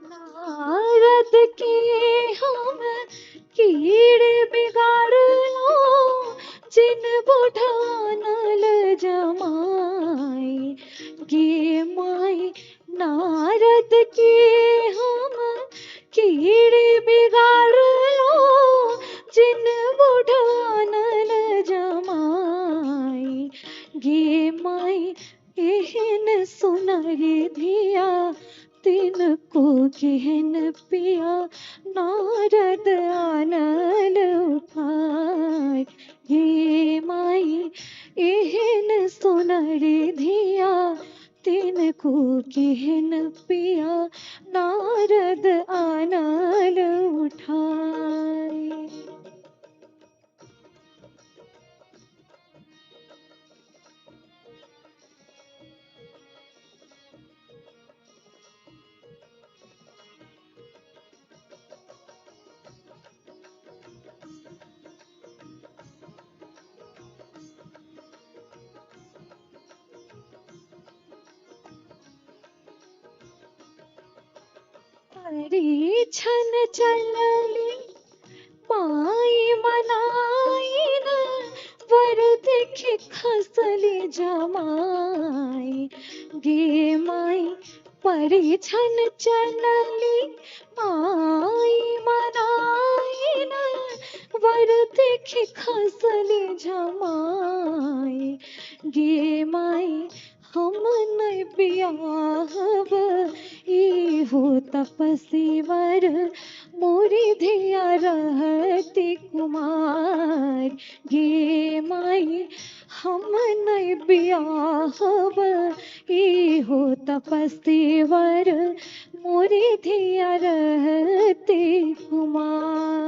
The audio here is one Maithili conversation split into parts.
नारद के हम कीड़े बिगाड़लो, जिन बुढ़ानल जमाई गे माई। नारद के हम कीड़े बिगाड़लो, जिन बुढ़ानल जमाई गे माई। एहन सुनरी धिया तिनको केहन पिया, नारद आनल उठाय गे माई। एहन सुनरी धिया तिनको केहन पिया, नारद आनल उठाय। छन चलली माई मनाई न, वर देखे खसली जमाई गे माई। परिछन चलली माई मनाई न, वर देखे खसली जमाई गे माई। हम नहीं बियाहब इहो तपस्वी वर, मोरी धिया रहती कुमार गे माई। हम नहीं बियाहब इहो तपस्वी वर, मोरी धिया रहती कुमार।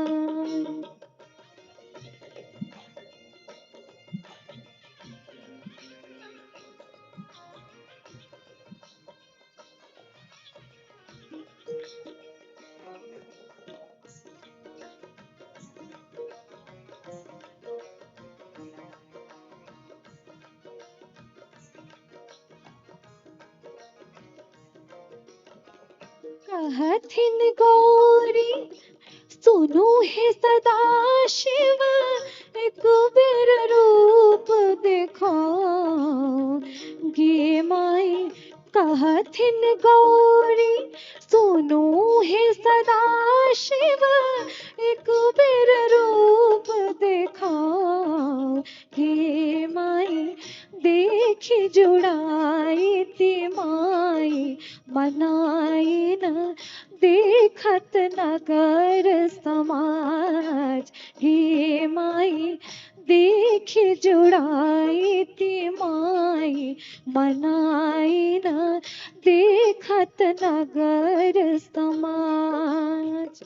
कहथिन गौरी सुनो हे सदा शिव, एक बेर रूप देखो गे माई। कहथिन गौरी सुनो हे सदा शिव, एक बेर रूप देखो गे माई। देखी जुड़ाई ती माई मनाई न, देखत नगर समाज गे माई। देखी जुड़ाई ती माई मनाई न, देखत नगर समाज।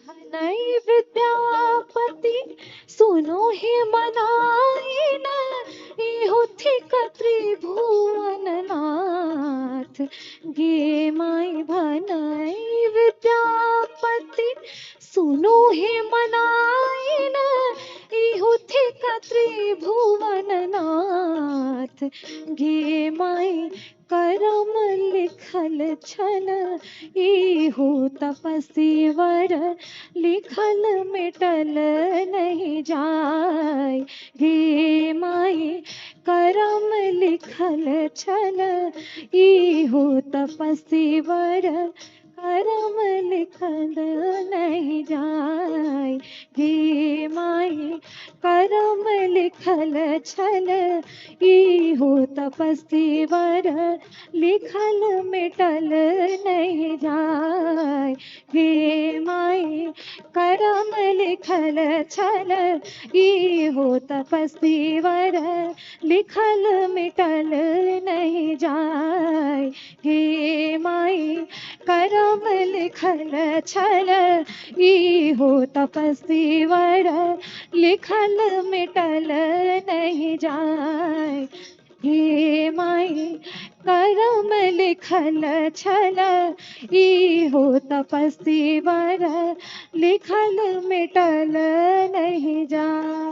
भनई विद्यापति सुनो हे मनाई न, इहो थिक त्रिभुवन नाथ गे माई। भनई विद्यापति सुनो हे मनाई न, इहो थिक त्रिभुवन नाथ गे माई। करम लिखल छल इहो तपस्वी वर, लिखल मिटल नहीं जाय गे माई। करम लिखल छल इहो तपस्वी वर, करम लिखल नहीं जाय गे माई। करम लिखल छल इहो तपस्वी वर लिखल मिटल नहीं जाय। हे माई करम लिखल छल इहो तपस्वी वर लिखल मिटल नहीं जाय। हे माई करम लिखल छल इहो तपस्वी वर लिखल मिटल नहीं जाय। हे माई करम लिखल छल इहो तपस्वी वर लिखल मिटल नहीं जाय।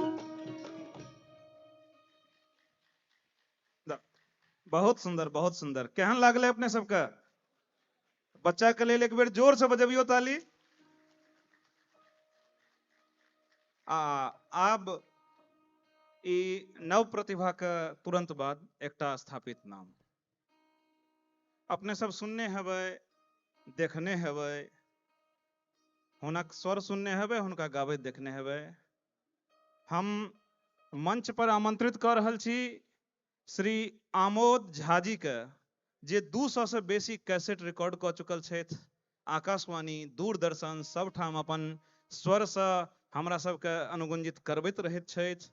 बहुत सुंदर, बहुत सुंदर। केहन लागलै अपने सबके? बच्चा के लेल एक बेर जोर से बजबियो ताली। आ आब ई नव प्रतिभा के तुरंत बाद एकटा स्थापित नाम अपने सब सुनने हेबै, देखने हेबै, हुनक स्वर सुनने हेबै, हुनका गाबैत देखने हेबै। हम मंच पर आमंत्रित कऽ रहल छी श्री आमोद झाजी के, जे 200 से बेसी कैसेट रिकॉर्ड कऽ चुकल छथि। आकाशवाणी, दूरदर्शन सबठाम अपन स्वरसँ हमरा सबके अनुगुंजित करबैत रहैत छथि।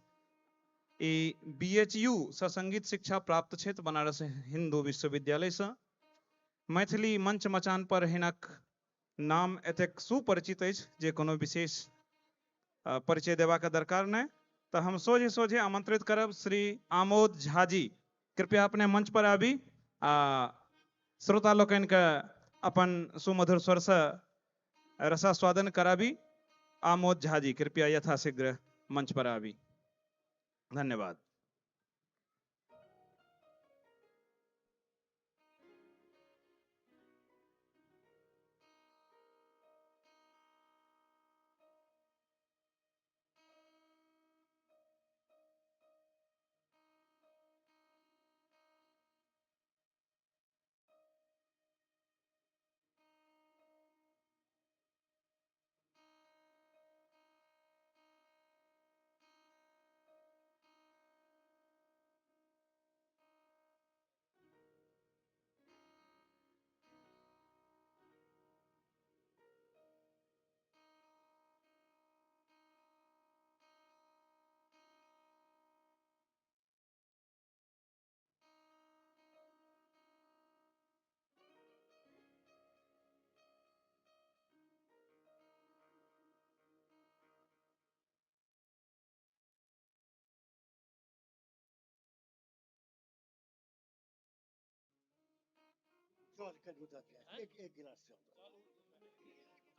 ई BHU सँ संगीत शिक्षा प्राप्त छथि, बनारस हिंदू विश्वविद्यालयसँ। मैथिली मंच मचान पर हिनक नाम एतेक सुपरिचित अछि जे कोनो विशेष परिचय देबाक दरकार नहि। तऽ हम सोझे सोझे आमंत्रित करब श्री आमोद झाजी, कृपया अपने मंच पर आबी आ श्रोता लोकनिके अपन सुमधुर स्वरसँ रसास्वादन कराबी। आमोद झाजी कृपया यथाशीघ्र मंच पर आबी। धन्यवाद।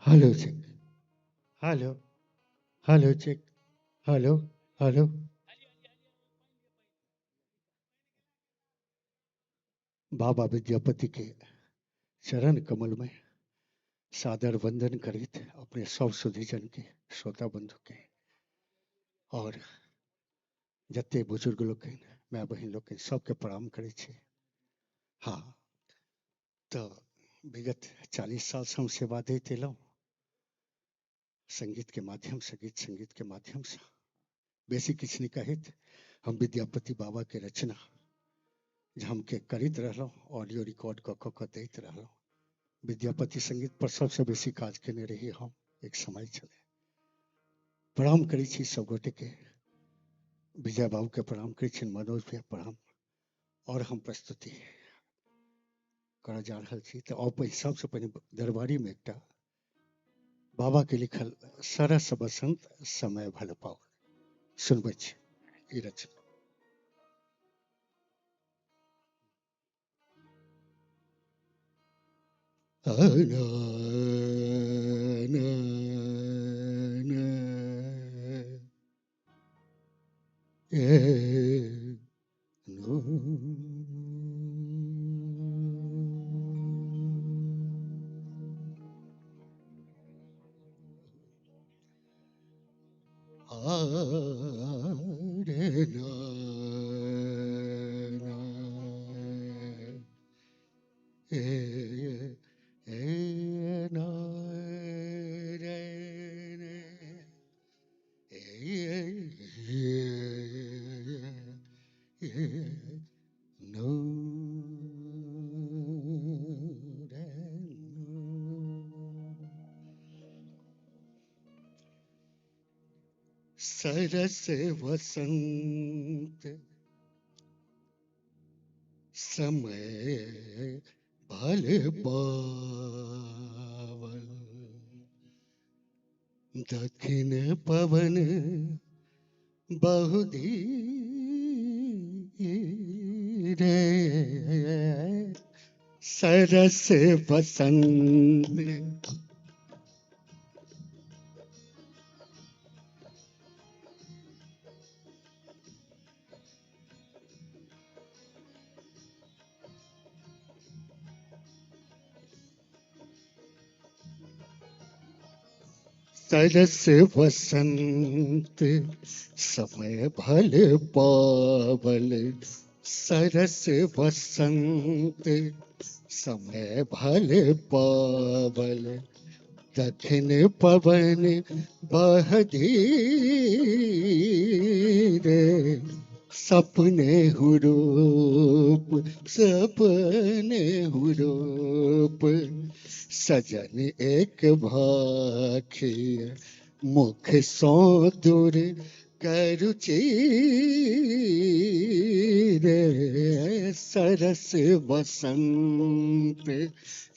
Hello check, hello hello check, hello hello. बाबा विद्यापति के चरण कमल में सादर वंदन करित अपने सब सुधीजन के, श्रोता बंधु के और जते बुजुर्ग लोकनि, माय बहिन लोकनि सबके प्रणाम करै छी। हाँ, तो विगत 40 साल से हम सेवा दैत एलहुँ संगीत के माध्यम से, गीत संगीत के माध्यम से। बेसी किछु नहीं कहैत हम विद्यापति बाबा के रचना हम के करैत रहलहुँ, ऑडियो रिकॉर्ड कऽ कऽ दैत रहलहुँ। विद्यापति संगीत पर सबसे बेसी काज केने रही हम, एक समय छलै। प्रणाम करै छी सब गोटे के, विजय बाबू के प्रणाम करै छी, मनोज भैया प्रणाम। और हम प्रस्तुति करऽ जा रहल छी। तऽ सबसे पहिने दरबारी में एकटा बाबा के लिखल सरस बसंत समय भल पाओल सुनबै छी ई रचना। सरस वसंत समय भल पावल। दक्षिण पवन बहु धीरे सरस वसंत। सरस वसंत समय भल पावल, सरस वसंत समय भल पावल। दक्षिण पवन बह धीरे, सपने हुरूप सपने हुरूप। सजन एक भाखी मुख सो दूर करुचि रे, सरस वसंत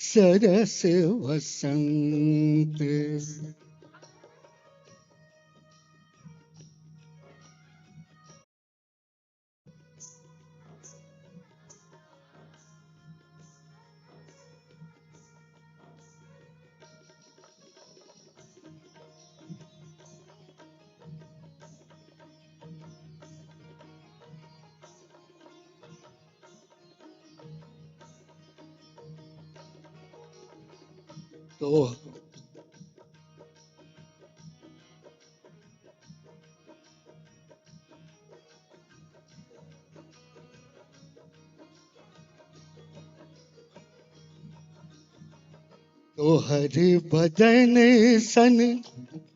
सरस वसंत। तो तोहर बदन सन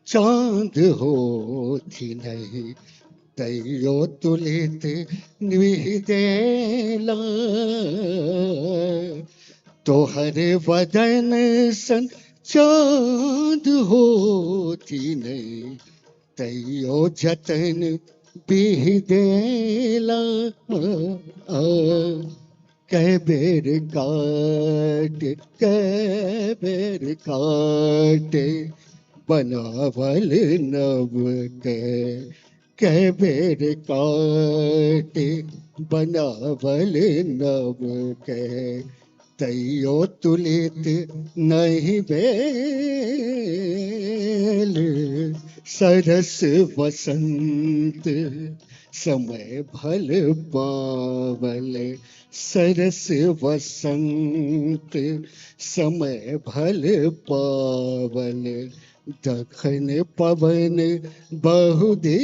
चांद होती नहीं, तैयो तुलित निविदेला। तोहर बदन सन चांद होती नहीं, तैयो जतन बिह देला। कै बेर काट कै बेर काटे बनावल नव के, कै बेर काटे बनावल नव के। तैयो तुलित नहीं बेल, सरस वसंत समय भल पावल, सरस वसंत समय भल पावल। दखन पवन बहु धीरे,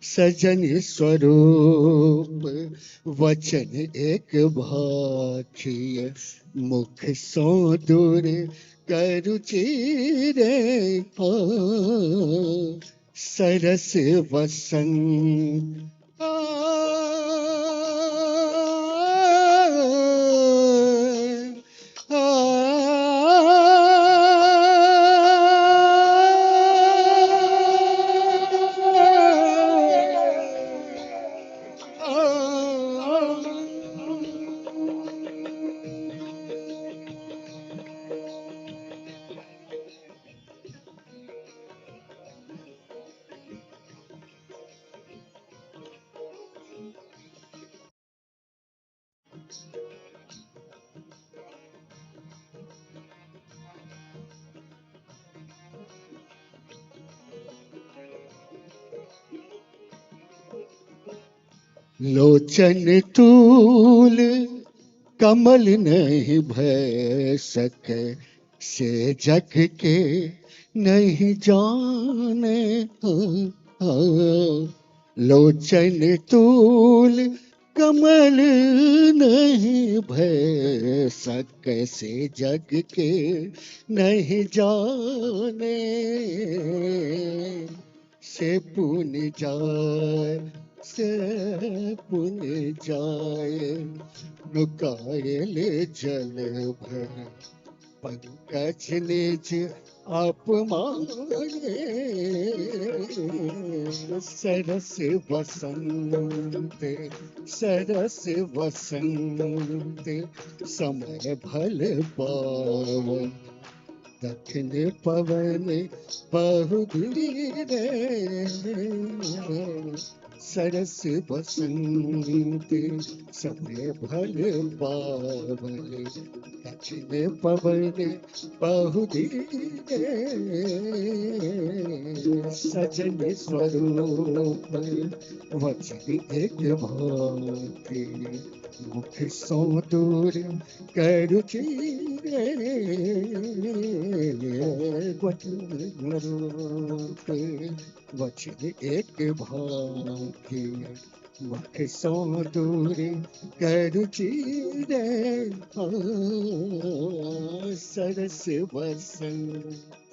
सजन स्वरूप वचन एक भाखी मुख सो दूर करुचि रे, सरस वसंत। लोचन तूल कमल नहीं भय सके, से जग के नहीं जाने। लोचन तूल कमल नहीं भय सके, से जग के नहीं जाने। से पुन जाए से पुन जाए नुकायल जल भर, पंकज निज अपमाने सरस बसंत सरस बसंत समय भल पावन दक्षिण पवन बहु धीरे सरस बसंत समय भल पावन दक्षिण पवन बहु धीरे सजन स्वरूप वचन एक भांति मुख सो दूर करु चीरे वचन रूप वचन एक भांति मुख सो दूर करु चीरे सरस बसंत।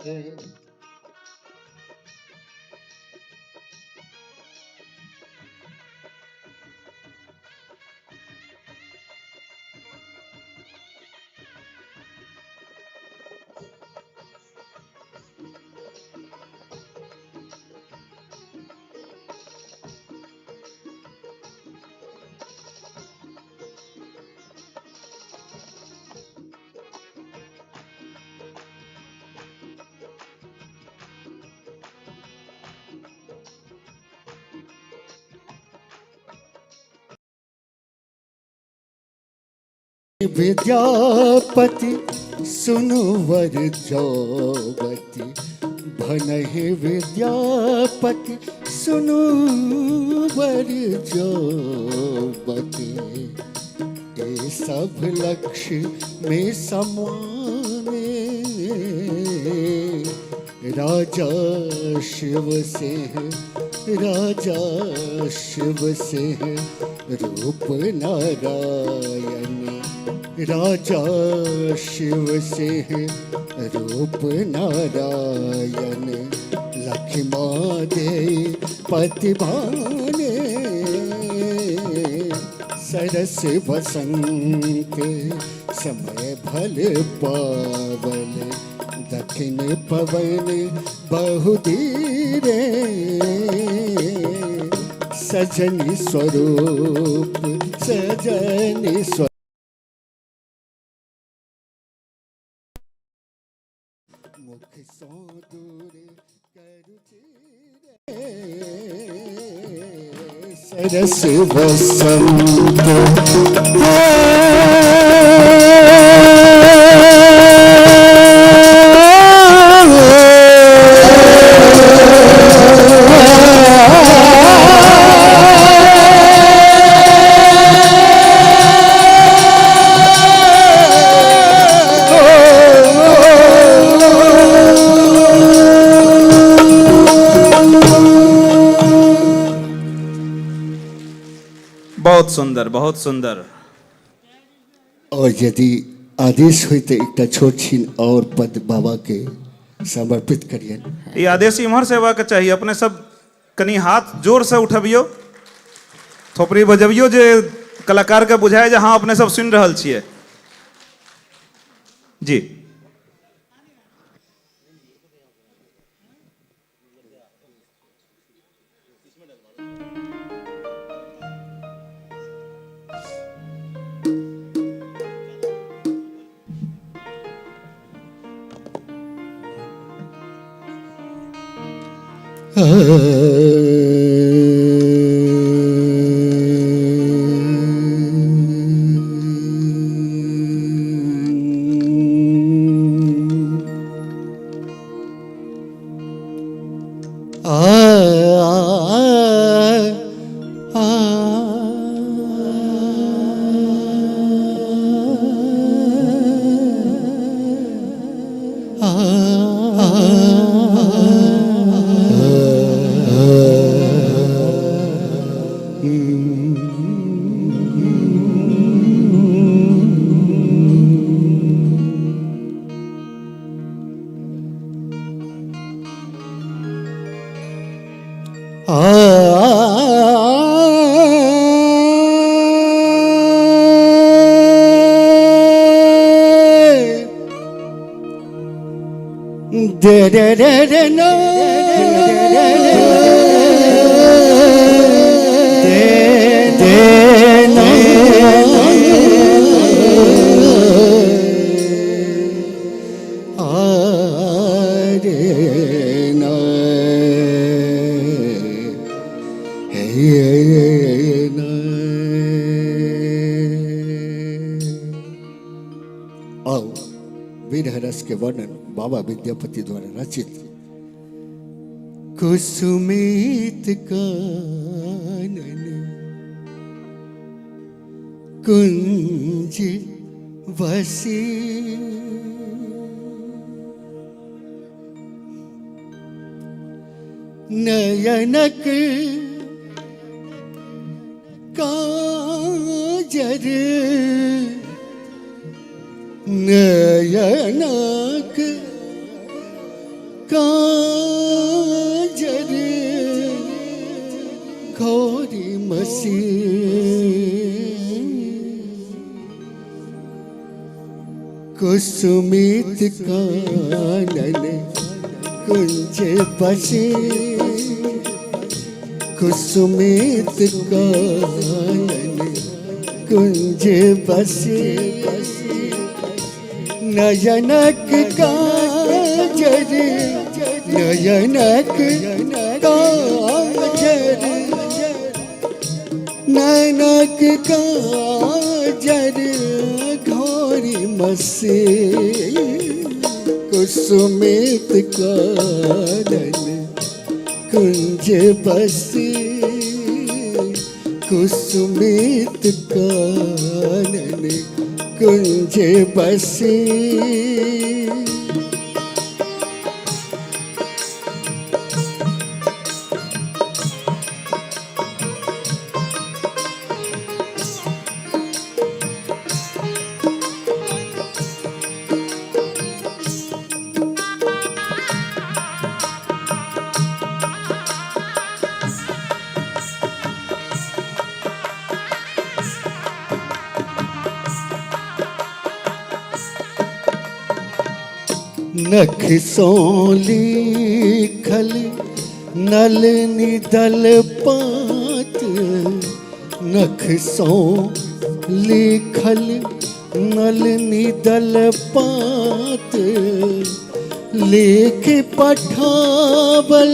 विद्यापति सुनु वर जौवती भनहि विद्यापति सुनु वर जौवती ये सब लक्ष्य में समाने राजा शिव सिंह राजा शिव सिंह रूप नारायण राजा शिव सिंह रूप नारायण लक्ष्मा दे पतिभाने सरस बसंत समय भल पावन दक्षिण पवन बहु धीरे सजनी स्वरूप सजनी स्वरूप मुख सो दूर करु चीरे सरस बसंत। बहुत सुंदर, बहुत सुंदर। और यदि आदेश हो तो एक छोट छीन और पद बाबा के समर्पित करियन। ये आदेश इम्हर से हेबाक चाहिए। अपने सब कनी हाथ जोर से उठबियो, थोपड़ी बजबियो जे कलाकार के बुझाए जे हाँ अपने सब सुन रहल छियै। जी दे रे रे रे ना दे दे ना आ रे ना हे ना। आओ विरह रस के वर्णन बाबा विद्यापति द्वारा रचित कुसुमित कानन कुंज वसी नयनक काजर नयनक काजर घोरी मसी कुसुमित कानन कुंज बसी कुसुमित कानन कुंज बसी नयनक काजर नयनक काजर नयनक काजर घोरी मसी कुसुमित कानन कुंज बसी कुसुमित कानन कुंज बसी। नख सो लिखल नल निदल पात नख सो लिखल नल निदल पात लेख पठावल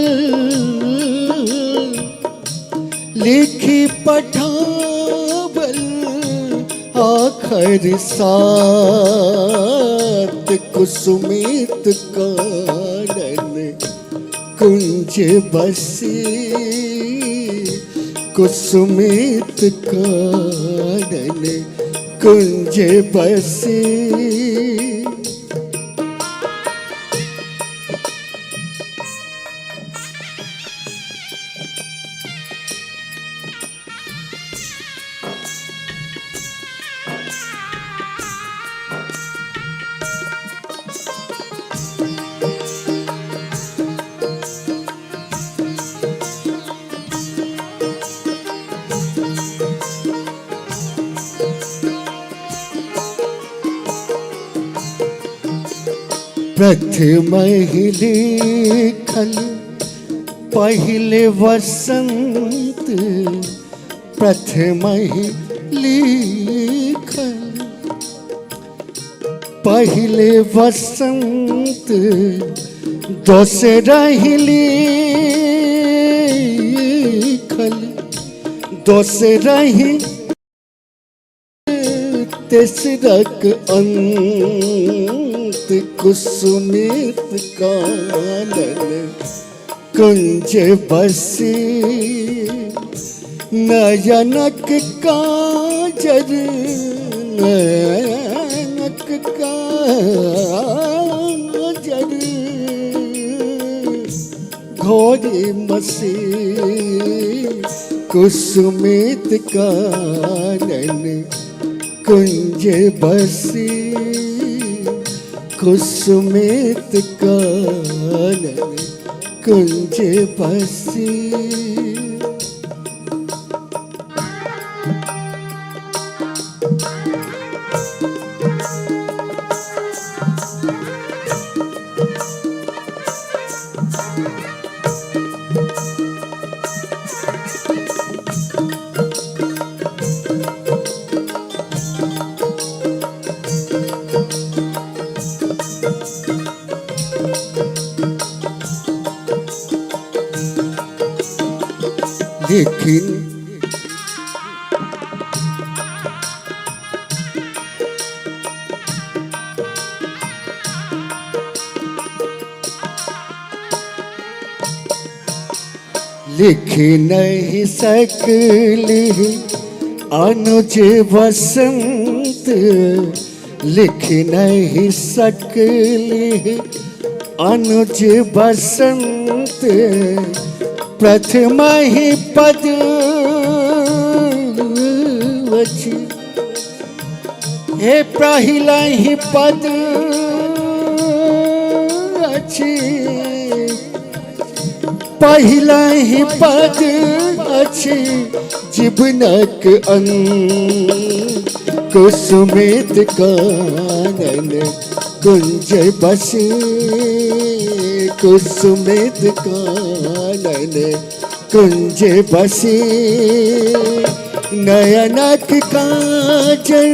लिख पठावल आखर सात कुसुमित कानन कुंज बसी कुसुमित कानन कुंज बसी। प्रथम ही लिखल पहले वसंत प्रथम ही लिखल पहले वसंत दोसरा ही लिखल दोसरा ही तेसरक अंत कुसुमित कानन कुंज बसी नयनक काजर नयनक काजर घोरी मसी कुसुमित कानन कुंज बसी कुसुमित कानन कुंज बसी। लेकिन लिख नहीं सकली अनुज बसंत, लिख नहीं सकली अनुज बसंत, प्रथम ही पद अछि, हे पहिला ही पद अछि, पहिला ही पद अछि जीवनक अंत। कुसुमित कानन कुंज बसी, कुसुमित कानन कुंज बसी, नयनक काजर,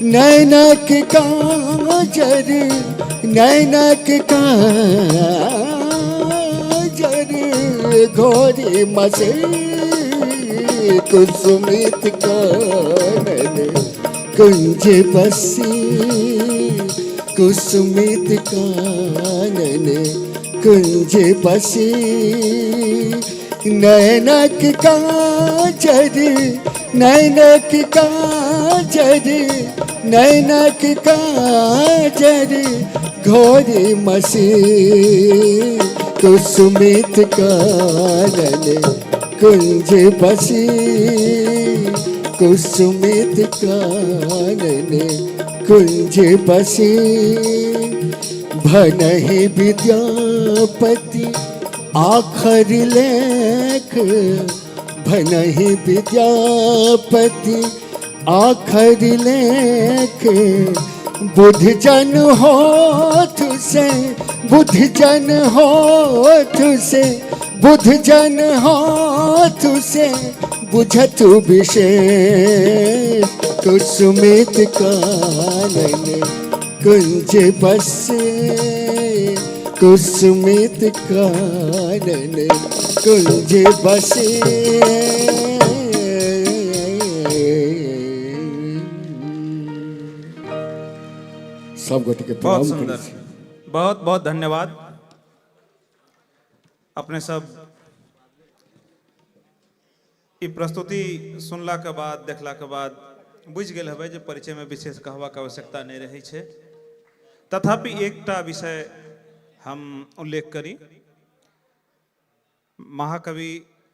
नयनक काजर, नयनक काजर घोरी मसे, कुसुमित कानन कुंज बसी, कुसुमित कानन कुंज बसी, नयनक काजर, नयनक काजर, नयनक काजर घोरी मसी, कुसुमित कानन कुंज बसी, कुसुमित कानन कुंज बसी। भनहि विद्यापति आखर लेख, भनहि विद्यापति आखर लेख, बुध जन होत से, बुध जन होत से, बुध जन होत से बुझत विशेष। कुसुमित कानन कुंज बसे, कुसुमित कानन कुंज बसे। सब गोटे के बहुत प्रणाम सुंदर, करै छी। बहुत बहुत धन्यवाद। अपने सब ई प्रस्तुति सुनला के बाद, देखला के बाद बुझि गेल हेबै जे परिचय में विशेष कहबाक आवश्यकता नहीं रहै छै। तथापि एकटा विषय हम उल्लेख करी। महाकवि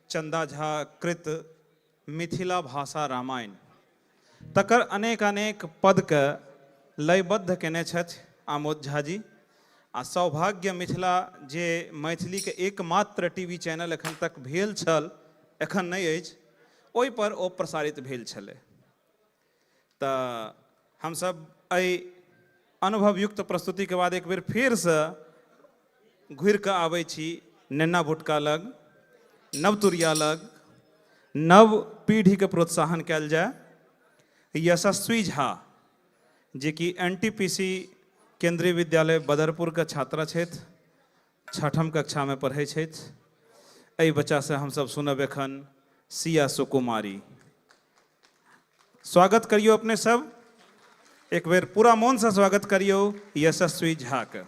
चंदा झा कृत मिथिला भाषा रामायण तकर अनेक अनेक पद के लयबद्ध केने छथि आमोद झा जी। आ सौभाग्य मिथिला जे मैथिली के एकमात्र टीवी चैनल एखन तक भेल छल, एखन नहीं अछि, ओहि पर ओ प्रसारित भेल छलै। तऽ हमसब एहि अनुभवयुक्त प्रस्तुति के बाद एक बेर फेरसँ घुरि कऽ आबै छी नेन्ना भुटका लग, नवतुरिया लग, नव पीढ़ीके प्रोत्साहन कयल जाय। यशस्वी झा जे कि NTPC केंद्रीय विद्यालय बदरपुर के छात्रा छथि, छठम कक्षा में पढ़ै छथि। एहि बच्चासँ हमसब सुनब एखन सिया सुकुमारी। स्वागत करियौ अपने सब, एक बेर पूरा मोनसँ स्वागत करियौ यशस्वी झा के।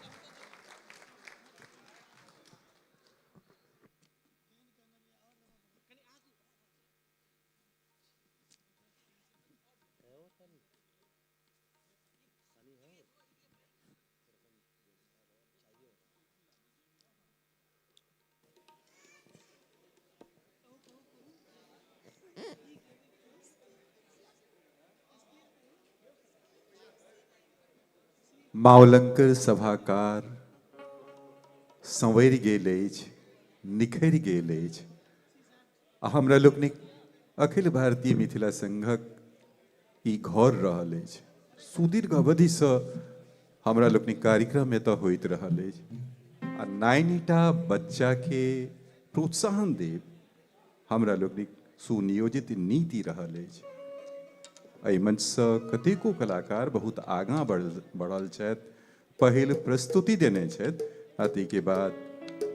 मावलंकर सभाकार संवरि गेल अछि, निखरि गेल अछि। आ हमरा लोकनिक अखिल भारतीय मिथिला संघक ई घर रहल अछि। सुदीर्घ अवधिसँ हमरा लोकनिक कार्यक्रम एतऽ होइत रहल अछि आ 9टा बच्चाके प्रोत्साहन देब हमरा लोकनिक सुनियोजित नीति रहल अछि। एहि मंचसँ कतेको कलाकार बहुत आगाँ बढ़ल छथि, पहिल प्रस्तुति देने छथि आ ताहिके बाद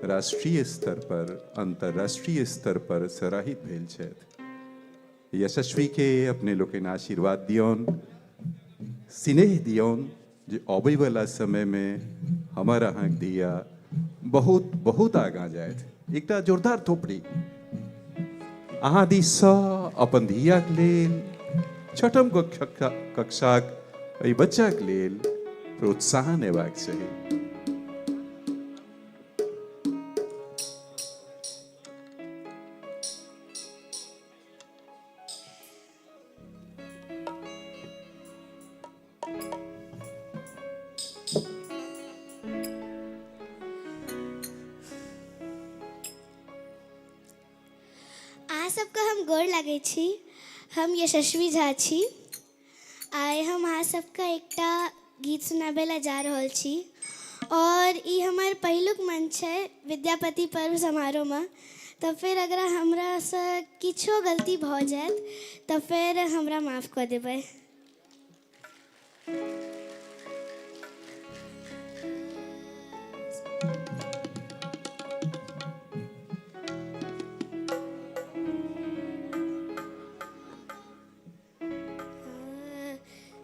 राष्ट्रीय स्तर पर, अंतर्राष्ट्रीय स्तर पर सराहित भेल छथि। यशस्वी के अपने लोकनि आशीर्वाद दियौन, स्नेह दियौन जे अबै वाला समय में हमर अहाँके धिया बहुत बहुत आगाँ जायत। एकटा जोरदार थोपड़ी अहाँ दिससँ अपन धियाके लेल, छठम कक्षाक एहि बच्चाके लेल प्रोत्साहन हेबाक चाही। अहाँ सबके हम गोर लागै छी। हम यशस्वी झा छी। आइ हम अहाँ सबके एकटा गीत सुनाबै लए जा रहल छी और ई हमर पहिलुक मंच छै विद्यापति पर्व समारोहमे, तऽ फेर अगर हमरासँ किछो गलती भऽ जायत तऽ फेर हमरा माफ कऽ देबै।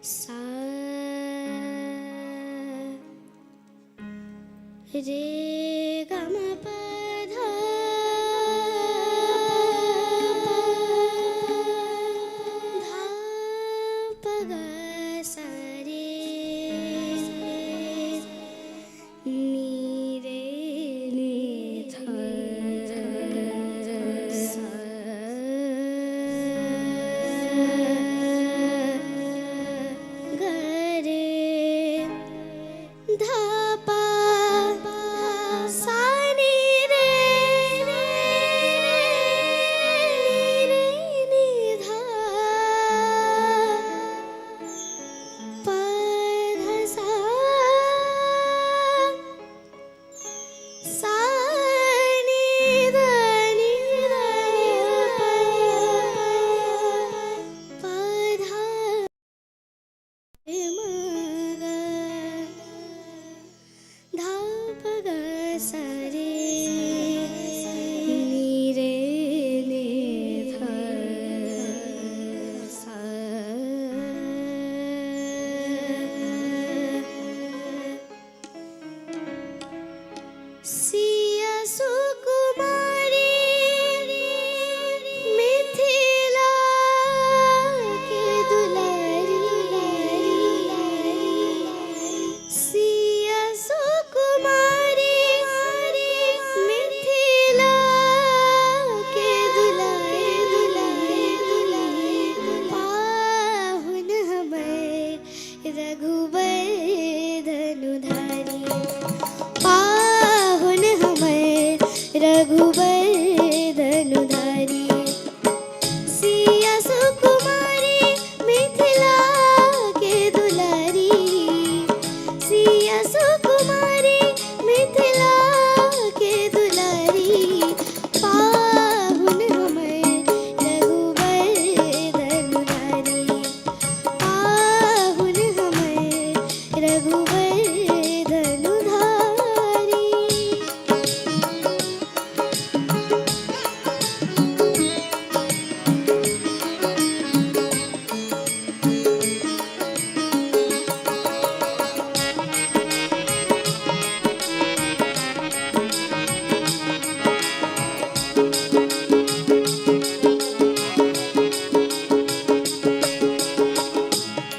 सा रे ग म प ध ध प ग सा रे नी रे नी ध सा ग रे ध प सा नी रे नी रे नी ध प ध सा सा नी ध नी ध प प ध म ग ध प ग सा रे नी रे नी ध सा। सिया सुकुमारी मिथिला के दुलारी, सिया सुकुमारी मिथिला के दुलारी, दुलारी दुलारी पाहुन हमर रघुबर धनुधारी, पाहुन हमर रघुबर धनुधारी। सिया सुकुमारी मिथिला के दुलारी, सिया सुकुमारी मिथिला के दुलारी, पाहुन हमर रघुबर धनुधारी, पाहुन हमर रघुबर धनुधारी।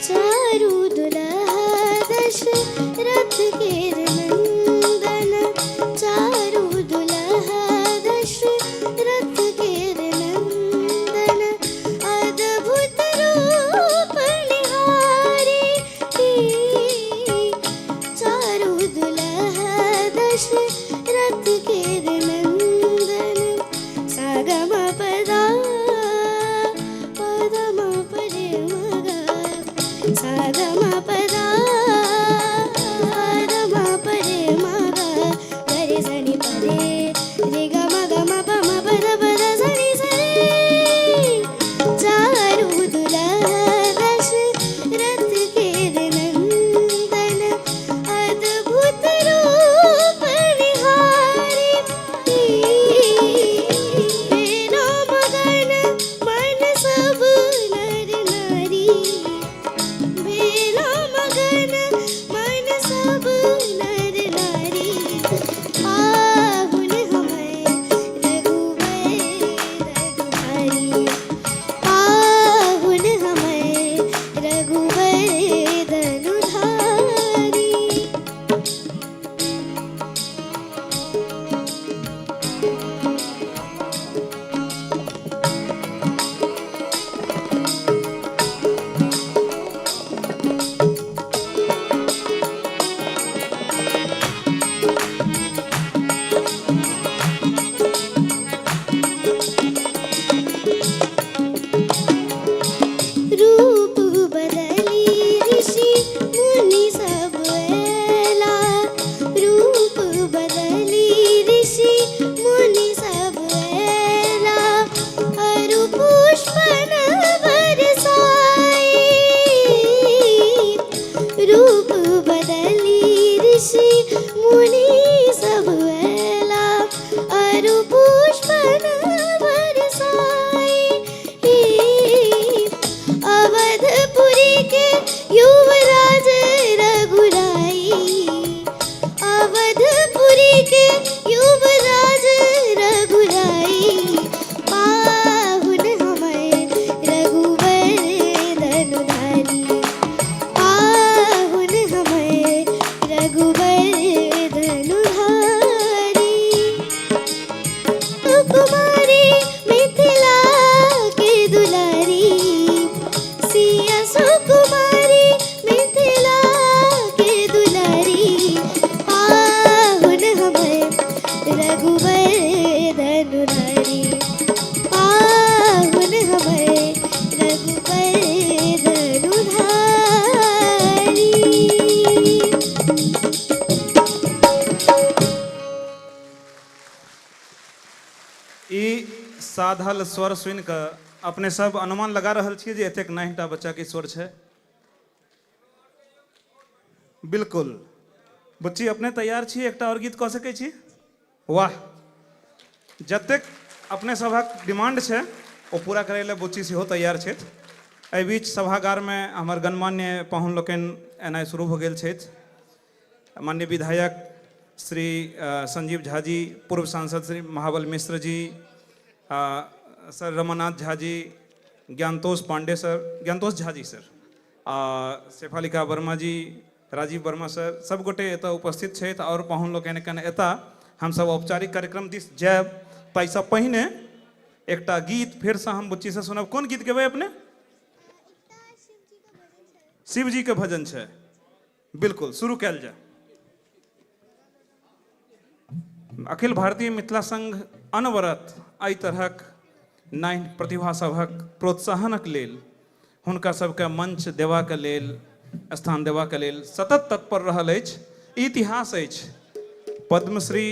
चारू दुल्हा दशरथ केर नंदन, चारू दुल्हा दशरथ केर नंदन, अद्भुत रूप निहारी। चारू दुल्हा दशरथ केर नंदन, सा ग म प द प द म प रे म ग, सा ग म प द प द म प रे म ग, ग रे सा नि प रे रे ग म ग म प म प द प द सा नि सा रे। चारू दुल्हा दशरथ केर नंदन, अद्भुत रूप निहारी। सुकुमारी मिथिला के दुलारी, सिया सुकुमारी मिथिला के दुलारी, पाहुन हमर रघुवर धनुधारी, पाहुन हमर रघुवर धनुधारी। ई साधल स्वर सुनि कऽ अपने सब अनुमान लगा रहल छियै जे एतेक नान्हिटा बच्चाके स्वर छै। बिल्कुल बुच्ची, अपने तैयार छी? एकटा आओर गीत कऽ सकै छी? वाह, जतेक अपने सभक डिमांड छै ओ पूरा करै लए बुच्ची सेहो तैयार छथि। एहि बीच सभागारमे हमर गणमान्य पाहुन लोकनि एनाइ शुरू भऽ गेल छथि। माननीय विधायक श्री संजीव झा जी, पूर्व सांसद श्री महाबल Mishra ji, sir Ramanath Jha ji, ज्ञानतोष Pandey sir, ज्ञानतोष Jha ji sir, Shefalika Verma जी, राजीव वर्मा सर, सब गोटे एतऽ उपस्थित छथि आओर पाहुन लोकनि एखन एता। हमसब औपचारिक कार्यक्रम दिस जायब, ताहिसँ पहिने एकटा गीत फेरसँ हम बुच्चीसँ सुनब। कोन गीत गेबै अपने? शिवजी के भजन छै। बिल्कुल, शुरू कयल जाय। अखिल भारतीय मिथिला संघ अनवरत एहि तरहक नाइन प्रतिभा सभक प्रोत्साहनक लेल, हुनका सबके मंच देबाक लेल, स्थान देबाक लेल सतत तत्पर रहल अछि। ई इतिहास अछि, पद्मश्री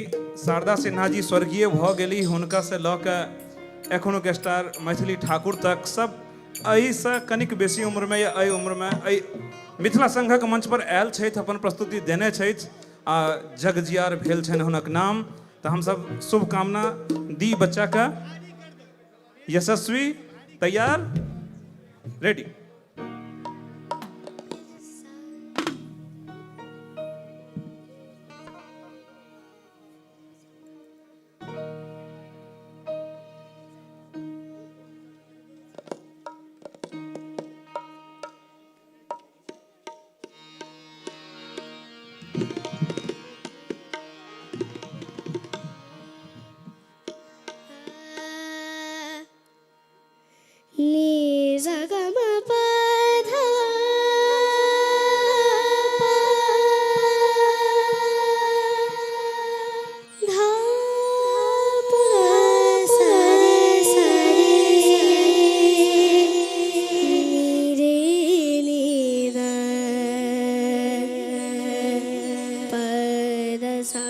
शारदा सिन्हा जी स्वर्गीय भऽ गेली, हुनका से लऽ कऽ एखनुक स्टार मैथिली ठाकुर तक सब एहिसँ कनिक बेसी उम्रमे या एहि उम्रमे एहि मिथिला संघक मंच पर आयल छथि, अपन प्रस्तुति देने छथि आ जगजियार भेल छनि हुनक नाम। तऽ हमसब शुभकामना दी बच्चाके। यशस्वी तैयार? रेडी? नी सा ग म प ध प ध प सा रे सा रे नी रे नी the प the सा।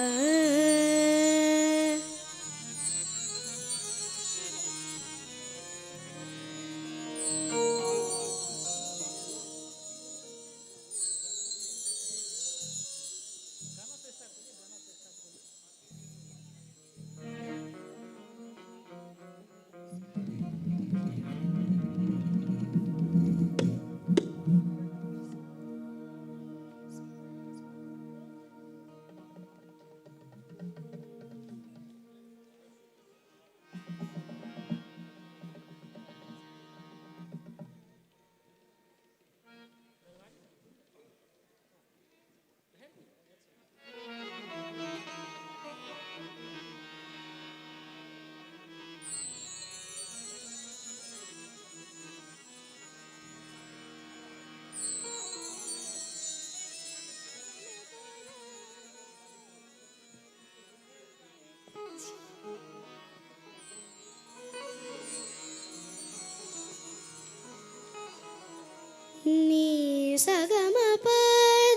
नी सा ग म प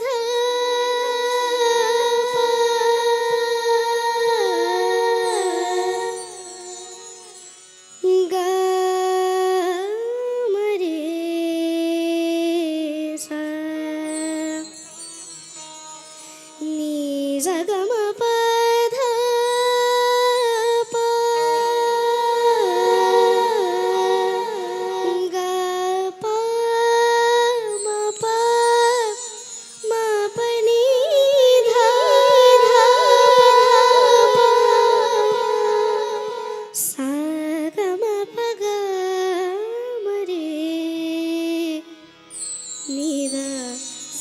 ध प ग म रे सा, नी सा ग म प ध प ग प म प म प नी ध ध प सा ग म प ग म रे नी ध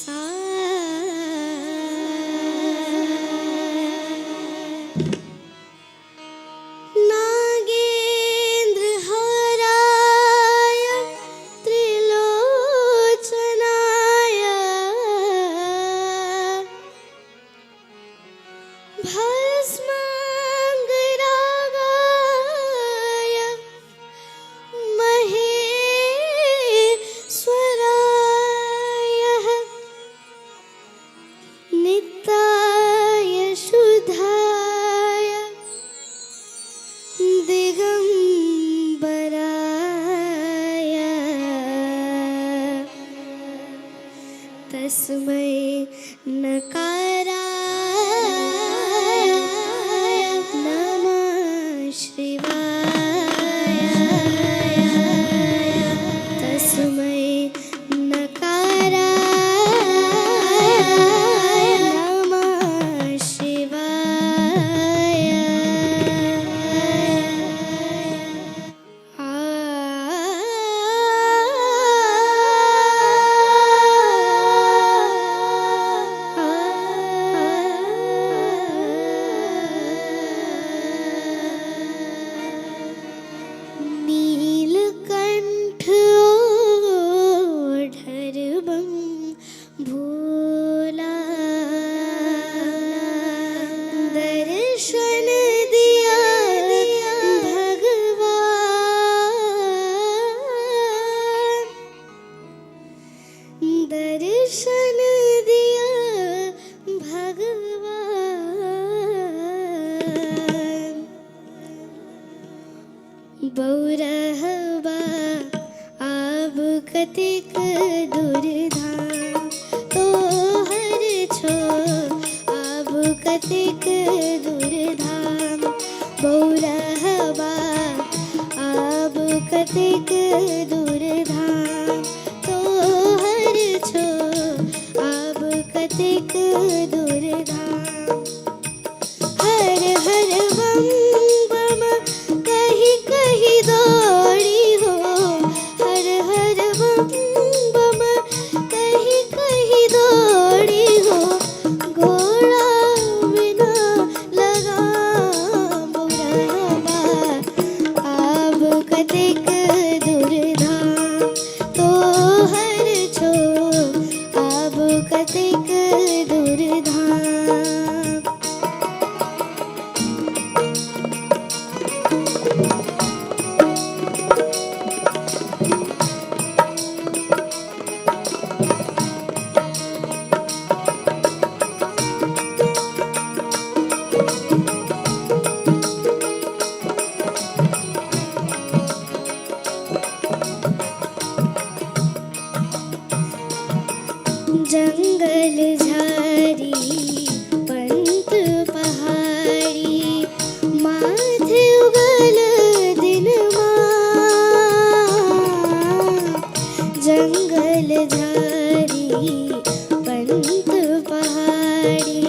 सा। ना तस्मै नकाराय नमः शिवाय। तस्मै नकाराय नमः शिवाय। नीलकंठ ओढ़र बम भोला, दर्शन दिया भगवान, दर्शन दिया भगवान। बौरहबा आब कतेक दूर धाम तोहर छो, आब कतेक दूर धाम। बौरहबा आब कतेक दूर धाम तोहर छो, आब कतेक दूर धाम। हर हर बम बम कही कही दौड़ी हो, हर हर बम बम कही कही दौड़ी हो, घोड़ा बिना लगाम बौरहबा आब कतेक दूर धाम तोहर छो, आब कतेक दूर धाम। जंगल झारी पंत पहाड़ी, माथे उगल दिन जंगल झारी पंत पहाड़ी,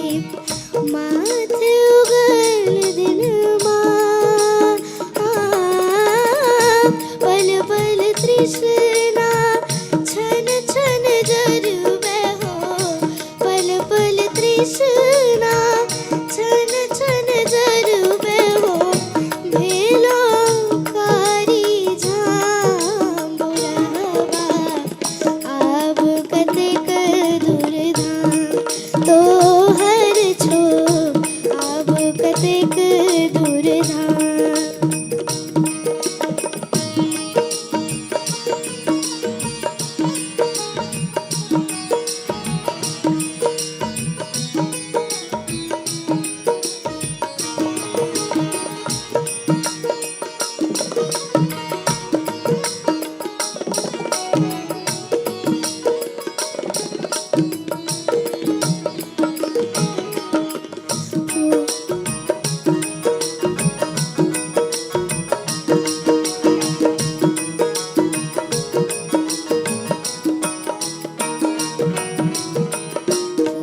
माथे उगल दिन पल पल तृष्णा छन छन जरुबे हो, पल पल तृष्णा छन छन जरुबे हो, भेलो कारी झाम बौरहबा आब कतेक दूर धाम तोहर छो, आब कतेक दूर धाम।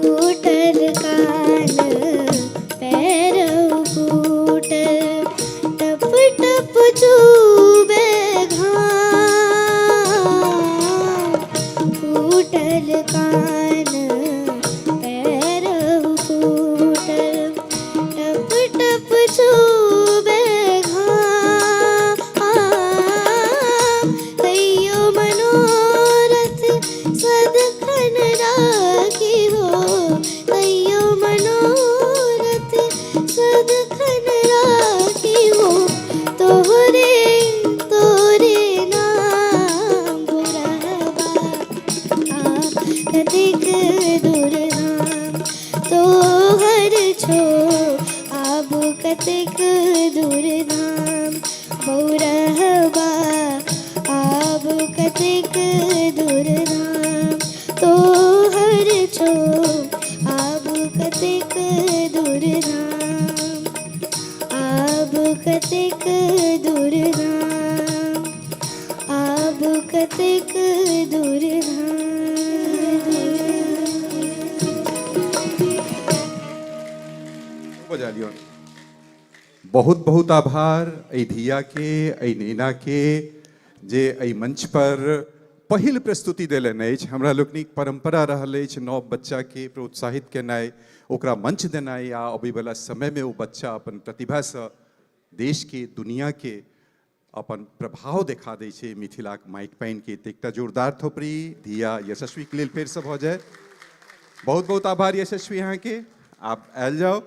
फूटल कान पैर फूटल, टप टप चूबे घाम। फूटल कान पैर फूटल, टप टप चूबे घाम। कहियो मनोरथ सदखन राखी हो, कहियो मनोरथ सदखन राखी हो, तोहरे तोरे नाम बौरहबा आब कतेक दूर धाम तोहर छो, आब कतेक दूर धाम बौरहबा आब कतेक दूर धाम तोहर दूर धाम, आब कतेक दूर धाम। बजा लियौ। बहुत बहुत आभार एहि धियाके, एहि नेनाके जे एहि मंच पर पहिल प्रस्तुति देलनि अछि। हमरा लोकनिक परंपरा रहल अछि नव बच्चाके प्रोत्साहित केनाइ, ओकरा मंच देनाइ आ अबैवला समयमे ओ बच्चा अपन प्रतिभासँ देशके, दुनियाके अपन प्रभाव देखा दै छै, मिथिलाक माटि पानिके। तऽ एकटा जोरदार थोपड़ी धिया यशस्वीके लेल फेरसँ भऽ जाय। बहुत बहुत आभार यशस्वी अहाँके। आब आयल जाउ।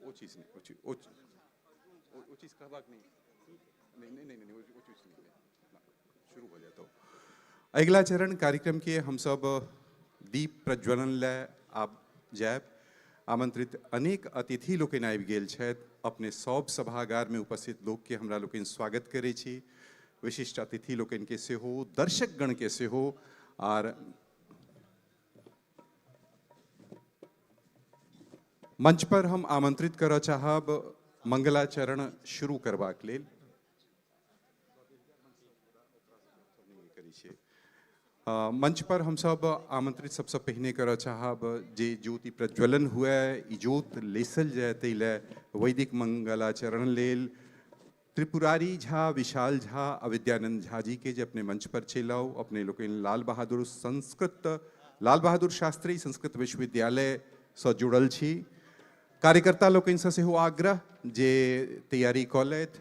ओ चीज नहि, ओ चीज, ओ ओ चीज कहबाक नहि, नहीं नहीं नहीं नहीं, ओ चीज नहीं, शुरू हो जाए। तो अगिला चरण कार्यक्रम के हम सब दीप प्रज्वलन लए आब जायब। आमंत्रित अनेक अतिथि लोकनि आबि गेल छथि। अपने सब सभागार में उपस्थित लोक के हमरा लोकनि स्वागत करै छी, विशिष्ट अतिथि लोकनि के सेहो, दर्शकगण के सेहो। आर मंच पर हम आमंत्रित करऽ चाहब मंगलाचरण शुरू करबाक लेल। मंच पर हम सब आमंत्रित सबसँ पहिने करऽ चाहब जे ज्योति प्रज्वलन हुए, इजोत लेसल जाय, ताहि लए वैदिक मंगलाचरण लेल त्रिपुरारी झा, विशाल झा आ विद्यानंद झा जी के जे अपने मंच पर चलि आउ। अपने लोकनि लाल बहादुर शास्त्री संस्कृत विश्वविद्यालयसँ जुड़ल छी। कार्यकर्ता लोकनिसँ सेहो आग्रह जे तैयारी कऽ लथि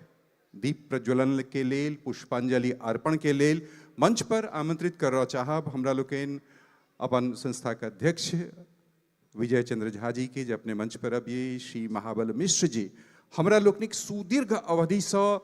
दीप प्रज्वलन के लेल, पुष्पांजलि अर्पण के लेल। मंच पर आमंत्रित करऽ चाहब हमरा लोकनि अपन संस्था के अध्यक्ष विजय चंद्र झा जी के जे अपने मंच पर अबियै। श्री महाबल मिश्र जी हमरा लोकनिक सुदीर्घ अवधिसँ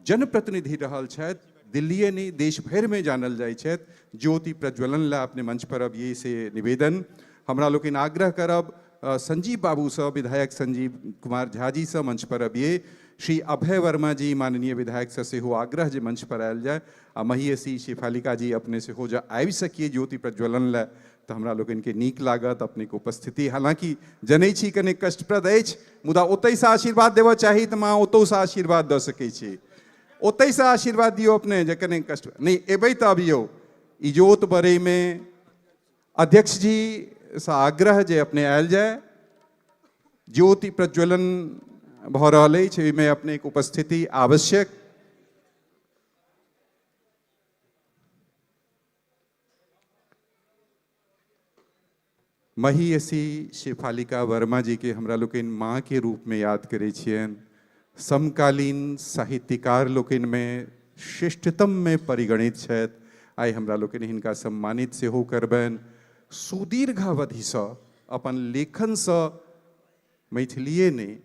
जनप्रतिनिधि रहल छथि, दिल्लीए नहि देश भरिमे जानल जाइ छथि। ज्योति प्रज्वलन लए अपने मंच पर अबियै से निवेदन। हमरा लोकनि आग्रह करब संजीव बाबूसँ, विधायक संजीव कुमार झा जीसँ मंच पर अबियै। श्री अभय वर्मा जी माननीय विधायकसँ सेहो आग्रह जे मंच पर आयल जाय। आ महियसी शेफालिका जी अपने सेहो जँ आबि सकिए ज्योति प्रज्वलन लए तऽ हमरा लोकनिके नीक लागत अपनेके उपस्थिति। हालाँकि जनै छी कने कष्टप्रद अछि, मुदा ओतहिसँ आशीर्वाद देबऽ चाही तऽ माँ ओतहुसँ आशीर्वाद दऽ सकै छी। ओतहिसँ आशीर्वाद दियौ अपने, जे कने कष्ट नहि एबै तऽ अबियौ। इजोत बरैमे अध्यक्ष जी सँ आग्रह जे अपने आयल जाय। ज्योति प्रज्वलन भऽ रहल अछि, ओहिमे अपनेके उपस्थिति आवश्यक। महियसी शेफालिका वर्मा जी के हमरा लोकनि माँ के रूप में याद करै छियनि। समकालीन साहित्यकार लोकनि में श्रेष्ठतम में परिगणित छथि। आइ हमरा लोकनि हिनका सम्मानित सेहो करबनि। सुदीर्घ अवधिसँ अपन लेखनसँ मैथिलीए नहि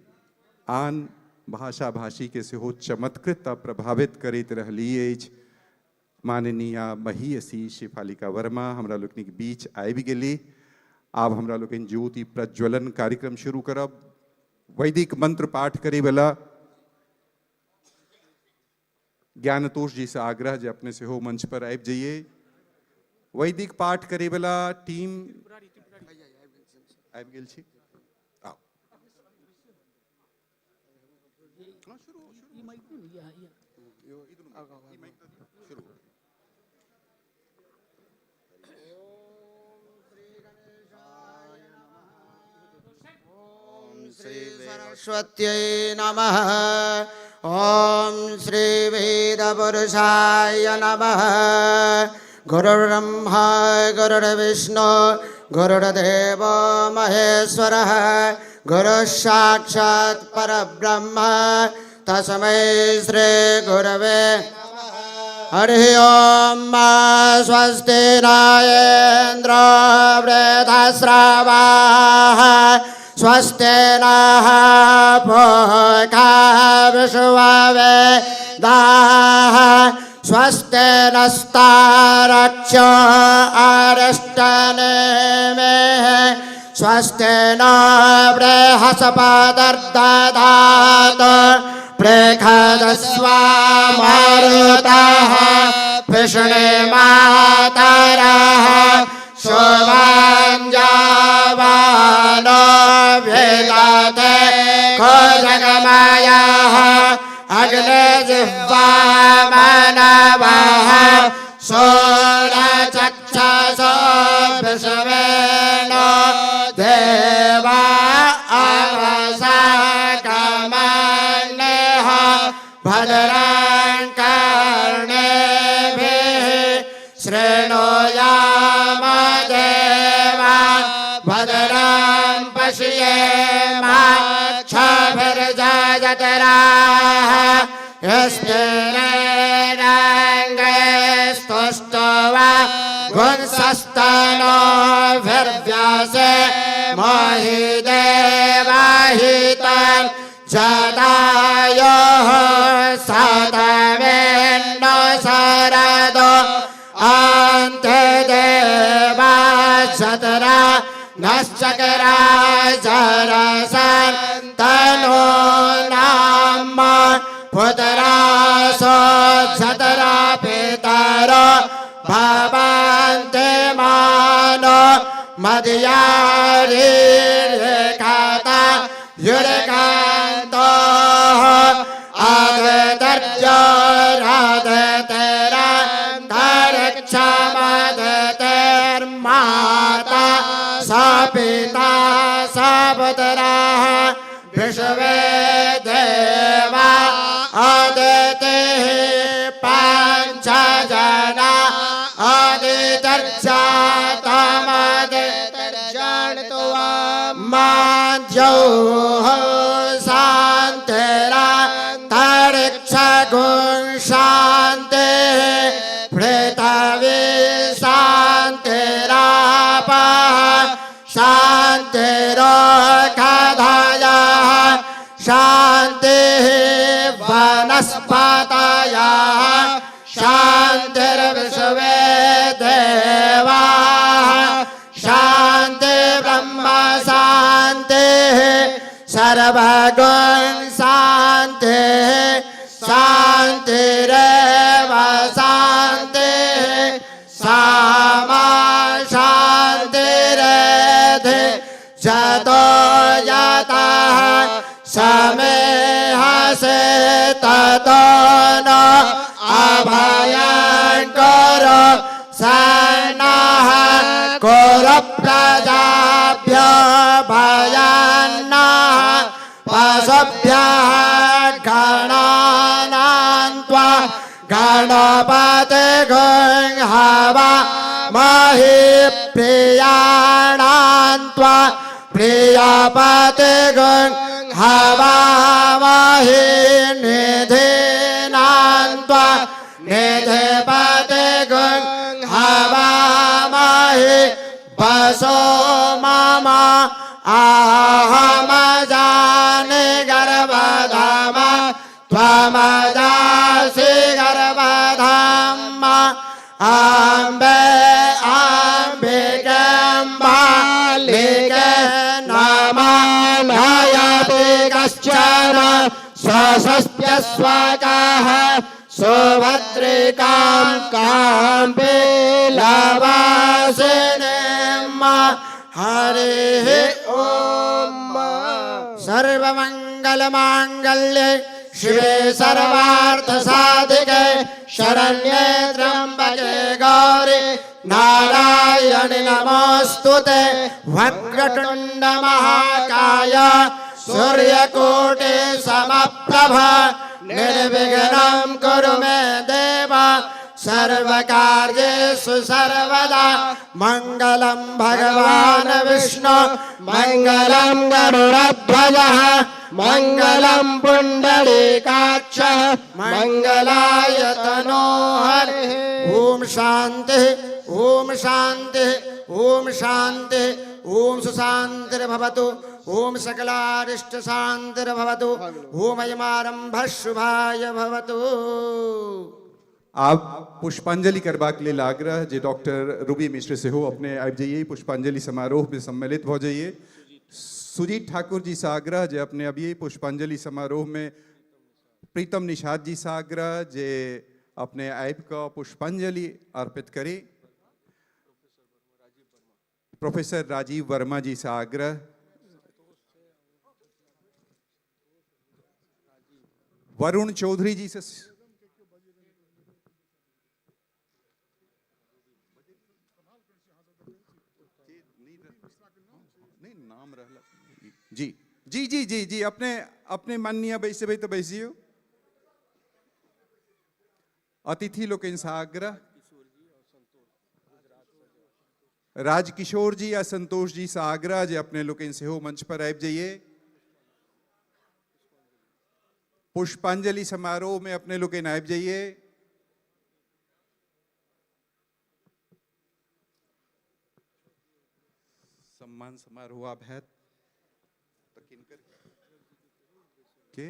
आन भाषा भाषीके सेहो चमत्कृत आ प्रभावित करैत रहली अछि। माननीया महियसी शेफालिका वर्मा हमरा लोकनिक बीच आबि गेली। आब हमरा लोकनि ज्योति प्रज्वलन कार्यक्रम शुरू करब। वैदिक मंत्र पाठ करैवला ज्ञानतोष जी से आग्रह जे अपने सेहो मंच पर आबि जाइए। वैदिक पाठ करैवला टीम आबि गेल छी। आउ। श्री सरस्वत्यै नमः। ॐ श्री वेदपुरुषाय नमः। गुरुर्ब्रह्मा गुरुर्विष्णु गुरुर्देव महेश्वरः। गुरुः साक्षात् परब्रह्म तस्मै श्री गुरवे हरि ओम। स्वस्ति नायेन्द्र वृद्धश्रवाः स्वस्ति नः पूषा विश्ववेदाः स्वस्ति नस्तारक्ष्यो अरिष्टनेमिः स्वस्ति न बृहस्पतिर्दधातु बृहदस्वामारुतः विष्णुमातरः शुभाञ्जावानो भेदते खोजगमयः अग्निजिह्वामनवः सोरचक्षसो विश्वेनो देवा अवसगमन्यः भद्रं कर्णेभिः शृणुयाम देवा भद्रं पश्येमाक्षभिर्जयतराः स्थिरैरङ्गैस्तुष्ट्वा गुंसस्तनोभिर्व्यासे महि देवाहितं जदायोः सतमेन्नो शरदो अन्ते देवा जतरा नश्चकरा जरसन्तनो नाम पुतरासो जतरा पितरो भवन्ति मानो मदयारीरेखाता युरकान्तो आदतर्जरादतेरन्तरिक्षमदतेर्माता स पिता स पुत्राः विश्वे देवा अदितिः पञ्च जना अदितर्जातमदितर्जाणत्वा माद्यौः शान्तिरन्तरिक्षगुं शान्तिः पृथिवी शान्तिरापः शान्तिरोषधयः शान्तिः वनस्पतयः शान्तिर्विश्वे देवाः शान्ति ब्रह्म शान्तिः सर्वगुण शान्तिः शान्तिरेव शान्तिः सामा शान्तिरेधि जतो यतः समेहसे ततो न अभयं कुरु सन्नः कुरु प्रजाभ्यो भयन्नः पशुभ्यः गणानां त्वा गणपतिगुं हवामहे प्रियाणां त्वा प्रियपतिगुं हवामहे निधीनां त्वा निधिपतिगुं हवामहे वसो मम अहमजाने गर्भधाम त्वमजासि गर्भधाम अम्बे अम्बिकम्बालिके नमः कश्चन स्वस्त्यस्वकः सुभद्रिकां काम्पिलवासिनीं हरिः ॐ। सर्वमङ्गलमाङ्गल्ये शिवे सर्वार्थसाधिके शरण्ये त्र्यम्बके गौरि नारायणि नमोऽस्तु ते। वक्रतुण्ड महाकाय सूर्यकोटि समप्रभ निर्विघ्नं कुरु मे देव सर्वकार्येषु सर्वदा। मङ्गलं भगवान् विष्णु मङ्गलं गरुडध्वजः मङ्गलं पुण्डरीकाक्षः मङ्गलाय तनो हरिः। ॐ शान्तिः ॐ शान्तिः ॐ शान्तिः ॐ सुशान्तिर्भवतु ॐ सकलारिष्ट शान्तिर्भवतु ॐ अयमारम्भः शुभाय भवतु। आब पुष्पांजलि करबाक लेल आग्रह जे डॉक्टर रूबी मिश्र सेहो अपने आबि जइए, पुष्पांजलि समारोह में सम्मिलित भऽ जइए। सुजीत ठाकुर जी से आग्रह जे अपने अबिए पुष्पांजलि समारोह में। प्रीतम निषाद जी से आग्रह जे अपने आबि कऽ पुष्पांजलि अर्पित करी। प्रोफेसर राजीव वर्मा जी से आग्रह, वरुण चौधरी जी से, नहीं नाम रहला जी जी जी जी जी अपने अपने माननीय बैसेबै तऽ बैसियौ। अतिथि लोकनि से आग्रह, राजकिशोर जी आ संतोष जी से आग्रह जे अपने लोकनि सेहो मंच पर आबि जाइए। पुष्पांजलि समारोह में अपने लोकनि आबि जाइए। सम्मान समारोह आब हैत तऽ किनकर के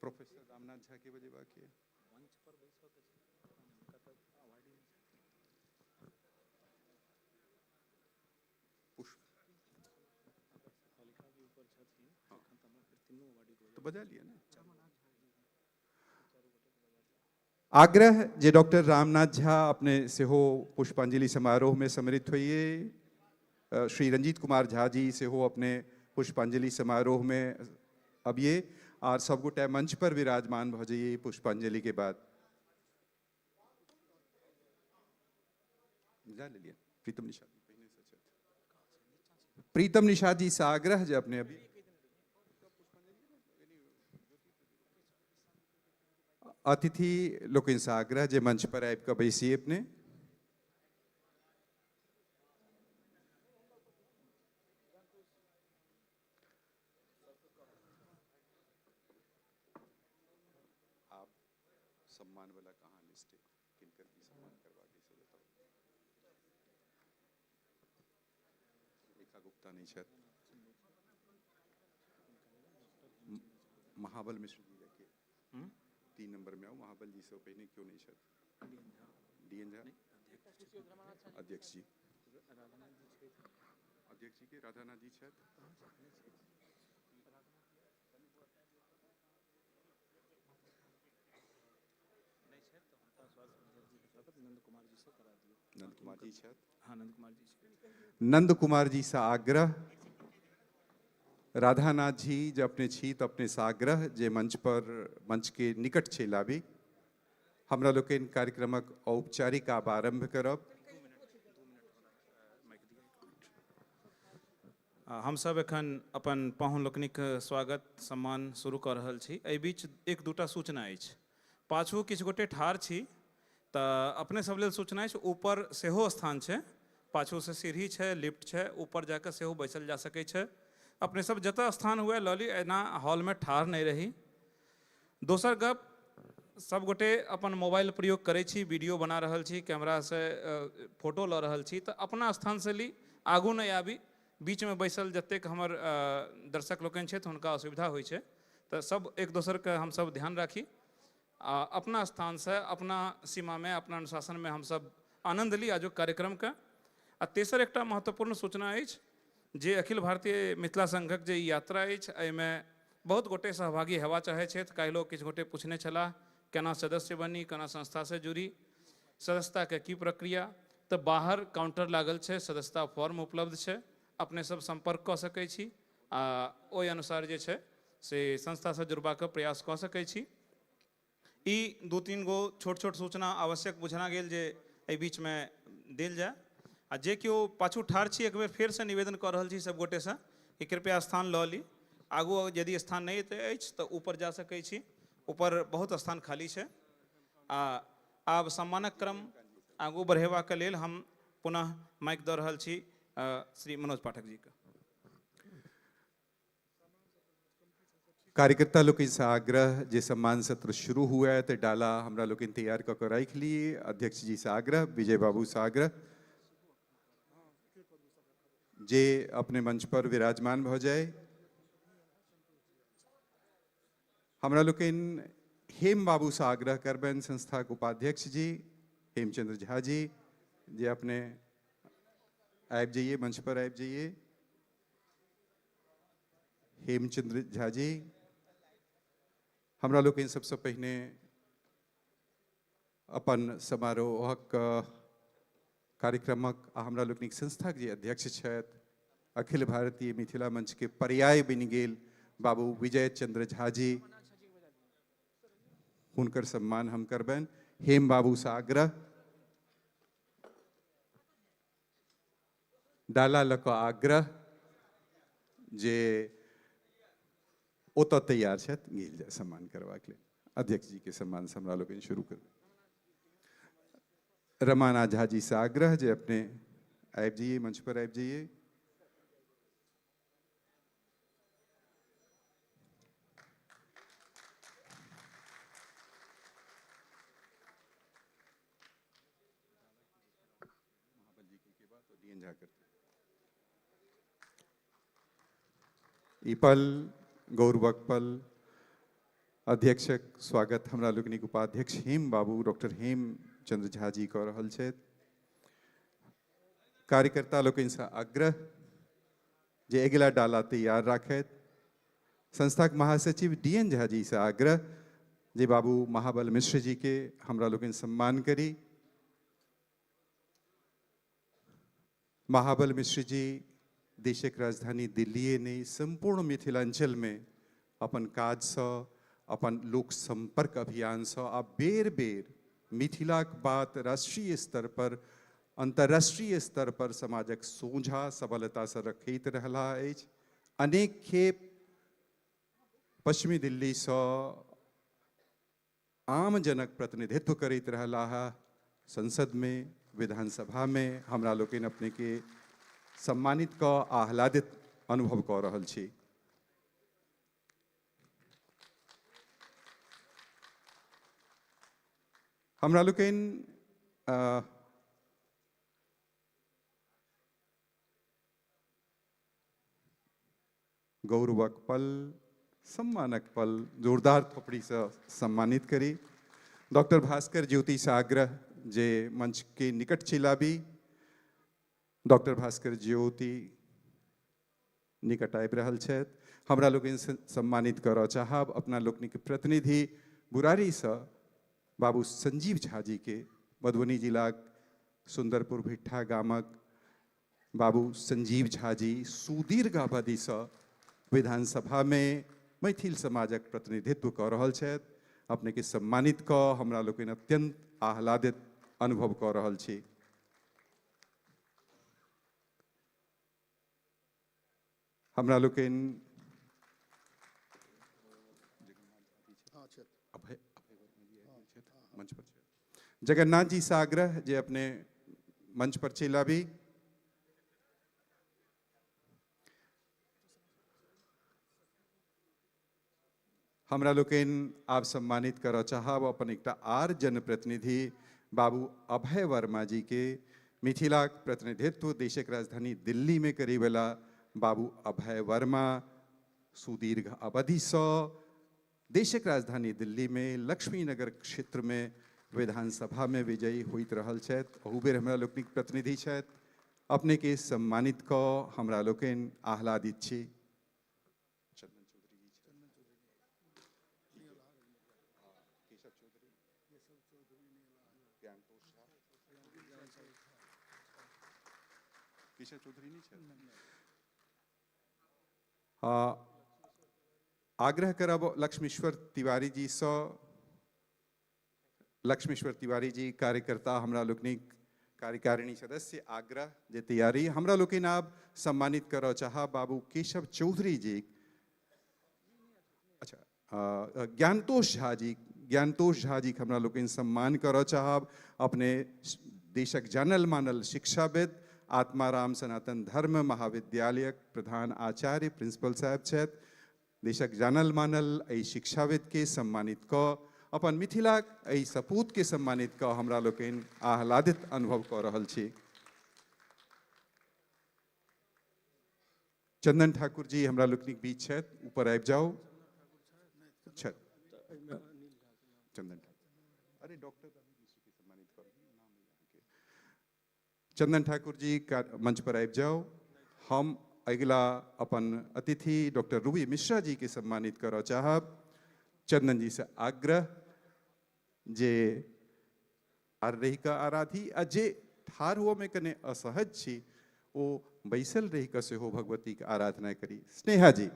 प्रोफेसर रामनाथ झा के बजेबाक के तो बजा लिया ना। आग्रह जे डॉक्टर रामनाथ झा अपने सेहो पुष्पांजलि समारोह में सम्मिलित होइए। श्री रंजीत कुमार झा जी सेहो अपने पुष्पांजलि समारोह में अबिए और सब गोटे मंच पर विराजमान भऽ जाइए पुष्पांजलि के बाद। जा ले लिया प्रीतम निषाद, प्रीतम निषाद जी से आग्रह जे अपने अभी अतिथि लोकनि से आग्रह जे मंच पर आबि कऽ बैसिए अपने। आप सम्मान वाला कहाँ लिस्ट है, किनकर की सम्मान करवा के से बताओ। रेखा गुप्ता नहीं छथि, महाबल मिश्र जी के 3 नंबर में आओ। महाबल जी से पहिने क्यों नहीं छथि? डीएन झा अध्यक्ष जी, अध्यक्ष जी के राधानाथ जी छथि। नंद कुमार जी छथि। नंद कुमार जी से आग्रह, राधानाथ जी जब अपने छी तो अपने से आग्रह जे मंच पर मंच के निकट चलि आबी। हमरा लोकनि कार्यक्रमक औपचारिक आब आरंभ करब। हमसब एखन अपन पाहुन लोकनिक स्वागत सम्मान शुरू कऽ रहल छी। एहि बीच एक दूटा सूचना अछि। पाछू किछु गोटे ठाढ़ छी तऽ अपने सब लेल सूचना अछि, ऊपर सेहो स्थान छै, पाछूसँ सीढ़ी छै, लिफ्ट छै, ऊपर जाकऽ सेहो बैसल जा सकै छै। अपने सब जतऽ स्थान हुए लऽ ली, एना हॉलमे ठाढ़ नहि रही। दोसर गप, सब गोटे अपन मोबाइल प्रयोग करै छी, वीडियो बना रहल छी, कैमरासँ फोटो लऽ रहल छी, तऽ अपना स्थानसँ ली, आगू नहि आबी। बीचमे बैसल जतेक हमर दर्शक लोकनि छथि हुनका असुविधा होइ छै, तऽ सब एक दोसरके हमसब ध्यान राखी आ अपना स्थानसँ अपना सीमामे अपना अनुशासनमे हमसब आनन्द ली आजुक कार्यक्रमके। आ तेसर एकटा महत्वपूर्ण सूचना अछि जे अखिल भारतीय मिथिला संघक जे यात्रा अछि एहिमे बहुत गोटे सहभागी हेबा चाहै छथि। काल्हिओ किछु गोटे पूछने छलाह केना सदस्य बनी, केना संस्थासँ जुड़ी, सदस्यताके की प्रक्रिया। तऽ बाहर काउंटर लागल छै, सदस्यता फॉर्म उपलब्ध छै, अपने सब सम्पर्क कऽ सकै छी आ ओहि अनुसार जे छै से संस्थासँ जुड़बाक प्रयास कऽ सकै छी। ई 2-3 गो छोट छोट सूचना आवश्यक बुझना गेल जे एहि बीचमे देल जाय। आ जे केओ पाछू ठाढ़ छी एक बेर फेरसँ निवेदन कऽ रहल छी सब गोटेसँ कि कृपया स्थान लऽ ली। आगू यदि स्थान नहि अछि तऽ ऊपर जा सकै छी, ऊपर बहुत स्थान खाली छै। आ आब सम्मानक क्रम आगू बढ़ेबाक लेल हम पुनः माइक दऽ रहल छी श्री मनोज पाठक जी के। कार्यकर्ता लोकनि से आग्रह जे सम्मान सत्र शुरू हुआ है तो डाला हमरा लोकनि तैयार कऽ के राखि ली। अध्यक्ष जी से आग्रह, विजय बाबू से आग्रह जे अपने मंच पर विराजमान भऽ जाय। हमरा लोकनि हेम बाबू से आग्रह करबनि, संस्थाक उपाध्यक्ष जी हेमचंद्र झा जी, जे अपने आबि जाइए, मंच पर आबि जाइए। हेमचंद्र झा जी, हमरा लोकनि सबसँ पहिने अपन समारोहक कार्यक्रमक आ हमरा लोकनिक संस्थाक जे अध्यक्ष छथि, अखिल भारतीय मिथिला मंच के पर्याय बनि गेल बाबू विजय चंद्र झा जी, हुनकर सम्मान हम करबनि। हेम बाबूसँ आग्रह, डाला लऽ कऽ आग्रह जे ओतऽ तैयार छथि, गेल जाय सम्मान करबाक लेल। अध्यक्ष जी के सम्मान से हमरा लोकनि शुरू करबै। रमानाथ झा जी से आग्रह जे अपने आबि जाइए, मंच पर आबि जाइए। ई पल गौरवक पल, अध्यक्षक स्वागत हमरा लोकनिक उपाध्यक्ष हेम बाबू डॉक्टर हेमचंद्र झा जी कऽ रहल छथि। कार्यकर्ता लोकनिसँ आग्रह जे अगिला डाला तैयार राखथि। संस्थाक महासचिव डी.एन. झा जी से आग्रह जे बाबू महाबल मिश्र जी के हमरा लोकनि सम्मान करी। महाबल मिश्र जी देशक राजधानी दिल्लीए नहि संपूर्ण मिथिलांचल में अपन काजसँ, अपन लोक संपर्क अभियानसँ आ बेर बेर मिथिलाक बात राष्ट्रीय स्तर पर, अंतर्राष्ट्रीय स्तर पर समाजक सोझा सबलतासँ रखैत रहला अछि। अनेक खेप पश्चिमी दिल्लीसँ आमजनक प्रतिनिधित्व करैत रहला है। संसद में, विधानसभा में हमरा लोकनि अपने के सम्मानित कऽ आह्लादित अनुभव कऽ रहल छी। हमरा लोकनि गौरवक पल, सम्मानक पल जोरदार थोपड़ीसँ सम्मानित करी। डॉक्टर भास्कर ज्योति से आग्रह जे मंच के निकट चिलाबी। डॉक्टर भास्कर ज्योति निकट आबि रहल छथि। हमरा लोकनि सम्मानित करऽ चाहब अपना लोकनिक प्रतिनिधि बुरारीसँ बाबू संजीव झा जी के, मधुबनी जिलाक सुंदरपुर भिट्ठा गामक बाबू संजीव झा जी सुदीर्घ अवधिसँ विधानसभा में मैथिल समाजक प्रतिनिधित्व कऽ रहल छथि। अपने के सम्मानित कऽ हमरा लोकनि अत्यंत आह्लादित अनुभव कऽ रहल छी। हमरा लोकनि मंच पर जगन्नाथ जी से आग्रह जे अपने मंच पर चलि आबी। हमरा लोकनि आब सम्मानित करऽ चाहब अपन एकटा आर जनप्रतिनिधि बाबू अभय वर्मा जी के। मिथिलाक प्रतिनिधित्व देशक राजधानी दिल्ली में करैवला बाबू अभय वर्मा सुदीर्घ अवधिसँ देशक राजधानी दिल्ली में लक्ष्मीनगर क्षेत्र में विधानसभा में विजयी होइत रहल छथि। अहू बेर हमरा लोकनिक प्रतिनिधि छथि। अपने के सम्मानित कऽ हमरा लोकनि आह्लादित छी। आग्रह करब लक्ष्मीश्वर तिवारी जी सँ। लक्ष्मीश्वर तिवारी जी कार्यकर्ता हमरा लोकनिक कार्यकारिणी सदस्य, आग्रह जे तैयारी। हमरा लोकनि आब सम्मानित करऽ चाहब बाबू केशव चौधरी जी, अच्छा ज्ञानतोष झा जी। ज्ञानतोष झा जी हमरा लोकनि सम्मान करऽ चाहब। अपने देशक जानल मानल शिक्षाविद, आत्माराम सनातन धर्म महाविद्यालयक प्रधान आचार्य प्रिंसिपल साहब छथि। देशक जानल मानल एहि शिक्षाविद के सम्मानित कऽ अपन मिथिलाक एहि सपूत के सम्मानित कऽ हमरा लोकनि आह्लादित अनुभव कऽ रहल छी। चंदन ठाकुर जी हमरा लोकनिक बीच छथि, ऊपर आबि जाउ। छथि चंदन ठाकुर, अरे डॉक्टर रवि मिश्र के सम्मानित करू। चंदन ठाकुर जी मंच पर आबि जाउ। हम अगिला अपन अतिथि डॉक्टर रूबी मिश्रा जी के सम्मानित करऽ चाहब। चंदन जी से आग्रह जे ठाढ़ रहि कऽ आराधी आ जे ठाढ़ हुअमे कने असहज छी ओ बैसल रहि कऽ सेहो भगवतीके आराधना करी। स्नेहा जी।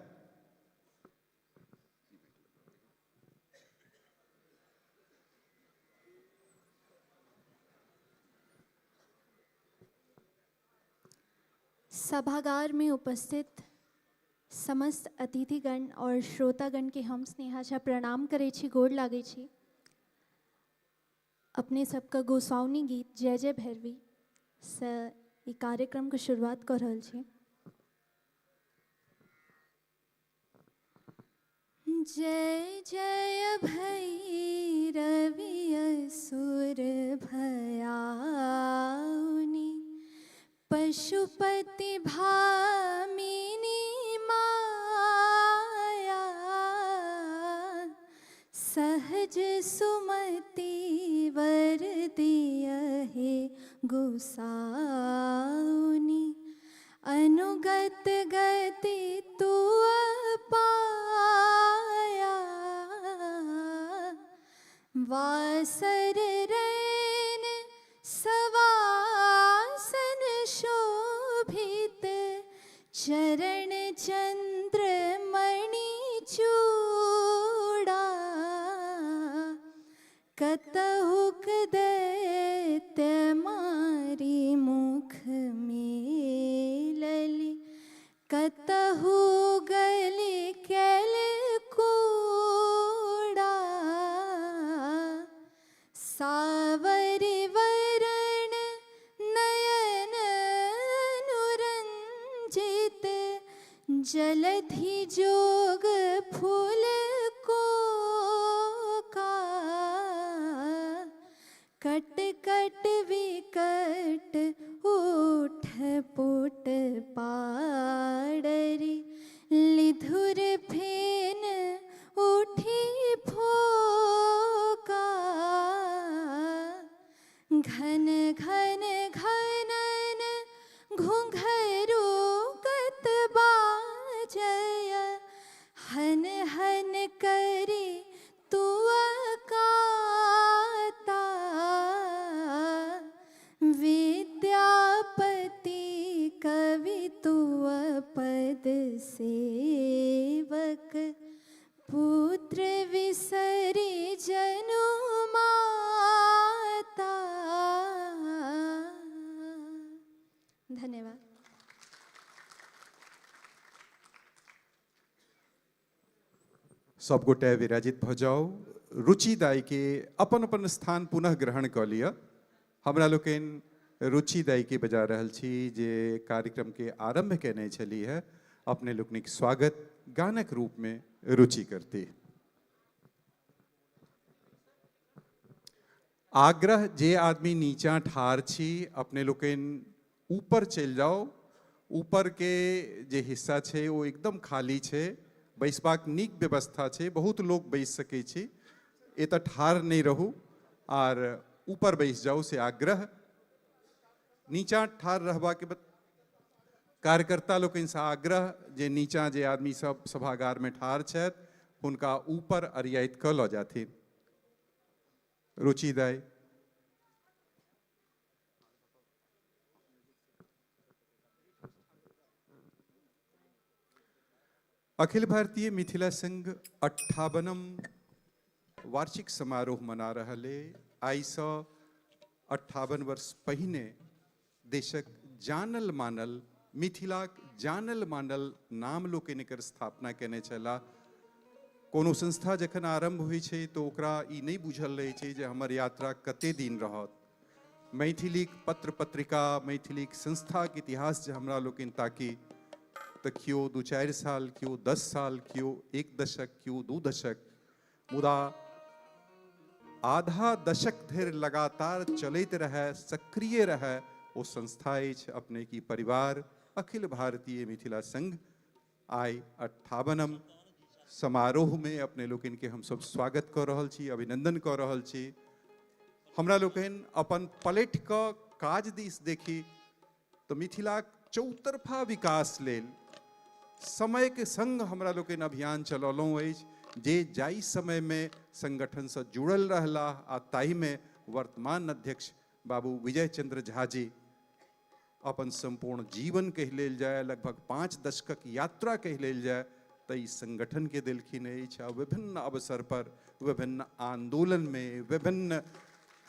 सभागार में उपस्थित समस्त अतिथिगण और श्रोतागण के हम स्नेहा झा प्रणाम करै छी, गोर लागै छी। अपने सबके गोसाउनी गीत जय जय भैरवी से ई कार्यक्रम के शुरुआत कर रहल छी। जय जय भैरवी असुर भयाउनी, पशुपति भामिनी माया, सहज सुमति वर दिय गोसाउनी, अनुगत गति तू पाया, वासर रैन सवासन शोभित, चरण चंद्र मणि चूड़ा, कतहुक दैत्य मारी मुख मिलली, कतहु गली कैल कूड़ा, सावरि वरण नयन अनुरंजित, जलधि जोग फूल को का, कट कट विकट उठ पुट पाडरी, लिधुर फेन उठी फोका, घन घन घनन घुंघरू कत बाजय, हन हन करी तुअ काता, विद्यापति कवि तुअ पद सेवक, पुत्र विसरी जनु माता। धन्यवाद। सब गोटे विराजित भ जाउ। रुचि दाई के अपन अपन स्थान पुनः ग्रहण कऽ लिअ। हमरा लोकनि रुचि दाई के बजा रहल छी जे कार्यक्रम के आरंभ केने छली है। अपने लोकनिक स्वागत गानक रूप में रुचि करती। आग्रह जे आदमी नीचा ठार छी अपने लोकनि ऊपर चलि जाउ। ऊपर के जे हिस्सा छै ओ एकदम खाली छै, बैसबाक नीक व्यवस्था छै, बहुत लोक बैस सकै छी। एतऽ ठार नहि रहू आर ऊपर बैस जाउ से आग्रह। नीचा ठार रहबाके कार्यकर्ता लोकनिसँ आग्रह जे नीचा जे आदमी सब सभागार में ठार छथि हुनका ऊपर अरियाइत कऽ लऽ जाथिन। रुचि दाई। अखिल भारतीय मिथिला संघ 58वां वार्षिक समारोह मना रहल है। आइसँ 58 वर्ष पहिने देशक जानल मानल मिथिलाक जानल मानल नाम लोकनि एकर स्थापना केने छलाह। कोनो संस्था जखन आरंभ होइ छै तऽ ओकरा ई नहि बुझल रहै छै जे हमर यात्रा कते दिन रहत। मैथिलीक पत्र पत्रिका, मैथिलीक संस्थाक इतिहास जे हमरा लोकनि ताकी तऽ केओ 2-4 साल, केओ 10 साल, केओ 1 दशक, केओ 2 दशक, मुदा आधा दशक धरि लगातार चलैत रहै, सक्रिय रहै ओ संस्था अछि अपने की परिवार अखिल भारतीय मिथिला संघ। आइ 58वां समारोह में अपने लोकनि के हम सब स्वागत कऽ रहल छी, अभिनंदन कऽ रहल छी। हमरा लोकनि अपन पलटि कऽ काज दिस देखी तऽ मिथिलाक चौतरफा विकास लेल समय के संग हमरा लोकनि अभियान चलौलहुँ अछि। जे जाहि समय में संगठन से जुड़ल रहला आ ताहि में वर्तमान अध्यक्ष बाबू विजय चंद्र झा जी अपन सम्पूर्ण जीवन कहि लेल जाय, लगभग 5 दशकक यात्रा कहि लेल जाय तऽ ई संगठन के देलखिन अछि। आ विभिन्न अवसर पर विभिन्न आंदोलन में विभिन्न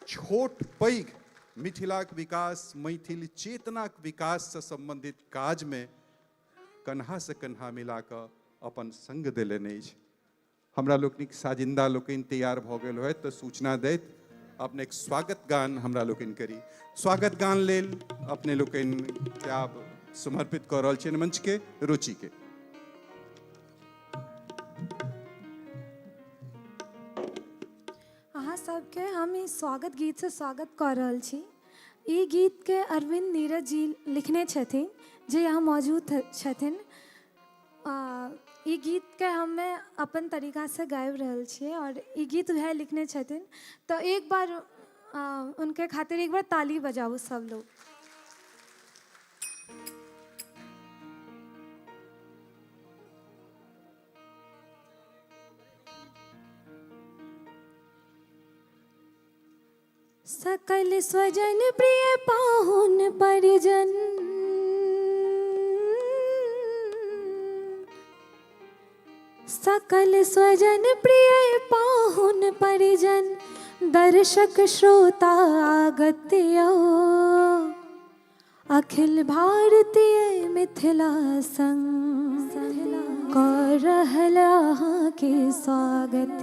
छोट पैघ मिथिलाक विकास, मैथिल चेतनाक विकास से संबंधित काज में कन्हा से कन्हा मिला कऽ अपन संग देलनि अछि। हमरा लोकनिक साजिंदा लोकनि तैयार भऽ गेल होयत तऽ सूचना दैत अपने एक स्वागत गान हमरा लोकनि करी। स्वागत गान लेल अपने लोकनि के आब समर्पित कऽ रहल छियनि मंच के रुचि के। अहाँ सबके हम ई स्वागत गीत से स्वागत कऽ रहल छी। ई गीतके अरविंद नीरज जी लिखने छथिन, जे यहाँ मौजूद छथिन। ई गीतके हमे अपन तरीकासँ गाबि रहल छियै और ई गीत वएह लिखने छथिन, तऽ एक बार उनके खातिर एक बार ताली बजाबू सब लोग। सकल स्वजन प्रिय पाहुन परिजन, सकल स्वजन प्रिय पाहुन परिजन, दर्शक श्रोता आगत्य, अखिल भारतीय मिथिला संघ कऽ रहल अहाँके स्वागत।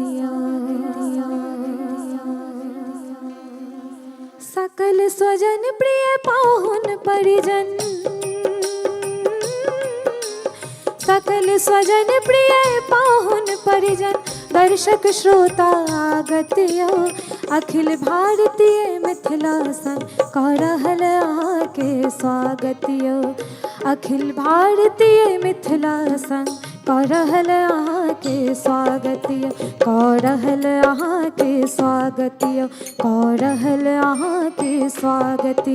सकल स्वजन प्रिय पाहुन परिजन, सकल स्वजन प्रिय पाहुन परिजन, दर्शक श्रोता आगत्य, अखिल भारतीय मिथिला संघ कऽ रहल अहाँके स्वागत। अखिल भारतीय मिथिला संघ कऽ रहल अहाँके स्वागत, कऽ रहल अहाँके स्वागत, कऽ रहल अहाँके स्वागत।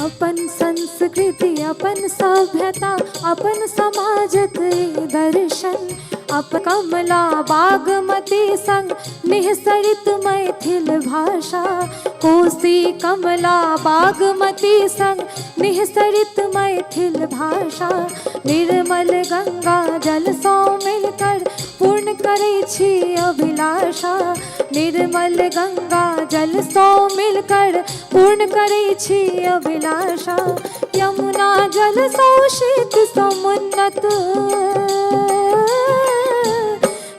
अपन संस्कृति अपन सभ्यता अपन समाजक दर्शन, अपन कमला बागमती संग निःसरित मैथिल भाषा, कोसी कमला बागमती संग निःसरित मैथिल भाषा, निर्मल गंगा जल सौं मिलकर पूर्ण करै छी अभिलाषा, निर्मल गंगा जल सौं मिलकर पूर्ण करै छी अभिलाषा, यमुना जल सौं शीत समुन्नत,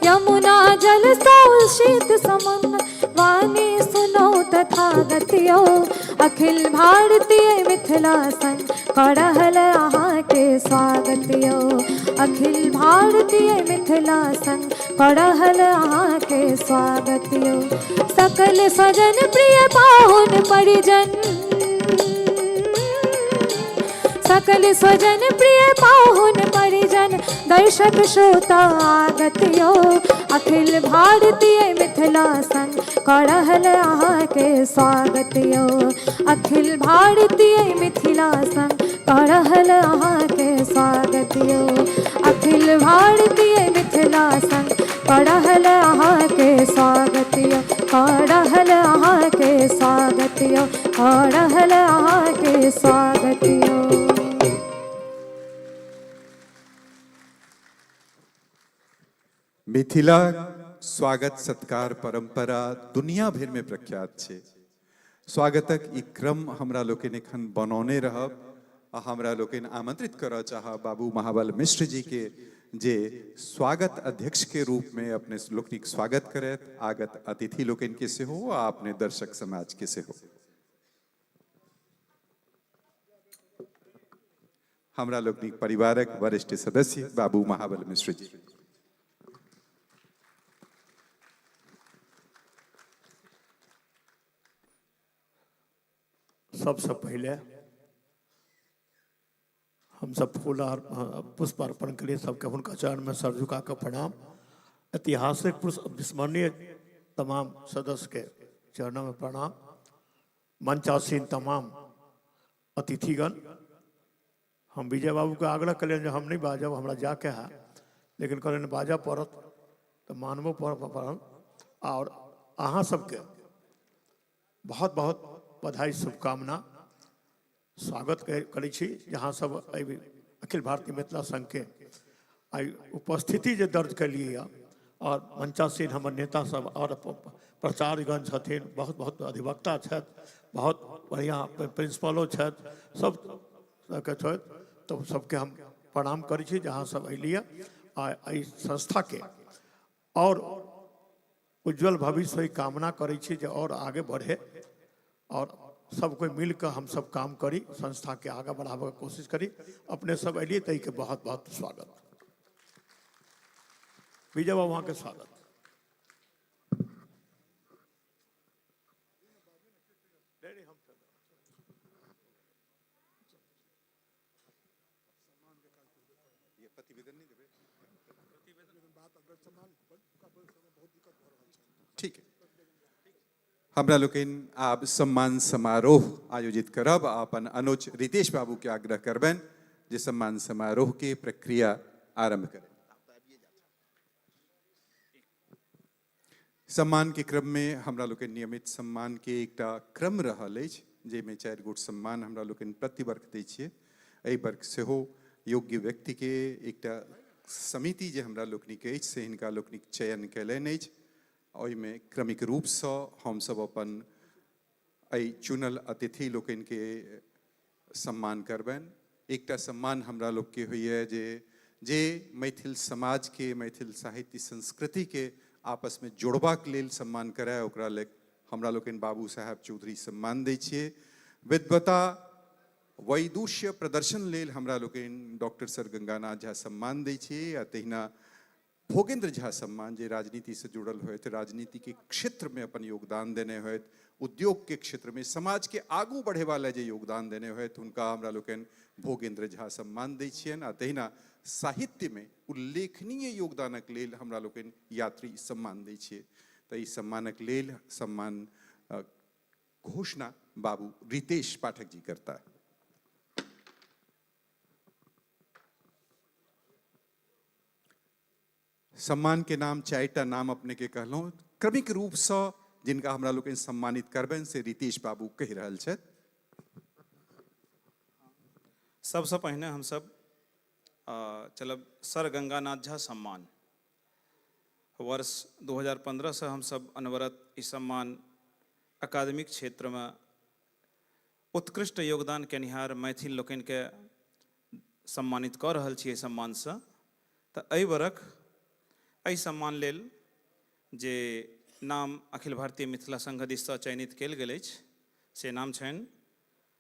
यमुना जल सौं शीत समुन्नत, वाणी सुनो तथागत, अखिल भारतीय मिथिला संघ कऽ रहल अहाँके स्वागत। अखिल भारतीय मिथिला संघ कऽ रहल अहाँके स्वागत। सकल स्वजन प्रिय पाहुन परिजन, सकल स्वजन प्रिय पाहुन परिजन, दर्शक श्रोता आगत्य, अखिल भारतीय मिथिला संघ कऽ रहल अहाँके स्वागत। अखिल भारतीय मिथिला संघ कऽ रहल अहाँके स्वागत। अखिल भारतीय मिथिला संघ कऽ रहल अहाँके स्वागत, कऽ रहल अहाँके स्वागत, कऽ रहल अहाँके स्वागत। मिथिला स्वागत सत्कार परंपरा दुनिया भरि में प्रख्यात छै। स्वागतक ई क्रम हमरा लोकनि एखन बनौने रहब आ हमरा लोकनि आमंत्रित करऽ चाहब बाबू महाबल मिश्र जी के, जे स्वागत अध्यक्ष के रूप में अपने लोकनिक स्वागत करैत आगत अतिथि लोकनि के सेहो आ अपने दर्शक समाज के सेहो। हमरा लोकनिक परिवारक वरिष्ठ सदस्य बाबू महाबल मिश्र जी। सबसे पहले हमसब फूल आर पुष्प अर्पण केलियै सबके हुनका चरणमे सर झुका कऽ प्रणाम। ऐतिहासिक पुरुष अविस्मरणीय तमाम सदस्यके चरणमे प्रणाम। मंचासीन तमाम अतिथिगण, हम विजय बाबूके आग्रह केलियनि जे हम नहि बाजब, हमरा जाके है, लेकिन कहलनि बाजऽ पड़त तऽ मानबो पड़ल। आओर अहाँ सबके बहुत बहुत बधाई, शुभकामना, स्वागत करै छी जे अहाँ सब एहि अखिल भारतीय मिथिला संघके आइ उपस्थिति जे दर्ज केलियै यऽ। आओर मंचासीन हमर नेता सब आओर प्रचारगण छथिन, बहुत बहुत अधिवक्ता छथि, बहुत बढ़िआँ प्रिंसिपलो छथि, सब के छथि, तऽ सबके हम प्रणाम करै छी जे अहाँ सब अयलियै आ एहि संस्थाके आओर उज्जवल भविष्य कामना करै छी जे आओर आगे बढ़े आओर सब कोइ मिल कऽ हमसब काम करी, संस्थाके आगाँ बढ़ाबऽके कोशिश करी। अपने सब एलियै ताहिके बहुत बहुत स्वागत। विजय बाबू अहाँके स्वागत। ठीक है, हमरा लोकनि आब सम्मान समारोह आयोजित करब आ अपन अनुज रितेश बाबू के आग्रह करबनि जे सम्मान समारोह के प्रक्रिया आरंभ करें। सम्मान के क्रम में हमरा लोकनि नियमित सम्मान के एकटा क्रम रहल अछि, जाहिमे 4 गोट सम्मान हमरा लोकनि प्रतिवर्ष दै छियै। एहि वर्ष सेहो योग्य व्यक्ति के एकटा समिति जे हमरा लोकनिक अछि से हिनका लोकनिक चयन कयलनि अछि। ओहिमे क्रमिक रूपसँ हमसब अपन एहि चुनल अतिथि लोकनिके सम्मान करबनि। एकटा सम्मान हमरा लोकके होइए जे जे मैथिल समाजके, मैथिल साहित्य संस्कृतिके आपसमे जोड़बाक लेल सम्मान करय, ओकरा लेल हमरा लोकनि बाबू साहेब चौधरी सम्मान दै छियै। विद्वता वैदुष्य प्रदर्शन लेल हमरा लोकनि डॉक्टर सर गंगानाथ झा सम्मान दै छियै। आ तहिना भोगेंद्र झा सम्मान जे राजनीति से जुड़ल होथि, राजनीति के क्षेत्र में अपन योगदान देने होथि, उद्योग के क्षेत्र में समाज के आगू बढ़ेबा लए जे योगदान देने होथि, हुनका हमरा लोकनि भोगेंद्र झा सम्मान दै छियनि। आ तहिना साहित्य में उल्लेखनीय योगदानक लेल हमरा लोकनि यात्री सम्मान दै छियै। तऽ ई सम्मानक लेल सम्मान घोषणा बाबू रितेश पाठक जी करता। सम्मान के नाम 4टा नाम अपने के कहलहुँ, क्रमिक रूपसँ जिनका हमरा लोकनि सम्मानित करबनि से रितेश बाबू कहि रहल छथि। सबसँ पहिने हमसब चलब सर गंगानाथ झा सम्मान। वर्ष 2015 से हमसब अनवरत ई सम्मान अकादमिक क्षेत्रमे उत्कृष्ट योगदान केनिहार मैथिल लोकनिके सम्मानित कऽ रहल छी एहि सम्मानसँ। तऽ एहि बरख एहि सम्मान लेल जे नाम अखिल भारतीय मिथिला संघ दिससँ चयनित कयल गेल अछि से नाम छनि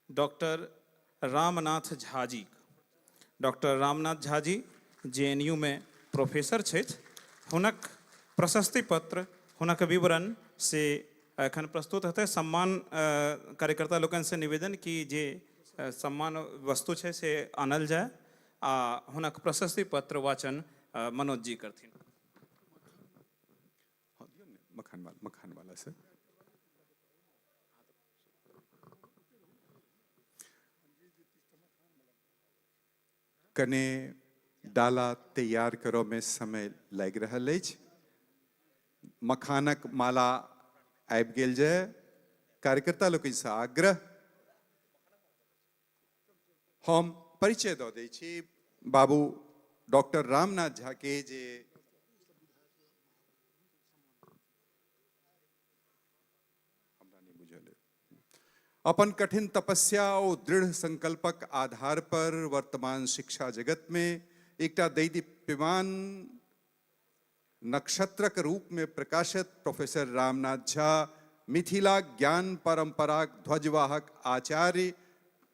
doctor Ramnath Jhaji. Doctor Ramnath Jhaji J N U मे प्रोफेसर छथि। हुनक प्रशस्ति पत्र, हुनक विवरण से एखन प्रस्तुत हेतै। सम्मान कार्यकर्ता लोकनिसँ निवेदन कि जे सम्मान वस्तु छै से आनल जाय आ हुनक प्रशस्ति पत्र वाचन मनोज जी करथिन। मखान वाला से कने डाला तैयार करऽ में समय लागि रहल अछि। मखानक माला आबि गेल जाय। कार्यकर्ता लोकनिसँ आग्रह, हम परिचय दऽ दै छी बाबू डॉक्टर रामनाथ झा के, जे हमरा नहि बुझल अपन कठिन तपस्या ओ दृढ़ संकल्पक आधार पर वर्तमान शिक्षा जगत में एकटा दैदीप्यमान नक्षत्रक रूप में प्रकाशित प्रोफेसर रामनाथ झा मिथिला ज्ञान परंपराक ध्वजवाहक आचार्य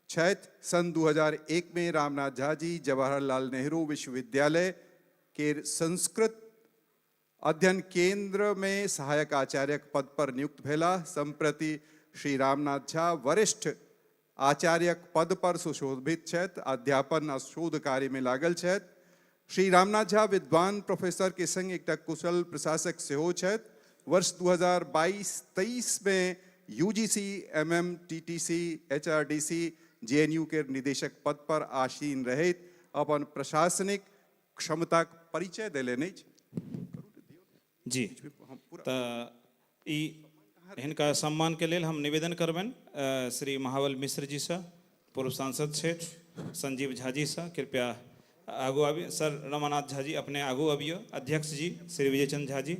छथि। सन 2001 में रामनाथ झा जी जवाहरलाल नेहरू विश्वविद्यालय के संस्कृत अध्ययन केंद्र में सहायक आचार्यक पद पर नियुक्त भेला। संप्रति श्री रामनाथ झा वरिष्ठ आचार्यक पद पर सुशोभित छथि, अध्यापन आ शोध कार्य में लागल छथि। श्री रामनाथ झा विद्वान प्रोफेसर के संग एकटा कुशल प्रशासक सेहो छथि। वर्ष 2022-23 में UGC, MMTTC, HRDC, JNU के निदेशक पद पर आसीन रहैत अपन प्रशासनिक क्षमताक परिचय देलनि अछि। जी, तऽ ई हिनका सम्मानके लेल हम निवेदन करबनि श्री महाबल मिश्र जीसँ, पूर्व सांसद छथि, संजीव झा जीसँ, कृपया आगू आबी। सर रमानाथ झा जी अपने आगू अबियौ। अध्यक्ष जी श्री विजयचंद झा जी,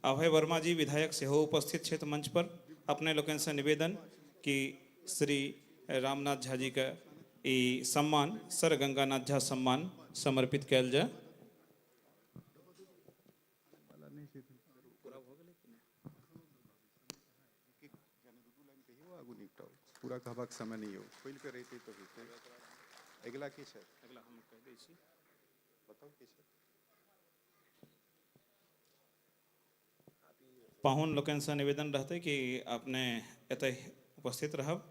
अभय वर्मा जी विधायक सेहो उपस्थित छथि मंच पर। अपने लोकनिसँ निवेदन कि श्री रामनाथ झा जीके ई सम्मान सर गंगानाथ झा सम्मान समर्पित कयल जाय। पूरा कहबाक समय नहि यौ, खोलि कऽ रहितै तऽ होइतै। अगिला के छै? अगिला हम कहि दै छी। बताउ के छै? पाहुन लोकनिसँ निवेदन रहतै कि अपने एतय उपस्थित रहब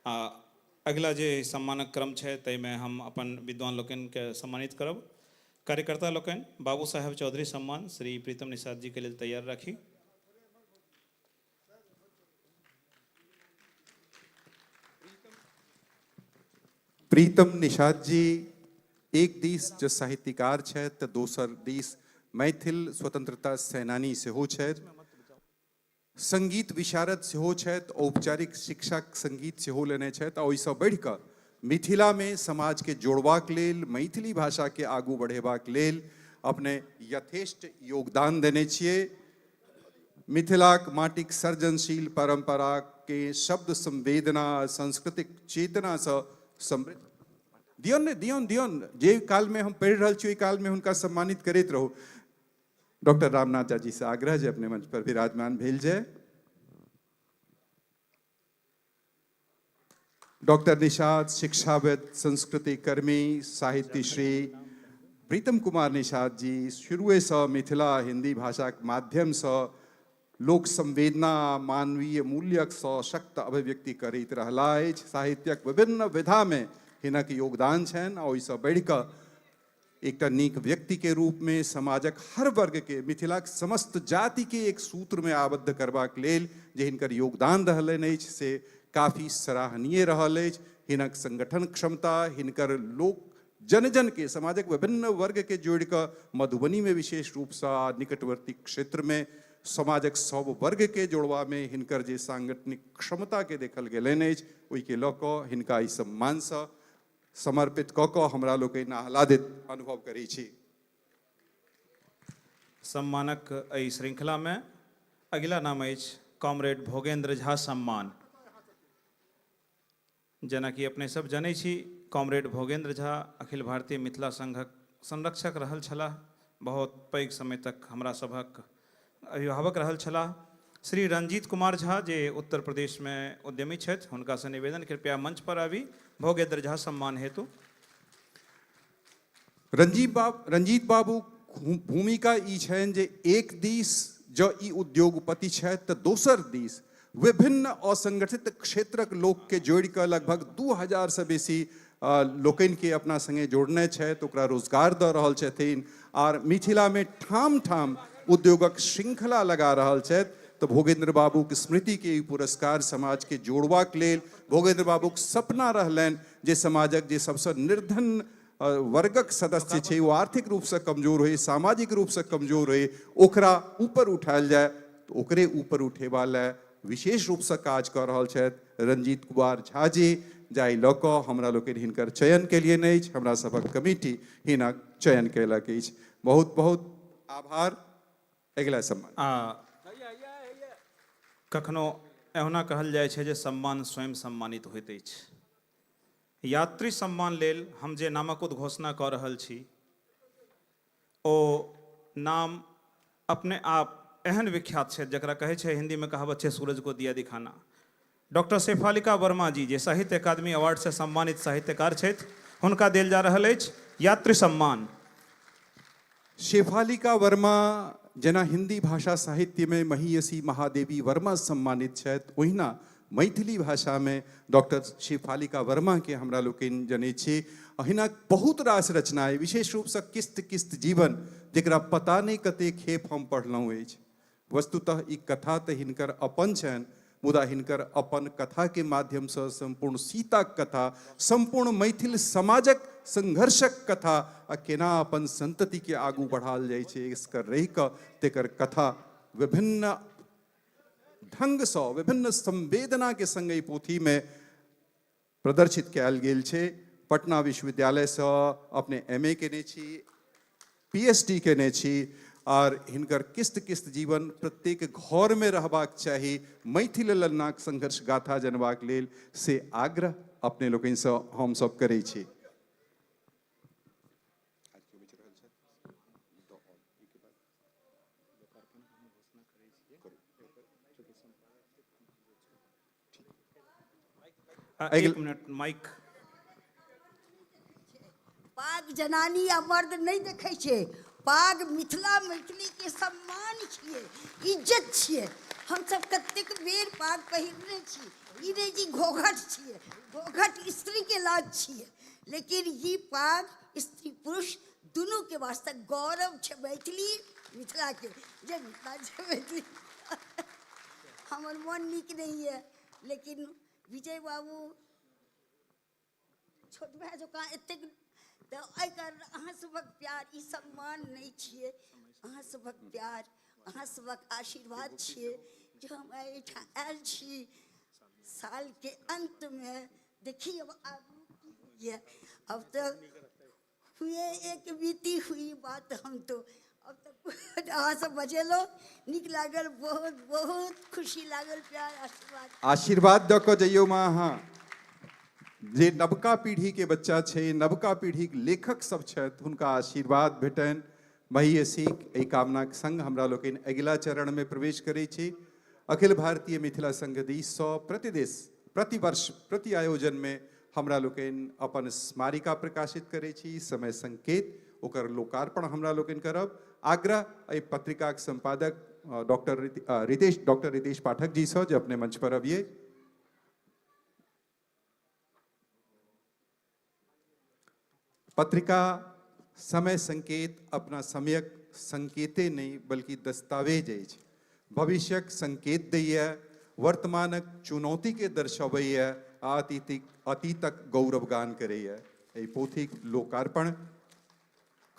आ अगिला जे सम्मानक क्रम छै ताहिमे हम अपन विद्वान लोकनिके सम्मानित करब। कार्यकर्ता लोकनि बाबू साहेब चौधरी सम्मान श्री प्रीतम निषाद जी के लेल तैयार राखी। प्रीतम निषाद जी एक दिस जो साहित्यकार छथि तऽ दोसर दिस मैथिल स्वतंत्रता सेनानी सेहो छथि, संगीत विशारद सेहो छथि, औपचारिक शिक्षा संगीत सेहो लेने छथि आ ओहिसँ बढ़ि कऽ मिथिलामे समाजके जोड़बाक लेल, मैथिली भाषाके आगू बढ़ेबाक लेल अपने यथेष्ट योगदान देने छियै। मिथिलाक माटिक सर्जनशील परंपराके शब्द संवेदना सांस्कृतिक चेतनासँ समृद्ध दियौन ने, दियौन दियौन, जे कालमे हम पढ़ि रहल छी ओहि कालमे हुनका सम्मानित करैत रहू। डॉक्टर रामनाथ झा जी से आग्रह जे अपने मंच पर विराजमान भेल जाय। डॉक्टर निषाद शिक्षाविद, संस्कृति कर्मी, साहित्य श्री प्रीतम कुमार निषाद जी शुरुएसँ मिथिला हिंदी भाषाक माध्यमसँ लोक संवेदना मानवीय मूल्यक सशक्त अभिव्यक्ति करैत रहला अछि। साहित्यक विभिन्न विधामे हिनक योगदान छनि आ ओहिसँ बढ़ि कऽ एकटा नीक व्यक्तिके रूपमे समाजक हर वर्गके, मिथिलाक समस्त जातिके एक सूत्रमे आबद्ध करबाक लेल जे हिनकर योगदान रहलनि अछि से काफी सराहनीय रहल अछि। हिनक संगठन क्षमता, हिनकर लोक जन जनके, समाजक विभिन्न वर्गके जोड़ि कऽ मधुबनीमे विशेष रूपसँ आ निकटवर्ती क्षेत्रमे समाजक सब वर्गके जोड़बामे हिनकर जे सांगठनिक क्षमताके देखल गेलनि अछि ओहिके लऽ कऽ हिनका एहि सम्मानसँ समर्पित कऽ कऽ हमरा लोकनि आह्लादित अनुभव करै छी। सम्मानक एहि श्रृंखलामे अगिला नाम अछि कॉमरेड भोगेन्द्र झा सम्मान। जेनाकि अपने सब जनै छी, कॉमरेड भोगेन्द्र झा अखिल भारतीय मिथिला संघक संरक्षक रहल छलाह, बहुत पैघ समय तक हमरा सभक अभिभावक रहल छलाह। श्री रंजीत कुमार झा जे उत्तर प्रदेशमे उद्यमी छथि, हुनकासँ निवेदन कृपया मंच पर आबी भोगेन्द्र झा सम्मान हेतु। रंजीत बाबू भूमिका ई छनि जे एक दिस जँ ई उद्योगपति छथि तऽ दोसर दिस विभिन्न असंगठित क्षेत्रक लोकके जोड़ि कऽ लगभग 2000 सँ बेसी लोकनिके अपना संगे जोड़ने छथि, ओकरा रोजगार दऽ रहल छथिन आर मिथिलामे ठाम ठाम उद्योगक श्रृंखला लगा रहल छथि। तऽ भोगेन्द्र बाबूक स्मृतिके ई पुरस्कार समाजके जोड़बाक लेल, भोगेन्द्र बाबूक सपना रहलनि जे समाजक जे सबसँ निर्धन वर्गक सदस्य छै ओ आर्थिक रूपसँ कमजोर होइ, सामाजिक रूपसँ कमजोर होइ, ओकरा ऊपर उठायल जाय। तऽ ओकरे ऊपर उठेबा लए विशेष रूपसँ काज कऽ रहल छथि रंजीत कुमार झा जी, जाहि लऽ कऽ हमरा लोकनि हिनकर चयन केलियनि अछि, हमरा सभक कमिटी हिनक चयन कयलक अछि। बहुत बहुत आभार। अगिला सम्मान। आ कखनो एहुना कहल जाइ छै जे सम्मान स्वयं सम्मानित होइत अछि। यात्री सम्मान लेल हम जे नामक उद्घोषणा कऽ रहल छी ओ नाम अपने आप एहन विख्यात छै जकरा कहै छै हिंदीमे कहावत छै सूरज को दिया दिखाना। डॉक्टर शेफालिका वर्मा जी जे साहित्य अकादमी अवार्डसँ सम्मानित साहित्यकार छथि, हुनका देल जा रहल अछि यात्री सम्मान। शेफालिका वर्मा जेना हिंदी भाषा साहित्यमे महीयसी महादेवी वर्मा सम्मानित छथि, ओहिना मैथिली भाषामे डॉक्टर शेफालिका वर्माके हमरा लोकनि जनै छी। हिनक बहुत रास रचना अइ, विशेष रूपसँ किस्त किस्त जीवन, जकरा पता नहि कतेक खेप हम पढ़लहुँ अछि। वस्तुतः ई कथा तऽ हिनकर अपन छनि, मुदा हिनकर अपन कथाके माध्यमसँ सम्पूर्ण सीताक कथा, सम्पूर्ण मैथिल समाजक संघर्षक कथा आ केना अपन संततिके आगू बढ़ाओल जाइ छै एसकर रहि कऽ, तेकर कथा विभिन्न ढङ्गसँ विभिन्न संवेदनाके सङ्ग एहि पोथीमे प्रदर्शित कयल गेल छै। पटना विश्वविद्यालयसँ अपने एम ए केने छी, पी एच डी केने छी आर हिनकर किस्त किस्त जीवन प्रत्येक घरमे रहबाक चाही मैथिल ललनाक संघर्ष गाथा जनबाक लेल, से आग्रह अपने लोकनिसँ हमसब करै छी। एक मिनट माइक। पाग जनानी आ मर्द नहि देखै छै। पाग मिथिला मैथिलीके सम्मान छियै, इज्जत छियै। हमसब कतेक बेर पाग पहिरने छी। ई नहि जे घोघट छियै, घोघट स्त्रीके लाज छियै, लेकिन ई पाग स्त्री पुरुष दुनूके वास्ते गौरव छै मैथिली मिथिलाके। जय मिथिला, जय मैथिली। हमर मन नीक नहि यऽ, लेकिन विजय बाबू छोट भाय जकाँ एतेक, तऽ एहि कारण अहाँ सभक प्यार ई सम्मान नहि छियै, अहाँ सभक प्यार, अहाँ सभक आशीर्वाद छियै जे हम एहिठाम आयल छी सालके अन्तमे। देखी अब आगू की होइए। अब तऽ हुए एक बीती हुई बात, हम तो अब तक अहाँ सब बजेलहुँ, नीक लागल, बहुत बहुत खुशी लागल। प्यार आशीर्वाद। आशीर्वाद दऽ कऽ जइयौ माँ अहाँ। जे नवका पीढ़ीके बच्चा छै, नवका पीढ़ीके लेखक सब छथि, हुनका आशीर्वाद भेटनि महीयसीक, एहि कामनाक संग हमरा लोकनि अगिला चरणमे प्रवेश करै छी। अखिल भारतीय मिथिला संघ दिससँ प्रतिदिश प्रतिवर्ष प्रति आयोजनमे हमरा लोकनि अपन स्मारिका प्रकाशित करै छी, समय संकेत, ओकर लोकार्पण हमरा लोकनि करब। आग्रह एहि पत्रिकाक संपादक डॉक्टर रितेश, डॉक्टर रितेश पाठक जीसँ जे अपने मंच पर अबियै। पत्रिका समय संकेत अपना समयक संकेते नहि बल्कि दस्तावेज अछि, भविष्यक संकेत दैए, वर्तमानक चुनौतीके दर्शबैए आ अतीतक गौरवगान करैए। एहि पोथीक लोकार्पण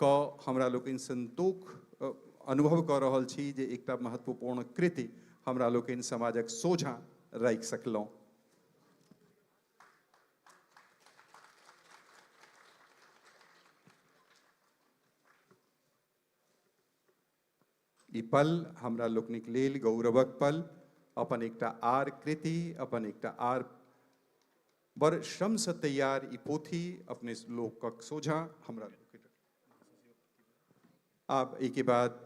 कऽ हमरा लोकनि संतोष अनुभव कऽ रहल छी जे एकटा महत्वपूर्ण कृति हमरा लोकनि समाजक सोझाँ राखि सकलहुँ। ई पल हमरा लोकनिक लेल गौरवक पल। अपन एकटा आर कृति, अपन एकटा आर बड़ श्रमसँ तैयार ई पोथी अपने लोकक सोझाँ हमरा लोकनि। आब एहिके बाद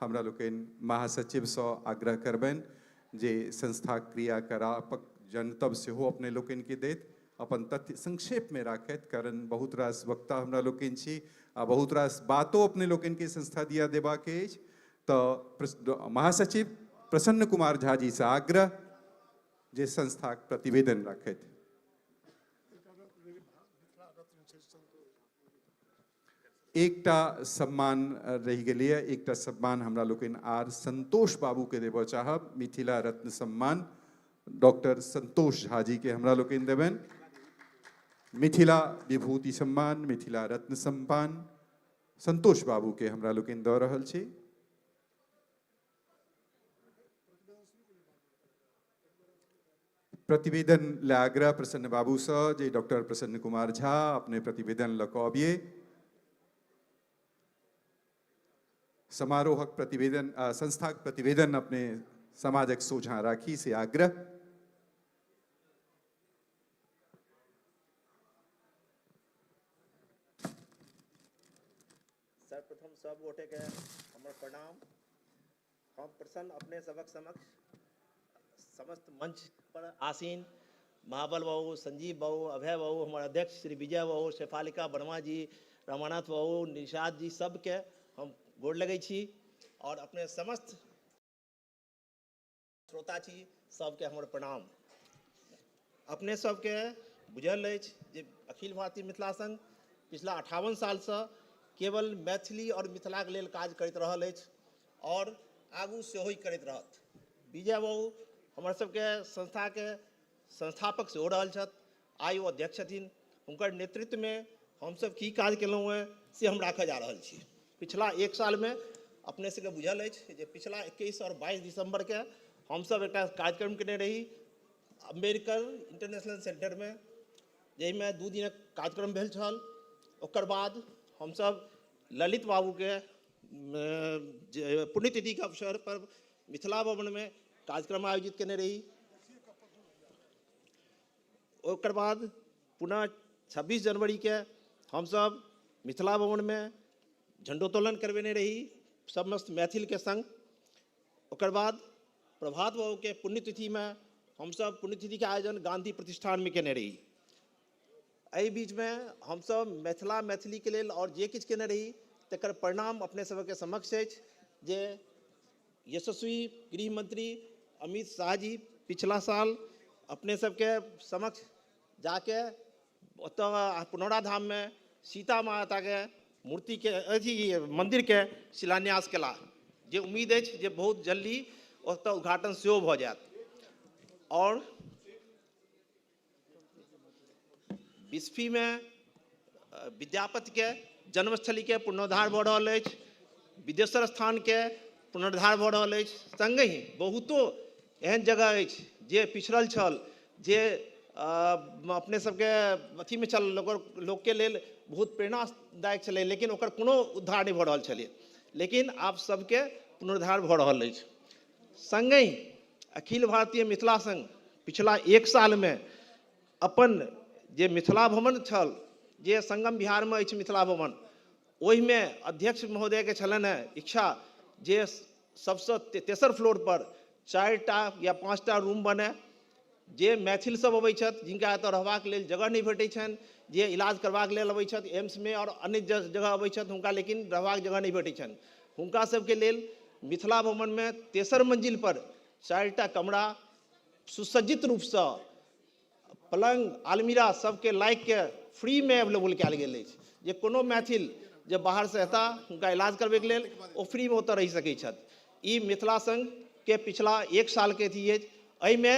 हमरा लोकनि महासचिवसँ आग्रह करबनि जे संस्था क्रियाकलापक जनतब सेहो अपने लोकनिके देत, अपन तथ्य संक्षेपमे राखैत, कारण बहुत रास वक्ता हमरा लोकनि छी आ बहुत रास बातो अपने लोकनिके संस्था दिया देबाक अछि। तऽ महासचिव प्रसन्न कुमार झा जीसँ आग्रह जे संस्थाक प्रतिवेदन राखथि। एकटा सम्मान रहि गेलैए। एकटा सम्मान हमरा लोकनि आर संतोष बाबूके देबऽ चाहब। मिथिला रत्न सम्मान डॉक्टर संतोष झा जी के हमरा लोकनि देबनि। मिथिला विभूति सम्मान, मिथिला रत्न सम्मान संतोष बाबू के हमरा लोकनि दऽ रहल छी। प्रतिवेदन लए आग्रह प्रसन्न बाबूसँ जे डॉक्टर प्रसन्न कुमार झा अपने प्रतिवेदन लऽ कऽ अबियै। समारोहक प्रतिवेदन, संस्थाक प्रतिवेदन अपने समाजक सोझाँ राखी, से आग्रह। सर्वप्रथम सब गोटे के हमर प्रणाम। हम प्रसन्न अपने सबक समक्ष समस्त मंच पर आसीन महाबल बाबू, संजीव बाबू, अभय बाबू, हमर अध्यक्ष श्री विजय बाबू, शेफालिका वर्मा जी, रमानाथ बाबू, निषाद जी, सबके हम गोर लगै छी और अपने समस्त श्रोता छी, सबके हमर प्रणाम। अपने सबके बुझल अछि जे अखिल भारतीय मिथिला संघ पिछला 58 सालसँ केवल मैथिली और मिथिलाके लेल काज करैत रहल अछि और आगू सेहो करैत रहत। विजय बाबू हमर सबके संस्थाके संस्थापक सेहो रहल छथि, आइ ओ अध्यक्ष छथिन। हुनकर नेतृत्वमे हमसब की काज केलहुँ हेँ से हम राखऽ जा रहल छी। पिछला एक सालमे अपने सबके बुझल अछि जे पिछला 21 और 22 दिसंबरके हमसब एकटा कार्यक्रम केने रही अम्बेडकर इंटरनेशनल सेंटरमे, जाहिमे 2 दिनक कार्यक्रम भेल छल। ओकर बाद हमसब ललित बाबूके पुण्यतिथिके अवसर पर मिथिला भवनमे कार्यक्रम आयोजित केने रही। ओकर बाद पुनः 26 जनवरीके हमसब मिथिला भवनमे झंडोत्तोलन करबेने रही समस्त मैथिलके संग। ओकर बाद प्रभात बाबूके पुण्यतिथिमे हमसब पुण्यतिथिके आयोजन गांधी प्रतिष्ठानमे केने रही। एहि बीचमे हमसब मिथिला मैथिलीके लेल और जे किछु केने रही तकर परिणाम अपने सबके समक्ष अछि जे यशस्वी गृह मंत्री अमित शाह जी पिछला साल अपने सबके समक्ष जाके ओतऽ पुनौरा धाममे सीता माताके मूर्तिके अथी मन्दिरके शिलान्यास केला, जे उम्मीद अछि जे बहुत जल्दी ओतऽ उद्घाटन सेहो भऽ जायत। और बिस्फीमे विद्यापतिके जन्मस्थलीके पुनरुद्धार भऽ रहल अछि, विदेश्वर स्थानके पुनरुद्धार भऽ रहल अछि। सङ्गहि बहुतो एहन जगह अछि जे पिछड़ल छल, जे अपने सबके अथीमे छल, लोकके लेल बहुत प्रेरणादायक छलै, लेकिन ओकर कोनो उद्धार नहि भऽ रहल छलै, लेकिन आब सबके पुनरुद्धार भऽ रहल अछि। सङ्गहि अखिल भारतीय मिथिला संघ पिछला 1 सालमे अपन जे मिथिला भवन छल, जे संगम बिहारमे अछि मिथिला भवन, ओहिमे अध्यक्ष महोदयके छलनि हेँ इच्छा जे सबसँ तेसर फ्लोर पर 4टा या 5टा रूम बने, जे मैथिल सब अबै छथि जिनका एतऽ रहबाक लेल जगह नहि भेटै छनि, जे इलाज करबाक लेल अबै छथि एम्समे आओर अन्य जगह अबै छथि हुनका, लेकिन रहबाक जगह नहि भेटै छनि, हुनका सबके लेल मिथिला भवनमे तेसर मंजिल पर 4टा कमरा सुसज्जित रूपसँ पलङ्ग आलमीरा सबके लायकके फ्रीमे अवेलेबल कयल गेल अछि, जे कोनो मैथिल जे बाहरसँ एता हुनका इलाज करबैके लेल ओ फ्रीमे ओतऽ रहि सकै छथि। ई मिथिला संघके पिछला 1 सालके अथी अछि। एहिमे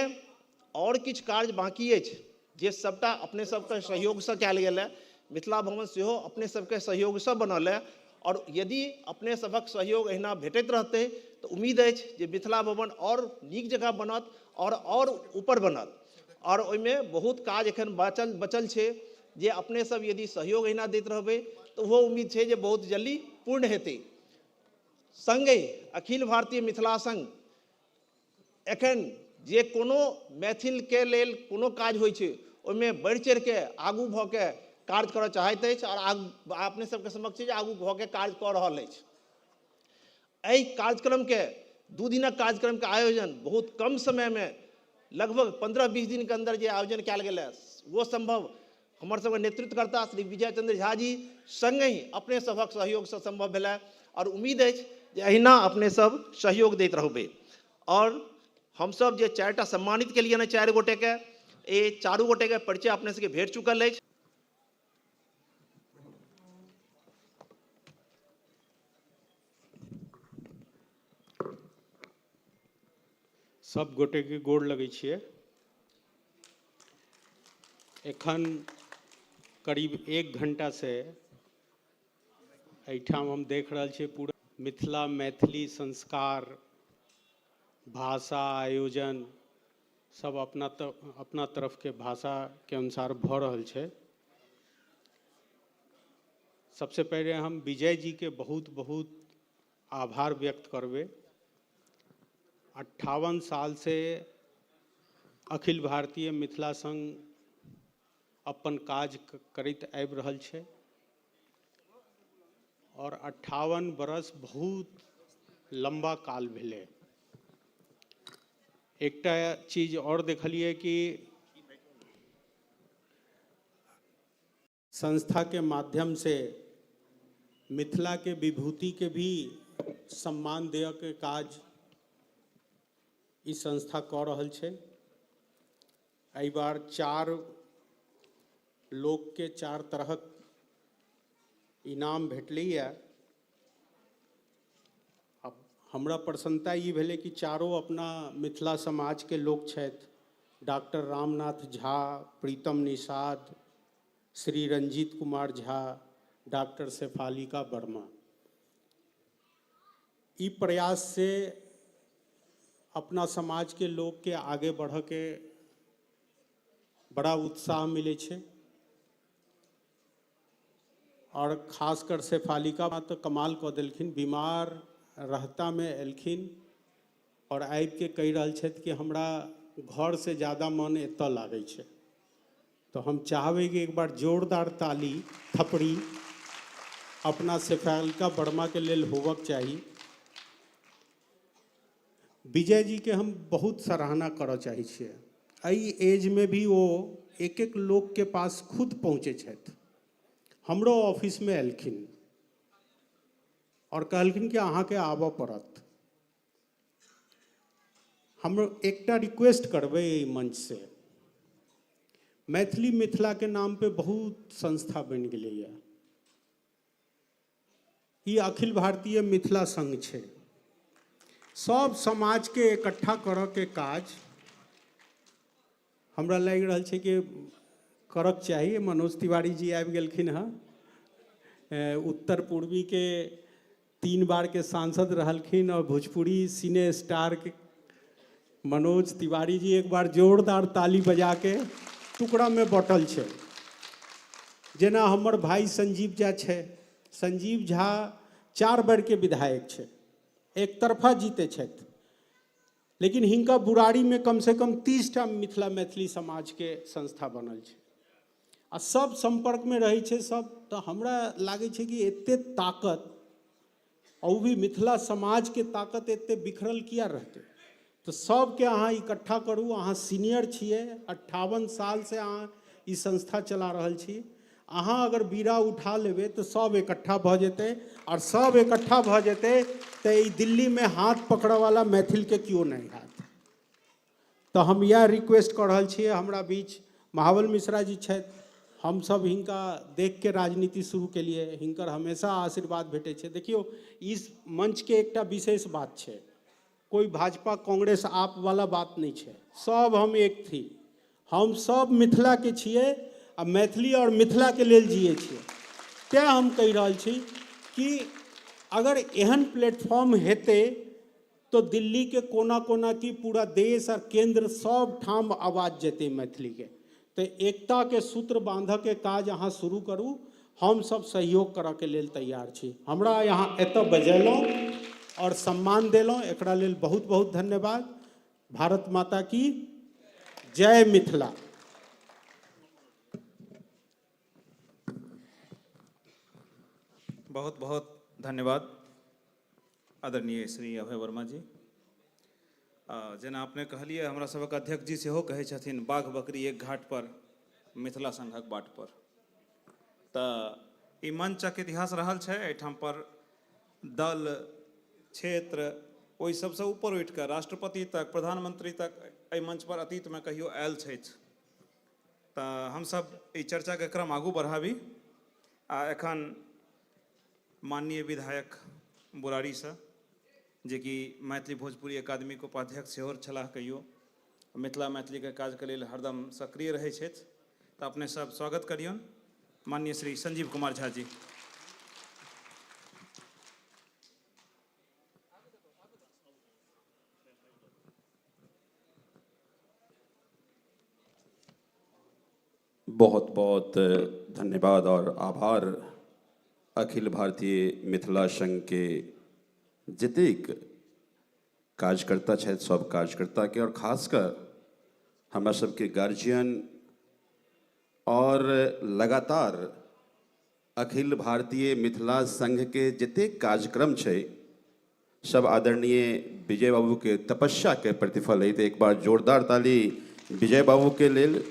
आओर किछु कार्य बाँकी अछि जे सबटा अपने सबके सहयोगसँ कयल गेल है। मिथिला भवन सेहो अपने सबके सहयोगसँ बनल है और यदि अपने सबक सहयोग एहिना भेटैत रहतै तऽ उम्मीद अछि जे मिथिला भवन आओर नीक जगह बनत और ऊपर बनत। और ओहिमे बहुत काज एखन बचल छै जे अपने सब यदि सहयोग एहिना दैत रहबै तऽ ओहो उम्मीद छै जे बहुत जल्दी पूर्ण हेतै। सङ्गहि अखिल भारतीय मिथिला संघ एखन जे कोनो मैथिलके लेल कोनो काज होइ छै ओहिमे बढ़ि चढ़िके आगू भऽ के कार्य करऽ चाहैत अछि और आगू अपने सबके समक्ष जे आगू भऽ के कार्य कऽ रहल अछि। एहि कार्यक्रमके 2 दिनक कार्यक्रमके आयोजन बहुत कम समयमे लगभग 15-20 दिनके अन्दर जे आयोजन कयल गेल है वो संभव हमर सबके नेतृत्वकर्ता श्री विजय चंद्र झा जी सङ्गहि अपने सभक सहयोगसँ संभव भेलै और उम्मीद अछि जे अहिना अपने सब सहयोग दैत रहबै। और हमसब जे 4टा सम्मानित केलियै ने 4 गोटेके, ए 4 गोटेके परिचय अपने सबके भेट चुकल अछि। सब गोटेके गोड़ लगै छियै। एखन करीब 1 घंटा से एहिठाम हम देख रहल छियै पूरा मिथिला मैथिली संस्कार भाषा आयोजन सब अपना तरफ के भाषा के अनुसार भऽ रहल छै। सबसे पहले हम विजय जी के बहुत बहुत आभार व्यक्त करबै। 58 साल से अखिल भारतीय मिथिला संघ अपन काज करैत आबि रहल छै और 58 बरस बहुत लंबा काल भेलै। एकटा चीज और देखलिए कि संस्था के माध्यम से मिथिला के विभूति के भी सम्मान देय के काज ई संस्था कऽ रहल छै। एहि बार 4 लोकके 4 तरहक इनाम भेटलैए। अब हमरा प्रसन्नता ई भेलै कि चारो अपना मिथिला समाजके लोक छथि। डॉक्टर रामनाथ झा, प्रीतम निषाद, श्री रंजीत कुमार झा, डॉक्टर शेफालिका वर्मा। ई प्रयास से अपना समाजके लोकके आगे बढ़ऽके बड़ा उत्साह मिलै छै। और खासकर शेफालिका तऽ कमाल कऽ देलखिन, बीमार रहतामे एलखिन और आबिके कहि रहल छथि कि हमरा घरसँ ज्यादा मन एतऽ लागै छै। तऽ हम चाहबै कि एक बार जोरदार ताली थपड़ी अपना शेफालिका वर्माके लेल होबक चाही। विजय जी के हम बहुत सराहना करऽ चाहै छियै। एहि एजमे भी ओ एक एक लोकके पास खुद पहुँचै छथि। हमरो ऑफिसमे एलखिन और कहलखिन कि अहाँके आबऽ पड़त। हम एकटा रिक्वेस्ट करबै एहि मंचसँ, मैथिली मिथिलाके नाम पे बहुत संस्था बनि गेलैए। ई अखिल भारतीय मिथिला संघ छै। सब समाजके इकट्ठा करऽके काज हमरा लागि रहल छै कि करक चाही। मनोज तिवारी जी आबि गेलखिन हँ, उत्तर पूर्वीके 3 बारके सांसद रहलखिन और भोजपुरी सिने स्टार के मनोज तिवारी जी एक बार जोरदार ताली बजा के टुकड़ा में बटल छै। जेना हमर भाई संजीव झा छै, संजीव झा 4 बार के विधायक छै, एक तरफा जीते छथि, लेकिन हिनका बुराड़ी में कम से कम 30टा मिथिला मैथिली समाज के संस्था बनल छै आ सब संपर्क में रहै छै सब। तऽ हमरा लागै छै कि एते ताकत आ ओ भी मिथिला समाज के ताकत एते बिखरल किया रहतै। तऽ सबके अहाँ इकट्ठा करू। अहाँ सीनियर छियै, 58 साल से अहाँ ई संस्था चला रहल छी। अहाँ अगर बीड़ा उठा लेबै तऽ सब इकट्ठा भऽ जेतै और सब इकट्ठा भऽ जेतै तऽ ई दिल्लीमे हाथ पकड़ऽवाला मैथिलके केओ नहि हैत। तऽ हम इएह रिक्वेस्ट कऽ रहल छियै। हमरा बीच महाबल मिश्रा जी छथि, हमसब हिनका देखके राजनीति शुरू केलियै, हिनकर हमेशा आशीर्वाद भेटै छै। देखियौ, इस मंचके एकटा विशेष बात छै, कोइ भाजपा कांग्रेस आप वाला बात नहि छै, सब हम एक थी, हम सब मिथिलाके छियै आ मैथिली और मिथिलाके लेल जियै छियै। तेँ हम कहि रहल छी कि अगर एहन प्लेटफॉर्म हेतै तो दिल्ली के कोना कोना की पूरा देश और केंद्र सब ठाम आवाज जेतै मैथिली के। तऽ एकता के सूत्र बांधऽ के काज अहाँ शुरू करू, हम सब सहयोग करऽ के लेल तैयार छी। हमरा यहाँ एतऽ बजेलहुँ और सम्मान देलहुँ, एकरा लेल बहुत बहुत धन्यवाद। भारत माता की जय। मिथिला। बहुत बहुत धन्यवाद आदरणीय श्री अभय वर्मा जी। जेना अपने कहलियै, हमरा सभक अध्यक्ष जी सेहो कहै छथिन, बाघ बकरी एक घाट पर, मिथिला संघक बाट पर। तऽ ई मंचक इतिहास रहल छै, एहिठाम पर दल क्षेत्र ओहि सबसँ ऊपर उठि कऽ राष्ट्रपति तक, प्रधानमंत्री तक एहि मंच पर अतीतमे कहियो आयल छथि। तऽ हमसब ई चर्चाके क्रम आगू बढ़ाबी आ एखन माननीय विधायक बुरारीसँ, जेकि मैथिली भोजपुरी अकादमीके उपाध्यक्ष सेहो छलाह कहियो, मिथिला मैथिलीके काजके लेल हरदम सक्रिय रहै छथि, तऽ अपने सब स्वागत करियौन माननीय श्री संजीव कुमार झा जी। बहुत बहुत धन्यवाद और आभार अखिल भारतीय मिथिला संघ के जतेक कार्यकर्ता छथि सब कार्यकर्ता के, और खासकर हमरा सबके गार्जियन और लगातार अखिल भारतीय मिथिला संघ के जतेक कार्यक्रम छै सब आदरणीय विजय बाबू के तपस्या के प्रतिफल है। तो एक बार जोरदार ताली विजय बाबू के लेल।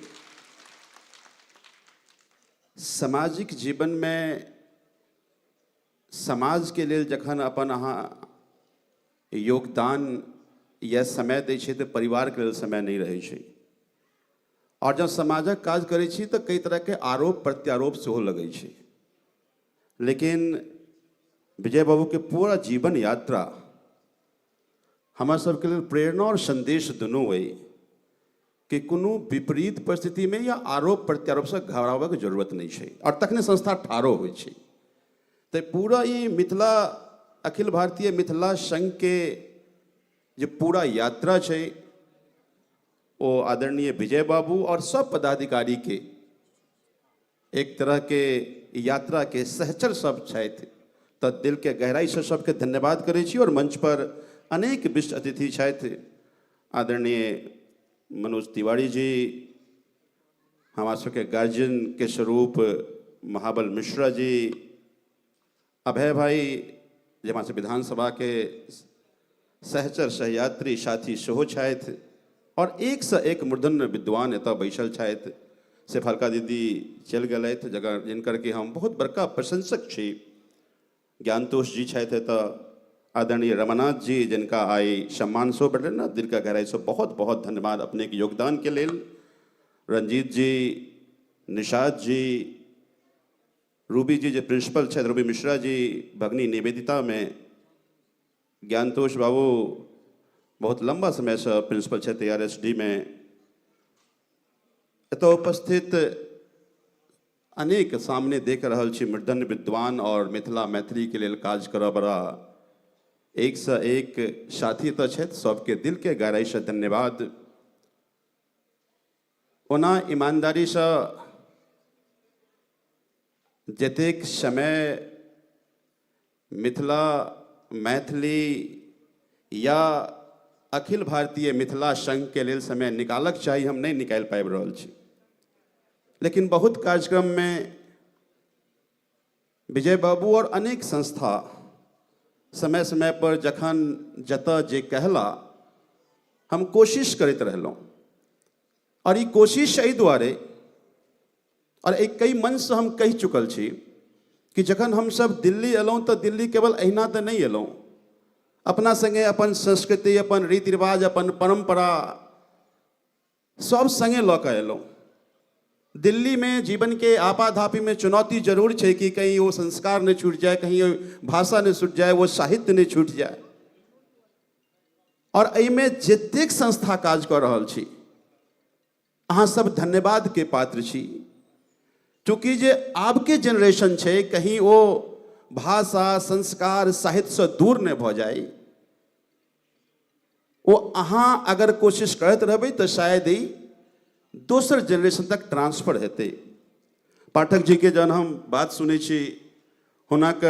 सामाजिक जीवन में समाज के लेल जखन अपन अहाँ योगदान या समय दै छै तऽ परिवारके लेल समय नहि रहै छै। आओर जँ समाजक काज करै छी तऽ कई तरहके आरोप प्रत्यारोप सेहो लगै छै। लेकिन विजय बाबूके पूरा जीवन यात्रा हमरा सबके लेल प्रेरणा आओर सन्देश दुनू अइ कि कोनो विपरीत परिस्थितिमे या आरोप प्रत्यारोपसँ घबराबयके जरूरत नहि छै आओर तखने संस्था ठाढ़ो होइ छै। तऽ पूरा ई मिथिला अखिल भारतीय मिथिला संघके जे पूरा यात्रा छै ओ आदरणीय विजय बाबू आओर सब पदाधिकारीके एक तरहके यात्राके सहचर सब छथि, तऽ दिलके गहराइसँ सबके धन्यवाद करै छी। और मंच पर अनेक विशिष्ट अतिथि छथि, आदरणीय मनोज तिवारी जी, हमारा सबके गार्जियन के स्वरूप महाबल मिश्रा जी, अभय भाई जे हमारा सब विधानसभा के सहचर सहयात्री साथी सेहो छथि, और एक से एक मूर्धन्य विद्वान एतऽ बैसल छथि। शेफालिका दीदी चलि गेलथि, जकर जिनकर कि हम बहुत बड़का प्रशंसक छी। ज्ञानतोष जी छथि एतऽ, आदरणीय रमानाथ जी जिनका आइ सम्मान सेहो भेटलनि ने, दिलके गहराइसँ बहुत बहुत धन्यवाद अपनेके योगदानके लेल। रंजीत जी, निषाद जी, रूबी जी जे प्रिंसिपल छथि, रूबी मिश्रा जी, भगनी निवेदिता में, ज्ञानतोष बाबू बहुत लंबा समयसँ प्रिंसिपल छथि ARSD में। एतऽ उपस्थित अनेक सामने देख रहल छी मूर्धन्य विद्वान और मिथिला मैथिली के लेल काज करऽ बला एक से एक साथी एतऽ छथि, सबके दिल के गहराइसँ धन्यवाद। ओना ईमानदारीसँ जतेक समय मिथिला मैथिली या अखिल भारतीय मिथिला संघ के लेल समय निकालक चाही, हम नहीं निकालि पाबि रहल छी। लेकिन बहुत कार्यक्रम में विजय बाबू और अनेक संस्था समय समय पर जखन जतऽ जे कहला हम कोशिश करैत रहलहुँ। और ई कोशिश एहि दुआरे और एक कई मंचसँ हम कहि चुकल छी कि जखन हमसब दिल्ली एलहुँ तऽ दिल्ली केवल अहिना तऽ नहि एलहुँ, अपना संगे अपन संस्कृति, अपन रीति रिवाज, अपन परम्परा सब संगे लऽ कऽ एलहुँ। दिल्लीमे जीवनके आपाधापीमे चुनौती जरूर छै कि कहीं ओ संस्कार नहि छूटि जाय, कहीं ओ भाषा नहि छूटि जाय, ओ साहित्य नहि छूटि जाय। और एहिमे जतेक संस्था काज कऽ रहल छी अहाँ सब धन्यवाद के पात्र छी। चूँकि जे आबके जेनरेशन छै कहीं ओ भाषा संस्कार साहित्यसँ दूर नहि भऽ जाय, ओ अहाँ अगर कोशिश करैत रहबै तऽ शायद ई दोसर जेनरेशन तक ट्रांसफर हेतै। पाठक जी के जहन हम बात सुनै छी, हुनक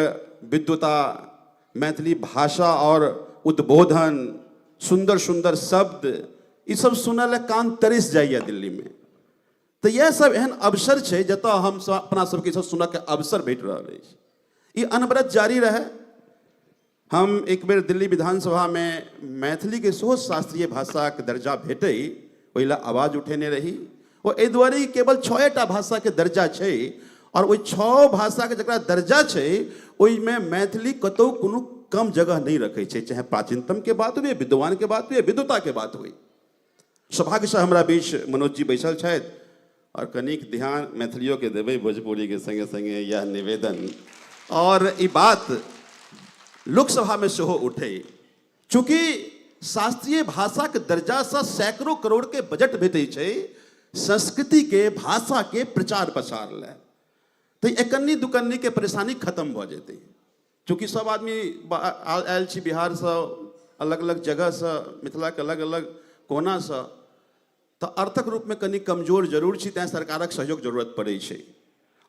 विद्वता, मैथिली भाषा और उद्बोधन, सुन्दर सुन्दर शब्द, ई सब सुनऽ लए कान तरसि जाइए दिल्लीमे। तऽ इएह सब एहन अवसर छै जतऽ हम सब अपना सबके ई सब सुनऽके अवसर भेट रहल अछि। ई अनवरत जारी रहै। हम एक बेर दिल्ली विधानसभामे मैथिलीके सेहो शास्त्रीय भाषाके दर्जा भेटै ओहि लए आवाज उठेने रही। ओ एहि दुआरे केवल 6टा भाषाके दर्जा छै और ओहि 6 भाषाके जकरा दर्जा छै ओहिमे मैथिली कतहु कोनो कम जगह नहि रखै छै, चाहे प्राचीनतमके बात हुए, विद्वानके बात हुए, विद्वताके बात हुए। सौभाग्यसँ हमरा बीच मनोज जी बैसल छथि और कनिक ध्यान मैथिलियोके देबै भोजपुरीके संगे संगे, यह निवेदन। और ई बात लोकसभामे सेहो उठै, चूँकि शास्त्रीय भाषाके दर्जासँ सैकड़ों करोड़के बजट भेटै छै संस्कृतिके भाषाके प्रचार प्रसार लए, तऽ एकन्नी दुकन्नीके परेशानी खत्म भऽ जेतै। चूँकि सब आदमी आयल छी बिहारसँ, अलग अलग जगहसँ, मिथिलाके अलग अलग कोनासँ, तऽ अर्थक रूपमे कनि कमजोर जरूर छी, तैँ सरकारक सहयोग जरूरत पड़ै छै।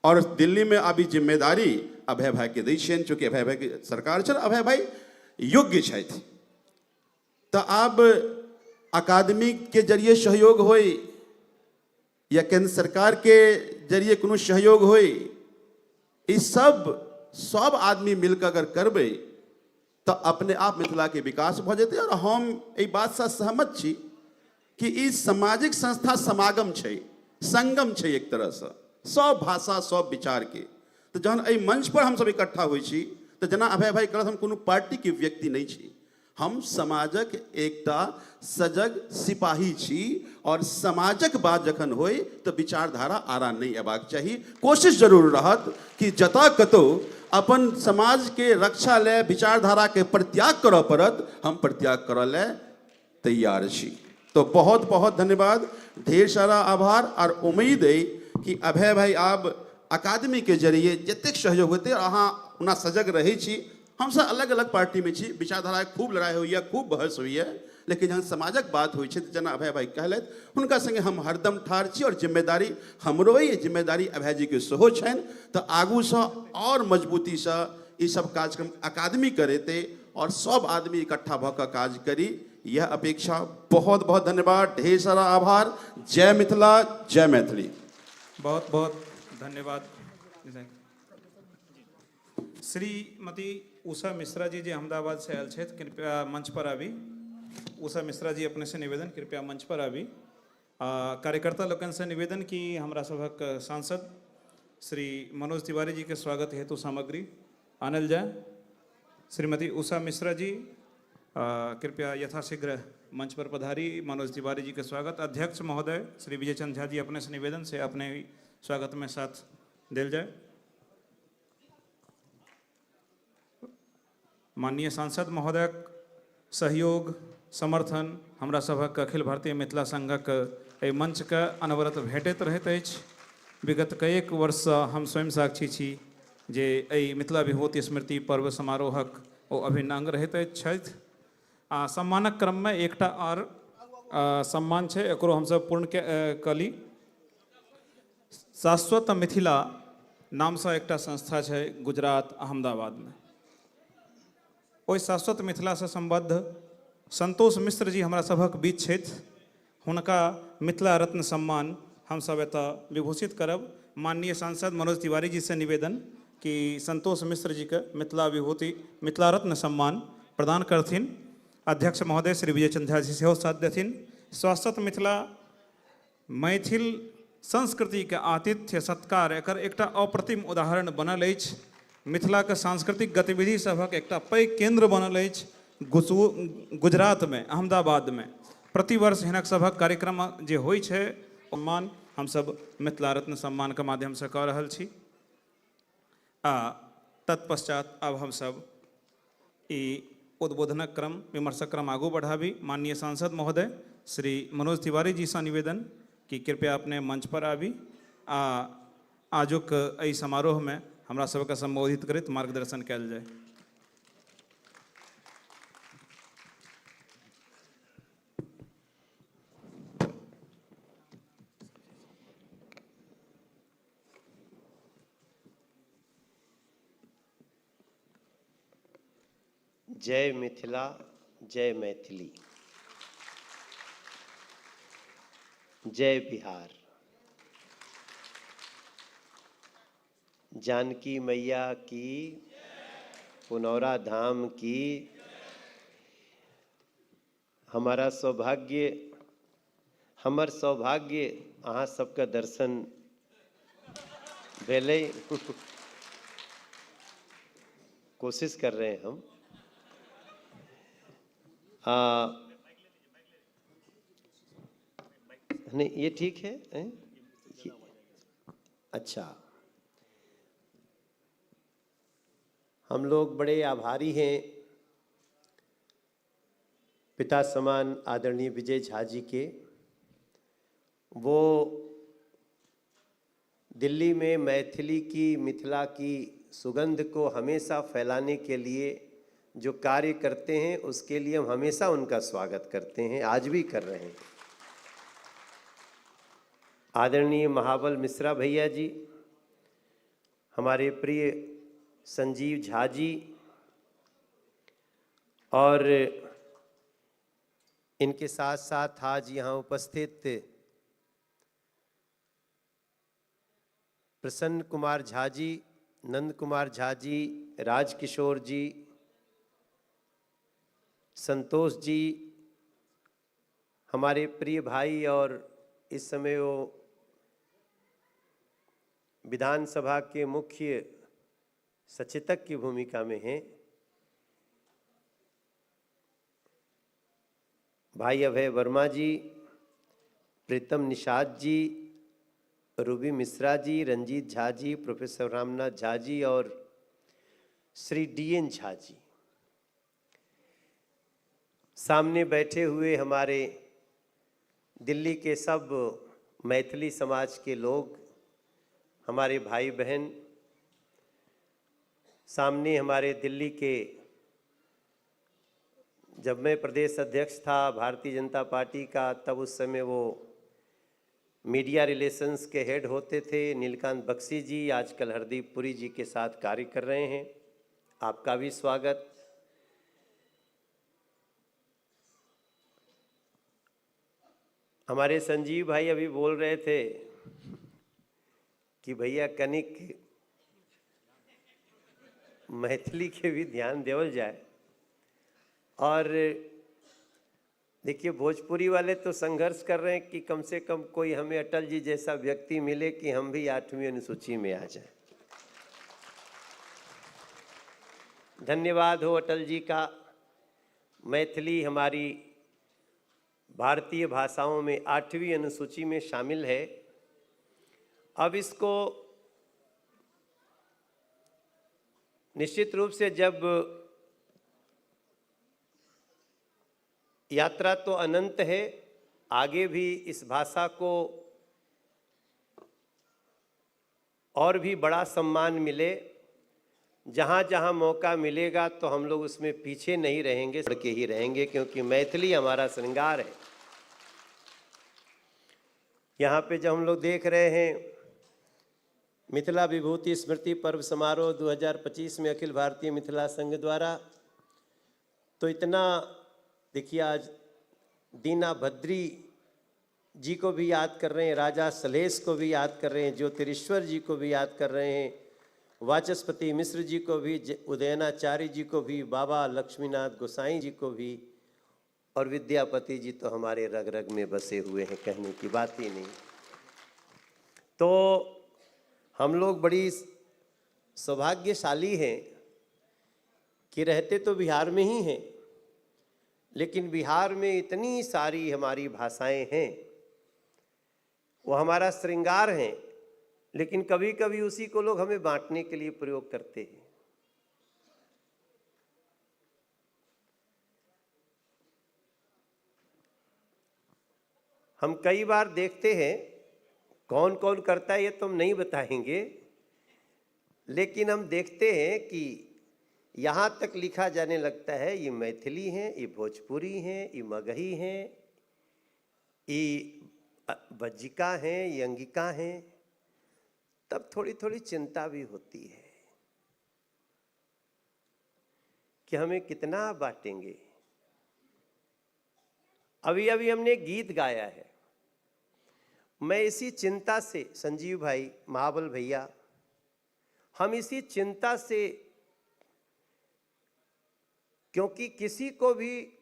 और दिल्लीमे आब ई जिम्मेदारी अभय भाईके दै छियनि, चूँकि अभय भाईके सरकार छनि, अभय भाई योग्य छथि। तऽ आब अकादमीके जरिए सहयोग होइ या केंद्र सरकारके जरिए कोनो सहयोग होइ, ई सब आदमी मिलकर अगर करबै तऽ अपने आप मिथिलाके विकास भऽ जेतै। और हम एहि बातसँ सहमत छी कि ई सामाजिक संस्था समागम छै, संगम छै एक तरहसँ, सब भाषा सब विचारके। तऽ जहन एहि मंच पर हमसब इकट्ठा होइ छी तऽ जेना अभय भाई कहलथि, हम कोनो पार्टीके व्यक्ति नहि छी, हम समाजक एकटा सजग सिपाही छी और समाजक बात जखन होय तऽ विचारधारा आरा नहि अयबाक चाही। कोशिश जरूर रहत कि जतऽ कतौ अपन समाजके रक्षा लए विचारधाराके परित्याग करऽ पड़त, हम परित्याग करऽ लए तैयार छी। तो बहुत बहुत धन्यवाद, ढेर सारा आभार और उम्मीद है कि अभय भाई आब अकादमी के जरिए जतेक सहयोग होते, अहाँ ओना सजग रहै छी। हमसब अलग अलग पार्टी में छी, विचारधारा खूब लड़ाई होइए, खूब बहस होइए, लेकिन जहन समाजक बात होइ छै तऽ जेना अभय भाई कहलथि, हुनका संगे हम हरदम ठाढ़ छी और जिम्मेदारी हमरो अइ, जिम्मेदारी अभय जीके सेहो छनि। तऽ आगूसँ और मजबूतीसँ ई सब कार्यक्रम अकादमी करेतै और सब आदमी इकट्ठा भऽ कऽ काज करी, यह अपेक्षा। बहुत बहुत धन्यवाद, ढेर सारा आभार। जय मिथिला, जय मैथिली। बहुत बहुत धन्यवाद। श्रीमती उषा मिश्रा जी जे अहमदाबाद से आयल छथि, कृपया मंच पर आबी। उषा मिश्रा जी, अपने से निवेदन, कृपया मंच पर आबी। कार्यकर्ता लोकनि से निवेदन कि हमरा सभक सांसद श्री मनोज तिवारी जी के स्वागत हेतु सामग्री आनल जाय। श्रीमती उषा मिश्रा जी कृपया यथाशीघ्र मंच पर पधारी, मनोज तिवारी जी के स्वागत। अध्यक्ष महोदय श्री विजय चंद्र झा जी, अपने से निवेदन से अपने स्वागत में साथ देल जाय। माननीय सांसद महोदयक सहयोग समर्थन हमरा सभक अखिल भारतीय मिथिला संघक एहि मंचके अनवरत भेटैत रहैत अछि। विगत कएक वर्षसँ हम स्वयं साक्षी छी जे एहि मिथिला विभूति स्मृति पर्व समारोहक ओ अभिन्न अंग रहैत छथि। आ सम्मानक क्रममे एकटा आर सम्मान छै, एकरो हमसभ पूर्ण कऽ ली। शाश्वत मिथिला नामसँ एकटा संस्था छै गुजरात अहमदाबादमे। ओहि शाश्वत मिथिलासँ सम्बद्ध संतोष मिश्र जी हमरा सभक बीच छथि। हुनका मिथिला रत्न सम्मान हमसभ एतऽ विभूषित करब। माननीय सांसद मनोज तिवारी जी से निवेदन कि संतोष मिश्र जी के मिथिला विभूति मिथिला रत्न सम्मान प्रदान करथिन। अध्यक्ष महोदय श्री विजय चंद्र झा जी सेहो साथ देथिन। शाश्वत मिथिला मैथिल संस्कृतिके आतिथ्य सत्कार एकर एकटा अप्रतिम उदाहरण बनल अछि। मिथिलाके सांस्कृतिक गतिविधि सभक एकटा पैघ केन्द्र बनल अछि गुजरातमे अहमदाबादमे। प्रतिवर्ष हिनक सभक कार्यक्रम जे होइ छै, सम्मान हमसभ मिथिला रत्न सम्मानके माध्यमसँ कऽ रहल छी। आ तत्पश्चात आब हमसभ ई उद्बोधनक क्रम, विमर्शक क्रम आगू बढ़ाबी। माननीय सांसद महोदय श्री मनोज तिवारी जी सँ निवेदन कि कृपया अपने मंच पर आबी आ आजुक एहि समारोहमे हमरा सबके सम्बोधित करैत मार्गदर्शन कयल जाय। जय मिथिला, जय मैथिली, जय बिहार। जानकी मैया की, पुनौरा धाम की। हमारा सौभाग्य, हमर सौभाग्य अहाँ सबके दर्शन भेलै। कोशिश कर रहे हैं हम। नहीं ये ठीक है, हैं? अच्छा, हम लोग बड़े आभारी हैं पिता समान आदरणीय विजय झा जी के। वो दिल्ली में मैथिली की, मिथिला की सुगंध को हमेशा फैलाने के लिए जो कार्य करते हैं, उसके लिए हम हमेशा उनका स्वागत करते हैं, आज भी कर रहे हैं। आदरणीय महाबल मिश्रा भैया जी, हमारे प्रिय संजीव झा जी और इनके साथ साथ आज यहाँ उपस्थित प्रसन्न कुमार झा जी, नंद कुमार झा जी, राजकिशोर जी, संतोष जी, हमारे प्रिय भाई और इस समय वो विधानसभा के मुख्य सचेतक की भूमिका में हैं, भाई अभय वर्मा जी, प्रीतम निषाद जी, रूबी मिश्रा जी, रंजीत झा जी, प्रोफेसर रामनाथ झा जी और श्री डीएन झा जी। सामने बैठे हुए हमारे दिल्ली के सब मैथिली समाज के लोग, हमारे भाई बहन, सामने हमारे दिल्ली के, जब मैं प्रदेश अध्यक्ष था भारतीय जनता पार्टी का, तब उस समय वो मीडिया रिलेशंस के हेड होते थे, नीलकांत बख्शी जी, आजकल हरदीप पुरी जी के साथ कार्य कर रहे हैं। आपका भी स्वागत। हमारे संजीव भाई अभी बोल रहे थे कि भैया कनिक मैथिली के भी ध्यान देवल जाए। और देखिए, भोजपुरी वाले तो संघर्ष कर रहे हैं कि कम से कम कोई हमें अटल जी जैसा व्यक्ति मिले कि हम भी 8वीं अनुसूची में आ जाएं। धन्यवाद हो अटल जी का। मैथिली हमारी भारतीय भाषाओं में 8वीं अनुसूची में शामिल है। अब इसको निश्चित रूप से, जब यात्रा तो अनंत है, आगे भी इस भाषा को और भी बड़ा सम्मान मिले, जहाँ जहाँ मौका मिलेगा तो हम लोग उसमें पीछे नहीं रहेंगे, बढ़ के ही रहेंगे, क्योंकि मैथिली हमारा श्रृंगार है। यहाँ पे जब हम लोग देख रहे हैं मिथिला विभूति स्मृति पर्व समारोह 2025 में अखिल भारतीय मिथिला संघ द्वारा, तो इतना देखिए, आज दीना भद्री जी को भी याद कर रहे हैं, राजा सलेश को भी याद कर रहे हैं, ज्योतिरीश्वर जी को भी याद कर रहे हैं, वाचस्पति मिश्र जी को भी, उदयनाचार्य जी को भी, बाबा लक्ष्मीनाथ गोसाई जी को भी, और विद्यापति जी तो हमारे रग रग में बसे हुए हैं, कहने की बात ही नहीं। तो हम लोग बड़ी सौभाग्यशाली हैं कि रहते तो बिहार में ही हैं, लेकिन बिहार में इतनी सारी हमारी भाषाएं हैं, वो हमारा श्रृंगार है, लेकिन कभी-कभी उसी को लोग हमें बांटने के लिए प्रयोग करते हैं। हम कई बार देखते हैं, कौन कौन करता है ये तो हम नहीं बताएंगे, लेकिन हम देखते हैं कि यहाँ तक लिखा जाने लगता है ये मैथिली हैं, ये भोजपुरी हैं, ये मगही हैं, ये बज्जिका हैं, ये अंगिका हैं। तब थोड़ी थोड़ी चिंता भी होती है कि हमें कितना बांटेंगे। अभी अभी हमने गीत गाया है, मैं इसी चिंता से, संजीव भाई, महाबल भैया, हम इसी चिंता से, क्योंकि किसी को भी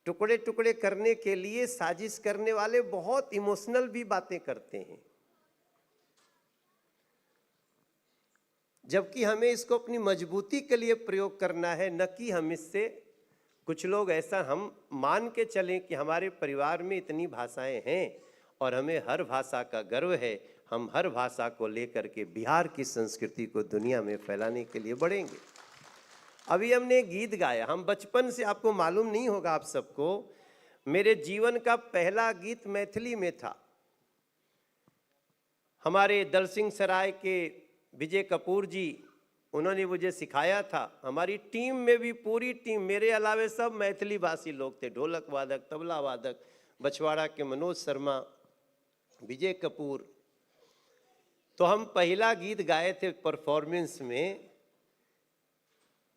टुकड़े टुकड़े करने के लिए साजिश करने वाले बहुत इमोशनल भी बातें करते हैं, जबकि हमें इसको अपनी मजबूती के लिए प्रयोग करना है, न कि हम इससे, कुछ लोग ऐसा हम मान के चलें कि हमारे परिवार में इतनी भाषाएं हैं और हमें हर भाषा का गर्व है, हम हर भाषा को लेकर के बिहार की संस्कृति को दुनिया में फैलाने के लिए बढ़ेंगे। अभी हमने गीत गाया, हम बचपन से, आपको मालूम नहीं होगा आप सबको, मेरे जीवन का पहला गीत मैथिली में था। हमारे दल सिंह सराय के विजय कपूर जी, उन्होंने मुझे सिखाया था। हमारी टीम में भी पूरी टीम, मेरे अलावे सब मैथिली भाषी लोग थे, ढोलक वादक, तबला वादक, बछवाड़ा के मनोज शर्मा, विजय कपूर। तो हम पहला गीत गाए थे परफॉर्मेंस में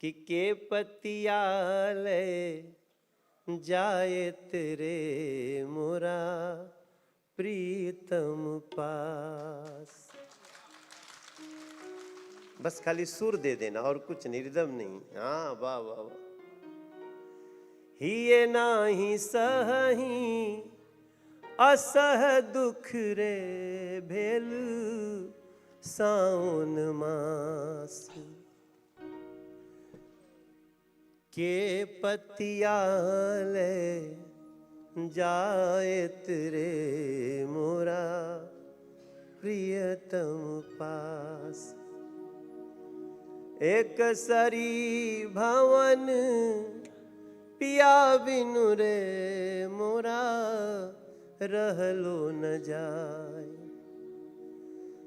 कि के पतिया ले जाए तेरे मोरा प्रीतम पास। बस खाली सुर दे देना और कुछ नहीं, रिदम नहीं। हाँ, वाह वाह वाह। हिये नाही सही असह दुख रे भेल सावन मास। के पतिया ले जायत रे मोरा प्रियतम पास। एक सरी भवन पिया बिनु रे मोरा रहलो न जाय।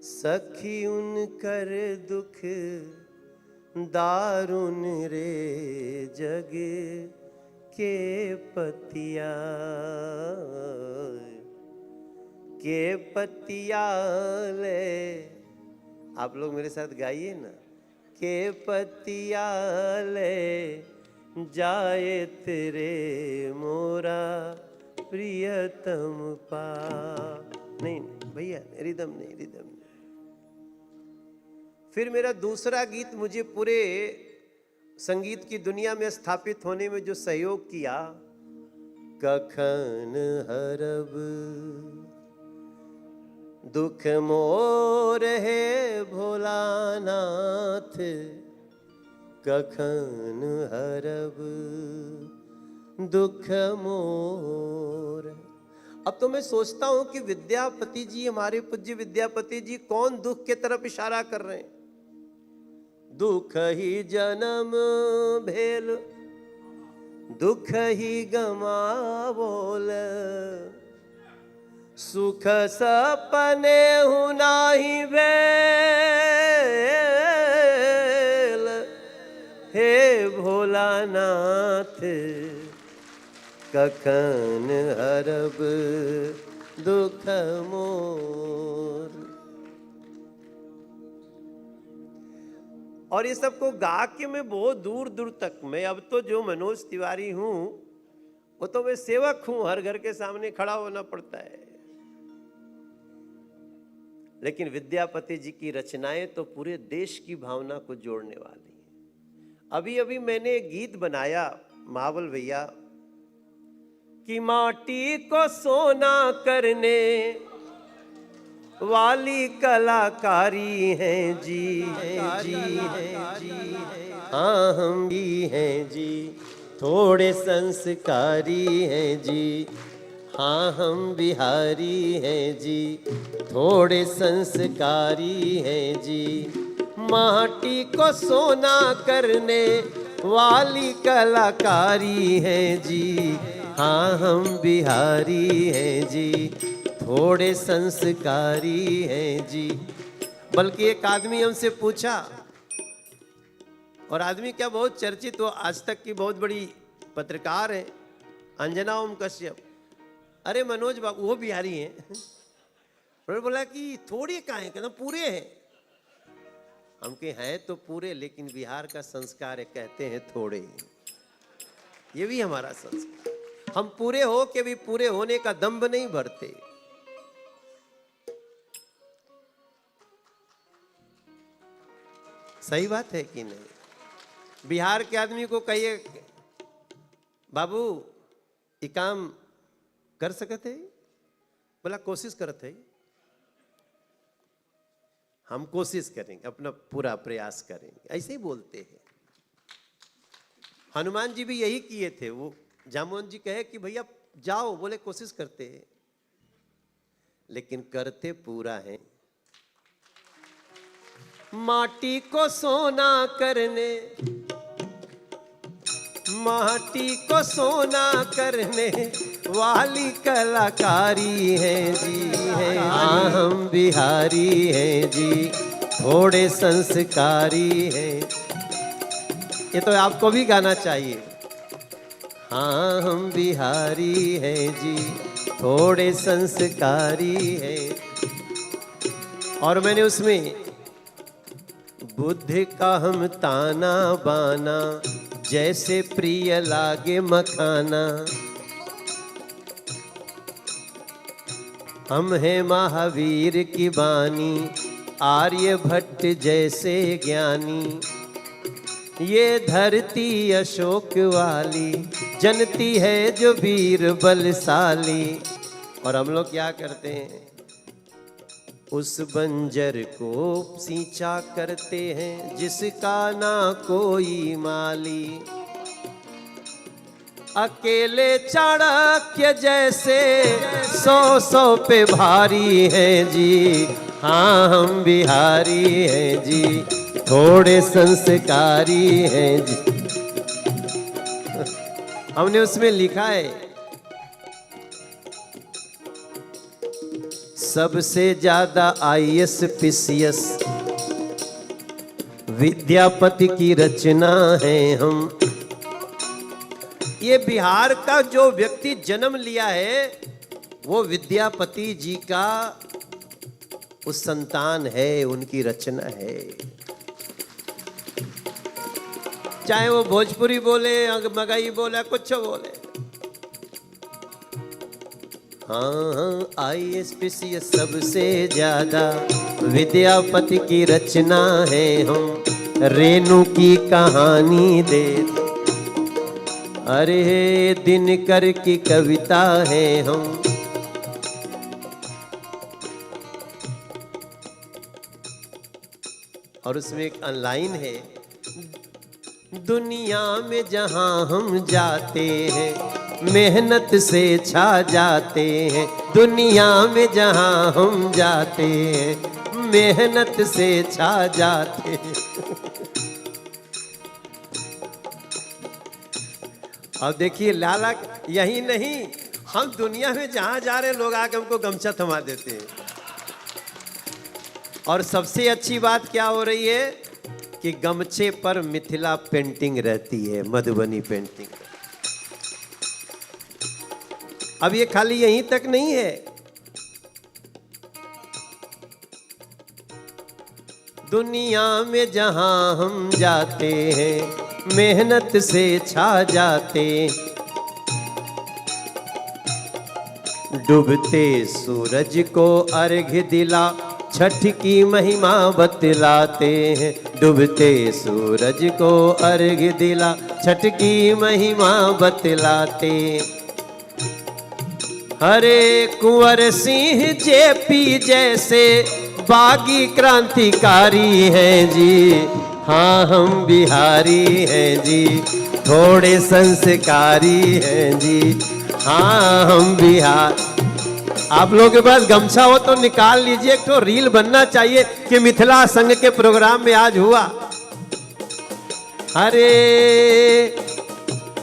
सखी उनकर दुख दारुण रे जग के पतिया, के पतिया ले। आप लोग मेरे साथ गाइए ना। के पतिया ले जाए तेरे मोरा प्रियतम पा। नहीं भैया, रिदम नहीं, रिदम नहीं। फिर मेरा दूसरा गीत मुझे पूरे संगीत की दुनिया में स्थापित होने में जो सहयोग किया, कखन हरब दुख मोर है भोलानाथ, कखन हरब दुख मोर। अब तो मैं सोचता हूँ कि विद्यापति जी, हमारे पूज्य विद्यापति जी कौन दुख के तरफ इशारा कर रहे हैं। दुख ही जन्म भेल दुख ही गमावोल, सुख सपने हूँ नाही भेल, हे भोलानाथ कखन हरब दुख मोर। और ये सबको गा के मैं बहुत दूर दूर तक, मैं अब तो जो मनोज तिवारी हूँ वो तो मैं सेवक हूँ, हर घर के सामने खड़ा होना पड़ता है। लेकिन विद्यापति जी की रचनाएं तो पूरे देश की भावना को जोड़ने वाली हैं। अभी अभी मैंने एक गीत बनाया महाबल भैया कि माटी को सोना करने वाली कलाकारी हैं जी, जी, जी, हाँ हम भी हैं जी, थोड़े संस्कारी हैं जी, हाँ हम बिहारी हैं जी, थोड़े संस्कारी हैं जी। माटी को सोना करने वाली कलाकारी हैं जी, हाँ हम बिहारी हैं जी, थोड़े संस्कारी हैं जी। बल्कि एक आदमी हमसे पूछा, और आदमी क्या बहुत चर्चित, वो आज तक की बहुत बड़ी पत्रकार हैं, अंजना ओम कश्यप। अरे मनोज बाबू, वो बिहारी हैं। उन्होंने बोला कि थोड़े कहाँ हैं, कहना पूरे हैं। हम के हैं तो पूरे, लेकिन बिहार का संस्कार है, कहते हैं थोड़े। ये भी हमारा संस्कार। हम पूरे हो के भी पूरे होने का दंभ नहीं भरते। सही बात है कि नहीं? बिहार के आदमी को कहिए बाबू ये काम कर सकते है, बोला कोशिश करते है। हम कोशिश करेंगे, अपना पूरा प्रयास करेंगे, ऐसे ही बोलते हैं। हनुमान जी भी यही किए थे। वो जामवंत जी कहे कि भैया जाओ, बोले कोशिश करते हैं, लेकिन करते पूरा है। माटी को सोना करने, माटी को सोना करने वाली कलाकारी है जी, है हाँ हम बिहारी हैं जी, थोड़े संस्कारी हैं। ये तो आपको भी गाना चाहिए। हाँ हम बिहारी हैं जी, थोड़े संस्कारी हैं। और मैंने उसमें बुद्ध का हम ताना बाना, जैसे प्रिय लागे मखाना, हम हैं महावीर की बानी, आर्यभट्ट जैसे ज्ञानी। ये धरती अशोक वाली, जनती है जो वीर बलशाली। और हम लोग क्या करते हैं, उस बंजर को सींचा करते हैं जिसका ना कोई माली। अकेले चाणक्य जैसे 100 100 पे भारी हैं जी। हाँ हम बिहारी हैं जी, थोड़े संस्कारी हैं जी। हमने उसमें लिखा है, सबसे ज्यादा IAS PCS Vidyapati की रचना है हम। ये बिहार का जो व्यक्ति जन्म लिया है वो विद्यापति जी का उस संतान है, उनकी रचना है। चाहे वो भोजपुरी बोले, मगही बोले, कुछ बोले। हाँ हाँ IAS PCS सबसे ज्यादा विद्यापति की रचना है हम। रेणु की कहानी दे, अरे दिनकर की कविता है हम। और उसमें एक लाइन है, दुनिया में जहां हम जाते हैं मेहनत से छा जाते हैं। दुनिया में जहां हम जाते हैं मेहनत से छा जाते हैं। अब देखिए लाला, यही नहीं, हम दुनिया में जहां जा रहे हैं लोग आके हमको गमछा थमा देते हैं। और सबसे अच्छी बात क्या हो रही है कि गमछे पर मिथिला पेंटिंग रहती है, मधुबनी पेंटिंग। अब ये खाली यहीं तक नहीं है, दुनिया में जहां हम जाते हैं मेहनत से छा जाते। डूबते सूरज को अर्घ दिला छठ की महिमा बतलाते हैं। डूबते सूरज को अर्घ दिला छठ की महिमा बतलाते। हरे कुंवर सिंह जेपी जैसे बागी क्रांतिकारी हैं जी। हाँ हम बिहारी हैं जी, थोड़े संस्कारी हैं जी। हाँ हम बिहार। आप लोगों के पास गमछा हो तो निकाल लीजिए, एक तो रील बनना चाहिए कि मिथिला संघ के प्रोग्राम में आज हुआ। अरे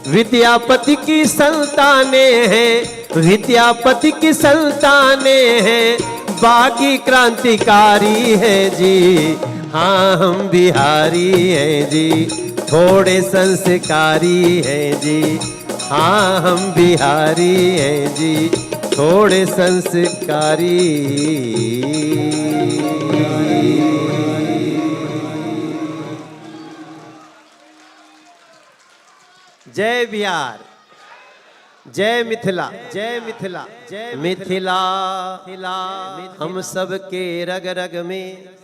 विद्यापति की संताने हैं, विद्यापति की संताने हैं, बागी क्रांतिकारी हैं जी। हाँ हम बिहारी हैं जी, थोड़े संस्कारी हैं जी। हाँ हम बिहारी हैं जी, थोड़े संस्कारी। जय बिहार, जय मिथिला, जय मिथिला, जय मिथिला। हम सब के रग रग में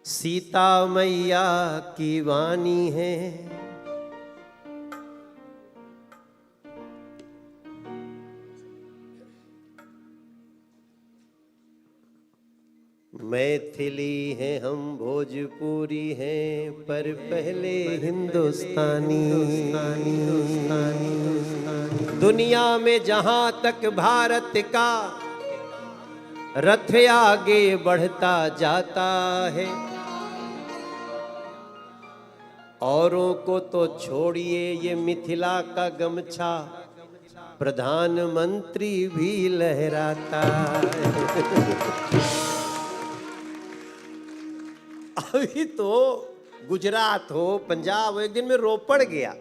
सीता मैया की वाणी है। मैथिली हैं हम, भोजपुरी हैं, पर पहले हिंदुस्तानी। दुनिया में जहां तक भारत का रथ आगे बढ़ता जाता है, औरों को तो छोड़िए ये मिथिला का गमछा प्रधानमंत्री भी लहराता है। अभी तो गुजरात हो, पंजाब हो, एक दिन में रोपड़ गया।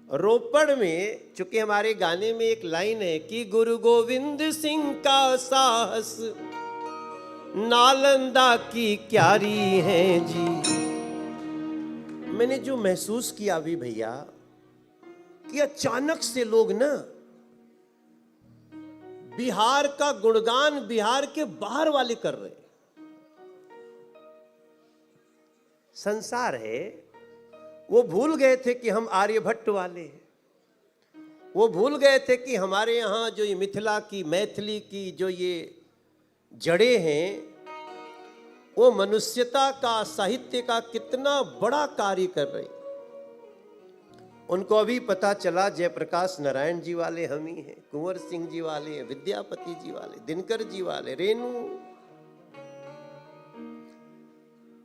रोपड़ में चूंकि हमारे गाने में एक लाइन है कि गुरु गोविंद सिंह का साहस नालंदा की क्यारी है जी। मैंने जो महसूस किया अभी भैया कि अचानक से लोग ना बिहार का गुणगान बिहार के बाहर वाले कर रहे हैं। संसार है, वो भूल गए थे कि हम आर्यभट्ट वाले हैं, वो भूल गए थे कि हमारे यहाँ जो ये मिथिला की, मैथिली की जो ये जड़ें हैं वो मनुष्यता का, साहित्य का कितना बड़ा कार्य कर रही। उनको अभी पता चला जयप्रकाश नारायण जी वाले हम ही हैं, कुंवर सिंह जी वाले हैं, विद्यापति जी वाले, दिनकर जी वाले, रेणु।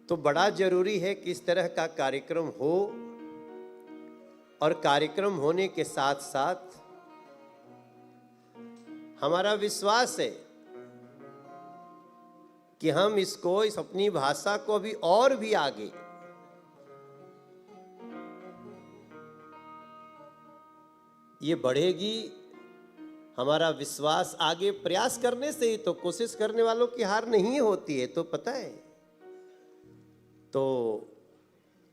तो बड़ा जरूरी है कि इस तरह का कार्यक्रम हो, और कार्यक्रम होने के साथ साथ हमारा विश्वास है कि हम इसको, इस अपनी भाषा को भी और भी आगे ये बढ़ेगी। हमारा विश्वास आगे प्रयास करने से ही, तो कोशिश करने वालों की हार नहीं होती है, तो पता है। तो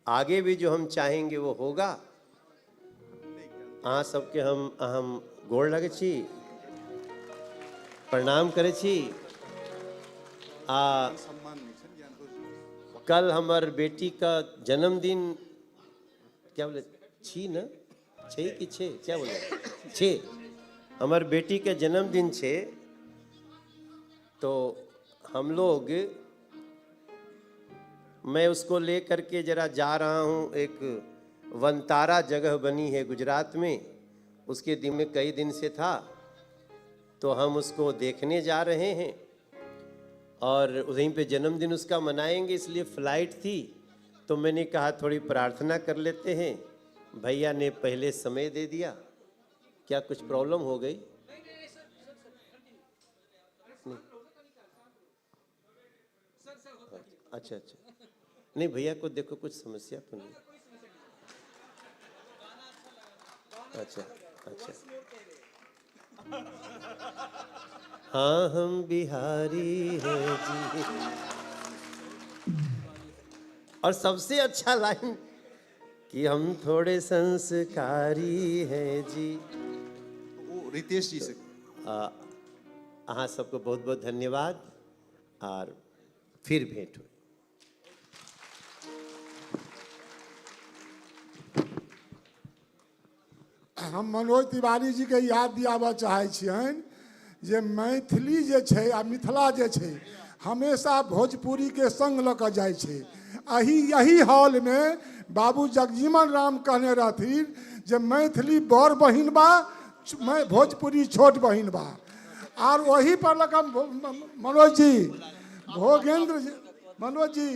आगे भी जो हम चाहेंगे वो होगा। अहाँ सबके हम गोड़ लगे छी, प्रणाम करे छी। आ कल हमार बेटी का जन्मदिन, क्या बोले छी न, छे कि छे, क्या बोले छे, हमार बेटी के जन्मदिन छे। तो हम लोग, मैं उसको ले करके जरा जा रहा हूँ, एक वनतारा जगह बनी है गुजरात में, उसके दिन में कई दिन से था, तो हम उसको देखने जा रहे हैं और वहीं पे जन्मदिन उसका मनाएंगे, इसलिए फ्लाइट थी। तो मैंने कहा थोड़ी प्रार्थना कर लेते हैं। भैया ने पहले समय दे दिया। क्या कुछ प्रॉब्लम हो गई? नहीं। अच्छा अच्छा, नहीं भैया को देखो कुछ समस्या तो नहीं। अच्छा अच्छा, हाँ हम बिहारी हैं जी। और सबसे अच्छा लाइन कि हम थोड़े संस्कारी हैं जी। वो रितेश जी से। अहाँ सबको बहुत बहुत धन्यवाद और फिर भेंट हो। हम मनोज तिवारी जी के याद दियाबऽ चाहै छियनि जे मैथिली जे छै आ मिथिला जे छै हमेशा भोजपुरी के संग लऽ कऽ जाइ छै। यही हॉल में बाबू जगजीवन राम कहने रहथिन जे मैथिली बड़ बहिन बा, भोजपुरी छोट बहिन बा। और वही पर लग मनोज जी भोगेंद्र, मनोज जी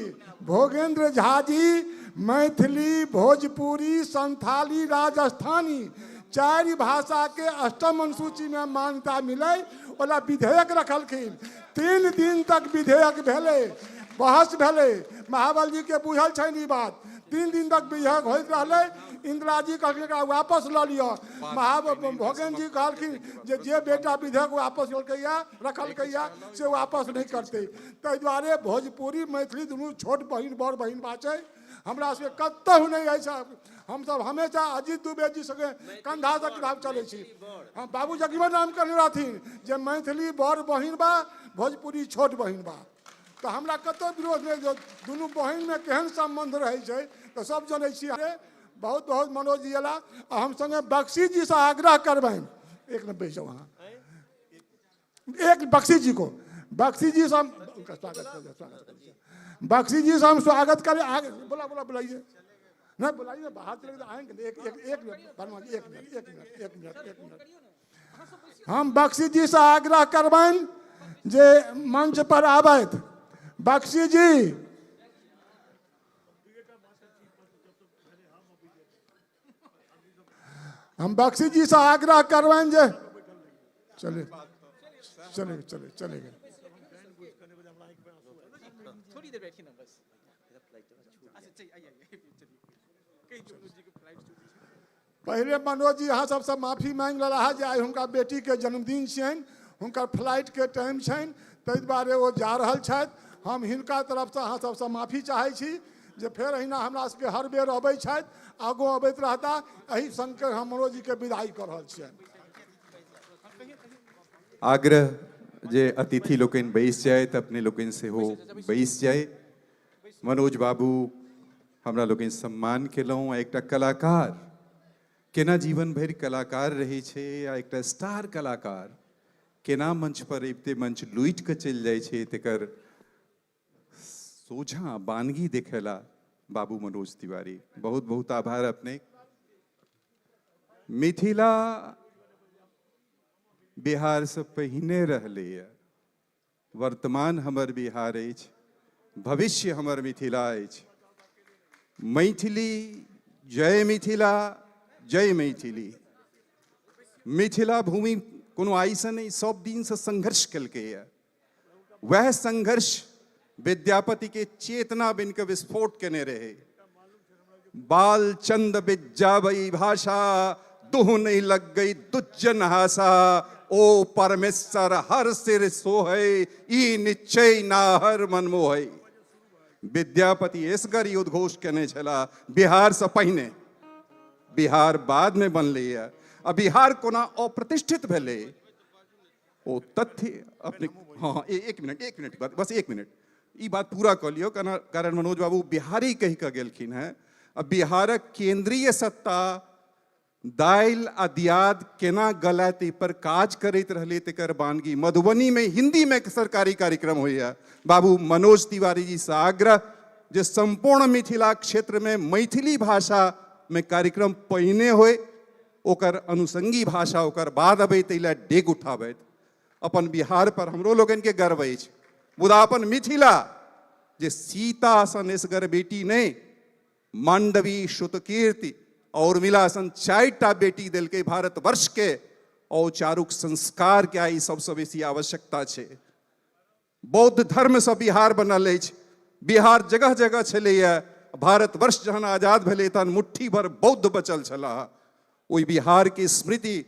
भोगेंद्र झा जी मैथिली, भोजपुरी, संथाली, राजस्थानी चारि भाषा के अष्टम अनुसूची में मान्यता मिले ओला विधेयक रखलखिन। 3 दिन तक विधेयक भेलै, बहस भेलै। महाबल जी के बुझल छनि ई बात। 3 दिन तक विधेयक होइत रहलै। इंदिरा जी कहलखिन एकरा वापस लऽ लिअ। भोगेन्द्र जी कहलखिन जे जे बेटा विधेयक वापस ललकैया रखलकैया से वापस नहीं करतै। ताहि दुआरे भोजपुरी मैथिली दुनू छोट बहिन बड़ बहिन बा छै। हमरा सबके कतहु नहि अछि। हमसब हमेशा अजीत दुबे जी संगे कंधा से किताब चलै छी। हम बाबू जगजीवन राम कहने रहथिन जे मैथिली बड़ बहिन बा, भोजपुरी छोट बहिन बा। तो हमरा कतहु विरोध नहीं, जो दुनू बहिन में केहन संबंध रहै छै तऽ सब जनै छियै। बहुत बहुत मनोज जी अयला। आ हम संगे बख्शी जी से आग्रह करबनि, एक मिनट बैस जाओ अहाँ, एक बख्शी जी को, बख्शी जी से हम उनका स्वागत कर, स्वागत कर, बख्शी जी से हम स्वागत करें। आगे बोला बोला बुलाइए नहीं बुलाइए, बाहर चले तो आएंगे। एक एक एक मिनट वर्मा जी, एक मिनट एक मिनट एक मिनट एक मिनट। हम बख्शी जी से आग्रह करबनि जे मंच पर आबथि। बख्शी जी, हम बख्शी जी से आग्रह करबनि जे चले चले चले चले गए। थोड़ी देर बैठिए ना बस। अच्छा चलिए, आइए आइए चलिए। कहीं मनोज जी के फ्लाइट छूटी। पहले मनोज जी अहाँ सबसँ माफी मांगि लेला है जे आइ हुनका बेटीके जन्मदिन छियनि, हुनकर फ्लाइटके टाइम छनि, ताहि दुआरे ओ जा रहल छथि। हम हिनका तरफसँ अहाँ सबसँ माफी चाहै छी जे फेर अहिना हमरा सबके हर बेर अबै छथि, आगू अबैत रहता। एहि संग हम मनोज जीके विदाई कऽ रहल छियनि। आग्रह जे अतिथि लोकनि बैस जाए, अपने लोकनि सेहो बैस जाए। मनोज बाबू हमरा लोकनि सम्मान केलहुँ। आ एकटा कलाकार केना जीवन भरि कलाकार रहै छै, आ एकटा स्टार कलाकार केना मंच पर अबिते मंच लूटि कऽ चलि जाइ छै, तकर सोझाँ बानगी देखेला बाबू मनोज तिवारी। बहुत बहुत आभार अपने। मिथिला बिहारसँ पहिने रहलैए, वर्तमान हमर बिहार अछि, भविष्य हमर मिथिला अछि। मैथिली जय मिथिला जय मैथिली। मिथिला भूमि कोनो आइसँ नहि, सब दिनसँ संघर्ष केलकैए। वएह संघर्ष विद्यापति के चेतना बनि कऽ विस्फोट केने रहे। बालचंद बिज्जाबई भाषा दुह नहीं लग गई दुज्जन हासा, ओ परमेश्वर हर सिर सोहै, ई निश्चय नाहर मनमोहै। विद्यापति एसगर ई उद्घोष केने छला बिहारसँ पहिने, बिहार बादमे बनलैए। आ बिहार कोना अप्रतिष्ठित भेलै ओ तथ्य अपने। हाँ हाँ, एक मिनट, एक मिनट, बस एक मिनट, ई बात पूरा कऽ लियौ। कारण मनोज बाबू बिहारी कहि कऽ गेलखिन हेँ। आ बिहारक केंद्रीय सत्ता दालि आ दियाद केना गलाय ताहि पर काज करैत रहलै, तकर बानगी मधुबनीमे हिंदीमे सरकारी कार्यक्रम होइए। बाबू मनोज तिवारी जी से आग्रह जे संपूर्ण मिथिला क्षेत्रमे मैथिली भाषामे कार्यक्रम पहिने होय, ओकर अनुषंगी भाषा ओकर बाद अबै, ताहि लए डेग उठाबथि। अपन बिहार पर हमरो लोकनिके गर्व अछि, मुदा अपन मिथिला जे सीता सन एसगर बेटी नहि, मांडवी, श्रुतकीर्ति और उर्मिला सन 4टा बेटी देलकै भारतवर्ष के, और चारुक संस्कार के आइ सबसँ बेसी आवश्यकता छै। बौद्ध धर्मसँ बिहार बनल अछि, बिहार जगह जगह छलैए। भारतवर्ष जहन आजाद भेलै तहन मुट्ठी भर बौद्ध बचल छलाह। ओहि बिहारके स्मृति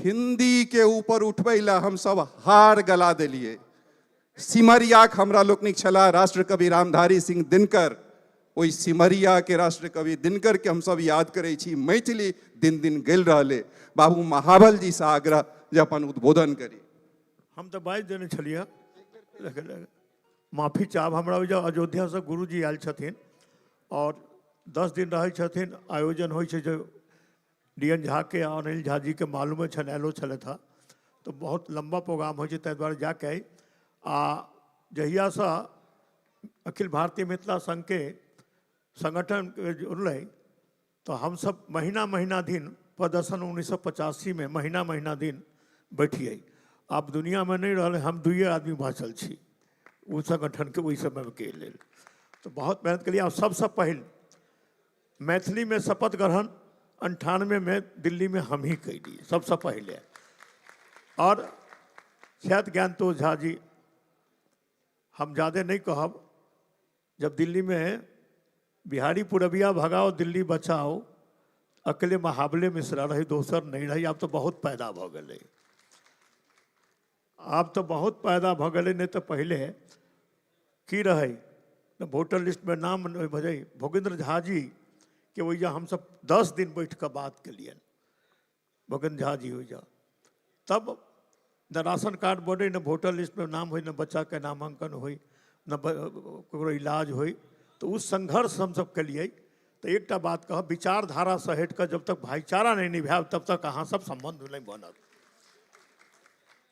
हिंदी के ऊपर उठबै लए हमसब हार गला देलियै। सिमरियाक हमरा लोकनिक छलाह राष्ट्रकवि रामधारी सिंह दिनकर, ओहि सिमरियाके राष्ट्रकवि दिनकरके हमसब याद करै छी। मैथिली दिन दिन गलि रहलै। बाबू महाबल जी से आग्रह जे अपन उद्बोधन करी। हम तऽ बाजि देने छलियै, लेकिन माफी चाहब। हमरा ओहि अयोध्यासँ गुरुजी आयल छथिन और 10 दिन रहै छथिन। आयोजन होइ छै जे डी एन झा के और अनिल झा जी के मालूमे छनि, आयलो छलथि हँ, तऽ बहुत लम्बा प्रोग्राम होइ छै, ताहि दुआरे जाके आ जहियासँ अखिल भारतीय मिथिला संघके संगठन जुड़लै तऽ हमसब महीना महीना दिन प्रदर्शन 1985में महीना महीना दिन बैठियै। आब दुनियामे नहि रहलै, हम 2 आदमी बाँचल छी ओ संगठनके ओहि समयके लेल। तऽ बहुत मेहनत केलियै। आ सबसँ पहिल मैथिलीमे शपथ ग्रहण 98में दिल्लीमे हमही कैली सबसँ पहिले। और छथि ज्ञानतोष झा जी, हम ज़्यादा नहीं कहब, जब दिल्ली में बिहारी पुरबिया भगाओ दिल्ली बचाओ, अकेले महाबले मिश्रा रही, दोसर नहीं रही। आब तो बहुत पैदा भ गेलै, आब तो बहुत पैदा भ गेलै। नहीं तो पहले की रहे न वोटर लिस्ट में नाम नहीं भजै। भोगेंद्र झा जी के ओहिजा हम सब 10 दिन बैठ कऽ बात केलियनि, भोगेंद्र झा जी ओहिजा, तब न राशन कार्ड बनै, न वोटर लिस्ट में नाम होइ, न बच्चाके नामांकन होइ, न ककरो इलाज होइ। तऽ ओ संघर्ष हमसब केलियै। तऽ एकटा बात कहब, विचारधारासँ हटि कऽ जब तक भाईचारा नहि निभायब तब तक अहाँ सब सम्बन्ध नहि बनत।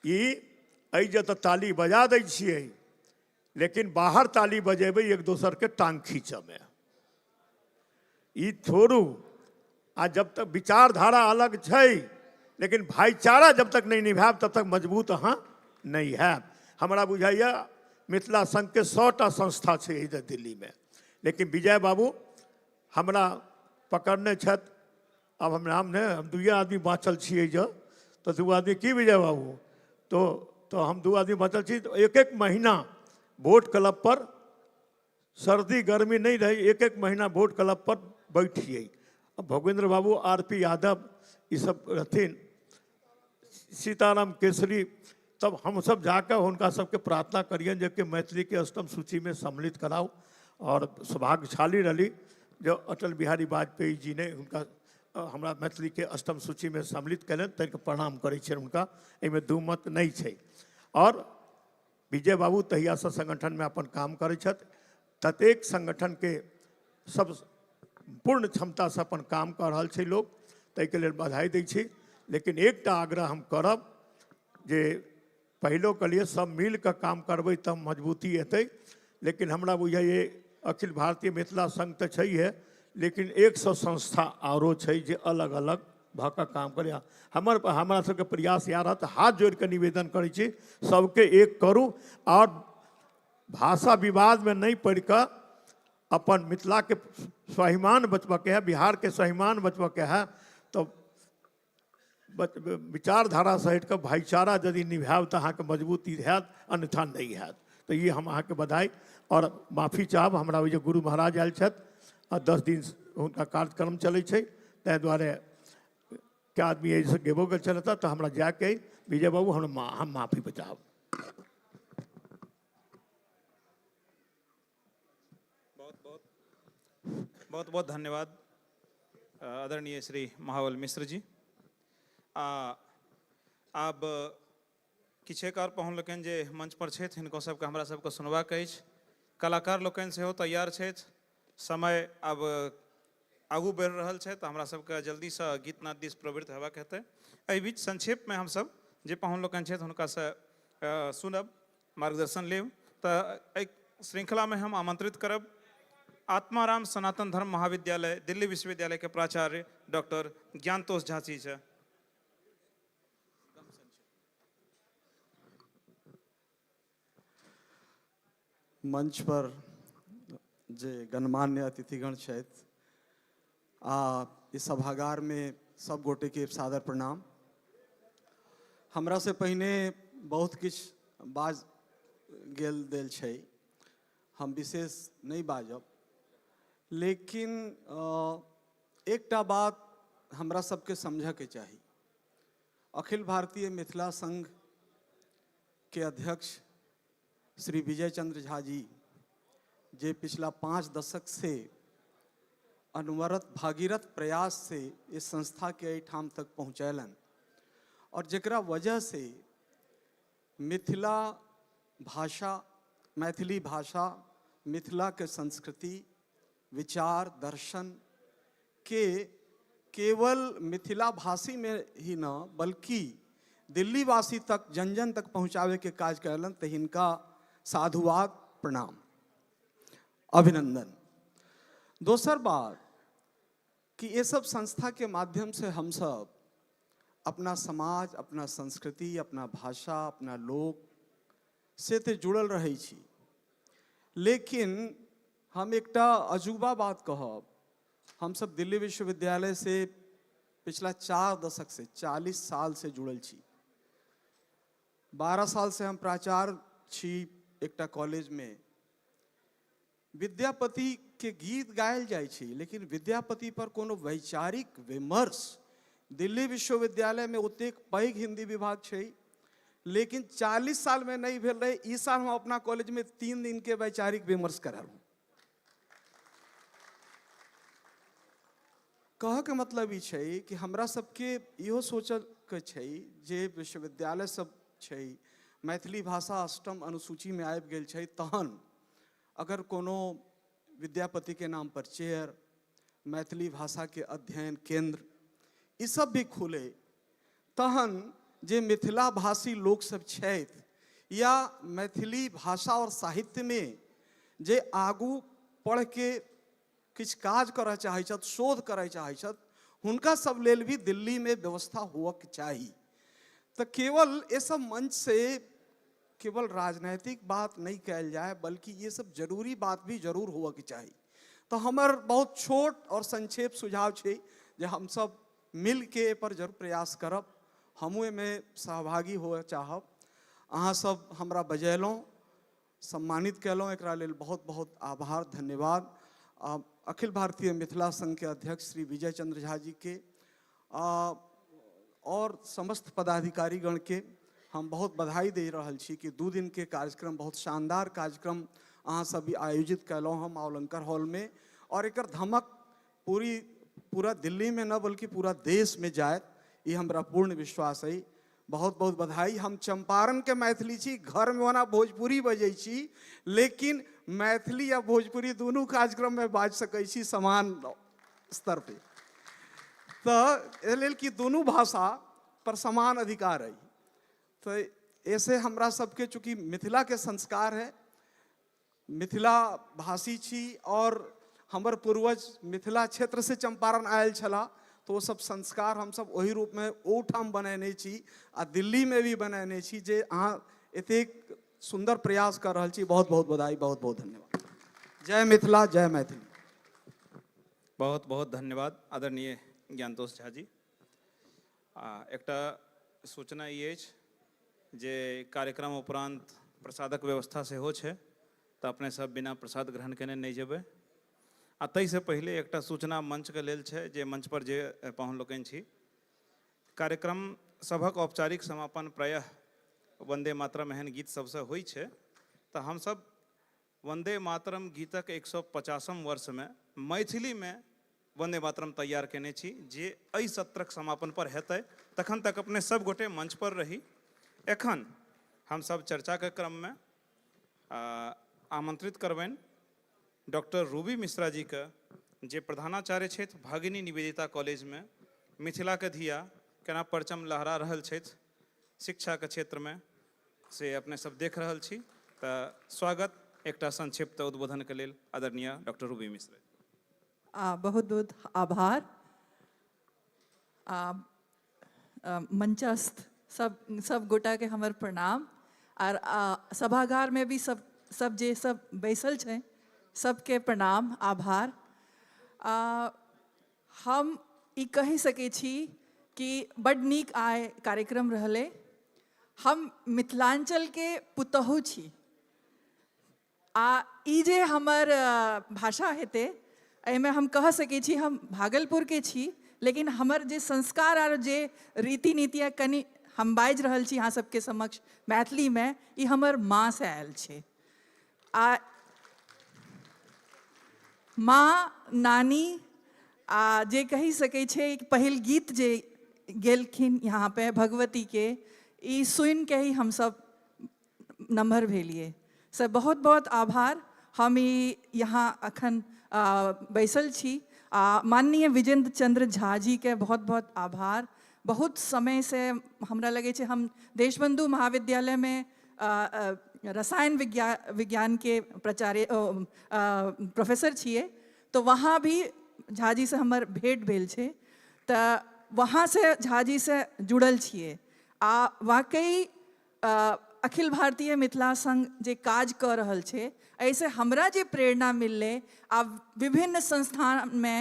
ई एहि जतऽ ताली बजा दै छियै, लेकिन बाहर ताली बजेबै एक दोसरके टांग खींचऽमे, ई छोड़ू। आ जब तक विचारधारा अलग छै लेकिन भाईचारा जब तक नहीं निभायब तब तक मजबूत अहाँ नहीं हैब। हमरा बुझाइए मिथिला संघके 100टा संस्था छै इधर दिल्लीमे, लेकिन विजय बाबू हमरा पकड़ने छथि। आब हम नाम नहि, हम 2 आदमी बाँचल छियै जे, तऽ 2 आदमी की विजय बाबू, तो हम 2 आदमी बाँचल छी। तऽ 1-1 महीना वोट क्लब पर, सर्दी गर्मी नहीं रही, 1-1 महीना वोट क्लब पर बैठिए। अब भोगेंद्र बाबू, आर पी यादव, ये सब रहथिन, सीताराम केसरी, तब हम सब जाकर उनका सबके प्रार्थना करियन जे कि मैथिली के अष्टम सूची में सम्मिलित कराओ। और सौभाग्यशाली रही जो अटल बिहारी वाजपेयी जी ने उनका हमरा मैथिली के अष्टम सूची में सम्मिलित कयलनि, ताहिके प्रणाम करै छियनि हुनका, एहिमे दू मत नहीं छै। और विजय बाबू तहियासँ संगठनमे अपन काम करै छथि, ततेक संगठनके सब पूर्ण क्षमतासँ अपन काम कऽ रहल छै लोक, ताहिके लेल बधाई दै छी। लेकिन एकटा आग्रह हम करब जे पहिलो कहलियै सब मिल कऽ काम करबै तब मजबूती एतै, लेकिन हमरा बुझाइए अखिल भारतीय मिथिला संघ तऽ छैहे, लेकिन 100 संस्था आरो छै जे अलग अलग भऽ कऽ काम करी। हमर हमरा सबके प्रयास इएह रहत। हाथ जोड़ि कऽ निवेदन करै छी, सबके एक करू आओर भाषा विवादमे नहि पड़ि कऽ अपन मिथिलाके स्वाभिमान बचबऽके है, बिहारके स्वाभिमान बचबऽके है, तऽ विचारधारासँ हटि कऽ भाईचारा यदि निभायब तऽ अहाँके मजबूती हैत, अन्यथा नहि हैत। तऽ ई हम अहाँके बधाई आओर माफी चाहब। हमरा ओहि जे गुरु महाराज आयल छथि आ 10 दिन हुनका कार्यक्रम चलै छै, ताहि दुआरे कए आदमी एहिसँ गेबो गेल छलथि, तऽ हमरा जायके अइ। विजय बाबू, हम माफी चाहब। बहुत बहुत धन्यवाद आदरणीय श्री महाबल मिश्र जी। आ आब किछेक आओर पाहुन लोकनि जे मंच पर छथि, हिनको सबके हमरा सबके सुनबाक अछि। कलाकार लोकनि सेहो तैयार छथि। समय आब आगू बढ़ि रहल छै, तऽ हमरा सबके जल्दीसँ गीतनाद दिस प्रवृत्त हेबाक हेतै। एहि बीच संक्षेपमे हमसब जे पाहुन लोकनि छथि हुनकासँ सुनब, मार्गदर्शन लेब। तऽ एहि श्रृंखलामे हम आमंत्रित करब आत्माराम सनातन धर्म महाविद्यालय दिल्ली विश्वविद्यालय के प्राचार्य डॉक्टर ज्ञानतोष झा जी से। मंच पर जे गणमान्य अतिथिगण छथि आ इस सभागार में सब गोटे के सादर प्रणाम। हमरा से पहिने बहुत किछु बाज गेल देल छै, हम विशेष नहीं बाजब, लेकिन एकटा बात हमरा सबके समझके चाही। अखिल भारतीय मिथिला संघ के अध्यक्ष श्री विजय चंद्र झा जी, जे पिछला 5 दशक से अनवरत भागीरथ प्रयास से इस संस्था के एहिठाम तक पहुँचैलन और जकरा वजह से मिथिला भाषा, मैथिली भाषा, मिथिला के संस्कृति, विचार, दर्शन के केवल मिथिला भाषी में ही न बल्कि दिल्लीवासी तक, जन जन तक पहुँचावे के काज कैलन, तो हिनका साधुवाद, प्रणाम, अभिनंदन। दोसर बात कि ये सब संस्था के माध्यम से हम सब अपना समाज, अपना संस्कृति, अपना भाषा, अपना लोक से तो जुड़ल रहे छी, लेकिन हम एकटा अजूबा बात कहब। हम सब दिल्ली विश्वविद्यालय से पिछला 4 दशक से 40 साल से जुड़ल छी। 12 साल से हम प्राचार्य छी एकटा कॉलेज में। विद्यापति के गीत गायल जाइ छै, लेकिन विद्यापति पर कोनो वैचारिक विमर्श दिल्ली विश्वविद्यालय में ओतेक पैघ हिंदी विभाग छै, लेकिन 40 साल में नहीं भेल रहे। ई साल हम अपना कॉलेज में 3 दिन के वैचारिक विमर्श करालहुँ। कह के मतलब ई छै कि हमरा सबके इहो सोचके छै जे विश्वविद्यालय सब छै, मैथिली भाषा 8म अनुसूची में आबि गेल छै, तहन अगर कोनो विद्यापति के नाम पर चेयर, मैथिली भाषा के अध्ययन केंद्र ई सब भी खुले, तहन जे मिथिला भाषी लोक सब छथि या मैथिली भाषा और साहित्य में जे आगू पढ़ के किछु काज करऽ चाहै छथि, शोध करऽ चाहै छथि, हुनका सब लेल भी दिल्ली में व्यवस्था होअके चाही। तऽ केवल ये सब मंच से केवल राजनैतिक बात नहीं कयल जाए, बल्कि ये सब जरूरी बात भी जरूर होअके चाही। तो हमर बहुत छोट और संक्षेप सुझाव छै जे हम सब मिल के एहि पर जरूर प्रयास करब। हमहूँ एहिमे सहभागी होअ चाहब। अहाँ सब हमरा बजेलहुँ, सम्मानित कयलहुँ, एकरा लेल बहुत बहुत आभार, धन्यवाद। अखिल भारतीय मिथिला संघ के अध्यक्ष श्री विजय चंद्र झा जी के और समस्त पदाधिकारीगण के हम बहुत बधाई दे रहल छी कि 2 दिन के कार्यक्रम, बहुत शानदार कार्यक्रम अहाँ सब भी आयोजित कयलहुँ हम मावलंकर हॉल में, और एकर धमक पूरा दिल्ली में न बल्कि पूरा देश में जायत, ये हमरा पूर्ण विश्वास है। बहुत बहुत बधाई। हम चंपारण के मैथिली छी, घर में ओना भोजपुरी बजै छी, लेकिन मैथिली आ भोजपुरी दुनू कार्यक्रम में बाजि सकै छी समान स्तर पे, तऽ एहि लेल कि दुनू भाषा पर समान अधिकार है। तऽ ऐसे हमरा सबके चूँकि मिथिला के संस्कार है, मिथिला भाषी छी और हमर पूर्वज मिथिला क्षेत्र से चंपारण आयल छलाह, तऽ ओसभ संस्कार हमसभ ओहि रूपमे ओहूठाम बनेने छी आ दिल्लीमे भी बनेने छी। जे अहाँ एतेक सुन्दर प्रयास कऽ रहल छी, बहुत बहुत बधाई, बहुत बहुत धन्यवाद। जय मिथिला, जय मैथिली। बहुत बहुत धन्यवाद आदरणीय ज्ञानतोष झा जी। आ एकटा सूचना ई अछि जे कार्यक्रम उपरांत प्रसादक व्यवस्था सेहो छै, तऽ अपने सब बिना प्रसाद ग्रहण केने नहि जेबै। आ ताहिसँ पहिले एकटा सूचना मंचके लेल छै जे मंच पर जे पाहुन लोकनि छी, कार्यक्रम सभक औपचारिक समापन प्रायः वन्दे मातरम एहन गीत सबसँ होइ छै, तऽ हमसब वन्दे मातरम गीतक 150म वर्षमे मैथिलीमे वन्दे मातरम तैयार केने छी जे एहि सत्रक समापन पर हेतै। तखन तक अपने सब गोटे मंच पर रही। एखन हमसब चर्चाके क्रममे आमंत्रित करबनि डॉक्टर रूबी मिश्रा जीके, जे प्रधानाचार्य छथि भगिनी निवेदिता कॉलेजमे। मिथिलाके धिया केना परचम लहरा रहल छथि शिक्षाके क्षेत्रमे से अपने सब देख रहल छी। तऽ स्वागत एकटा संक्षिप्त उद्बोधनके लेल आदरणीय डॉक्टर रूबी मिश्रा। बहुत बहुत आभार। मंचस्थ सब सब गोटा के हमर प्रणाम। आर सभागार में भी सब सब जे सब बैसल छै सबके प्रणाम आभार। हम ई कहि सकै छी कि बड नीक आइ कार्यक्रम रहलै। हम मिथिलांचल के पुतहु छी आ ई जे हमर भाषा हेतै एहिमे हम कह सकै छी हम भागलपुरके छी, लेकिन हमर जे संस्कार आर जे रीति नीति कनि हम बाजि रहल छी अहाँ सबके समक्ष मैथिलीमे, ई हमर माँसँ आयल छै। आ माँ नानी आ जे कहि सकै छै पहिल गीत जे गेलखिन यहाँ पे भगवतीके, ई सुनिके ही हमसब नम्हर भेलियै। से बहुत बहुत आभार। हम ई यहाँ अखन बैसल छी आ माननीय विजेंद्र चंद्र झा जी के बहुत बहुत आभार। बहुत समय से हमरा लगै छै हम देशबंधु महाविद्यालय में रसायन विज्ञान के प्राचार्य प्रोफेसर छियै, तो वहाँ भी झा जी से हमर भेंट भेल छै, तऽ वहाँ से झा जी से जुड़ल छियै। आ वाकई अखिल भारतीय मिथिला संघ जे काज कऽ रहल छै एहिसँ हमरा जे प्रेरणा मिललै आ विभिन्न संस्थानमे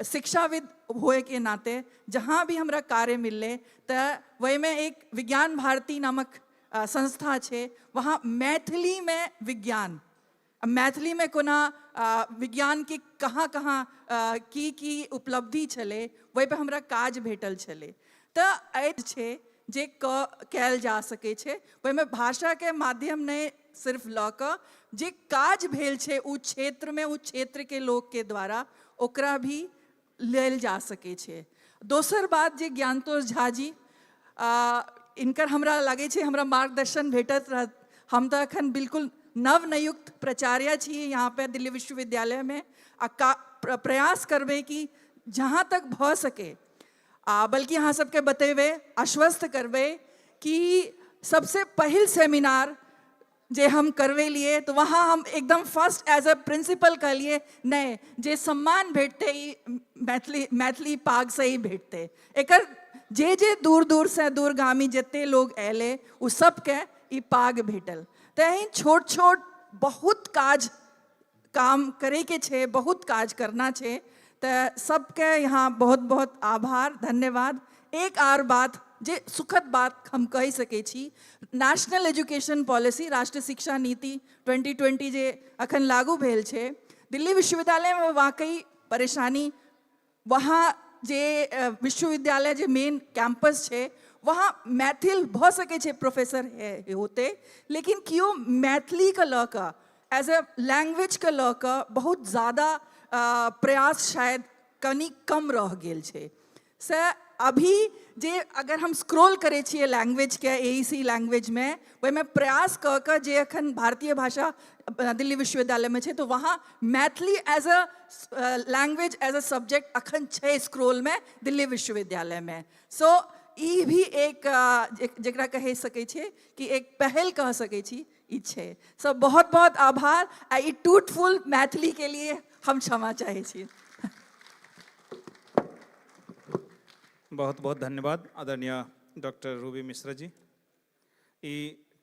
शिक्षाविद होइके नाते जहाँ भी हमरा कार्य मिललै तऽ ओहिमे एक विज्ञान भारती नामक संस्था छै, वहाँ मैथिलीमे विज्ञान, मैथिलीमे कोना विज्ञानके कहाँ कहाँ की की उपलब्धि छलै ओहिपर हमरा काज भेटल छलै। तऽ एहि छै जे कयल जा सकै छै, ओहिमे भाषाके माध्यम नहि सिर्फ लऽ कऽ जे काज भेल छै ओ क्षेत्रमे ओ क्षेत्रके लोकके द्वारा ओकरा भी लेल जा सकै छै। दोसर बात जे ज्ञानतोष झा जी, इनकर हमरा लागै छै हमरा मार्गदर्शन भेटत रहत। हम तऽ अखन बिल्कुल नवनियुक्त प्राचार्य छी यहाँ पे दिल्ली विश्वविद्यालयमे आ प्रयास करबै कि जहाँ तक भऽ सके आ बल्कि अहाँ सबके बतेबै, आश्वस्त करबै कि सबसे पहिल सेमिनार जे हम करवेलिए तो वहाँ हम एकदम फर्स्ट एज अ प्रिंसिपल कहलिए नहीं जे सम्मान भेटते ई मैथिली मैथिली पाग से ही भेटते। एकर जे जे दूर दूर से दूरगामी जते लोग अयले ओ सबके ई पाग भेटल। तऽ छोट छोट बहुत काज काम करैके छै, बहुत काज करना छै। तऽ सबके यहाँ बहुत बहुत आभार, धन्यवाद। एक आर बात जे सुखद बात हम कहि सकै छी, नेशनल एजुकेशन पॉलिसी, राष्ट्रीय शिक्षा नीति 2020 जे अखन लागू भेल छै, दिल्ली विश्वविद्यालयमे वाकई परेशानी, वहाँ जे विश्वविद्यालय जे मेन कैंपस छै वहाँ मैथिल भऽ सकै छै प्रोफेसर होते, लेकिन केओ मैथिलीके लऽ कऽ एज अ लैंग्वेजके लऽ कऽ बहुत ज़्यादा प्रयास शायद कनि कम रहि गेल छै। से अभी जे अगर हम स्क्रोल करै छियै लैंग्वेजके ए ई सी लैंग्वेजमे, ओहिमे प्रयास कऽ कऽ जे अखन भारतीय भाषा दिल्ली विश्वविद्यालयमे छै तऽ वहाँ Maithili as a language as a subject अखन छै स्क्रोलमे दिल्ली विश्वविद्यालयमे। सो ई भी एक जकरा कहि सकै छियै कि एक पहल कह सकै छी ई छै। सो बहुत बहुत आभार। आ ई टूट फूल मैथिलीके लिए हम क्षमा चाहै छी। बहुत बहुत धन्यवाद आदरणीय डॉक्टर रूबी मिश्रा जी। ई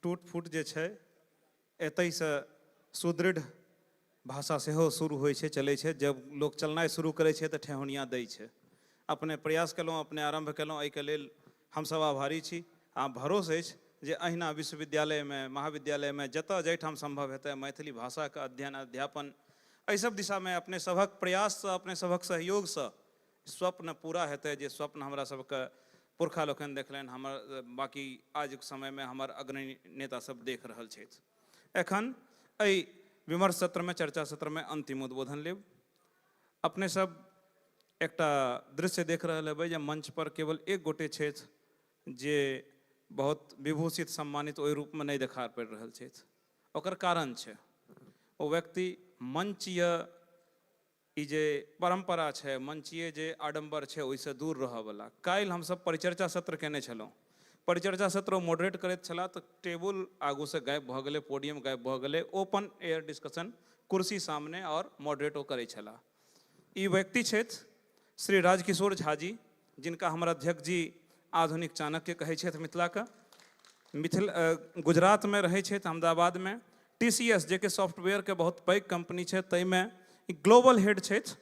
टूट फूट जे छै एतहिसँ सुदृढ़ भाषा सेहो शुरू होइ छै, चलै छै। जब लोक चलनाइ शुरू करै छै तऽ ठेहुनिया दै छै। अपने प्रयास केलहुँ, अपने आरम्भ केलहुँ, एहिके लेल हमसब आभारी छी। आ भरोस अछि जे अहिना विश्वविद्यालयमे, महाविद्यालयमे, जतऽ जाहिठाम सम्भव हेतै मैथिली भाषाके अध्ययन अध्यापन एहि सब दिशामे अपने सभक प्रयाससँ, अपने सभक सहयोगसँ स्वप्न पूरा हेतै। जे स्वप्न हमरा सबके पुरखा लोकनि देखलनि, हमर बाकी आजुक समयमे हमर अग्रणी नेता सब देख रहल छथि। एखन एहि विमर्श सत्रमे, चर्चा सत्रमे अंतिम उद्बोधन लेब। अपने सब एकटा दृश्य देख रहल हेबै जे मंच पर केवल एक गोटे छथि जे बहुत विभूषित सम्मानित ओहि रूपमे नहि देखा पड़ि रहल छथि। ओकर कारण छै ओ व्यक्ति मंचीय ई जे परम्परा छै, मंचीय जे आडम्बर छै, ओहिसँ दूर रहऽवला। काल्हि हमसब परिचर्चा सत्र केने छलहुँ। परिचर्चा सत्र ओ मॉडरेट करैत छलाह तऽ टेबुल आगूसँ गायब भऽ गेलै, पोडियम गायब भऽ गेलै, ओपन एयर डिस्कशन, कुर्सी सामने आओर मॉडरेट ओ करै छलाह। ई व्यक्ति छथि श्री राजकिशोर झा जी, जिनका हमर अध्यक्ष जी आधुनिक चाणक्य कहै छथि मिथिलाके। गुजरातमे रहै छथि, अहमदाबादमे। TCS जे कि सॉफ्टवेयरके बहुत पैघ कंपनी छै, ताहिमे ग्लोबल हेड छथि,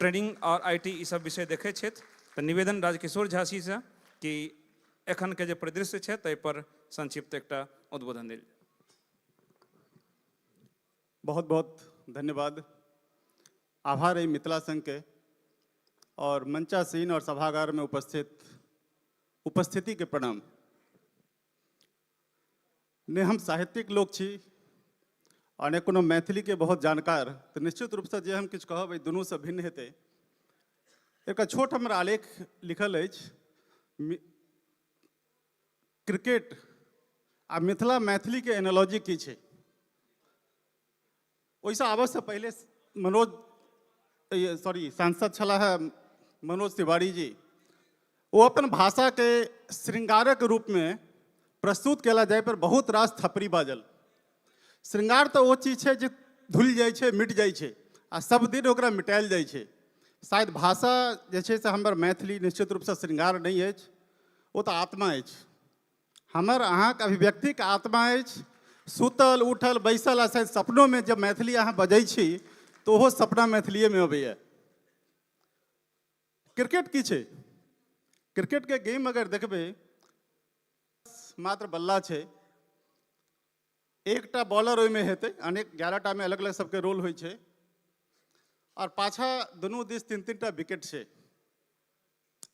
ट्रेनिंग आओर IT ई सब विषय देखै छथि। तऽ निवेदन राजकिशोर झा जी से कि एखनके जे परिदृश्य छै ताहिपर संक्षिप्त एकटा उद्बोधन देल। बहुत बहुत धन्यवाद, आभार है मिथिला संघ के और मंचासीन और सभागार में उपस्थित उपस्थिति के प्रणाम। ने हम साहित्यिक लोक छी और ने कोनो मैथिली के बहुत जानकार, तो निश्चित रूप से जे हम किछु कहब एहि दुनूसँ भिन्न हेतै। एक छोट हमर आलेख लिखल अछि, क्रिकेट आ मिथिला मैथिली के एनालॉजी की छै। ओहिसँ आबऽसँ पहिले मनोज सॉरी सांसद छलाह मनोज तिवारी जी, ओ अपन भाषाके श्रृंगारक रूपमे प्रस्तुत कयला, जाहि पर बहुत रास थपड़ी बाजल। श्रृंगार तऽ ओ चीज छै जे धुलि जाइ छै, मिट जाइ छै आ सब दिन ओकरा मिटायल जाइ छै। शायद भाषा जे छै से हमर मैथिली निश्चित रूपसँ श्रृंगार नहि अछि, ओ तऽ आत्मा अछि, हमर अहाँके अभिव्यक्तिके आत्मा अछि। सुतल उठल बैसल आ शायद सपनोमे जब मैथिली अहाँ बजै छी तऽ ओहो सपना मैथिलीएमे अबैए। क्रिकेट की छै? क्रिकेटके गेम अगर देखबै, मात्र बल्ला छै, एकटा बॉलर ओहिमे हेतै, अनेक 11टामे अलग अलग सबके रोल होइ छै और पाछा दुनू दिस 3-3 टा विकेट छै।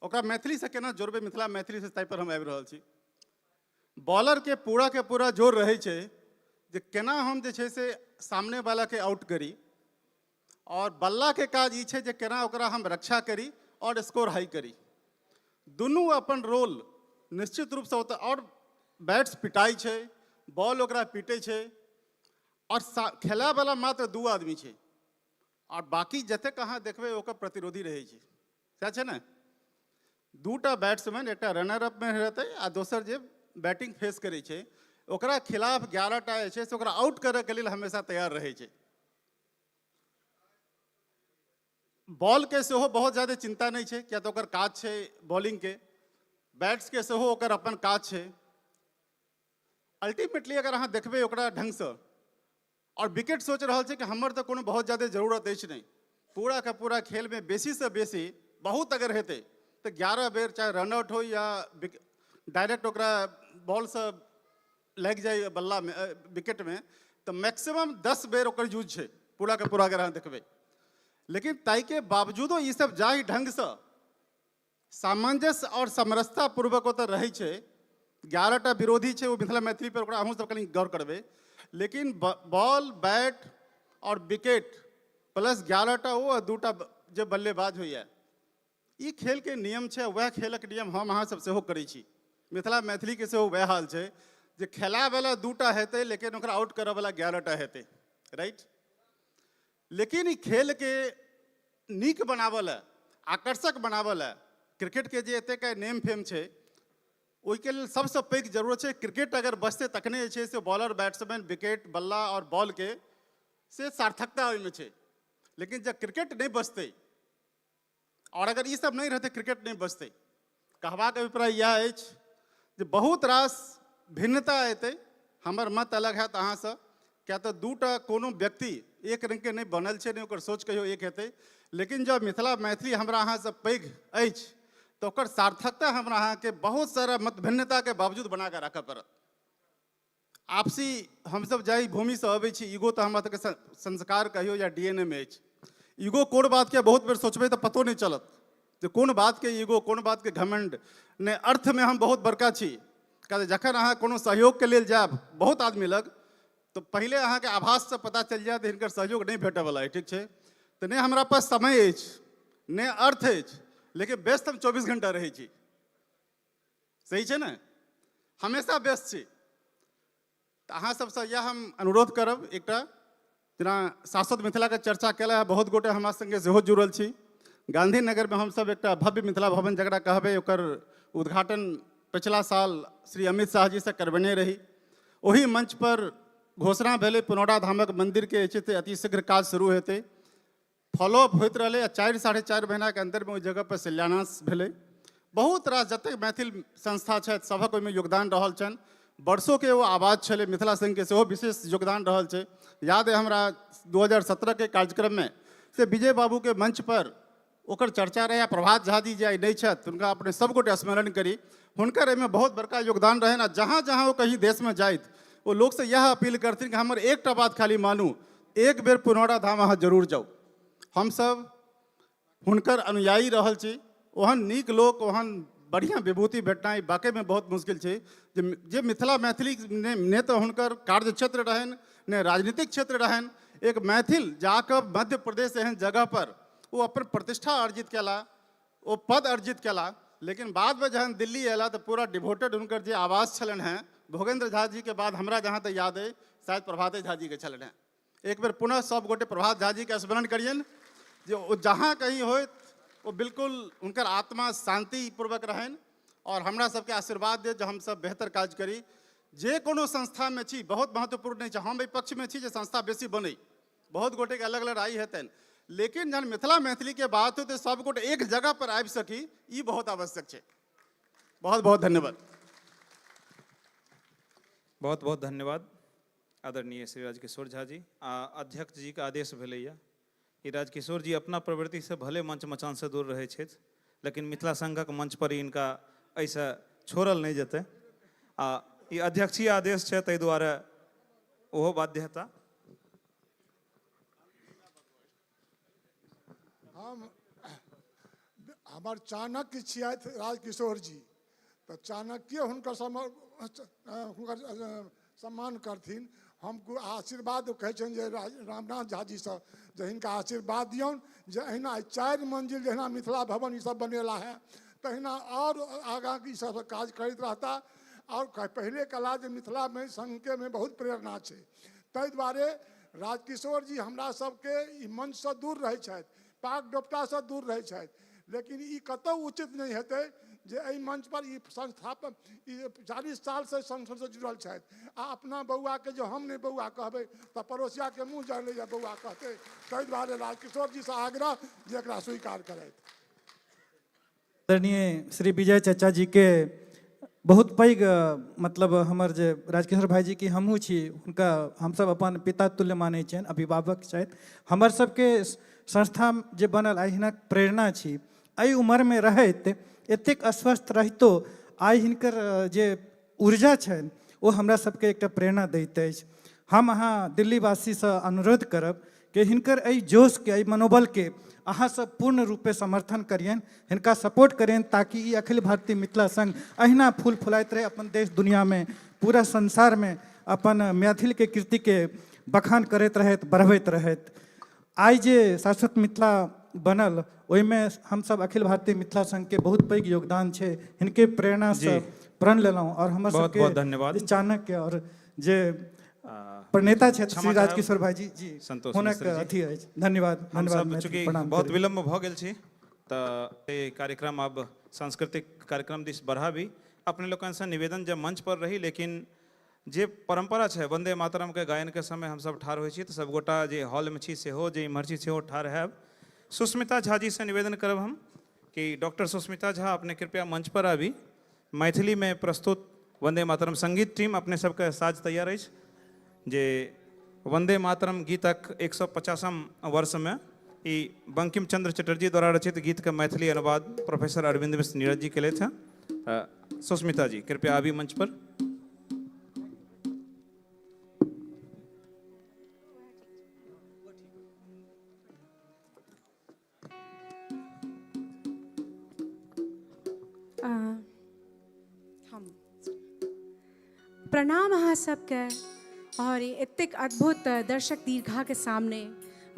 ओकरा मैथिलीसँ केना जोड़बै, मिथिला मैथिलीसँ, ताहि पर हम आबि रहल छी। बॉलरके पूरा के पूरा जोर रहै छै जे केना हम जे छै से सामने वालाके आउट करी, और बल्लाके काज ई छै जे केना ओकरा हम रक्षा करी और स्कोर हाई करी। दुनू अपन रोल निश्चित रूपसँ ओतऽ, और बैट्स पिटाइ छै, बॉल ओकरा पीटै छै और खेलावला मात्र 2 आदमी छै और बाकी जतेक अहाँ देखबै ओकर प्रतिरोधी रहै छै। सएह छै ने? 2टा बैट्समैन, एकटा रनर अप मे रहतै आ दोसर जे बैटिंग फेस करै छै, ओकरा खिलाफ 11टा जे छै से ओकरा आउट करैके लेल हमेशा तैयार रहै छै। बॉलके सेहो बहुत ज्यादा चिंता नहि छै, किया तऽ ओकर काज छै बॉलिंगके, बैट्सके सेहो ओकर अपन काज छै। अल्टीमेटली अगर अहाँ देखबै ओकरा ढङ्गसँ, और विकेट सोच रहल छै कि हमर तऽ कोनो बहुत ज्यादा जरूरत अछि नहि, पूरा के पूरा खेलमे बेसीसँ बेसी बहुत अगर हेतै तऽ 11 बेर चाहे रन आउट हो या डायरेक्ट ओकरा बॉलसँ लागि जाइ बल्लामे विकेटमे, तऽ मैक्सिमम 10 बेर ओकर यूज छै पूरा के पूरा अगर अहाँ देखबै। लेकिन ताहिके बावजूदो ई सब जाहि ढङ्गसँ सामंजस्य और समरसता पूर्वक ओतऽ रहै छै, 11टा विरोधी छै ओ मिथिला मैथिली पर, ओकरा अहूँ सब कनि गौर करबै। लेकिन बॉल बैट और विकेट प्लस 11टा ओ आ 2टा जे बल्लेबाज होइए, ई खेलके नियम छै। वएह खेलक नियम हम अहाँ सब सेहो करै छी। मिथिला मैथिलीके सेहो वएह हाल छै जे खेलावला 2टा हेतै लेकिन ओकरा आउट करऽवला 11टा हेतै, राइट? लेकिन ई खेलके नीक बनाबऽ लए, आकर्षक बनाबऽ लए, क्रिकेटके जे एतेक नेम फेम छै ओहिके लेल सबसँ पैघ जरूरत छै क्रिकेट अगर बचतै तखने जे छै से बॉलर, बैट्समैन, विकेट, बल्ला और बॉलके से सार्थकता ओहिमे छै। लेकिन जब क्रिकेट नहि बचतै और अगर ई सब नहि रहतै, क्रिकेट नहि बचतै। कहबाक अभिप्राय इएह अछि जे बहुत रास भिन्नता एतै, हमर मत अलग हैत अहाँसँ, किया तऽ दूटा कोनो व्यक्ति एक रङ्गके नहि बनल छै, नहि ओकर सोच कहियो एक हेतै। लेकिन जँ मिथिला मैथिली हमरा अहाँसँ पैघ अछि तऽ ओकर सार्थकता हमरा अहाँके बहुत सारा मत भिन्नताके बावजूद बनाकऽ राखऽ पड़त। आपसी हमसब जाहि भूमिसँ अबै छी, ईगो तऽ हमरा सबके संस्कार कहियौ या DNA मे अछि। ईगो कोन बातके बहुत बेर सोचबै तऽ पतो नहि चलत जे कोन बातके ईगो, कोन बातके घमण्ड। नहि अर्थमे हम बहुत बड़का छी, किया तऽ जखन अहाँ कोनो सहयोगके लेल जायब बहुत आदमी लग तऽ पहिले अहाँके आभाससँ पता चलि जायत हिनकर सहयोग नहि भेटयवला अइ, ठीक छै। तऽ नहि हमरा पास समय अछि, नहि अर्थ अछि, लेकिन व्यस्त हम 24 घण्टा रहै छी, सही छै ने, हमेशा व्यस्त छी। तऽ अहाँ सबसँ इएह हम अनुरोध करब, एकटा जेना शाश्वत मिथिलाके चर्चा केला है, बहुत गोटे हमरा सङ्गे सेहो जुड़ल छी। गांधीनगरमे हमसब एकटा भव्य मिथिला भवन जकरा कहबै, ओकर उद्घाटन पछिला साल श्री अमित शाह जीसँ करबेने रही। ओहि मंच पर घोषणा भेलै पुनौरा धामक मंदिरके जे छै से अतिशीघ्र काज शुरू हेतै। फॉलोअप होइत रहलै आ 4 साढ़े 4 महीनाके अन्दरमे ओहि जगहपर शिलान्यास भेलै। बहुत रास जतेक मैथिल संस्था छथि सभक ओहिमे योगदान रहल छनि। वर्षोके ओ आवाज छलै, मिथिला संघके सेहो विशेष योगदान रहल छै। याद अइ हमरा 2017 के कार्यक्रममे से विजय बाबूके मंच पर ओकर चर्चा रहै आ प्रभात झा जी जे आइ नहि छथि हुनका अपने सबगोटे स्मरण करी, हुनकर एहिमे बहुत बड़का योगदान रहनि। आ जहाँ जहाँ ओ कहीं देशमे जाथि ओ लोकसँ इएह अपील करथिन कि हमर एकटा बात खाली मानू, एक बेर पुनौरा धाम अहाँ जरूर जाउ। हमसब हुनकर अनुयायी रहल छी। ओहन नीक लोक, ओहन बढ़िआँ विभूति भेटनाइ वाकईमे बहुत मुश्किल छै। जे मिथिला मैथिली ने तऽ हुनकर कार्य क्षेत्र रहनि, ने राजनीतिक क्षेत्र रहनि। एक मैथिल जाकऽ मध्य प्रदेश एहन जगह पर ओ अपन प्रतिष्ठा अर्जित केला, ओ पद अर्जित केला, लेकिन बादमे जहन दिल्ली अयला तऽ पूरा डिवोटेड हुनकर जे आवाज छलनि हेँ, भोगेन्द्र झा जीके बाद हमरा जहाँ तक याद अइ शायद प्रभाते झा जीके छलनि हेँ। एक बेर पुनः सब गोटे प्रभात झा जीके स्मरण करियनि जे ओ जहाँ कहीं होइत ओ बिल्कुल हुनकर आत्मा शान्तिपूर्वक रहनि और हमरा सबके आशीर्वाद देत जे हमसब बेहतर काज करी। जे कोनो संस्थामे छी बहुत महत्वपूर्ण नहि छै, हम एहि पक्षमे छी जे संस्था बेसी बनै, बहुत गोटेके अलग अलग राय हेतनि, लेकिन जहन मिथिला मैथिलीके बात हो तऽ सब गोटे एक जगह पर आबि सकी, ई बहुत आवश्यक छै। बहुत बहुत धन्यवाद। बहुत बहुत धन्यवाद आदरणीय श्री राजकिशोर झा जी। आ अध्यक्ष जी के आदेश भेलैया कि राजकिशोर जी अपना प्रवृत्तिसँ भले मंच मचानसँ दूर रहै छथि, लेकिन मिथिला संघक मंच पर हिनका एहिसँ छोड़ल नहि जेतै आ ई अध्यक्षीय आदेश छै, ताहि दुआरे ओहो बाध्यता। हम हमर चाणक्य छियथि राजकिशोर जी, तऽ चाणक्य हुनकर हुनकर सम्मान करथिन। हम आशीर्वाद कहै छियनि जे रामनाथ झा जीसँ जे हिनका आशीर्वाद दियौन जे अहिना 4 मंजिल जहिना मिथिला भवन ईसब बनेला है तहिना और आगाँ ईसब काज करैत रहता। और पहिले कला जे मिथिलामे संघके में बहुत प्रेरणा छै, ताहि दुआरे राजकिशोर जी हमरा सबके ई मंचसँ दूर रहै छथि, पाग डोपटासँ दूर रहै छथि, लेकिन ई कतहु उचित नहि हेतै जे एहि मंच पर ई संस्थापक ई 40 सालसँ संगठनसँ जुड़ल छथि आ अपना बौआके जे हम नहि बौआ कहबै तऽ पड़ोसियाके मुँह जरलैए बौआ कहतै। ताहि दुआरे राजकिशोर जीसँ आग्रह जे एकरा स्वीकार करथि। आदरणीय श्री विजय चाचा जी के बहुत पैघ मतलब हमर जे राजकिशोर भाईजी के हमहूँ छी, हुनका हमसब अपन पिता तुल्य मानै छियनि, अभिभावक छथि। हमर सबके संस्था जे बनल आइ हिनक प्रेरणा छी। एहि उम्रमे रहैत एतेक अस्वस्थ रहितो आइ हिनकर जे ऊर्जा छनि ओ हमरा सबके एकटा प्रेरणा दैत अछि। हम अहाँ दिल्लीवासीसँ अनुरोध करब कि हिनकर एहि जोशके, एहि मनोबलके अहाँ सब पूर्ण रूपे समर्थन करियनि, हिनका सपोर्ट करियनि, ताकि ई अखिल भारतीय मिथिला संघ अहिना फूल फुलाइत रहे, अपन देश दुनियामे पूरा संसारमे अपन मैथिलके कृतिके बखान करैत रहैत, बढ़बैत रहैत। आइ जे शाश्वत मिथिला बनल ओहिमे हमसब अखिल भारतीय मिथिला संघके बहुत पैघ योगदान छै। हिनके प्रेरणासँ प्रण लेलहुँ और हमर बहुत सबके बहुत धन्यवाद। चाणक्य और जे प्रणेता छथि श्री क्षमा चाहब। राजकिशोर भाईजी जी, संतोष हुनक मिश्र जी। अथी अछि। धन्यवाद, हम धन्यवाद सब मैथिली, चूँकि प्रणाम बहुत करी। विलम्ब भऽ गेल छी तऽ ई कार्यक्रम आब सांस्कृतिक कार्यक्रम दिस बढ़ाबी। अपने लोकनिसँ निवेदन जे मंच पर रही, लेकिन जे परम्परा छै वन्दे मातरम के गायन के समय हमसब ठाढ़ होइ छी तऽ सबगोटा जे हॉलमे छी सेहो, जे इम्हर छी सेहो ठाढ़ हैब। सुस्मिता झा जी से निवेदन करब हम कि डॉक्टर सुस्मिता झा अपने कृपया मंच पर आबी। मैथिली में प्रस्तुत वंदे मातरम संगीत टीम अपने सबके साज तैयार अछि जे वंदे मातरम गीतक 150म वर्ष में ई बंकिम चंद्र चटर्जी द्वारा रचित गीत के मैथिली अनुवाद प्रोफेसर अरविंद मिश्र नीरज जी केलथि हैं। सुस्मिता जी कृपया आबी मंच पर। हम प्रणाम अहाँ सबके और एतेक अद्भुत दर्शक दीर्घा के सामने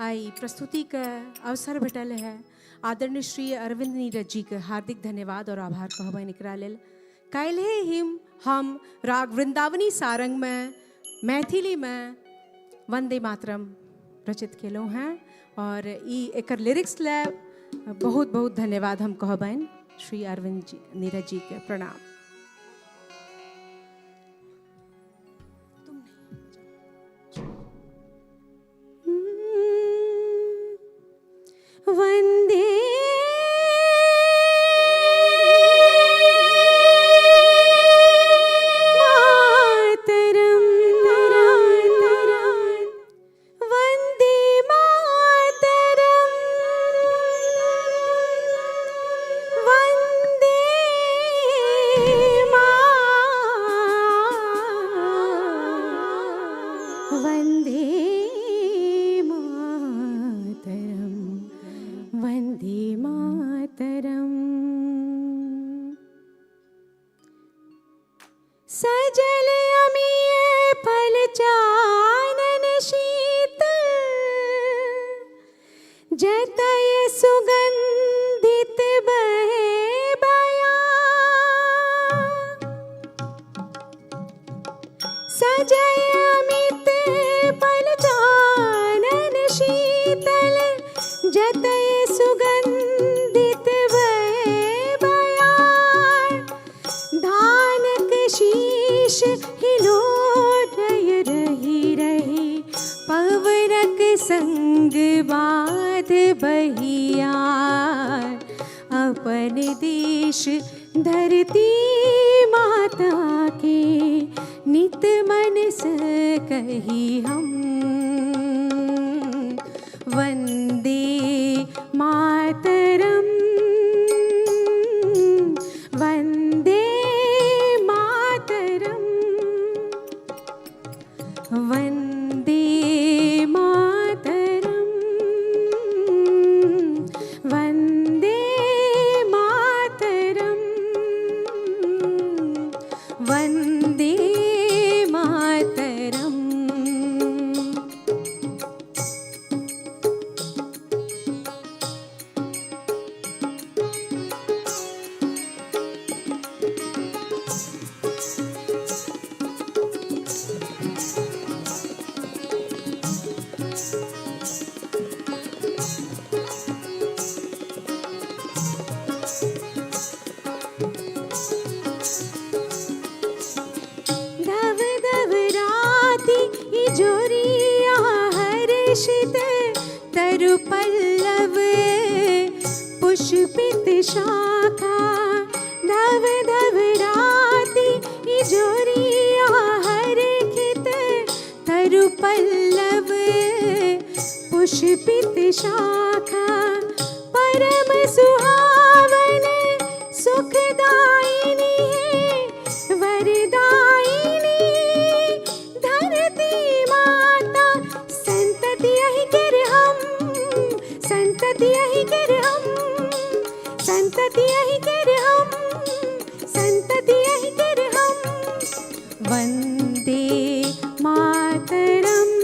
आई प्रस्तुति के अवसर भेटल है। आदरणीय श्री अरविंद नीरज जी के हार्दिक धन्यवाद और आभार कहबनि एकरा लेल। काल्हि ही हम राग वृंदावनी सारंग में मैथिली में वंदे मातरम रचित केलहुँ हैं और ई एकर लिरिक्स ले बहुत बहुत धन्यवाद हम कहबनि श्री अरविंद जी नीरज जी के। प्रणाम। वंदे मातरम वंदे मातरम वंदे वंदे मातरम वंदे मातरम। सजल अमीय फल चानन शीतल जतय सुगंधित बहे बया। सजय अमित फल चानन शीतल जतय सुगंधित बहे बया। धानक शीश हिलोरय रही रही पवनक संग बाध बहिया। अपन देश धरती माता के नित मन से कही हम वंदे मातरम वंदे मातरम वंदे मातरम वंदे मातरम वंदे मातरम। धव धव राति जोरिया हर्षित तरु पल्लव पुष्पित शाखा। धव धव राति जोरिया हर्षित तरु पल्लव पुष्पित शाखा। परम सुहावन सुखदायिनी है वरदायिनी धरती माता। संतति यही कर हम संतति यही कर हम संतति यही कर हम संतति यही कर हम वंदे मातरम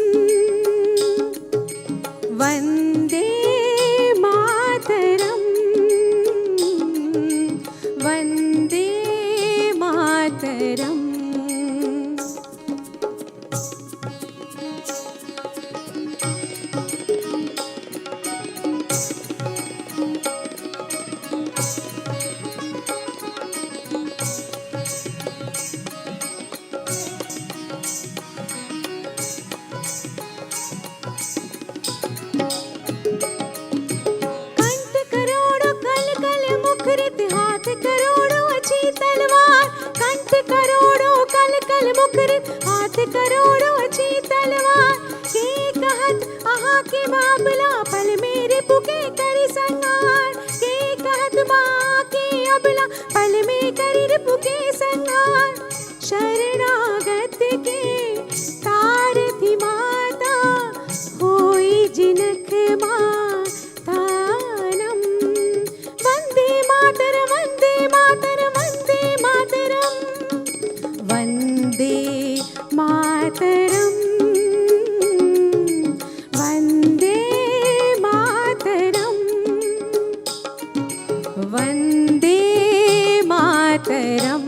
वंदे मातरम वंदे मातरम। कंठ करोड़ों कल कल सकल मुखरित हाथ करोड़ो अछि तलवार। के कहत अहाँ के बाबला पल में रिपु के करी संहार। के कहत माँ के अबला पल में करी रिपु के संहार। शरणागत के तारथि माता होई जिनक मातानम। वंदे मातरम वंदे मातरम वंदे मातरम वंदे मातरम वंदे मातरम वंदे मातरम।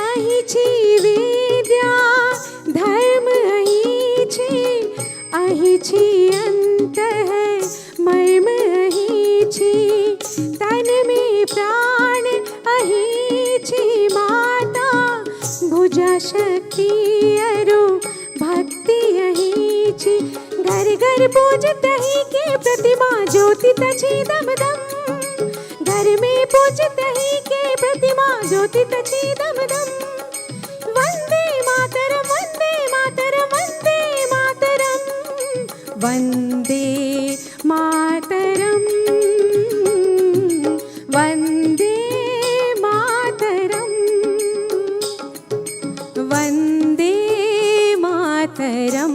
अहीं छी विद्या धर्म अहीं छी, अहीं छी अंत है मर्म अहीं छी। तन में प्राण अहीं छी माता, भुजा शक्ति अरु भक्ति अहीं छी। घर घर पूजत अहीं के प्रतिमा ज्योति तछि दम दम। घर में पूजत अहीं के प्रतिमा ज्योति तछि दम दम। वंदे मातरम वंदे मातरम वंदे मातरम वंदे मातरम वंदे मातरम वंदे मातरम।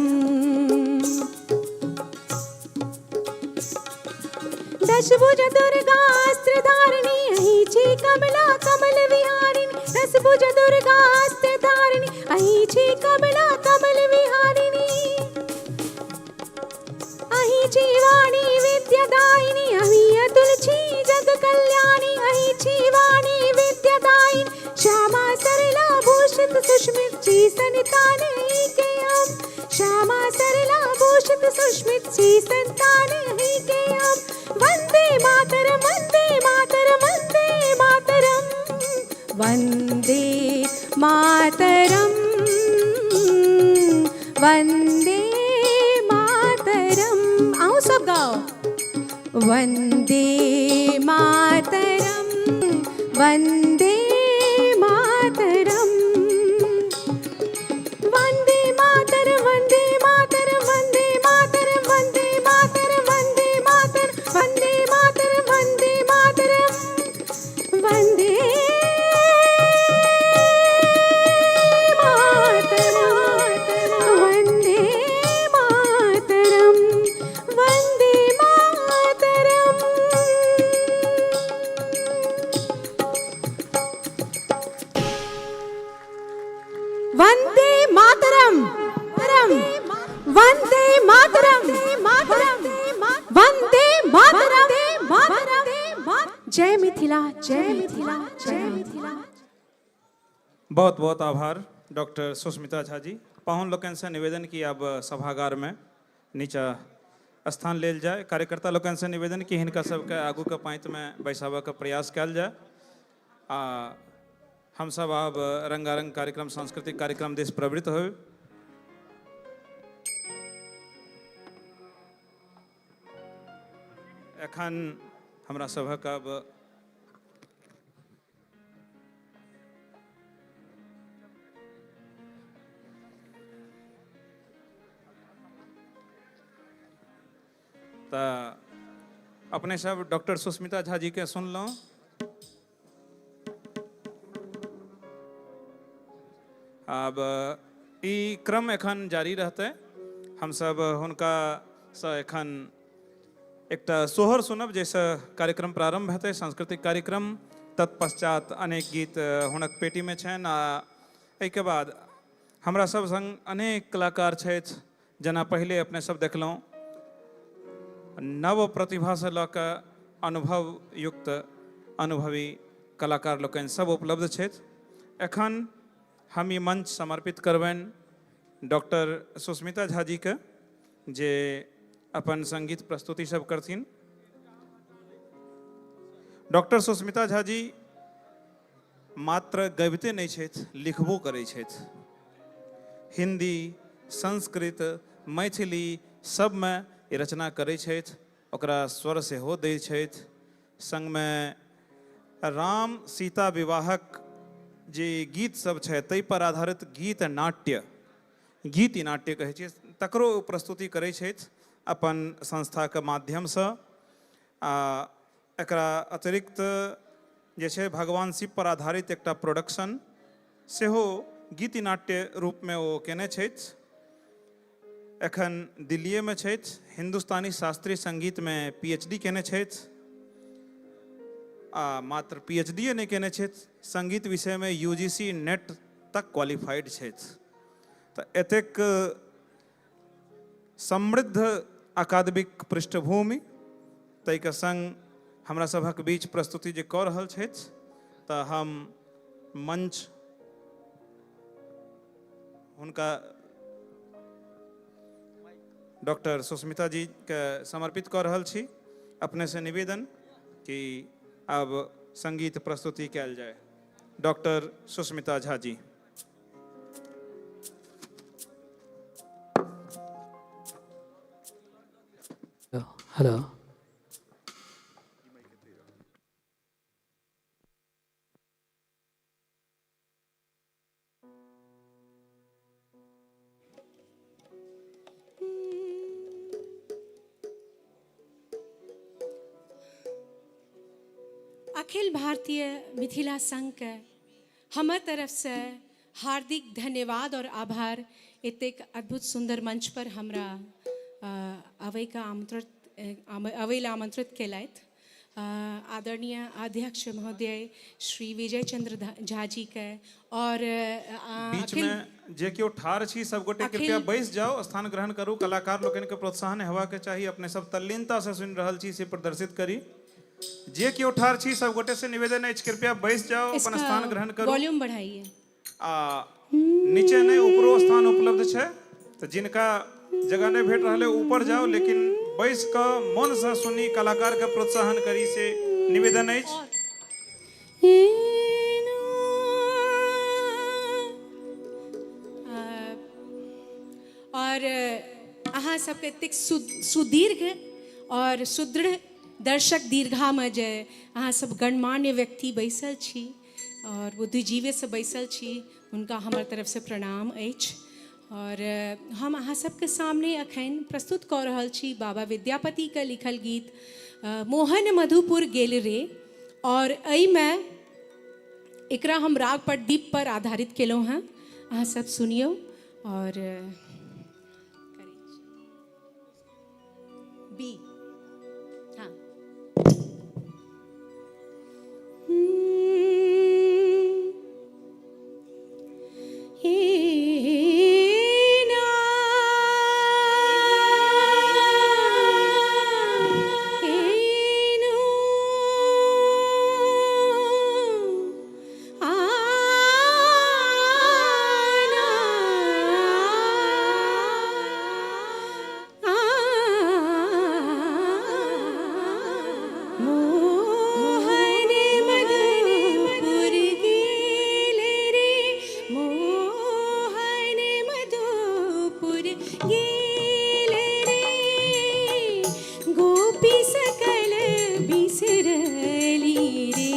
दशभुज दुर्गा अस्त्र धारिणी अहीं छी कमला कमल विहारिणी। दशभुज दुर्गा अस्त्र धारिणी अहीं छी कमला कमल विहारिणी। अहीं छी वाणी विद्यादायिनी अहीं अतुल छी जग कल्याणी। अहीं छी वाणी विद्यादायिनी श्यामा सरला भूषित सुस्मित छी संतान अहीं के हम। श्यामा सरला भूषित सुस्मित छी संतान अहीं के हम। वंदे मातरम वंदे मातरम वंदे मातरम वंदे मातरम वंदे मातरम। आओ सब गाओ। वंदे मातरम वंदे मातरम वंदे मातरम वंदे मातरम वंदे मातरम वंदे मातरम वंदे मातरम वंदे मातरम वंदे मातरम वंदे मातरम वंदे मातरम वंदे मातरम। वंदे मातरम परम वंदे मातरम मातरम वंदे मातरम मातरम। जय मिथिला जय मिथिला जय मिथिला। बहुत बहुत आभार डॉक्टर सुस्मिता झा जी। पाहुन लोकनि से निवेदन कि अब सभागार में नीचा स्थान लेल जाय। कार्यकर्ता लोकनि से निवेदन कि हिनका सबके आगू के पाँति में बैसाबऽ के प्रयास कयल जाय। आ हमसब आब रंगारंग कार्यक्रम सांस्कृतिक कार्यक्रम दिस प्रवृत्त होय। एखन हमरा सभक अब तऽ अपने सब डॉक्टर सुस्मिता झा जी के सुनलहुँ। आब ई क्रम एखन जारी रहतै। हमसब हुनका सँ एखन एकटा सोहर सुनब जाहिसँ कार्यक्रम प्रारंभ हेतै, सांस्कृतिक कार्यक्रम। तत्पश्चात अनेक गीत हुनक पेटीमे छनि आ एहिके बाद हमरा सब संग अनेक कलाकार छथि। जेना पहिले अपने सब देखलहुँ नव प्रतिभासँ लऽ कऽ अनुभव युक्त अनुभवी कलाकार लोकनि सब उपलब्ध छथि। एखन हम ई मंच समर्पित करबनि डॉक्टर सुस्मिता झा जीके, जे अपन संगीत प्रस्तुति सब करथिन। डॉक्टर सुस्मिता झा जी मात्र गबिते नहि छथि, लिखबो करै छथि। हिंदी, संस्कृत, मैथिली सबमे ई रचना करै छथि, ओकरा स्वर सेहो दै छथि। संगमे राम सीता विवाहक जे गीत सब छै ताहि पर आधारित गीत नाट्य, गीति नाट्य कहै छियै, तकरो ओ प्रस्तुति करै छथि अपन संस्थाके माध्यमसँ। आ एकरा अतिरिक्त जे छै भगवान शिव पर आधारित एकटा प्रोडक्शन सेहो गीति नाट्य रूपमे ओ केने छथि। एखन दिल्लीएमे छथि, हिन्दुस्तानी शास्त्रीय संगीतमे PhD केने छथि आ मात्र PhD नहि केने छथि, संगीत विषयमे UGC net तक क्वालिफाइड छथि। तऽ एतेक समृद्ध अकादमिक पृष्ठभूमि ताहिके संग हमरा सभक बीच प्रस्तुति जे कऽ रहल छथि, तऽ हम मंच हुनका डॉक्टर सुस्मिता जी के समर्पित कऽ रहल छी। अपने से निवेदन कि अब संगीत प्रस्तुति कयल जाय। डॉक्टर सुस्मिता झा जी। हेलो। अखिल भारतीय मिथिला संघ के हमर तरफ से हार्दिक धन्यवाद और आभार। एतेक अद्भुत सुंदर मंच पर हमरा अबै के आमंत्रित अबै ला आमंत्रित केलथि। आदरणीय अध्यक्ष महोदय श्री विजय चंद्र झा जी के और बीच में जे केओ ठाढ़ छी सब गोटे कृपया बैस जाओ, स्थान ग्रहण करू। कलाकार लोकनि के प्रोत्साहन हेबाक चाही। अपने सब तल्लीनता से सुनि रहल छी से प्रदर्शित करी। जे केओ ठाढ़ छी सब गोटे से निवेदन अछि कृपया बैस जाओ, अपन स्थान ग्रहण करू। वॉल्यूम बढ़ाइए। आ नीचे नहि ऊपरो स्थान उपलब्ध छै, तऽ जिनका जगह नहि भेट रहल है ऊपर जाओ, लेकिन बैस कऽ मन से सुनी, कलाकार के प्रोत्साहन करी से निवेदन अछि। और अहाँ सबके एतेक सुदीर्घ और सुदृढ़ दर्शक दीर्घा में जे अहाँ सब गणमान्य व्यक्ति बैसल छी और बुद्धिजीवी से बैसल छी, हुनका हमर तरफ से प्रणाम अछि। और हम अहाँ सबके सामने अखन प्रस्तुत कऽ रहल छी बाबा विद्यापति के लिखल गीत मोहन मधुपुर गेल रे। और एहिमे एकरा हम राग प्रदीप पर आधारित केलहुँ हँ। अहाँ सब सुनियौ और बी हाँ। मोहन मधुपुर गेल रे, मोहन मधुपुर गेल रे, गोपी सकल बिसरली रे,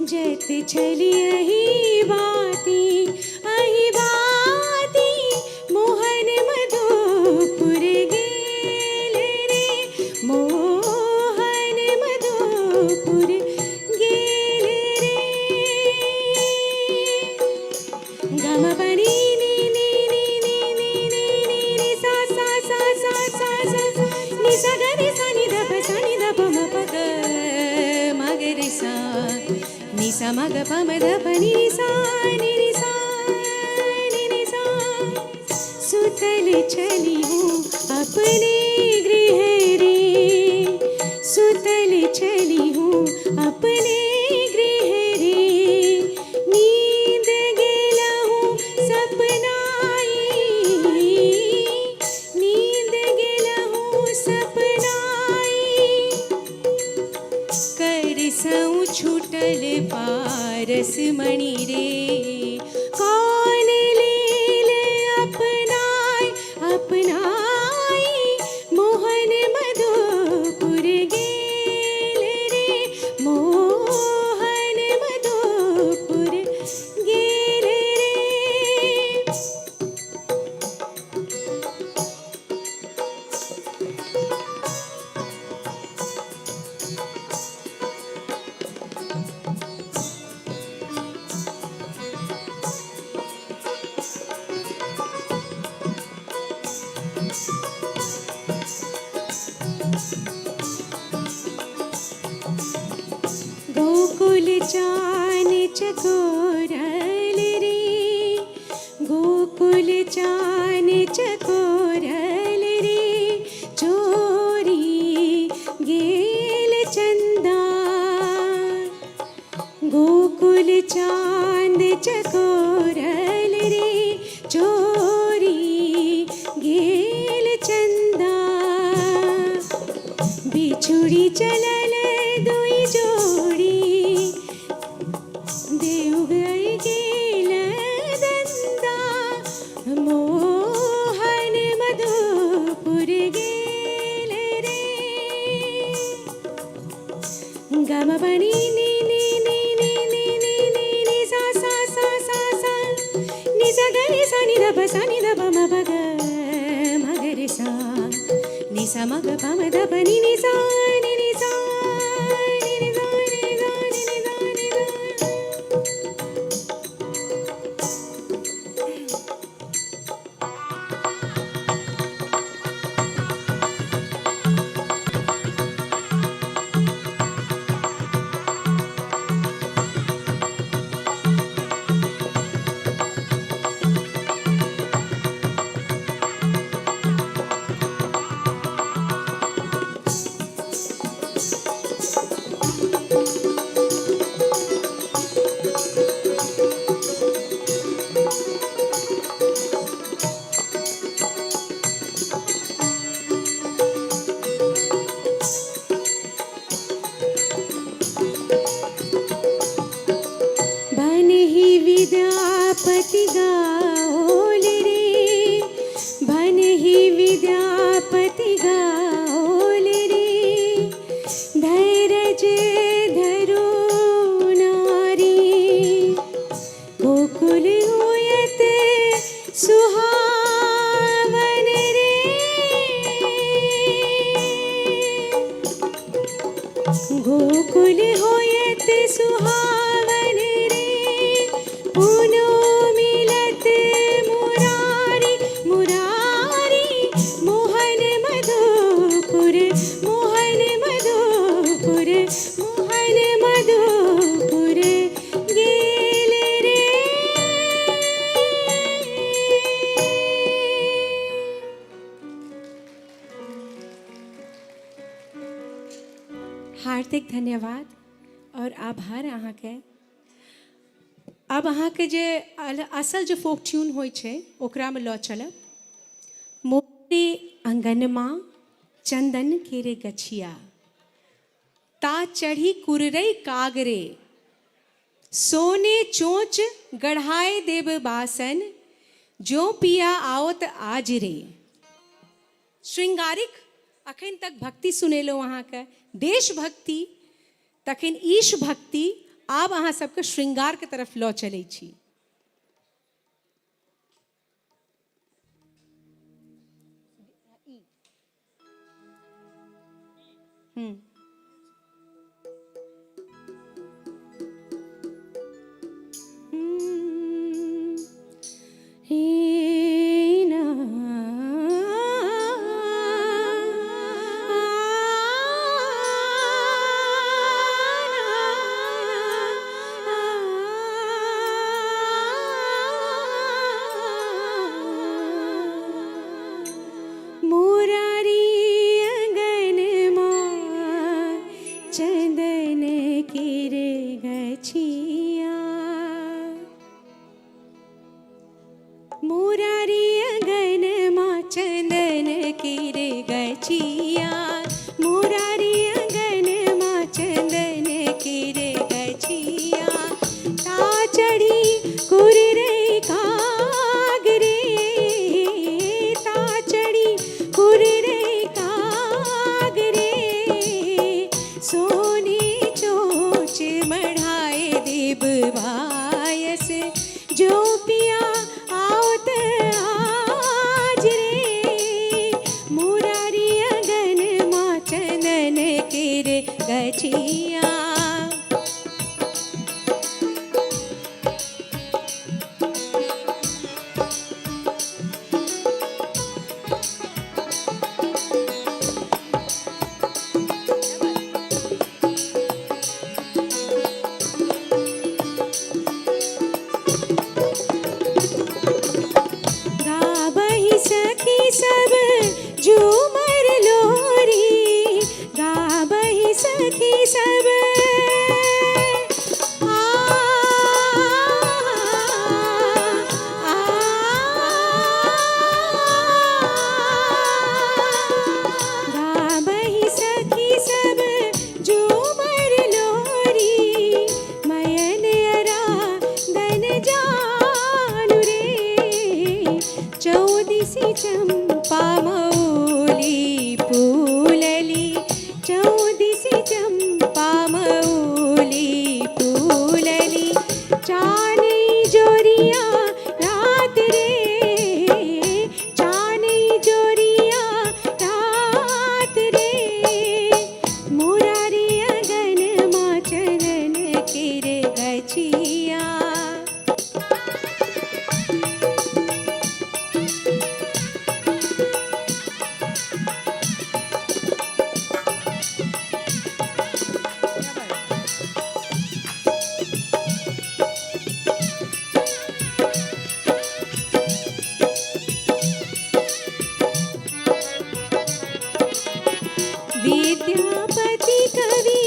जत चली अही बाती अही बाती, मोहन मधुपुर गेल रे, मोहन मधुपुर गेल रे। गम पनी नी नी नी नी नी नी नी नी सा सा सा सा सा सा नी सा ग नी सा नी ध प सा नी ध प म प ग म ग रे सा नी सा म ग प म ध प नी सा नी नी सा नी नी सा। सुतल चली हूँ अपने गृह रे, सुतल चली हूँ अपने गृह रे, नींद गेला हूँ सपनाई, नींद गेला गोकुल चान चकोरल रे, गोकुल चान चकोरल रे, चोरी गेल चंदा। गोकुल चांद चकोरल रे, चोरी गेल चंदा। बिछुड़ी चलल दुई जोड़ी, देव गई गेल दंदा। मोहन मधुपुर गेल रे। गम बनी नी नी नी नी नी नी नी नी सा सा सा सा सा नी सा ग नी सा नी ध प सा नी ध प म प ग म ग रे सा नी सा म ग प म ध प नी नी सा नी नी सा नी नी सा नी नी सा नी नी सा नी सा। बन ही विद्यापति गाओल रे, बन ही विद्यापति गाओल रे, धैरज धरो नारी। गोकुल होयत सुहावन रे, गोकुल होयत सुहावन रे, पुनो मिलत मुरारी मुरारी। मोहन मधुपुर मोहन मधुपुर मोहन मधुपुर गेल रे। हार्दिक धन्यवाद और आभार अहाँके। आब अहाँके जे असल जे फोक ट्यून होइ छै ओकरामे लऽ चलब। मोरे अंगनमा चंदन केरे गछिया, ता चढ़ी कुररई कागरे, सोने चोंच गढ़ाए देब बासन, जो पिया आओत आज रे। श्रृंगारिक अखन तक भक्ति सुनेलहुँ अहाँके, देशभक्ति, तखन ईश भक्ति, आब अहाँ सबके श्रृंगारके तरफ लऽ चलै छी। हे ना मुरारी अंगनमा चंदन केरे गछिया, मुरारी अंगनमा चंदन केरे गछिया, मुरारी अंगनमा चंदन केरे गछिया। ता चढ़ी कुररई कागरे, ता चढ़ी कुररई कागरे, सोने चोच मढ़ाए देब बायस, जो पिया आओत चौदिसी चंपा मौली फूलली, चौदिसी चंपा मौली फूलली, चानई जोरिया रात रे, चानई जोरिया रात रे, मुरारी अगन मा चनन केर गछिया। विद्यापति कवि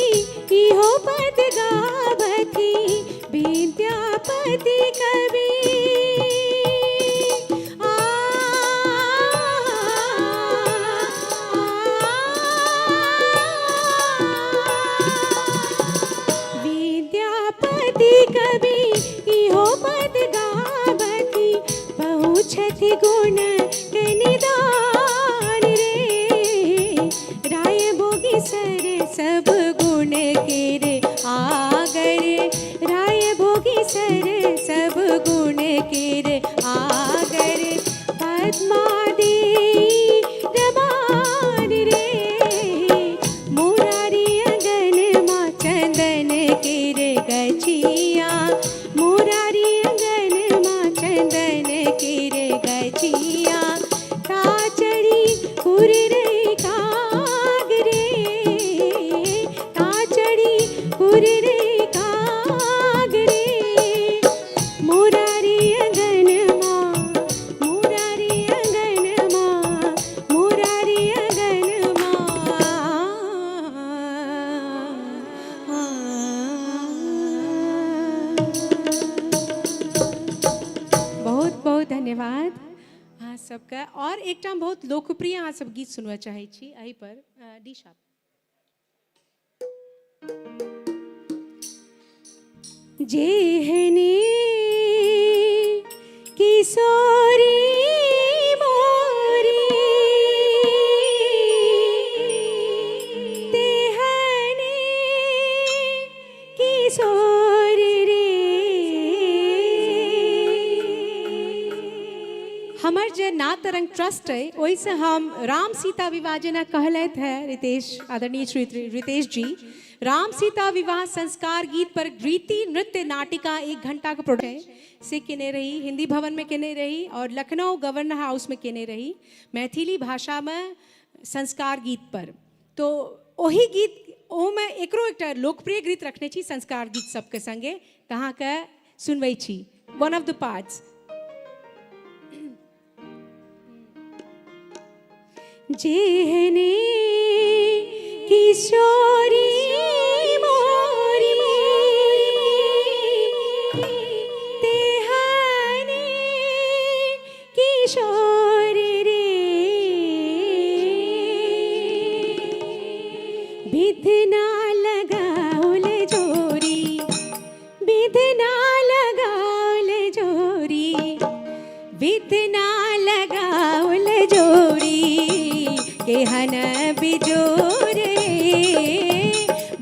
इहो पद गावथि, विद्यापति कवि आ, विद्यापति कवि इहो पद गावथि, पहुँचथि गुण के निदान रे, राय भोगी सर सब गुण केर आगर, राय भोगी सर सब गुण केर आगर, पद्मा देई रमान रे, मुरारी अंगन मा चंदन केर गछिया, मुरारी अंगन मा चंदन केर गछिया, ता चढ़ी कुर रे काग रे, ता चढ़ी कुर रे काग रे, मुरारी अंगन मा, मुरारी अंगन मा, मुरारी अंगन मा। बहुत बहुत धन्यवाद अहाँ सबके। और एकटा बहुत लोकप्रिय अहाँ सब गीत सुनबऽ चाहै छी एहि पर डी शार्प। जेहने किशोरी मोरी, तेहने किशोरी रे। हमर जे नातरंग ट्रस्ट है ओहिसँ हम राम सीता विवाह जेना कहलथि है रितेश, आदरणीय श्री रितेश जी, राम सीता विवाह संस्कार गीत पर रीति नृत्य नाटिका 1 घंटा के प्रोडक्ट है से केने रही, हिंदी भवन में केने रही और लखनऊ गवर्नर हाउस में केने रही मैथिली भाषा में संस्कार गीत पर। तो ओही गीत ओहिमे एकरो एकटा लोकप्रिय गीत रखने छी संस्कार गीत सबके संगे, तऽ अहाँके सुनबै छी वन ऑफ the parts. जेहने किशोरी मोरी, तेहने किशोरी रे, विधना लगाउल जोरी, विधना लगाउल जोरी, विधना लगाउल जोरी, केहन बिजोरे,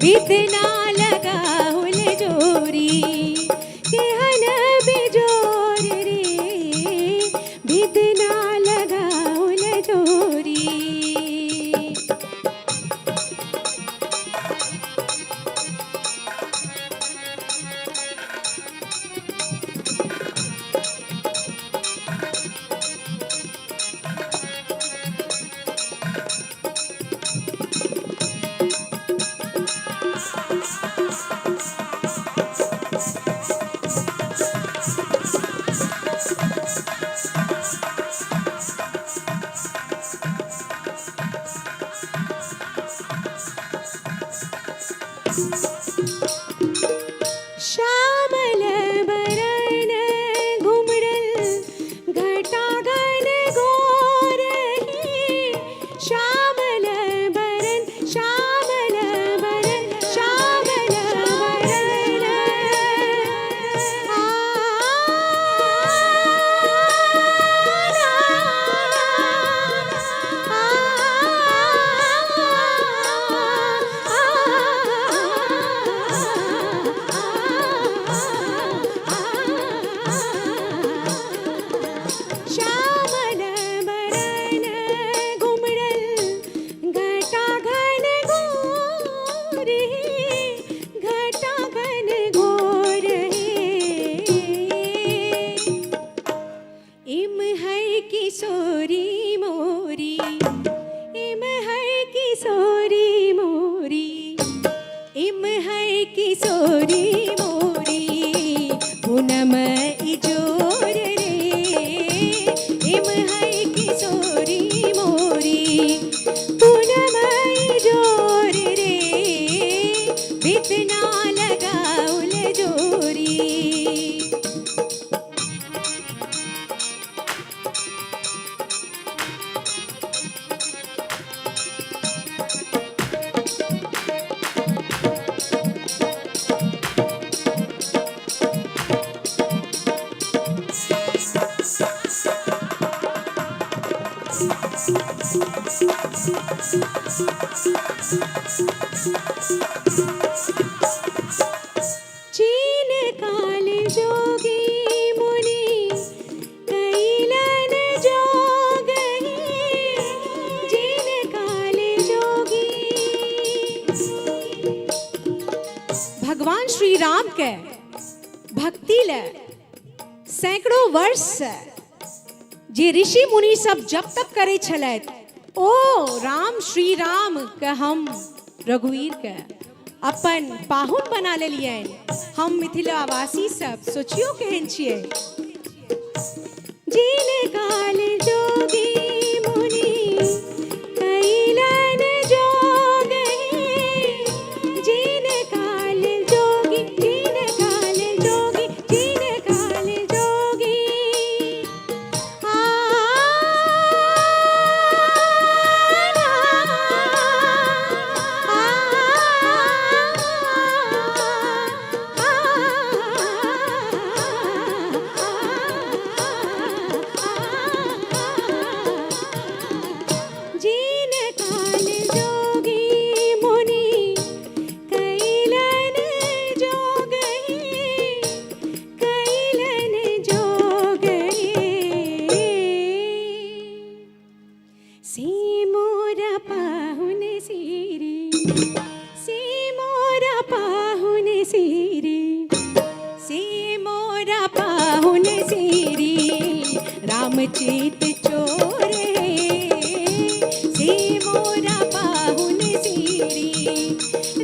विधना लगाउल जोरी, केहन बिजोर रे, विधना लगाउल जोरी। श्री राम के भक्ति ले सैकड़ों वर्ष से जे ऋषि मुनि सब जप तप करे छलथि, ओ राम श्री राम के हम रघुवीर के अपन पाहुन बना लेलियनि। हम मिथिलावासी सब सोचियो केहन छियै। जिन काल जोगी मुनि कैलन जोग हे, जिन काल जोगी, जिन काल जोगी, जिन काल जोगी, आ जिन काल जोगी मुनि कैलन जोग हे, कैलन जोग हे, से मोरा पाहुन सिरी, से मोरा पाहुन सिरी, से मोरा पाहुन सिरी, राम चित चोर हे, से मोरा पाहुन सिरी,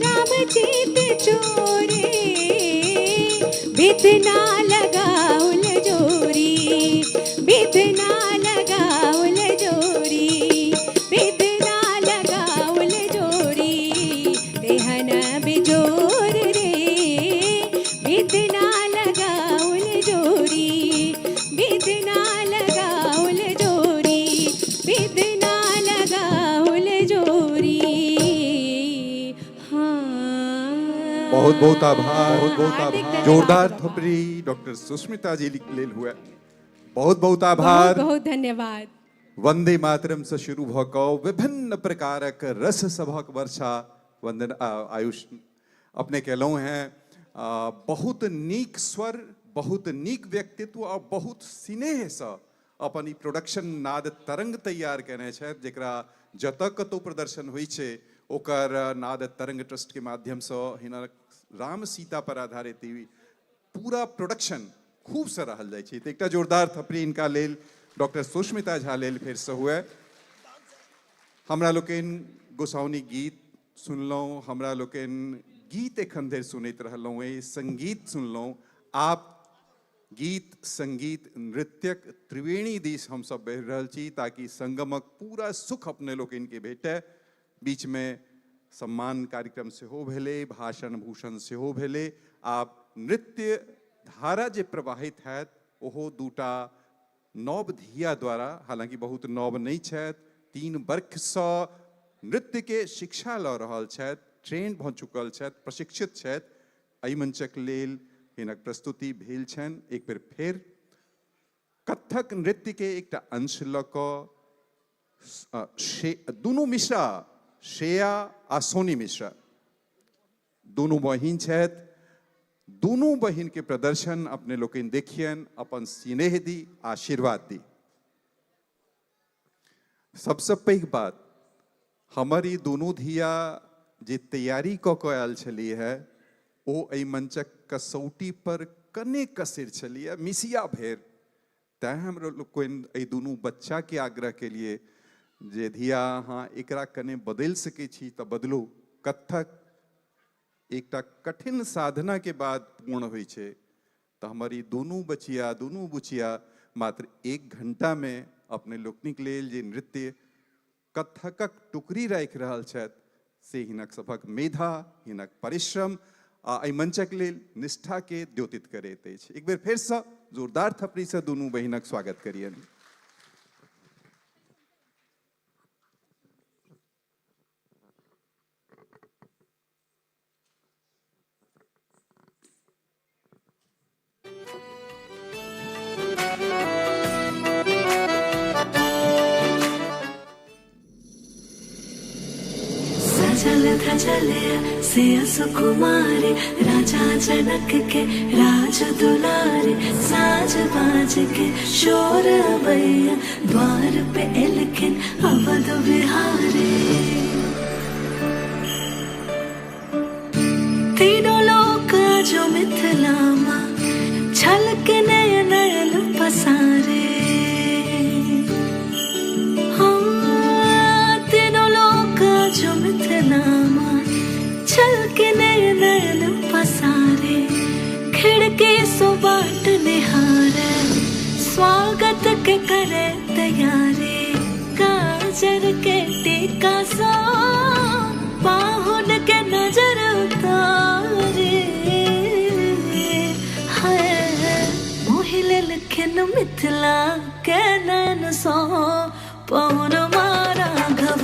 राम चित चोर हे, बितना लगाउल जोरी, बितना लगाउल जोरी, बितना लगाउल जोरी, तेहन बिजोर रे, बितना लगाउल जोरी, बितना लगाउल जोरी, बितना लगाउल जोरी। हाँ, बहुत बहुत आभार, बहुत बहुत हार्दिक आभार। धन्यवाद। जोरदार थपड़ी डॉक्टर सुस्मिता जी लेल हुए। बहुत बहुत आभार, बहुत बहुत धन्यवाद। वंदे मातरम से शुरू भऽ कऽ विभिन्न प्रकारक रस सभक वर्षा वंदन आयुष अपने केलहुँ हैं। बहुत नीक स्वर, बहुत नीक व्यक्तित्व आ बहुत स्नेहसँ अपन ई प्रोडक्शन नाद तरंग तैयार केने छथि, जकरा जतऽ कतहु प्रदर्शन होइ छै ओकर नाद तरंग ट्रस्ट के माध्यमसँ हिनक राम सीता पर आधारित ई पूरा प्रोडक्शन खूब सराहल जाइ छै। तऽ एकटा जोरदार थपड़ी हिनका लेल, डॉक्टर सुष्मिता झा लेल फेरसँ हुए। हमरा लोकनि गोसाउनी गीत सुनलहुँ, हमरा लोकनि गीत एखन धरि सुनैत रहलहुँ अइ, संगीत सुनलहुँ। आब गीत संगीत नृत्यक त्रिवेणी दिस हमसब बढ़ि रहल छी ताकि संगमक पूरा सुख अपने लोकनिके भेटय। बीचमे सम्मान कार्यक्रम सेहो भेलै, भाषण भूषण सेहो भेलै। आब नृत्य धारा जे प्रवाहित हैत ओहो दूटा नव धिया द्वारा, हालांकि बहुत नव नहि छथि, 3 वर्षसँ नृत्यके शिक्षा लऽ रहल छथि, ट्रेंड भऽ चुकल छथि, प्रशिक्षित छथि। एहि मंचक लेल हिनक प्रस्तुति भेल छनि। एक बेर फेर कथक नृत्यके एकटा अंश लऽ कऽ दुनू मिश्रा, श्रेया आ सोनी मिश्रा, दुनू बहिन छथि। दुनू बहिन के प्रदर्शन अपने लोकनि देखियनि, अपन स्नेह दी, आशीर्वाद दी। सबसँ पैघ बात, हमर ई दुनू धिया जे तैयारी कऽ कऽ आयल छली है ओ एहि मंचक कसौटी पर कने कसिर छलियै, मिसिया भेर। तैं हमरो लोकनि एहि दुनू बच्चा के आग्रह केलिए जे धिया अहाँ एकरा कने बदलि सकै छी तऽ बदलू। कथक एकटा कठिन साधना के बाद पूर्ण होइ छै, तऽ हमर ई दुनू बचिया, दुनू बुचिया मात्र 1 घंटा में अपने लोकनिक लेल जे नृत्य कथकक टुकड़ी राखि रहल छथि से हिनक सभक मेधा, हिनक परिश्रम आ एहि मंचक लेल निष्ठा के द्योतित करैत अछि। एक बेर फेरसँ जोरदार थपड़ीसँ दुनू बहिनक स्वागत करियनि। सजल धजल से सुकुमार राजा जनक के राज दुलार, साज बाज के शोर अबैया द्वार पे एलखिन अवध बिहारी। तीनों लोक जो मिथिला माँ छलक नयन नयन पसारे। हाँ तीनों लोक जो मिथिला माँ छलक नयन नयन पसारे, खिड़की सो बाट निहारे, स्वागत के करे तैयारी। काजर के टीका सा पाहुन के नजर उतारे, हाय मोहि लेलखिन मिथिला के नैन सो पहुन राघव,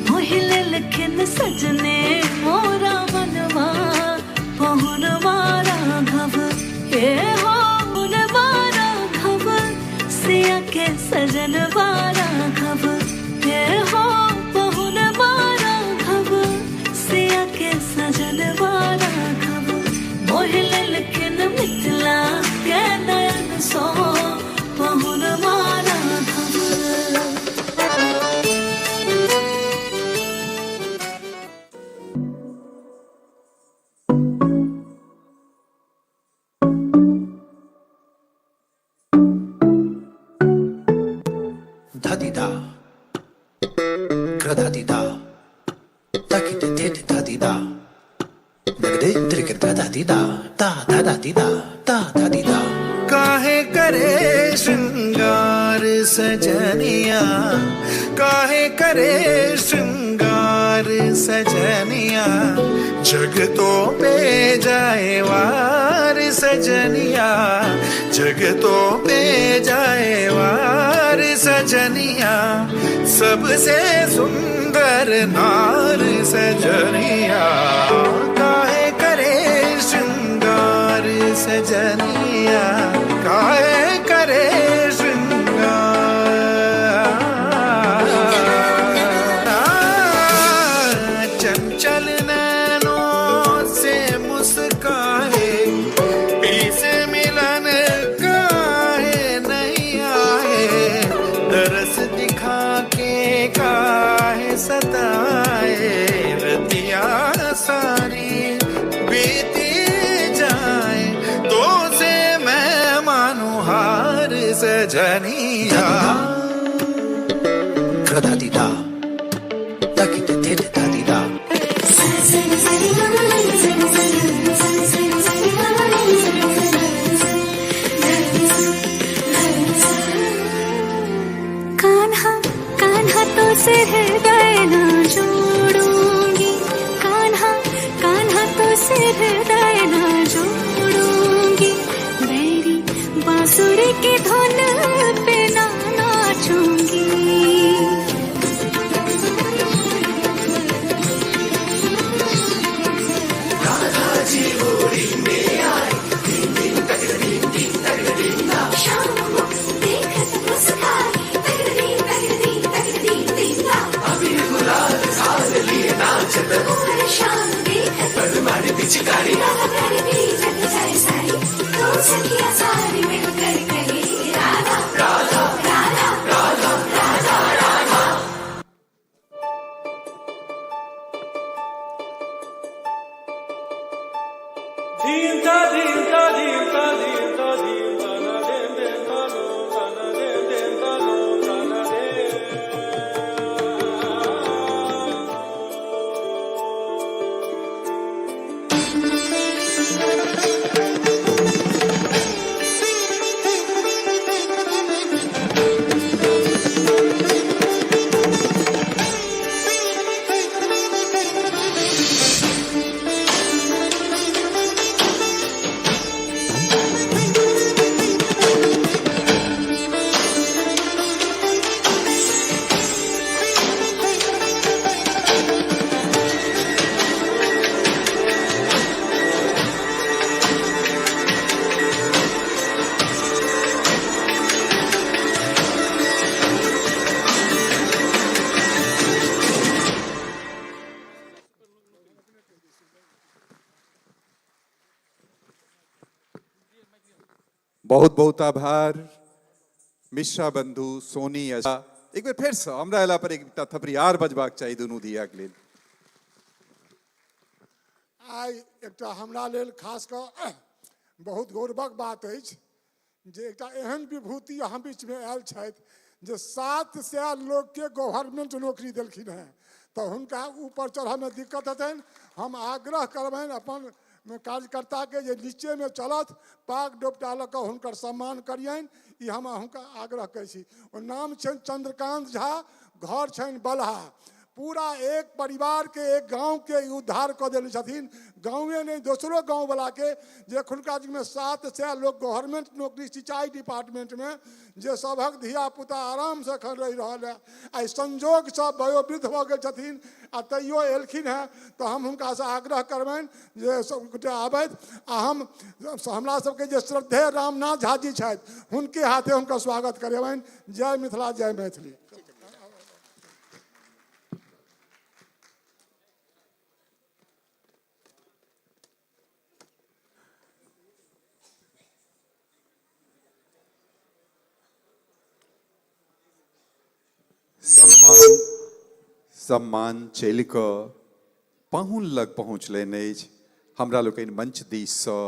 मोहि लेलखिन सजने मोरा मनवा पहुन राघव। हे हो राघव सिया के सजन राघव, हे हो पहुन राघव सिया के सजन राघव, मोहि लेलखिन मिथिला के नयन सो पहुन राघव। धा धा धा तकित थे धा दी दा नगदे त्रिक धा धा दी दा ता धा धा दी दा ता धा दी दा। काहे करे श्रृंगार सजनिया, काहे करे श्रृंगार सजनिया, जगतों पे जाए वार सजनिया, जगतों पे जाए वार सजनिया, सबसे सुंदर नार सजनिया, काहे करे श्रृंगार सजनिया, काहे करे श्रृंगार। चंचल नैनों से मुस्काए, पीसे मिलन काहे नहीं आए, दरस दिखा के काहे सताए, रतिया सारी बीती जाए, तो से मैं मानू हार सजनिया। धा दी दा तकित थे धा दी दा। कान्हा कान्हा तो से हृदय ना जोड़ूंगी, कान्हा कान्हा तो से हृदय ना जोड़ूंगी, मेरी बांसुरी की धुन पे ना नाचूंगी। बहुत बहुत आभार मिश्रा बंधु सोनी अशा। एक बेर फेरसँ हमरा अयला पर एकटा थपड़ी आर बजबाक चाही दुनू धियाके लेल। आइ एकटा हमरा लेल खास कऽ बहुत गौरवक बात अछि जे एकटा एहन विभूति अहाँ बीचमे आयल छथि जे 700 लोकके गवर्नमेंट नौकरी देलखिन हेँ, तऽ हुनका ऊपर चढ़ऽमे दिक्कत हेतनि। हम आग्रह करबनि अपन कार्यकर्ताके जे नीचेमे चलत, पाग डोपटा लऽ कऽ हुनकर सम्मान करियनि, ई हम हुनका आग्रह करै छी। ओ नाम छनि चंद्रकांत झा, घर छनि बलहा। पूरा एक परिवारके, एक गाँवके ई उद्धार कऽ देने छथिन। गाँवे नहि, दोसरो गाँववलाके, जे एखुनका युगमे 700 लोक गवर्नमेंट नौकरी सिंचाई डिपार्टमेंटमे, जे सभक धियापुता आरामसँ एखन रहि रहल है, आइ संजोगसँ वयोवृद्ध भऽ गेल छथिन आ तैयो एलखिन हेँ, तऽ हम हुनकासँ आग्रह करबनि जे सब गोटे आबथि आ हम हमरा सबके जे श्रद्धेय रामनाथ झा जी छथि हुनके हाथे हुनकर स्वागत करेबनि। जय मिथिला, जय मैथिली। सम्मान चलि कऽ पाहुन लग पहुँचलनि अछि। हमरा लोकनि मंच दिससँ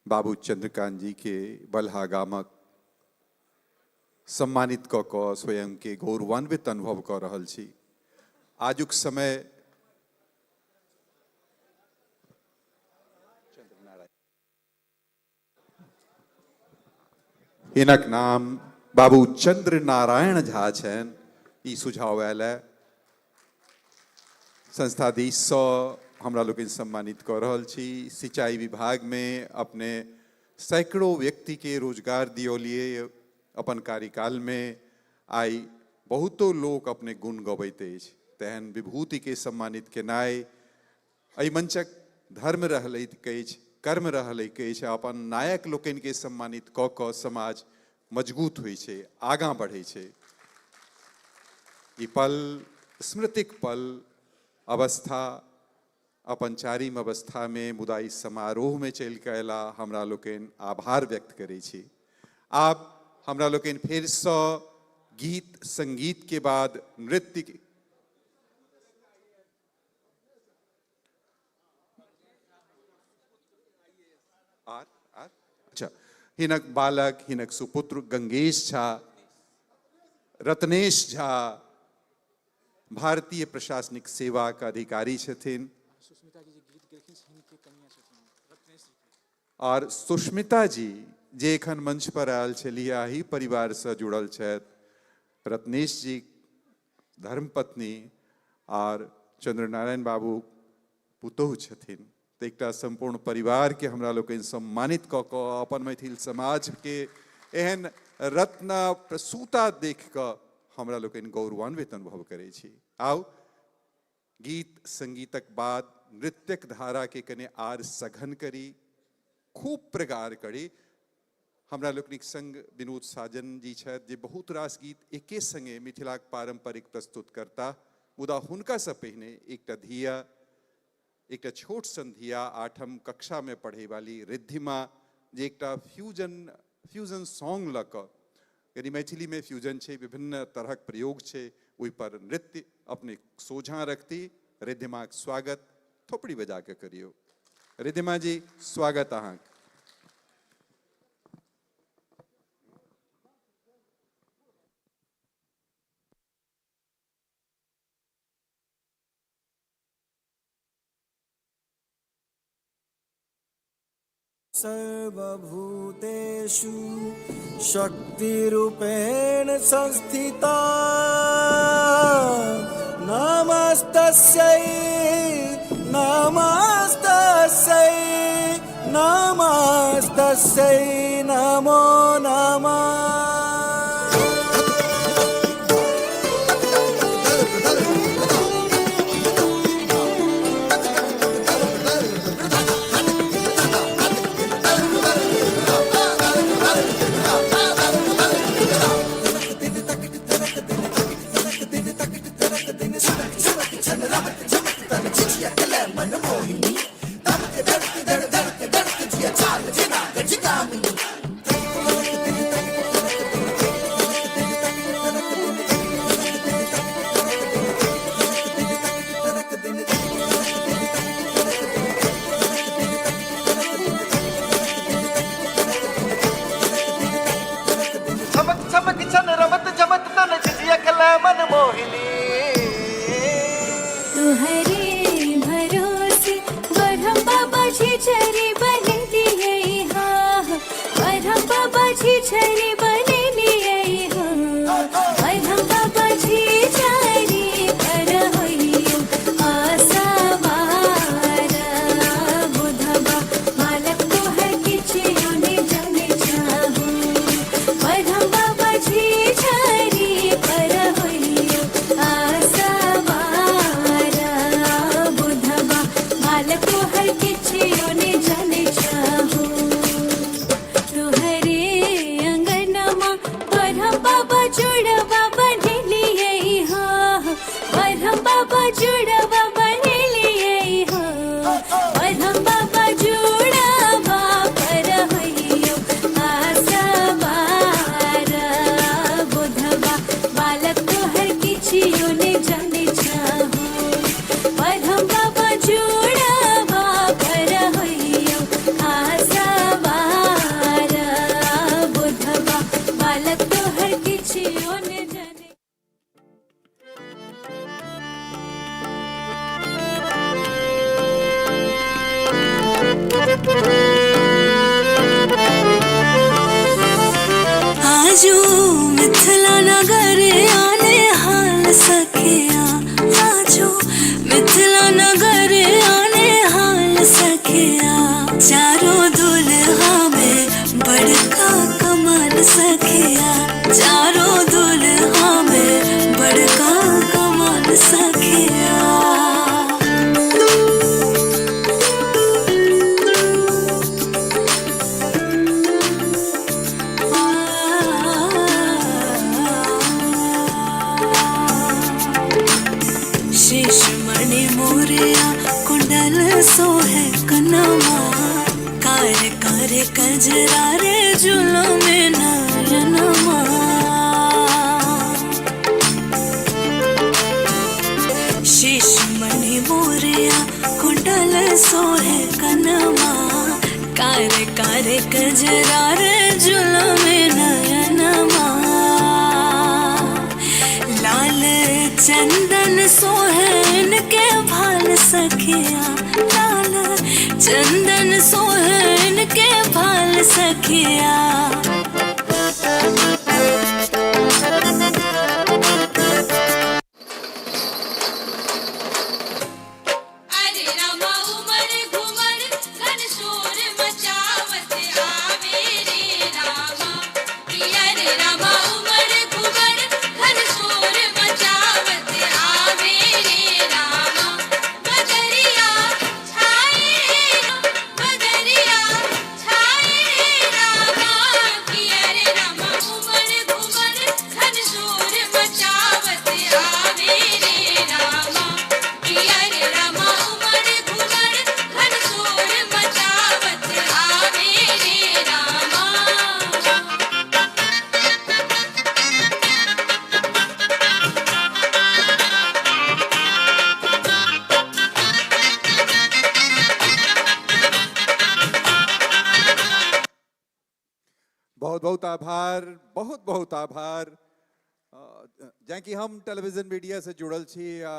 बाबू चंद्रकांत जी के बलहा गामक सम्मानित कऽ कऽ स्वयंके गौरवान्वित अनुभव कऽ रहल छी। आजुक समय हिनक नाम बाबू चंद्र नारायण झा छनि, ई सुझाव आयल है। संस्था दिससँ हमरा लोकनि सम्मानित कऽ रहल छी। सिंचाई विभागमे अपने सैकड़ों व्यक्तिके रोजगार दियौलिए अपन कार्यकालमे। आइ बहुतो लोक अपने गुण गबैत अछि, तेहन विभूतिके सम्मानित केनाइ एहि मंचक धर्म रहलैक अछि, कर्म रहलैक अछि। अपन नायक लोकनिके सम्मानित कऽ कऽ समाज मजबूत होइ छै, आगाँ बढ़ै छै। ई पल स्मृतिक पल अवस्था अपन चारिम अवस्थामे, मुदा ई समारोहमे चलि कऽ अयला, हमरा लोकनि आभार व्यक्त करै छी। आब हमरा लोकनि फेरसँ गीत संगीतके बाद नृत्य अच्छा, हिनक बालक, हिनक सुपुत्र गंगेश झा, रत्नेश झा भारतीय प्रशासनिक सेवा के अधिकारी छथिन। और सुष्मिता जी जे एखन मंच पर आयल छलीह, एहि परिवार से जुड़ल छथि। रत्नेश जी धर्मपत्नी और चंद्रनारायण बाबू पुतोहु छथिन। तऽ एकटा सम्पूर्ण परिवारके हमरा लोकनि सम्मानित कऽ कऽ अपन मैथिल समाजके एहन रत्न प्रसूता देख कऽ हमरा लोकनि गौरवान्वित अनुभव करै छी। आउ गीत संगीतक बाद नृत्यक धाराके कने आर सघन करी, खूब प्रगाढ़ करी। हमरा लोकनिक संग विनोद साजन जी छथि जे बहुत रास गीत एके संगे मिथिलाक पारंपरिक प्रस्तुत करता, मुदा हुनकासँ पहिने एकटा धिया, एकटा छोट सन धिया, 8म कक्षा में पढ़े वाली रिद्धिमा, जे एकटा फ्यूजन सॉन्ग लऽ कऽ, यानी मैथिली में फ्यूजन छै, विभिन्न तरहक प्रयोग छै, ओहि पर नृत्य अपने सोझाँ रखती। रिद्धिमाक स्वागत थोपड़ी बजा के करियौ। रिद्धिमा जी, स्वागत अहाँके। सर्वभूतेषु शक्तिरूपेण संस्थिता, नमस्तस्यै नमस्तस्यै नमस्तस्यै नमो नमः। छनक छन रमत जमत तन झिझिया कला मन मोहिनी। तुहरे भरोसे बरहम बाबा झिझरी बने लिए हाँ, बरहम बाबा झिझरी बने लिए हाँ, बरहम बाबा झिझरी पर होइयो आशा वारा बुधबा मालक तोहर किछियो ने जाने चाहू, बरहम बाबा झिझरी पर होइयो आशा वारा बुधबा मालक तोहर किछियो ने जाने चाहू। तुहरे अंगनमा बरहम बाबा जुड़वा बने लिए हाँ, बरहम बाबा जुड़वा बने लिए हाँ, बरहम बाबा जुड़वा पर होइयो आशा वारा बुधबा बालक तोहर किछियो ने जाने चाहू, बरहम बाबा जुड़वा पर होइयो आशा वारा बुधबा बालक तोहर किछियो ने जाने। आजू मिथिला नगर आने हाल सखिया, आजू मिथिला नगर आने हाल सखिया, चारों दुल्हा में बड़का कमाल सखिया, चारों दुल्हा में बड़का कमाल सखिया। शीश मणि मोरिया कुंडल सोहे कनवा, कार कार कजरा रे झूलो में नयनवा। शीश मणि मोरिया कुंडल सोहे कनवा, कार कार कजरा रे झूलो में नयनवा। लाल चंदन सोहन के भाल सखिया, लाल चंदन सोहन के भाल सखिया। अरे रामा उमर घुमर घन शोर मचावत आवे रे रामा, प्रिया रे रामा उमर घुमर घन शोर मचावत आवे रे रामा, बदरिया छाए बदरिया छाए रे रामा, प्रिया रे रामा उमर घुमर घन शोर मचावत आवे रे रामा, प्रिया रे रामा उमर घुमर घन शोर मचावत आवे रे रामा। बहुत बहुत आभार, बहुत बहुत आभार। जैं कि हम टेलीविजन मीडिया से जुड़ल छी आ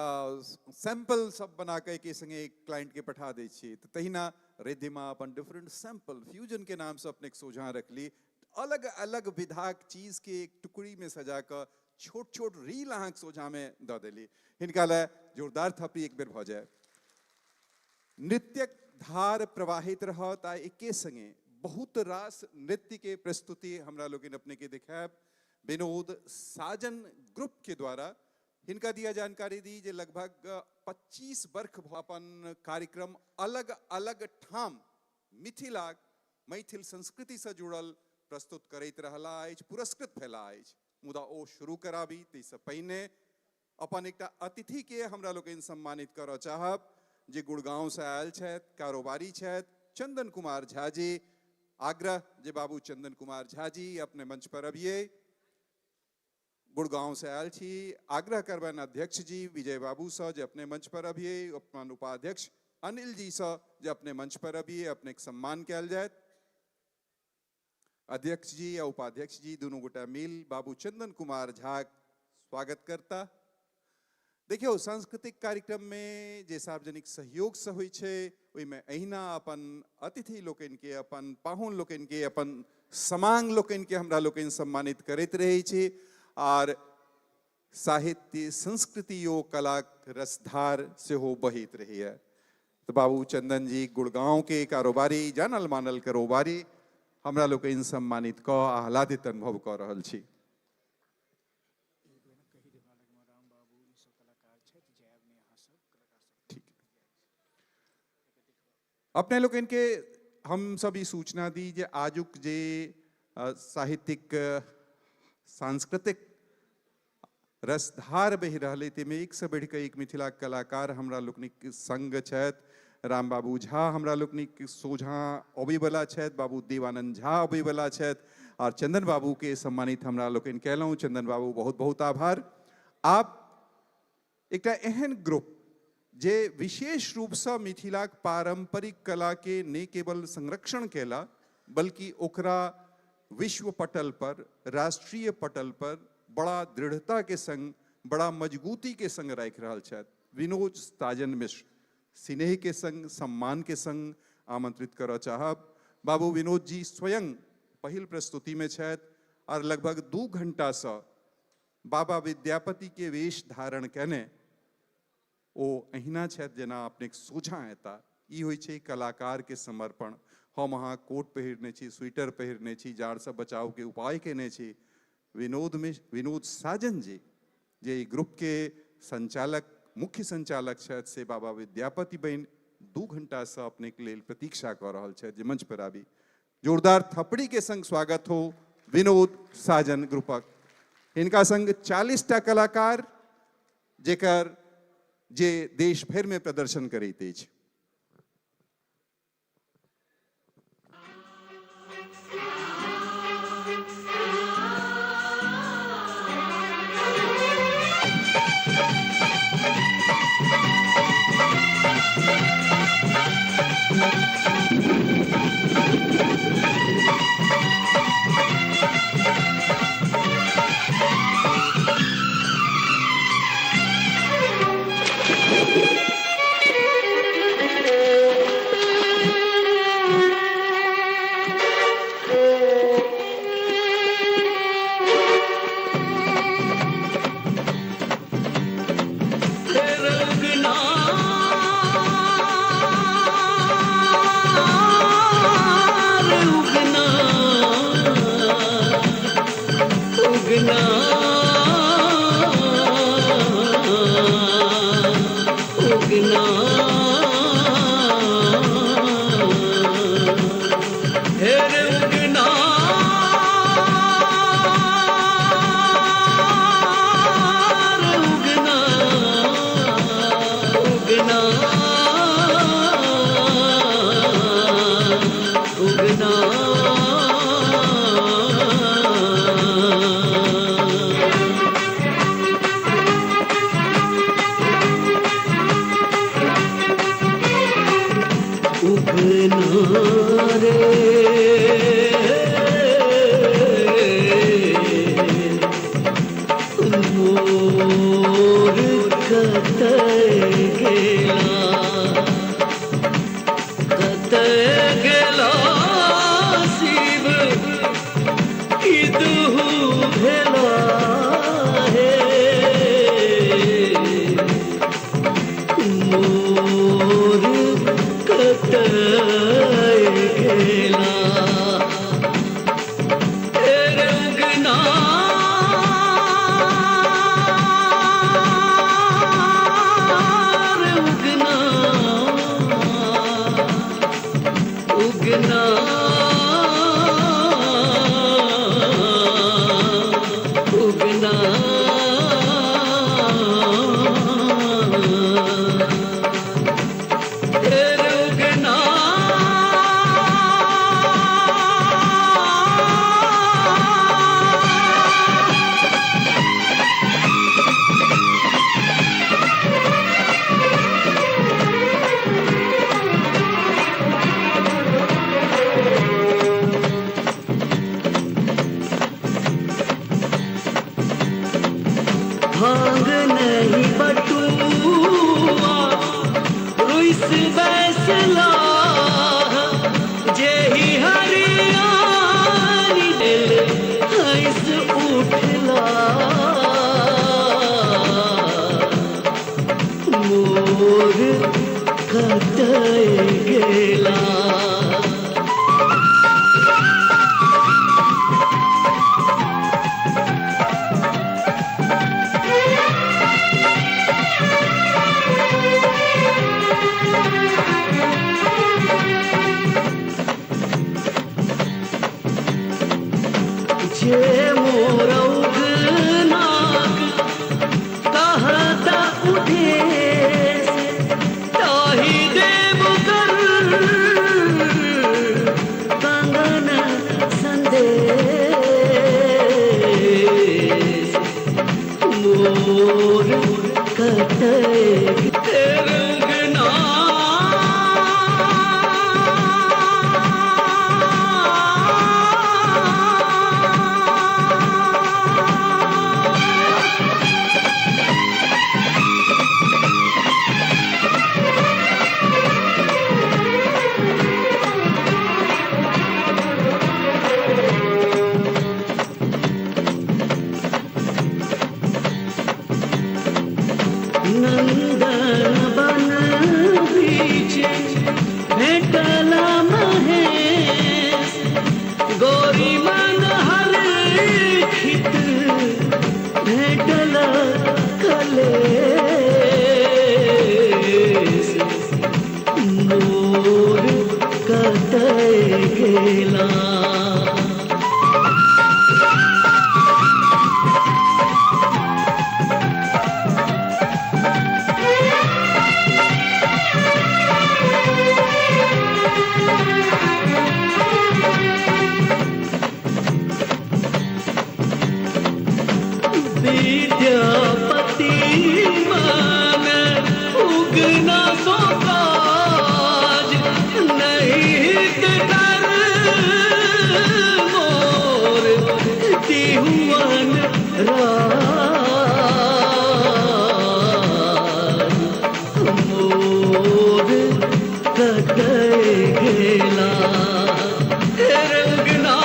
सैंपल सब बना के एके संगे क्लाइंट के पठा दै छी, तऽ तहिना रिद्धिमा अपन डिफरेंट सैंपल फ्यूजन के नाम से अपने सोझाँ रखली, अलग अलग विधाक चीज के एक टुकड़ी में सजा कऽ छोट छोट रील अहाँके सोझाँ में दऽ देली। हिनका लए जोरदार थप्पी एक बेर भऽ जाय। नृत्यक धार प्रवाहित रहत आ एके संगे बहुत रास नृत्य के प्रस्तुति हमरा लोगिन अपने के देखायब। विनोद साजन ग्रुप के द्वारा हिनका दिया जानकारी दी जे लगभग 25 वर्ष अपन कार्यक्रम अलग अलग ठाम मिथिला मैथिल संस्कृति से जुड़ल प्रस्तुत करैत रहला अछि, पुरस्कृत भेला अछि। मुदा ओ शुरू कराबी ताहिसँ पहिने अपन एकटा अतिथि के हमरा लोकनि सम्मानित करऽ चाहब जे गुड़गांव से आयल छथि, कारोबारी छथि, चंदन कुमार झा जी। आग्रह जे बाबू चंदन कुमार झा जी अपने मंच पर अबियै। गुड़गांव से आयल छी। आग्रह करबनि अध्यक्ष जी विजय बाबू सँ जे अपने मंच पर अबियै, अपन उपाध्यक्ष अनिल जी सँ जे अपने मंच पर अबियै, अपने के सम्मान कयल जायत। अध्यक्ष जी आ उपाध्यक्ष जी दुनू गोटा मिल बाबू चंदन कुमार झा स्वागत करता। देखियौ, सांस्कृतिक कार्यक्रम में जे सार्वजनिक सहयोग से होइ छै ओहिमे अहिना अपन अतिथि लोकनिके, अपन पाहुन लोकनिके, अपन समांग लोकनिके हमरा लोकनि सम्मानित करैत रहै छी आर साहित्य संस्कृति ओ कलाक रसधार सेहो बहैत रहैए। तऽ बाबू चंदन जी गुड़गांव के कारोबारी, जानल मानल कारोबारी, हमरा लोकनि सम्मानित कऽ आह्लादित अनुभव कऽ रहल छी। अपने लोकनि के हम सब ई सूचना दी जे आजुक जे साहित्यिक सांस्कृतिक रसधार बहि रहल अइ ताहिमे एक से बढ़ि कऽ एक मिथिला कलाकार हमरा लोकनिक संग छथि। राम बाबू झा हमरा लोकनिक सोझाँ अबैवला छथि, बाबू देवानंद झा अबैवला छथि आर चंदन बाबू के सम्मानित हमरा लोकनि कयलहुँ। चंदन बाबू बहुत बहुत आभार। आप एकटा एहन ग्रुप जे विशेष रूपसँ मिथिलाक पारंपरिक कला के नहि केवल संरक्षण केला बल्कि ओकरा विश्व पटल पर, राष्ट्रीय पटल पर बड़ा दृढ़ता के संग, बड़ा मजबूती के संग राखि रहल छथि। विनोद साजन मिश्र स्नेह के संग, सम्मान के संग आमंत्रित करऽ चाहब। बाबू विनोद जी स्वयं पहिल प्रस्तुति में छथि और लगभग 2 घंटासँ बाबा विद्यापति के वेश धारण केने ओ अहिना छथि जेना अपने सोझाँ एता। ई होइ छै कलाकार के समर्पण। हम अहाँ कोट पहिरने छी, स्वेटर पहिरने छी, जाड़सँ बचावके उपाय केने छी। विनोद साजन जी जे ई ग्रुपके संचालक, मुख्य संचालक छथि से बाबा विद्यापति बनि 2 घंटासँ अपनेके लेल प्रतीक्षा कऽ रहल छथि जे मंच पर आबी। जोरदार थपड़ी के संग स्वागत हो विनोद साजन ग्रुपक। हिनका संग 40 टा कलाकार जेकर जे देश भरि में प्रदर्शन करैत अछि। भांग नहीं बटुआ रुइस बैसला जेहि हरियाणी दिल हंस उठला मोर कतय गेला। जे मोर उगनाक कहता उठे ताही देव कर कंगन संदेश मोर कतय रंगना। नंदन बन बीच भेटला महेश गौरी मन हरखित भेटला कलेश मोर कतय गेला। विद्यापति मन उगना सो काज नहीं डर मोर तिहुअन राज मोर कतय गेला रंगना।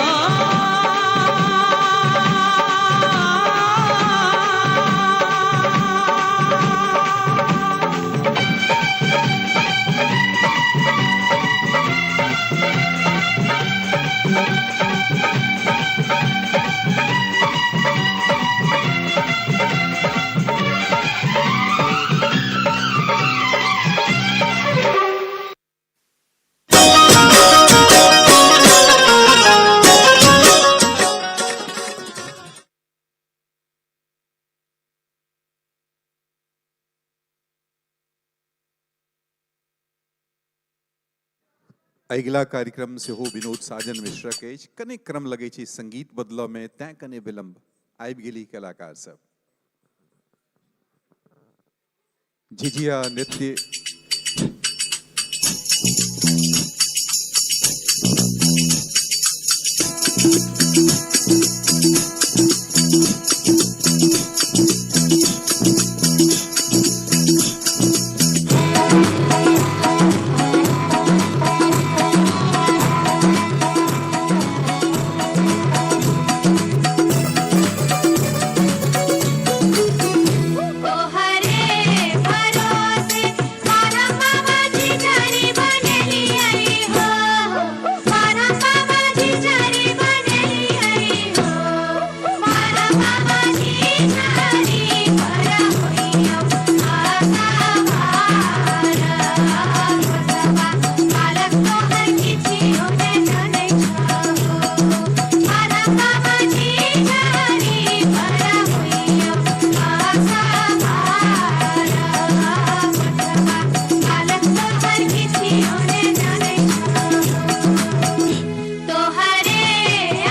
अगिला कार्यक्रम सेहो विनोद साजन मिश्रक अछि। कने क्रम लगै छै संगीत बदलऽ में, तैं कने विलंब। आबि गेली कलाकार सब। झिझिया नृत्य तोहरे भरोसे मारा बाबा जी जारी बनेली आई हो, मारा बाबा जी जारी बनेली आई हो, मारा बाबा जी जारी भरा होइयो आशा भारा गोसबा बालक तोहर किछियो ने जानै छहो, मारा बाबा जी जारी भरा होइयो आशा भारा गोसबा बालक तोहर किछियो ने जानै छहो। तोहरे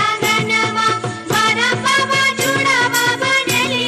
आंगनमा मारा बाबा जुड़ावा बनेली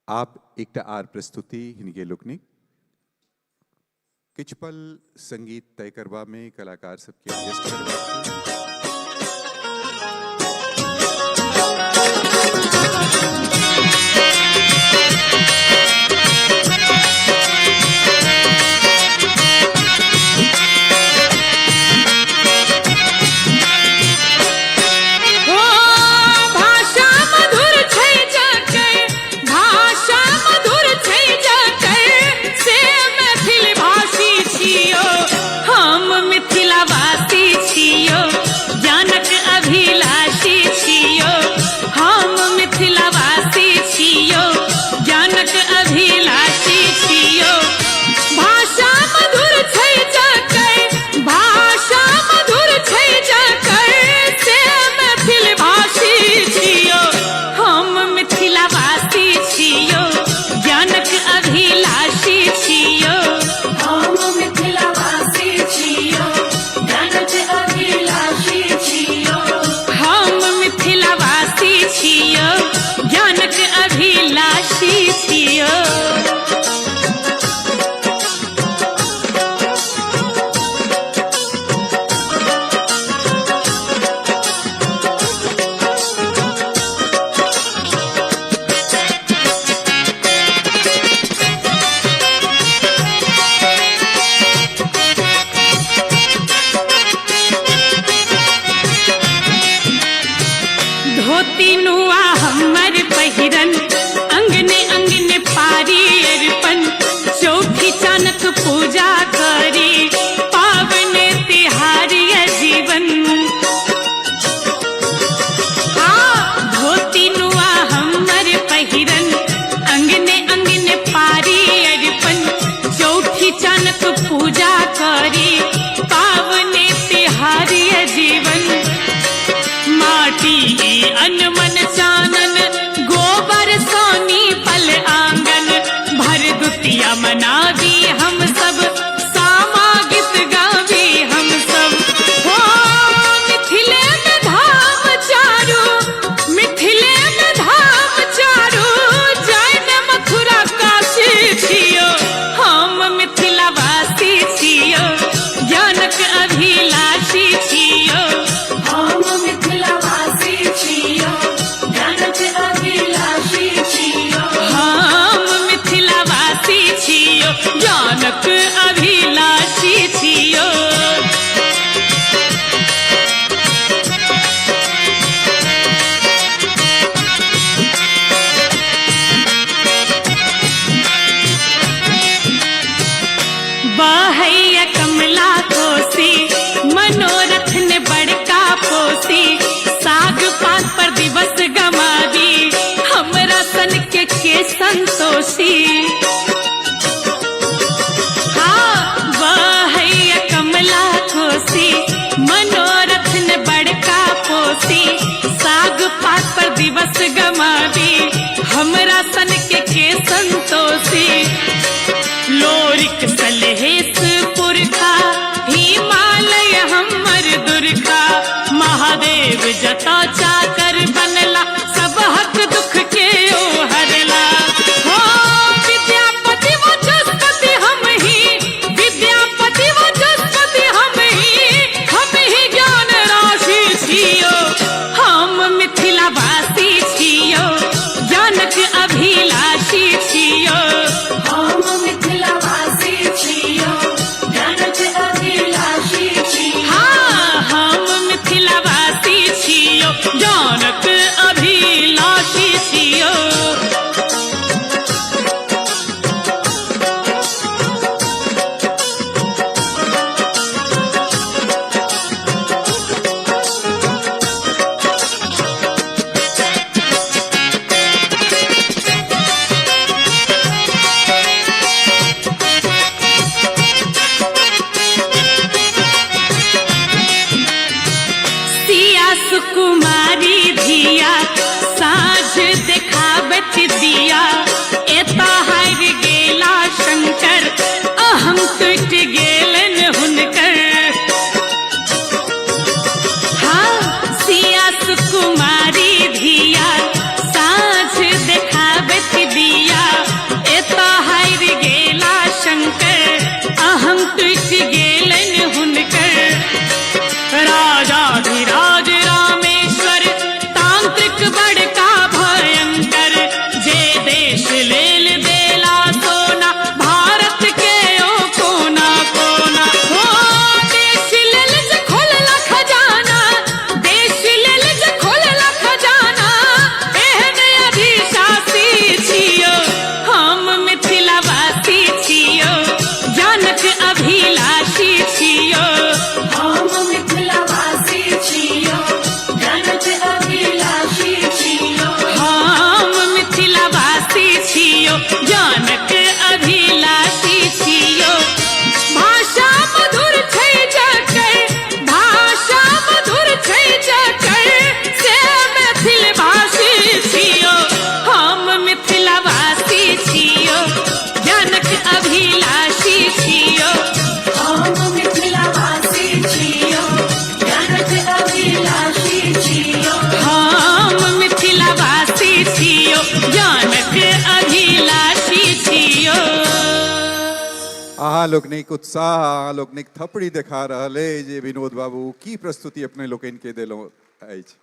आप एकटा आर प्रस्तुति हिनके लोकनिक। किछु पल संगीत तय करबामे कलाकार सबके एडजस्ट करबाक। हो भाषा मधुर छै जकर, भाषा मधुर छै जकर, से मैथिल भाषी छियो, हम मिथिलावासी छियो, ज्ञानक अभिलाषी छियो, हम मिथिलावासी छियो, ज्ञानक अभिलाषी छियो। भाषा मधुर छै जकर, भाषा मधुर छै जकर, से मैथिल भाषी छियो, हम मिथिलावासी छियो, ज्ञानक अभिलाषी छियो, हम मिथिलावासी छियो, ज्ञानक अभिलाषी छियो, हम मिथिलावासी छियो, ज्ञानक अभिलाषी छियो। धोती नुआ हमर पहिरन, अंगने अंगने पारी अर्पण, चौथी चानक पूजा करी, पावन तिहार ये जीवन। हाँ, धोती नुआ हमर पहिरन, अंगने अंगने पारी अर्पण, चौथी चानक पूजा करी, पावन तिहार ये जीवन। माटी अनमन चानन, गोबर सोनी पल आंगन, भर दुतिया मनावी हम सब, सामा गीत गावी हम सब। हो मिथिले में धाम चारू, मिथिले में धाम चारू, जाय न मथुरा काशी छियो, हम मिथिलावासी छियो, ज्ञानक अभिलाषी छियो, हम मिथिलावासी छियो, ज्ञानक अभिलाषी छियो, हम मिथिलावासी छियो, ज्ञानक अभिलाषी छियो। बहैया कमला कोसी, मनोरथ ने बड़का पोसी, साग पात पर दिवस गमावी, हमरा सन के संतोषी। हाँ, बहैया कमला कोसी, मनोरथ ने बड़का पोसी, साग पात पर दिवस गमावी, हमरा सन के संतोषी। लोरिक सलहेस पुरखा, हिमालय हमर दुर्गा, महादेव जता चाकर बनला, सब हक दुख के ओ हरला। हो विद्यापति वाचस्पति हम ही, विद्यापति वाचस्पति हम ही ज्ञान राशि छियो, हम मिथिलावासी छियो, ज्ञानक अभिलाषी छियो, हम मिथिलावासी छियो, ज्ञानक अभिलाषी छियो, हाँ, हम मिथिलावासी छियो, ज्ञानक अभिलाषी छियो। सिया सुकुमारी धिया, साँझ देखाबत दिया, एता हारि गेला शंकर, अहम टूट गेलन हुनकर। हाँ, सिया सुकुमारी धिया, साँझ देखाबत दिया, बचि गेलनि हुनकर। राजाधिराज रामेश्वर तांत्रिक बड़का भयंकर, जे देश लेल देला सोना भारत के ओ कोना कोना। हो देश लेल जे खोलला खजाना, देश लेल जे खोलला खजाना, एहन अभिशासी छियो हम मिथिलावासी छियो, जनक अभिलाषी छियो। हम मिथिलावासी छियो, जनक अभिलाषी छियो। हम मिथिलावासी छियो, जनक अभिलाषी छियो। भाषा मधुर छै जकर, भाषा मधुर छै जकर, से मैथिल भाषी छियो। हम मिथिलावासी छियो, जनक अभिलाषी छियो। हम मिथिलावासी छियो, जनक अभिलाषी छियो। हम मिथिलावासी छियो, जनक अभिलाषी छियो। अहाँ लोकनिक उत्साह, अहाँ लोकनिक थपड़ी देखा रहल अइ जे विनोद बाबू की प्रस्तुति अपने लोकनि के देलहुँ अछि।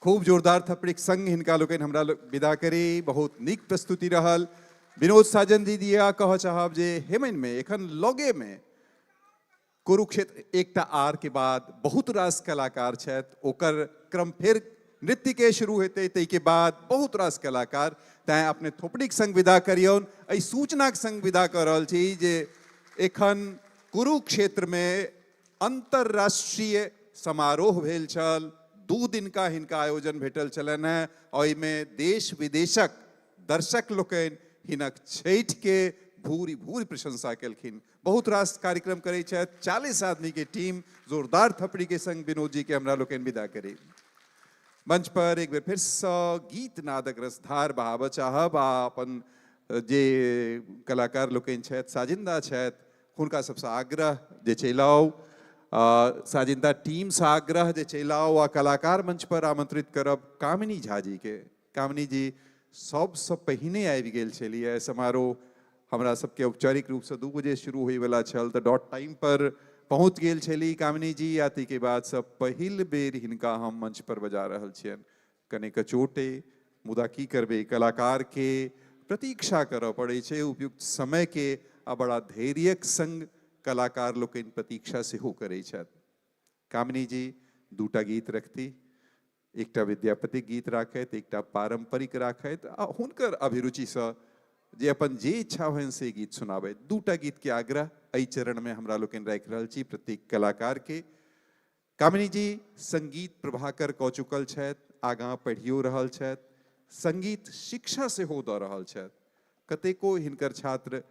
खूब जोरदार थपड़ीक संग हिनका लोकनि हमरा विदा करी। बहुत नीक प्रस्तुति रहल। विनोद साजन जी दिया कहऽ चाहब जे हेमनिमे एखन लगेमे कुरुक्षेत्र एकटा आर के बाद बहुत रास कलाकार छथि, ओकर क्रम फेर नृत्य के शुरू हेतै, ताहिके बाद बहुत रास कलाकार, तैँ अपने थोपड़ीक संग विदा करियौन। एहि सूचनाक संग विदा कऽ रहल छी जे एखन कुरुक्षेत्रमे अंतर्राष्ट्रीय समारोह भेल छल, 2 दिनका हिनका आयोजन भेटल छलनि हेँ। ओहिमे देश विदेशक दर्शक लोकनि हिनक छठिके भूरि भूरि प्रशंसा केलखिन। बहुत रास कार्यक्रम करै छथि, 40 आदमी के टीम। जोरदार थपड़ी के संग विनोद जी के हमरा लोकनि विदा करी। मंच पर एक बेर फेरसँ गीत नादक रसधार बहाबऽ चाहब आ अपन जे कलाकार लोकनि छथि, साजिंदा छथि, हुनका सबसँ आग्रह जे चलि आउ, साजिंदा टीमसँ आग्रह जे चलि आउ आ कलाकार मंच पर आमंत्रित करब कामिनी झा जी के। कामिनी जी सबसँ पहिने आबि गेल छलियै। समारोह हमरा सबके औपचारिक रूपसँ 2 बजे शुरू होइवला छल, तऽ डॉट टाइम पर पहुँच गेल छली कामिनी जी। आ ताहिके बादसँ पहिल बेर हिनका हम मंच पर बजा रहल छियनि। कने कचोटे, मुदा की करबै, कलाकार के प्रतीक्षा करऽ पड़ै छै उपयुक्त समय के, आ बड़ा धैर्यक संग कलाकार लोकनि प्रतीक्षा सेहो करै छथि। कामिनी जी 2टा गीत रखती, एकटा विद्यापतिक गीत राखथि, एकटा पारंपरिक राखथि, आ हुनकर अभिरुचिसँ जे अपन जे इच्छा होइन से गीत सुनाबथि। 2टा गीत के आग्रह एहि चरणमे हमरा लोकनि राखि रहल छी प्रत्येक कलाकार के। कामिनी जी संगीत प्रभाकर कऽ चुकल छथि, आगाँ पढ़ियो रहल छथि, संगीत शिक्षा सेहो दऽ रहल छथि। कतेको हिनकर छात्र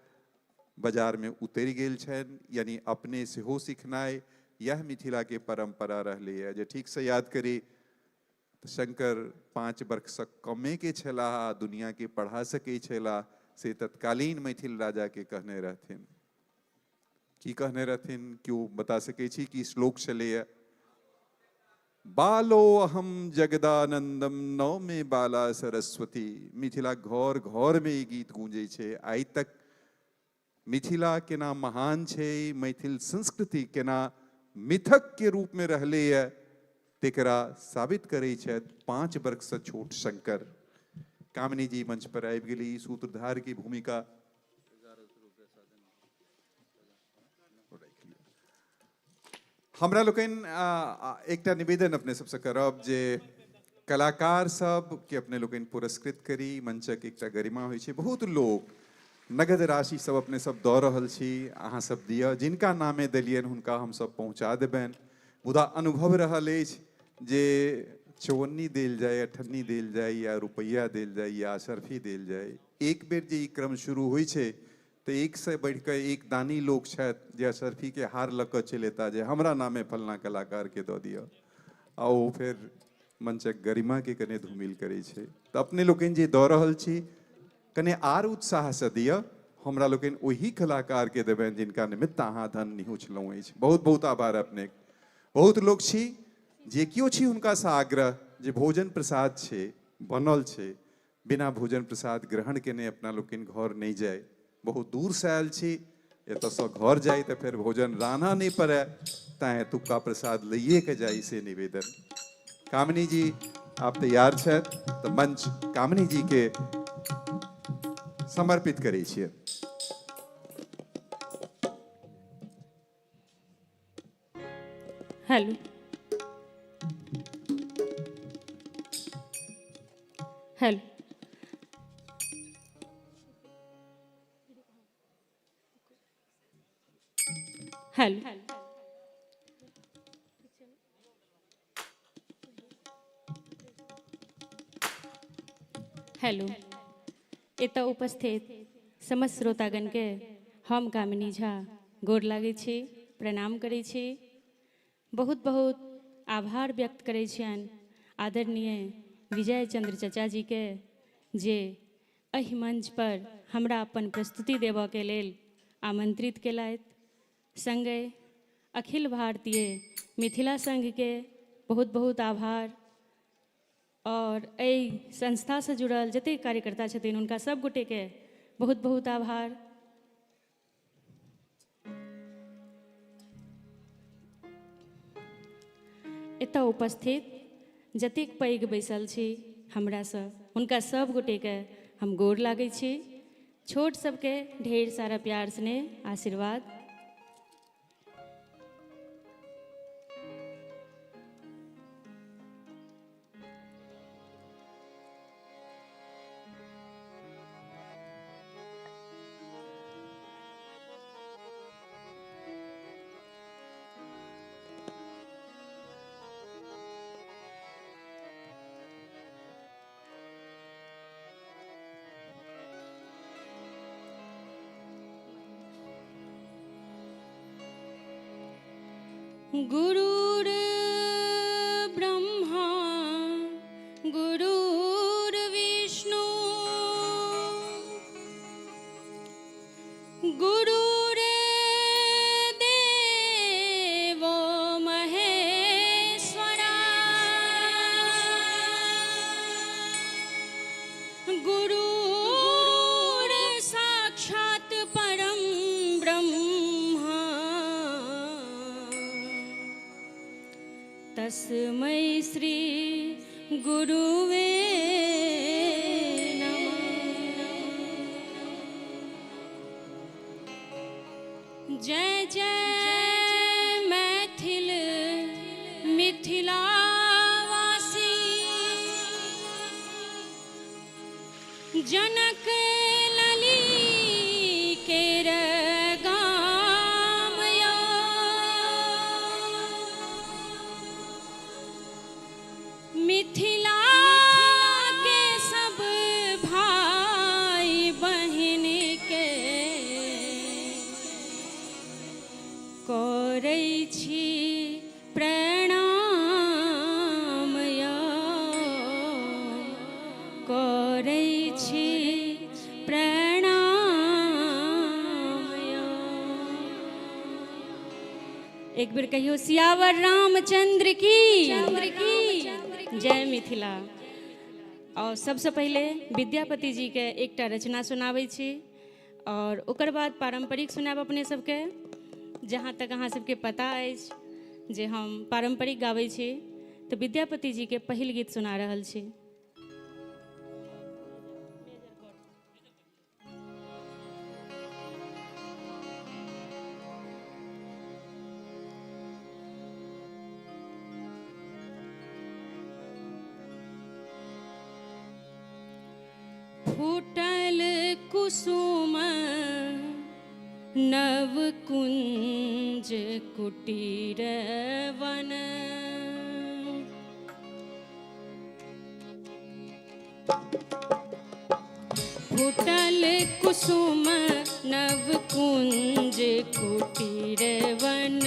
बाजारमे उतरि गेल छनि, यानी अपने सेहो सिखनाइ यह मिथिलाके परंपरा रहलैए। जे ठीकसँ याद करी तऽ शंकर 5 वर्षसँ कमेके छलाह आ दुनियाके पढ़ा सकै छलाह, से तत्कालीन मैथिल राजाके कहने रहथिन। की कहने रहथिन, केओ बता सकै छी कि श्लोक छलैए? बालो अहम जगदानंदम नौ मे बाला सरस्वती। मिथिला घर घर में ई गीत गूंजै छै। आइ तक मिथिला केना महान छै, मैथिल संस्कृति केना मिथक के रूप में रहलैए, तेकरा साबित करै छथि 5 वर्षसँ छोट शंकर। कामिनी जी मंच पर आबि गेली। सूत्रधार की भूमिका हमरा लोकनि एकटा निवेदन अपने सबसँ करब जे कलाकार सबके अपने लोकनि पुरस्कृत करी। मंचक एकटा गरिमा होइ छै। बहुत लोक नगद राशि सब अपने सब दऽ रहल छी, अहाँ सब दिअ, जिनका नामे देलियनि हुनका हमसब पहुँचा देबनि। मुदा अनुभव रहल अछि जे चौवन्नी देल जाय, अठन्नी देल जाय, या रुपैआ देल जाय, या अशर्फी देल जाय, एक बेर जे ई क्रम शुरू होइ छै तऽ 1 से बढ़िकऽ 1 दानी लोक छथि जे अशर्फीके हार लऽ कऽ चलि एता जे हमरा नामे फलना कलाकारके दऽ दिअ, आ ओ फेर मंचक गरिमाके कने धूमिल करै छै। तऽ अपने लोकनि जे दऽ रहल छी कने आर उत्साहसँ दिअ, हमरा लोकनि ओही कलाकारके देबनि जिनका निमित्त अहाँ धन निहुँचलहुँ अछि। बहुत बहुत आभार अपने। बहुत लोक छी, जे केओ छी हुनकासँ आग्रह जे भोजन प्रसाद छै, बनल छै, बिना भोजन प्रसाद ग्रहण केने अपना लोकनि घर नहि जाय। बहुत दूरसँ आयल छी, एतऽसँ घर जाइ तऽ फेर भोजन रान्हऽ नहि पड़य, तैँ एतुक्का प्रसाद लैए के जाइ, से निवेदन। कामिनी जी आप तैयार छथि तऽ मंच कामिनी जी के समर्पित करै छियै। Hello hello, hello, hello. एतऽ उपस्थित समस्त श्रोतागणके हम कामिनी झा गोर लागै छी, प्रणाम करै छी। बहुत बहुत आभार व्यक्त करै छियनि आदरणीय विजय चंद्र चचा जीके, जे एहि मंच पर हमरा अपन प्रस्तुति देबऽके लेल आमंत्रित केलथि। संगहि अखिल भारतीय मिथिला संघके बहुत बहुत आभार, और एहि संस्थासँ जुड़ल जतेक कार्यकर्ता छथिन हुनका सब गोटेके बहुत बहुत आभार। एतऽ उपस्थित जतेक पैघ बैसल छी हमरासँ, हुनका सब गोटेके हम गोर लागै छी। छोट सबके ढेर सारा प्यार स्नेह आशीर्वाद। गुरुर् ब्रह्मा गुरुर्विष्णु गुरुर्देवो महेश्वरा, गुरुर् साक्षात् परं ब्रह्मा तस्मै श्री गुरुवे नमः। जय जय मैथिल मिथिलावासी, जनक लली केर गाम यो। मिथिला के सब भाई बहिन के करै छी प्रणाम यो, करै छी प्रणाम यो। एक बेर कहियो सियावर रामचंद्र की जय मिथिला। और सबसे पहले विद्यापति जी के एकटा रचना सुनाबै छी और ओकर बाद पारंपरिक सुनाब अपने सबके। जहाँ तक अहाँ सबके पता अछि जे हम पारंपरिक गाबै छी, तऽ विद्यापति जी के पहिल गीत सुना रहल छी। फूटल कुसुम नव कुंज कुटीर वन, फूटल कुसुम नव कुंज कुटीर वन,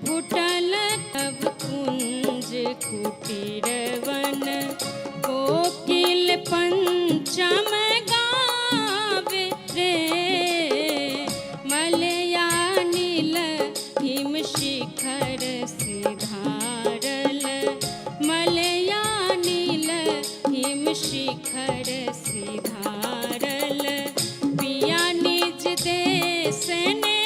फूटल नव कुंज कुटीर वन, कोकिल पंचम गावे रे, मलया नील हिम शिखर सिधारल, मलया नील हिम शिखर सिधारल, पिया निज देश ने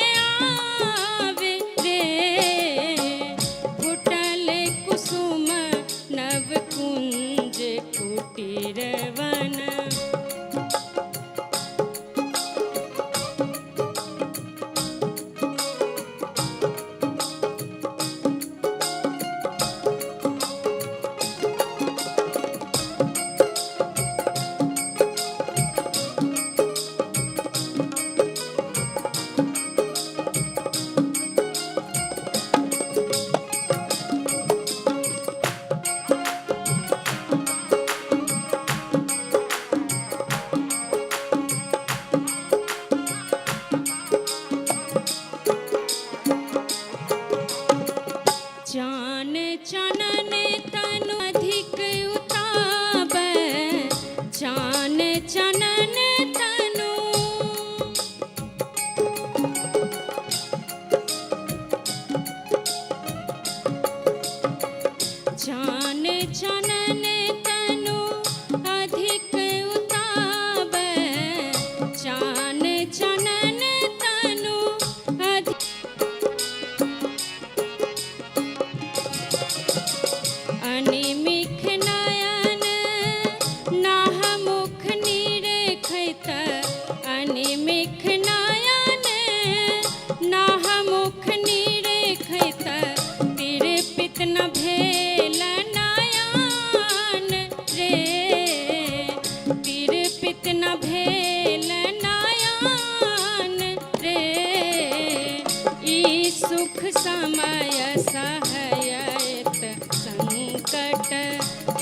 सुख समय सहयत संकट,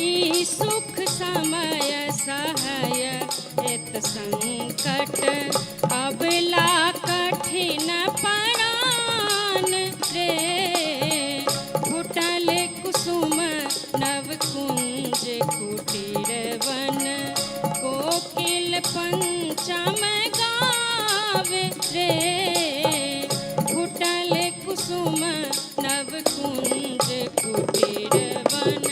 ई सुख समय सहयत संकट। अबला कठिन परान रे, फुटल कुसुम नव कुंज कुटीर वन, कोकिल पंचम गावे रे, फुटल कुसुम नव कुंज कुटीर वन।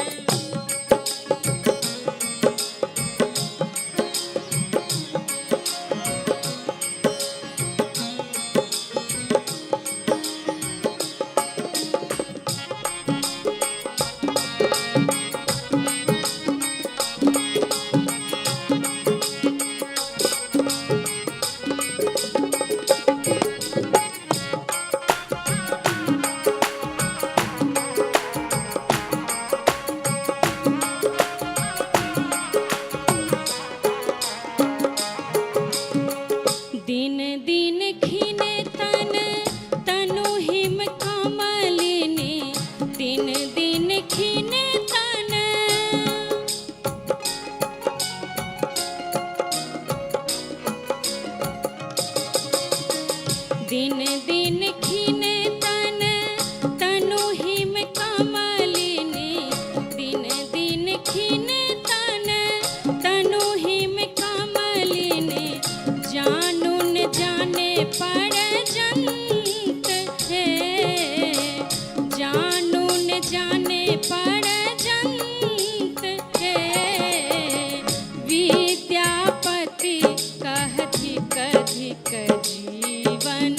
दिन दिन खिने तन तनु हिम कमलिनी, दिन दिन खिने तन, दिन दिन खिने तन तनु हिम कमलिनी, दिन दिन खिने तन तनु हिम कमलिनी, जानू न जाने पर जंत है, जानू न जाने पर जंत है। विद्यापति कहथि कधिक जीवन,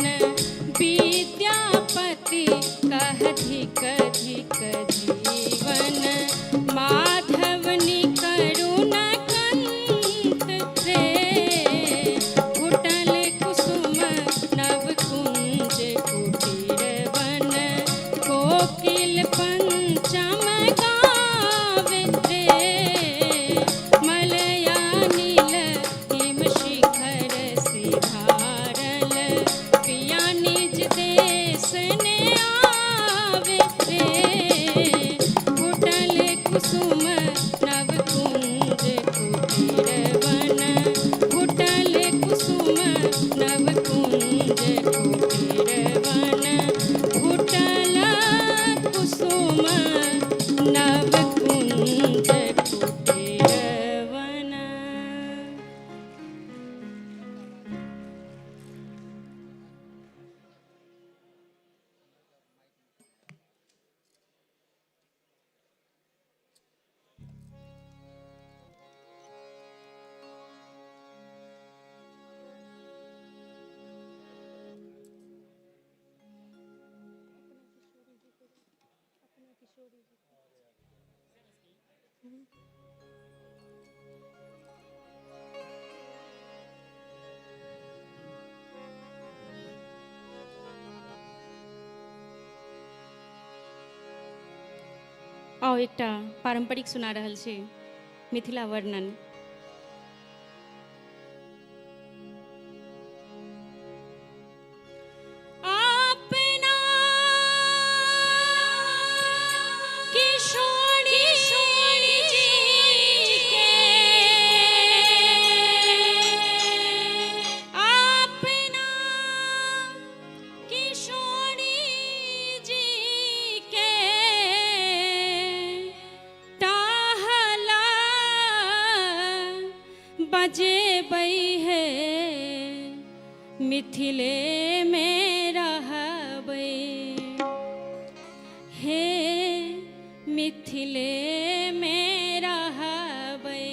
विद्यापति कहथि कधिक जीवन, माधवनि करुणा कंत रे, फुटल कुसुम नव कुंज कुटीर वन, कोकिल पंचम गावे रे, मलया नील हिम शिखर सिधारल, पिया निज देश ने आवे रे, फुटल कुसुम नव कुंज कुटीर वन, फुटल कुसुम नव कुंज कुटीर वन, फुटल कुसुम नव कुंज कुटीर वन। आउ एकटा पारंपरिक सुना रहल छी, मिथिला वर्णन। अपना किशोरी जी के, अपना किशोरी जी के टहला बजेबै है, मिथिले में रहबै हे, मिथिले में रहबै।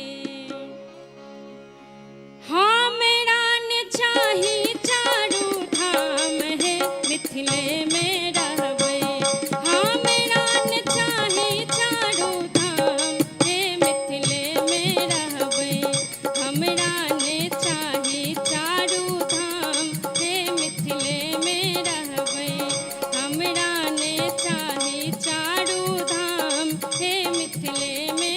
हमरा ने चाही चारू धाम है, मिथिले में रहबै। हमरा ने चाही चारू धाम हे, मिथिले में रहबै। हमरा ने चाही चारू धाम हे, मिथिले में रहबै। हमरा ने चाही चारू धाम हे, मिथिले में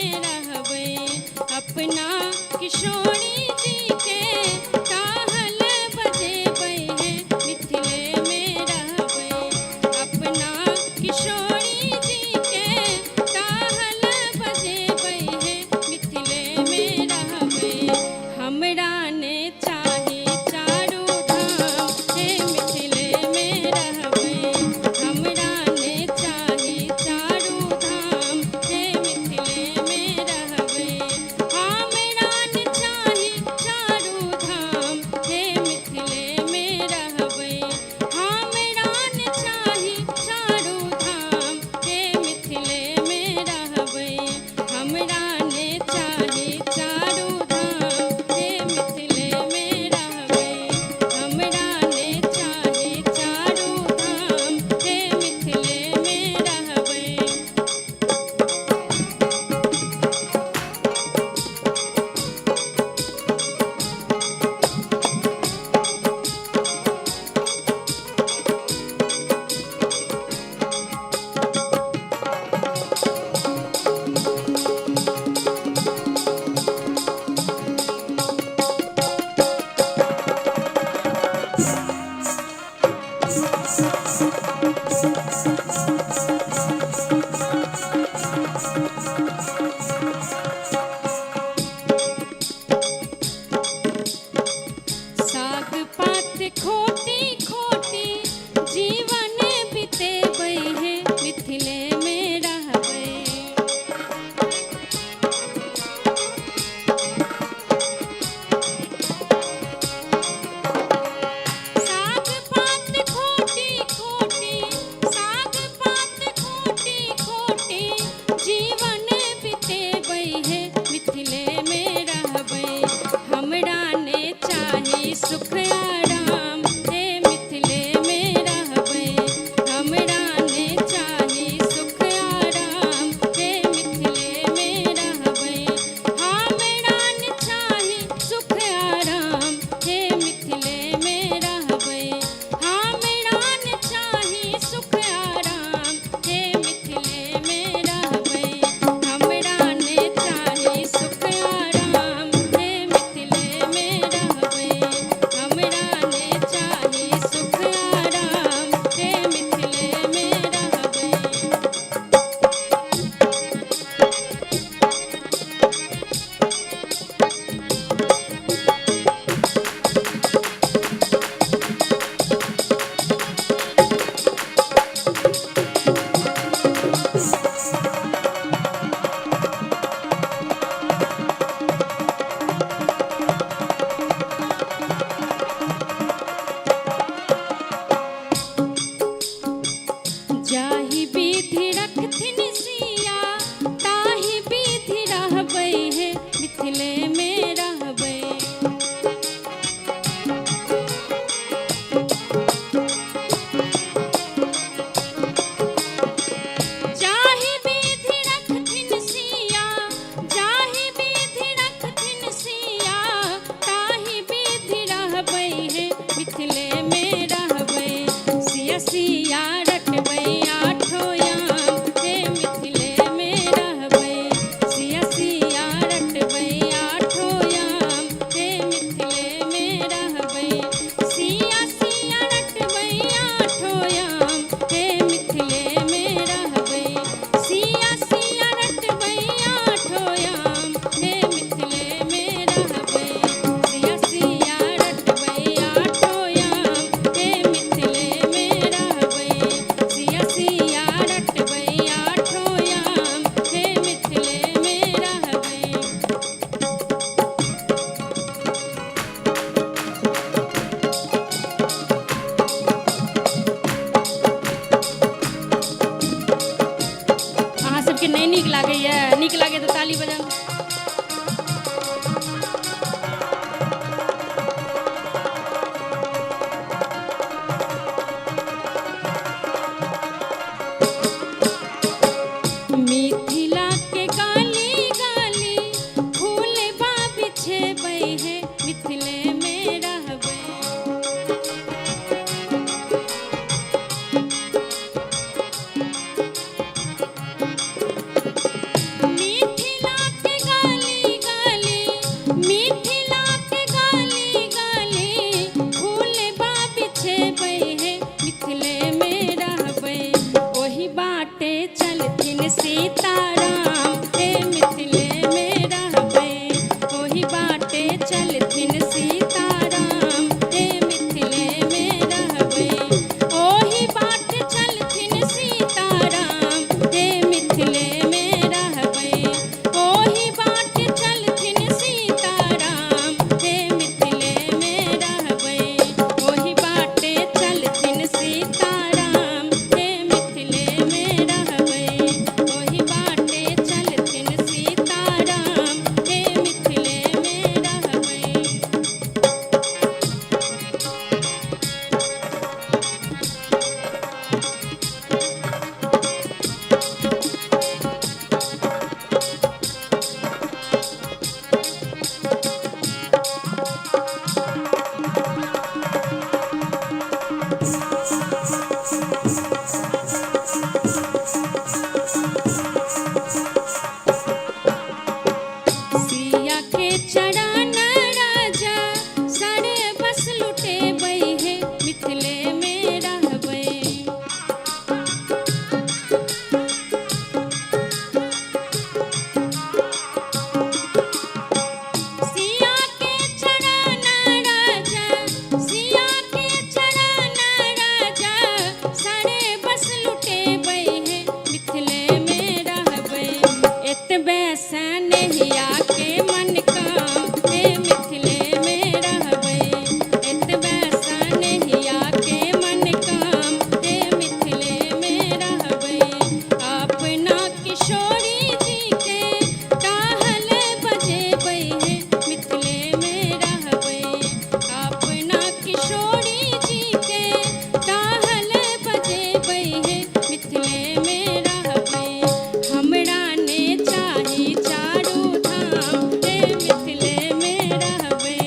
लुटेबै हे मिथिले में रहबै। ओहि बाटे चलथिन सीताराम हे मिथिले में रहबै। ओहि बाटे चलथिन सीताराम हे मिथिले में रहबै। ओहि बाटे चलथिन सीताराम हे मिथिले में रहबै। ओहि बाटे चलथिन सीताराम हे मिथिले में रहबै। ओहि बाटे चलथिन सीताराम हे मिथिले में रहबै। ओहि बाटे चलथिन सीताराम हे मिथिले में रहबै। सिया के चढ़ाना राजा सारे बस लुटेबै हे मिथिले में रहबै। सिया के चढ़ाना राजा, सिया के चढ़ाना राजा सारे बस लुटेबै हे मिथिले में रहबै। एतबे सनहिया के मन काम हे मिथिले में रहबै। एतबे सनहिया के मन काम हे मिथिले में रहबै। अपना किशोरी जी के टहल बजेबै हे मिथिले में रहबै। अपना किशोरी जी के टहल बजेबै हे मिथिले में रहबै। हमरा ने चाही चारू धाम हे मिथिले में रहबै।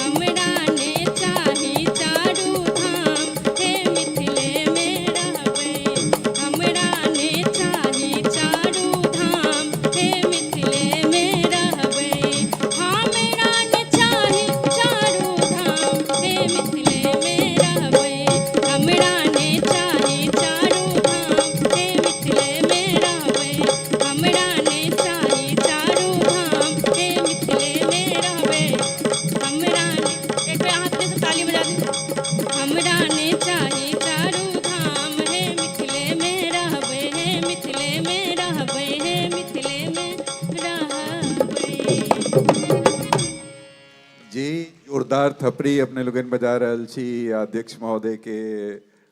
हमरा ने चाही चारू धाम हे मिथिले में रहबै। हमरा ने चाही चारू धाम हे मिथिले में रहबै। हमरा ने चाही चारू धाम हे मिथिले में रहबै। हमरा ने चाही चारू धाम हे मिथिले में रहबै। हमरा ने चाही चारू धाम हे मिथिले में रहबै। हमरा ने, एक बेर अहाँ अपने सब ताली बजा दी। हमरा ने चाही चारू धाम हे मिथिले में रहबै, हे मिथिले में रहबै, हे मिथिले में रहबै। जे जोरदार थपड़ी अपने लोगन बजा रहल छी अध्यक्ष महोदय के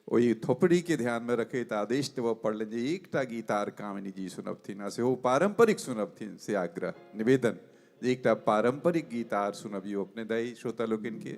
ओहि थोपड़ी के ध्यान में रखैत आदेश देबऽ पड़लनि जे एकटा गीत आर कामिनी जी सुनबथिन आ सेहो पारंपरिक सुनबथिन, से आग्रह निवेदन जे एकटा पारंपरिक गीत आर सुनबियौ अपने दाई श्रोता लोकनि के।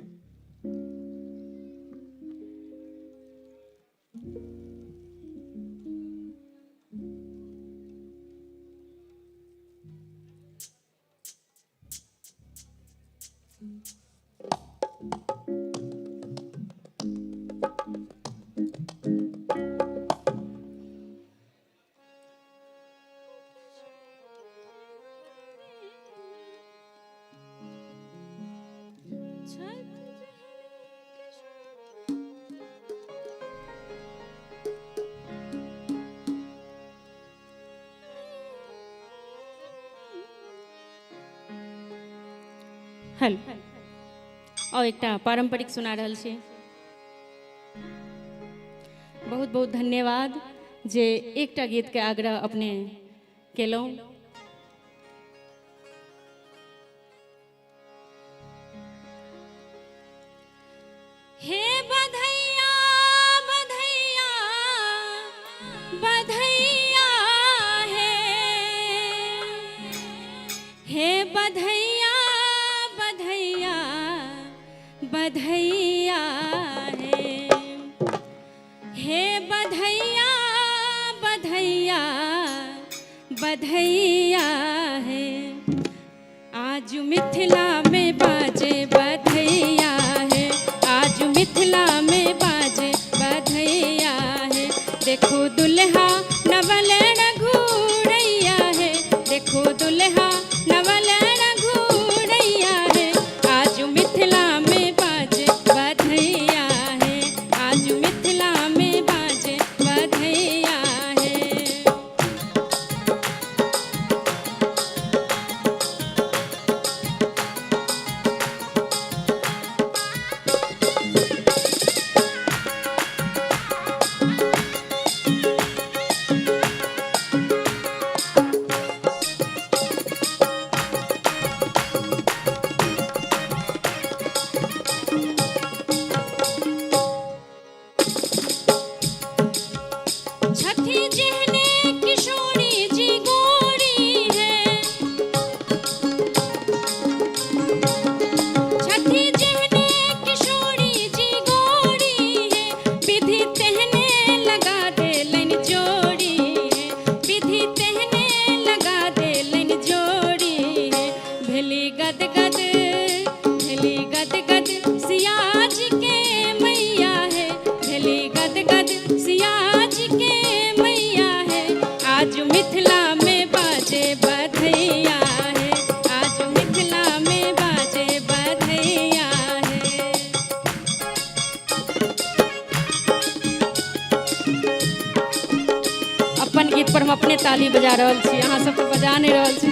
हेलो, और एकटा पारंपरिक सुना रहल छी। बहुत बहुत धन्यवाद जे एकटा गीत के आग्रह अपने केलहुँ। हे बधैया बधैया बधैया हे, हे बधैया बधैया बधैया हे, हे बधैया बधैया बधैया है। आज मिथिला में बाजे बधैया है, आज मिथिला में बाजे बधैया है। देखो दुल्हा नवल रघुरैया है, देखो दुल्हा नवल रघुरैया है। आज मिथिला में बाजे बधैया है, गीत पर हम अपने ताली बजा रहल छी, अहाँ सब तऽ बजा नहि रहल छी।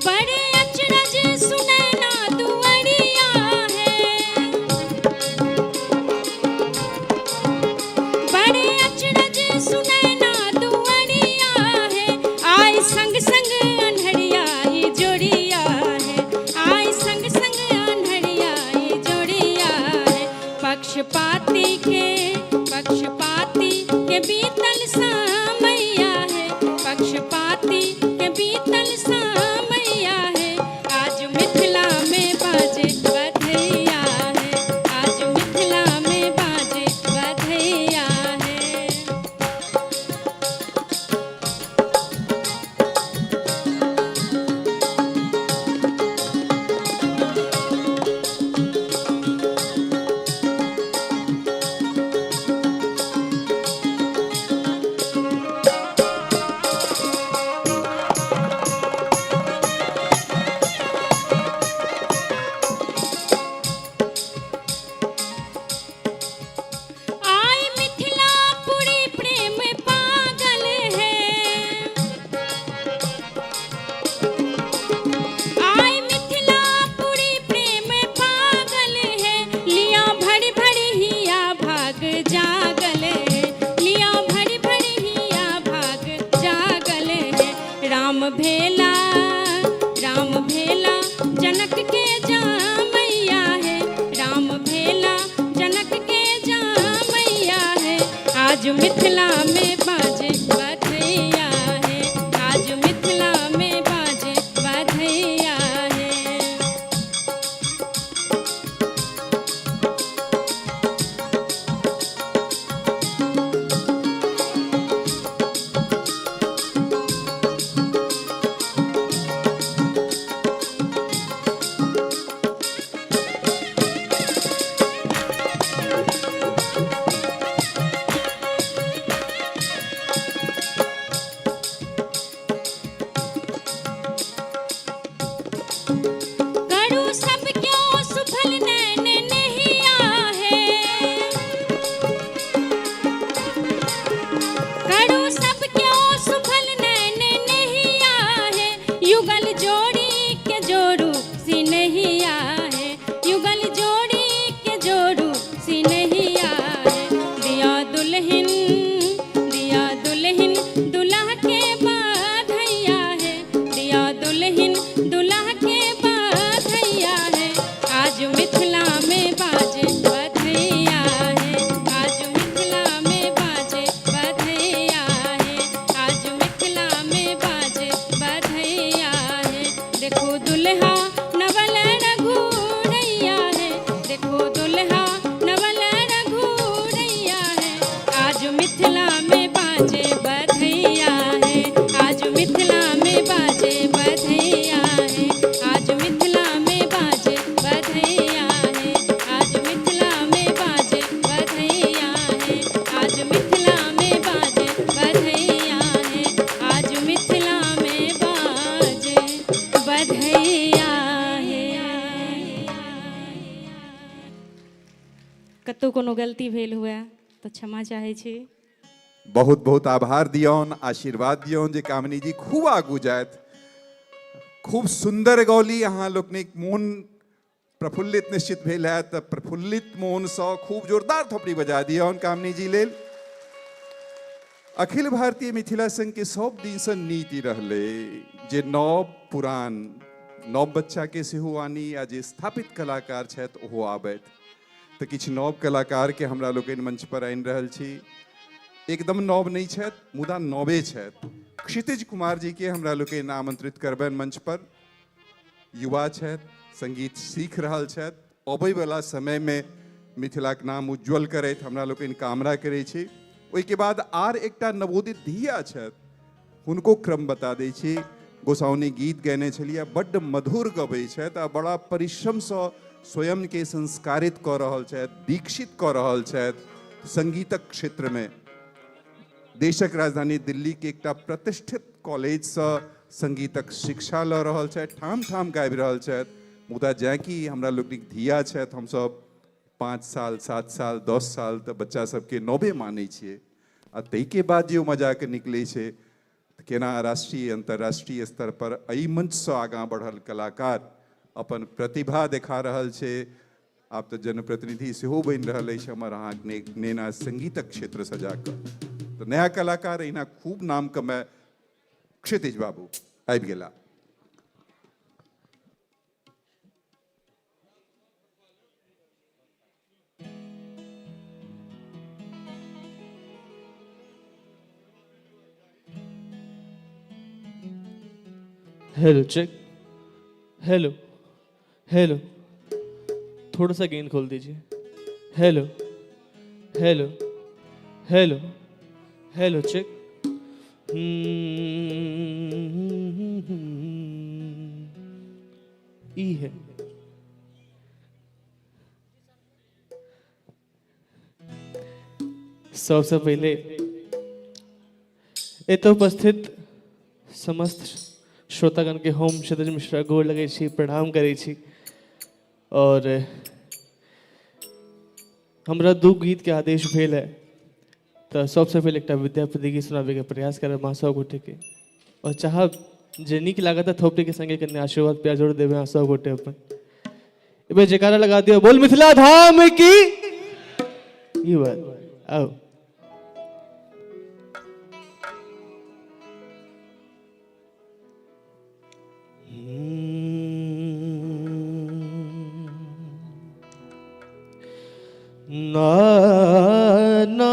बड़े अचरज सुनैना दुअरिया है, बड़े अचरज सुनैना दुअरिया है, आय संग संग अन्हरिया ही जोड़िया है, आय संग संग अन्हरिया ही जोड़िया है। पक्षपाती के बीतल सामैया है, पक्षपाती के बीतल सामैया है, आज मिथिला में बाजे बधैया है, आज मिथिला में बाजे बधैया है। आय मिथिलापुरी प्रेम पागल है, आय मिथिलापुरी प्रेम पागल है, लिया भरी भरी हिया भाग जागल है, लिया भरी भरी हिया भाग जागल है। राम भेला जनक के जामैया है, राम भेला जनक के जामैया है, आज मिथिला में बाजे बधैया है, आज मिथिला में बाजे बधैया है। करू सब क्यों सुफल नैन नहिया है, करू सब क्यों सुफल नैन नहिया है, युगल जोड़ी के जोड़ू सी नहिया है, युगल जोड़ी के जोड़ू सी नहिया है। दिया दुल्हन दुल्हा के बाधैया है, दिया दुल्हन दुल्हा के बाधैया है, आज मिथिला में बाजे बधैया है, आज मिथिला में बाजे बधैया है, आज मिथिला में बाजे बधैया है। देखो दुल्हा नवल रघुरैया है, देखो दुल्हा नवल रघुरैया है, आज मिथिला में बाजे बधैया है, आज मिथिला में बाजे बधैया है, आज मिथिला में बाजे बधैया है, आज मिथिला में बाजे बधैया है, आज मिथिला में बाजे बधैया है, आज मिथिला में बाजे बधैया है। कतौ कोनो गलती भेल हुए तऽ क्षमा चाहै छी। बहुत बहुत आभार दियौन, आशीर्वाद दियौन जे कामिनी जी खूब आगू जायत। खूब सुंदर गौली, अहाँ लोकनिक मोन प्रफुल्लित निश्चित भेल हैत, तऽ प्रफुल्लित मोनसँ खूब जोरदार थोपड़ी बजा दियौन कामिनी जी लेल। अखिल भारतीय मिथिला संघ के सब दिनसँ नीति रहलै जे नव पुरान नव बच्चा के सेहो आनी आ जे स्थापित कलाकार छथि ओहो आबथि। तऽ किछु नव कलाकार के हमरा लोकनि मंच पर आनि रहल छी। एकदम नव नहीं छथि मुदा नवे छथि। क्षितिज कुमार जी के हमरा लोकनि आमंत्रित करबनि मंच पर। युवा छथि, संगीत सीख रहल छथि, अबै वाला समय में मिथिलाक नाम उज्ज्वल करैत हमरा लोकनि कामना करै छी। ओहिके बाद आर एकटा नवोदित धिया छथि, हुनको क्रम बता दै छी। गोसाउनी गीत गयने छलियै। बड्ड मधुर गबै छथि आ बड़ा परिश्रमसँ स्वयंके संस्कारित कऽ रहल छथि, दीक्षित कऽ रहल छथि संगीतक क्षेत्रमे। देशक राजधानी दिल्लीके एकटा प्रतिष्ठित कॉलेजसँ संगीतक शिक्षा लऽ रहल छथि, ठाम ठाम गाबि रहल छथि। मुदा जेँ हमरा लोकनिक धिया छथि, हमसब 5 साल 7 साल 10 साल तऽ बच्चा सबके नवे मानै छियै आ ताहिके बाद जे ओ मजाके निकलै छै तऽ केना राष्ट्रीय अंतर्राष्ट्रीय स्तर पर एहि मंचसँ आगाँ बढ़ल कलाकार अपन प्रतिभा देखा रहल छै। आब तऽ जनप्रतिनिधि सेहो बनि रहल अछि हमर अहाँके नेना संगीतक क्षेत्रसँ जाकऽ। तऽ नया कलाकार एहिना खूब नाम कमाए। क्षितिज बाबू आबि गेला। हेलो चेक, हेलो हेलो, थोड़ा सा गेन खोल दीजिए। Hello hello hello hello check. ई है। सबसे पहले एतऽ उपस्थित समस्त श्रोतागण के हम क्षितिज मिश्रा गोर लगै छी, प्रणाम करै छी। और हमरा 2 गीत के आदेश भेल है, तो सबसे पहले एकटा विद्यापति गीत सुनाबे के प्रयास करब अहाँ सब गोटे के, और चाहब जे नीक लागत है थोपड़ी के संगे कने आशीर्वाद प्यार जोड़ देबै अहाँ सब गोटे अपन। एक बेर जयकारा लगा दियौ, बोल मिथिला धाम की। ई बात आओ। ना ना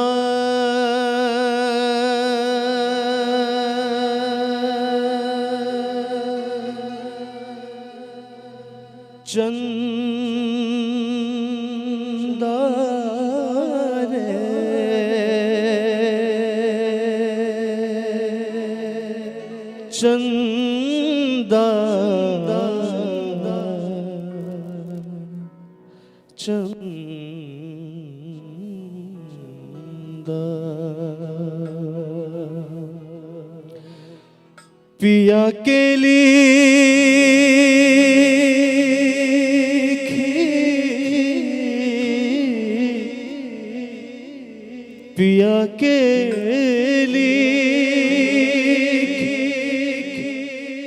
चंदा रे चंदा चंदा पिया के पिया के लिखी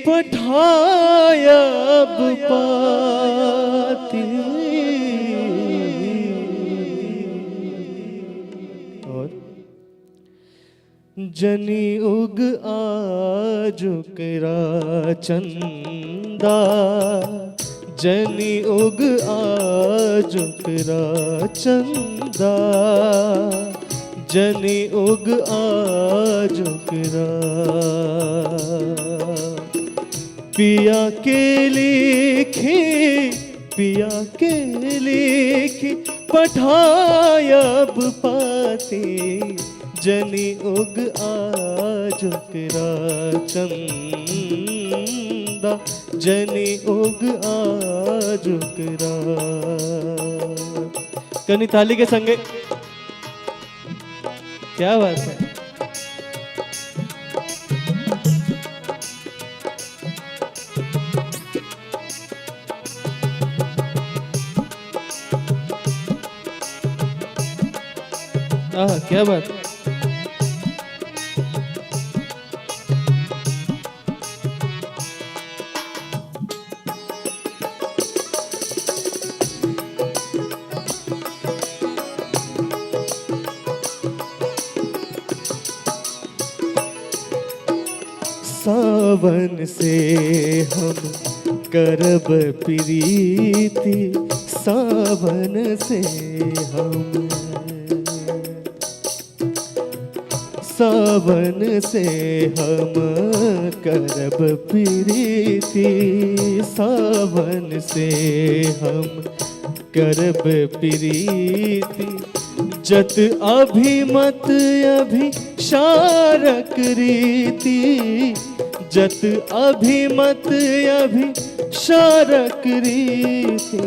पठायब पाती। और जनी उग आजुकरा चंदा, जनी उग आजुकरा चंदा, जनी उग आजुकरा। पिया के लिखी, पिया के लिखी पठायब पाती, जनी उग आजुकरा चंदा, जनी उग आजुकरा। कनी ताली के संगे, क्या बात है। आह क्या बात। सावन से हम करब प्रीति, सावन से हम, सावन से हम करब प्रीति, सावन से हम करब प्रीति। जत अभिमत अभिसारक रीति, जत अभिमत अभिसारक रीति,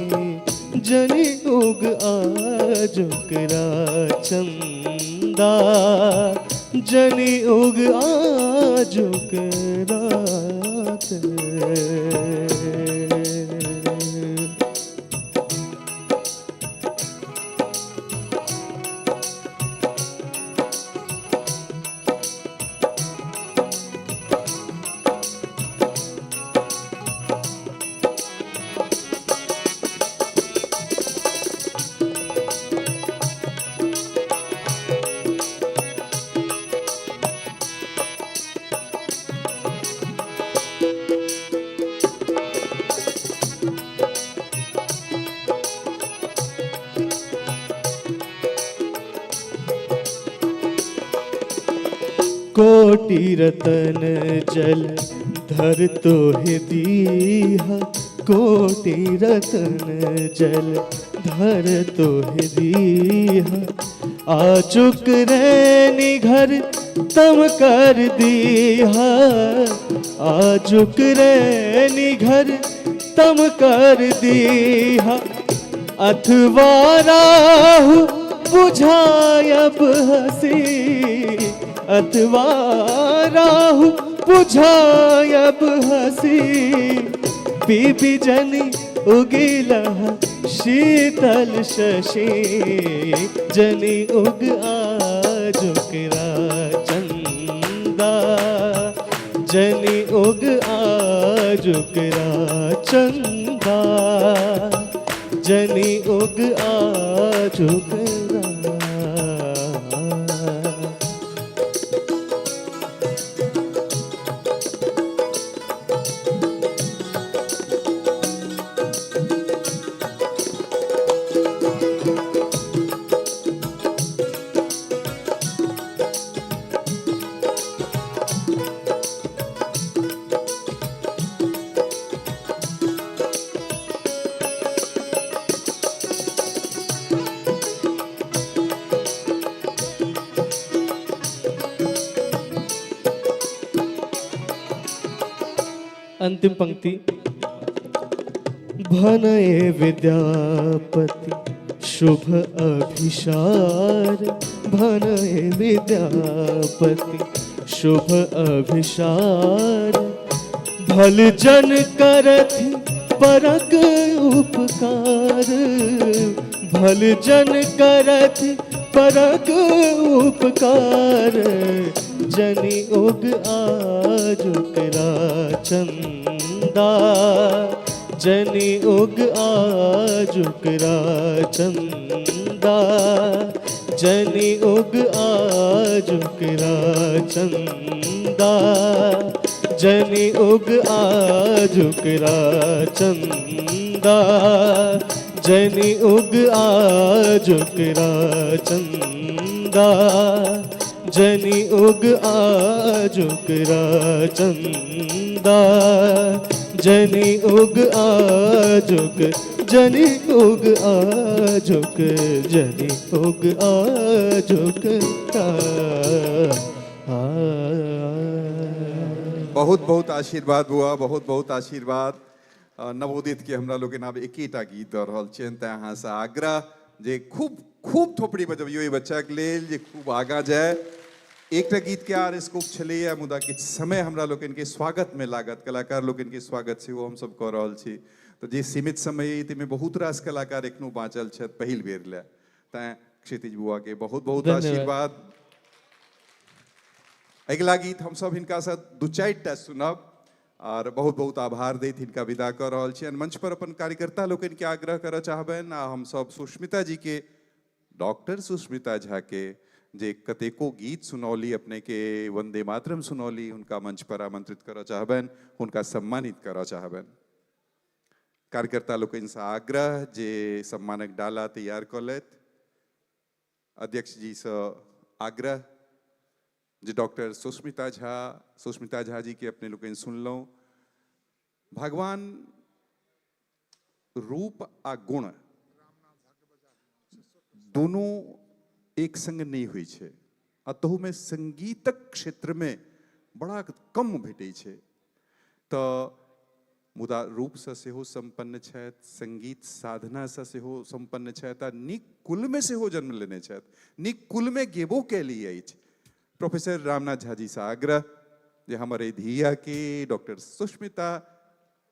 जनि उग आजुकरा चंदा, जनि उग आजुक रात। कोटि रतन जल धर तोहे दीहा, कोटि रतन जल धर तोहे दीहा, आचुक रैनी घर तम कर दीहा, आचुक रैनी घर तम कर दीहा, अथवा राहु बुझायब हसी, अथवा राहु बुझायब हसी, बीबी जनी उगिला शीतल शशि, जनी उग आजुकरा चंदा, जनी उग आजुकरा चंदा, जनी उग आजुकरा। अंतिम पंक्ति। भनय विद्यापति शुभ अभिसार, भनय विद्यापति शुभ अभिसार, भल जन करथि परक उपकार, भल जन करथि परक उपकार, जनि उग आजुकरा चंदा, जनि उग आजुकरा चंदा, जनि उग आजुकरा चंदा, जनि उग आजुकरा चंदा, जनि उग आजुकरा चंदा, जनि उग आजुकरा चंदा, जनि उग आजुक, जनि उग आजुक, जनि उग आजुकरा। बहुत बहुत आशीर्वाद बुआ, बहुत बहुत आशीर्वाद। नवोदित के हमरा लोकनि आब एकेटा गीत दऽ रहल छियनि, तेँ अहाँसँ आग्रह जे खूब खूब थोपड़ी बजबियौ एहि बच्चाके लेल जे खूब आगाँ जाय। एकटा गीत के आर स्कोप छलैए, मुदा किछु समय हमरा लोकनिके स्वागतमे लागत, कलाकार लोकनिके स्वागत सेहो हमसब कऽ रहल छी, तऽ जे सीमित समय अइ ताहिमे बहुत रास कलाकार एखनो बाँचल छथि पहिल बेर लए, तैँ क्षितिज बुआके बहुत बहुत आशीर्वाद। अगिला गीत हमसब हिनकासँ 2-4 टा सुनब और बहुत बहुत आभार दैत हिनका विदा कऽ रहल छियनि। मंच पर अपन कार्यकर्ता लोकनिके आग्रह करऽ चाहबनि आ हमसब सुष्मिता जी के, डॉक्टर सुष्मिता झा के, जे कतेको गीत सुनौली अपने के, वंदे मातरम सुनौली, हुनका मंच पर आमंत्रित करऽ चाहबनि, हुनका सम्मानित करऽ चाहबनि। कार्यकर्ता लोकनिसँ आग्रह जे सम्मानक डाला तैयार कऽ लेत। अध्यक्ष जीसँ आग्रह जे डॉक्टर सुष्मिता झा जी के अपने लोकनि सुनलहुँ। भगवान रूप आ गुण दोनों एक संग नहीं होइ छै, आ तहूमे संगीतक क्षेत्रमे बड़ा कम भेटै छै। तऽ मुदा रूपसँ सेहो सम्पन्न छथि, संगीत साधनासँ सेहो सम्पन्न छथि आ नीक कुलमे सेहो जन्म लेने छथि, नीक कुलमे गेबो केली अछि। प्रोफेसर रामनाथ झा जी सँ आग्रह जे हमर एहि धियाके डॉक्टर सुष्मिता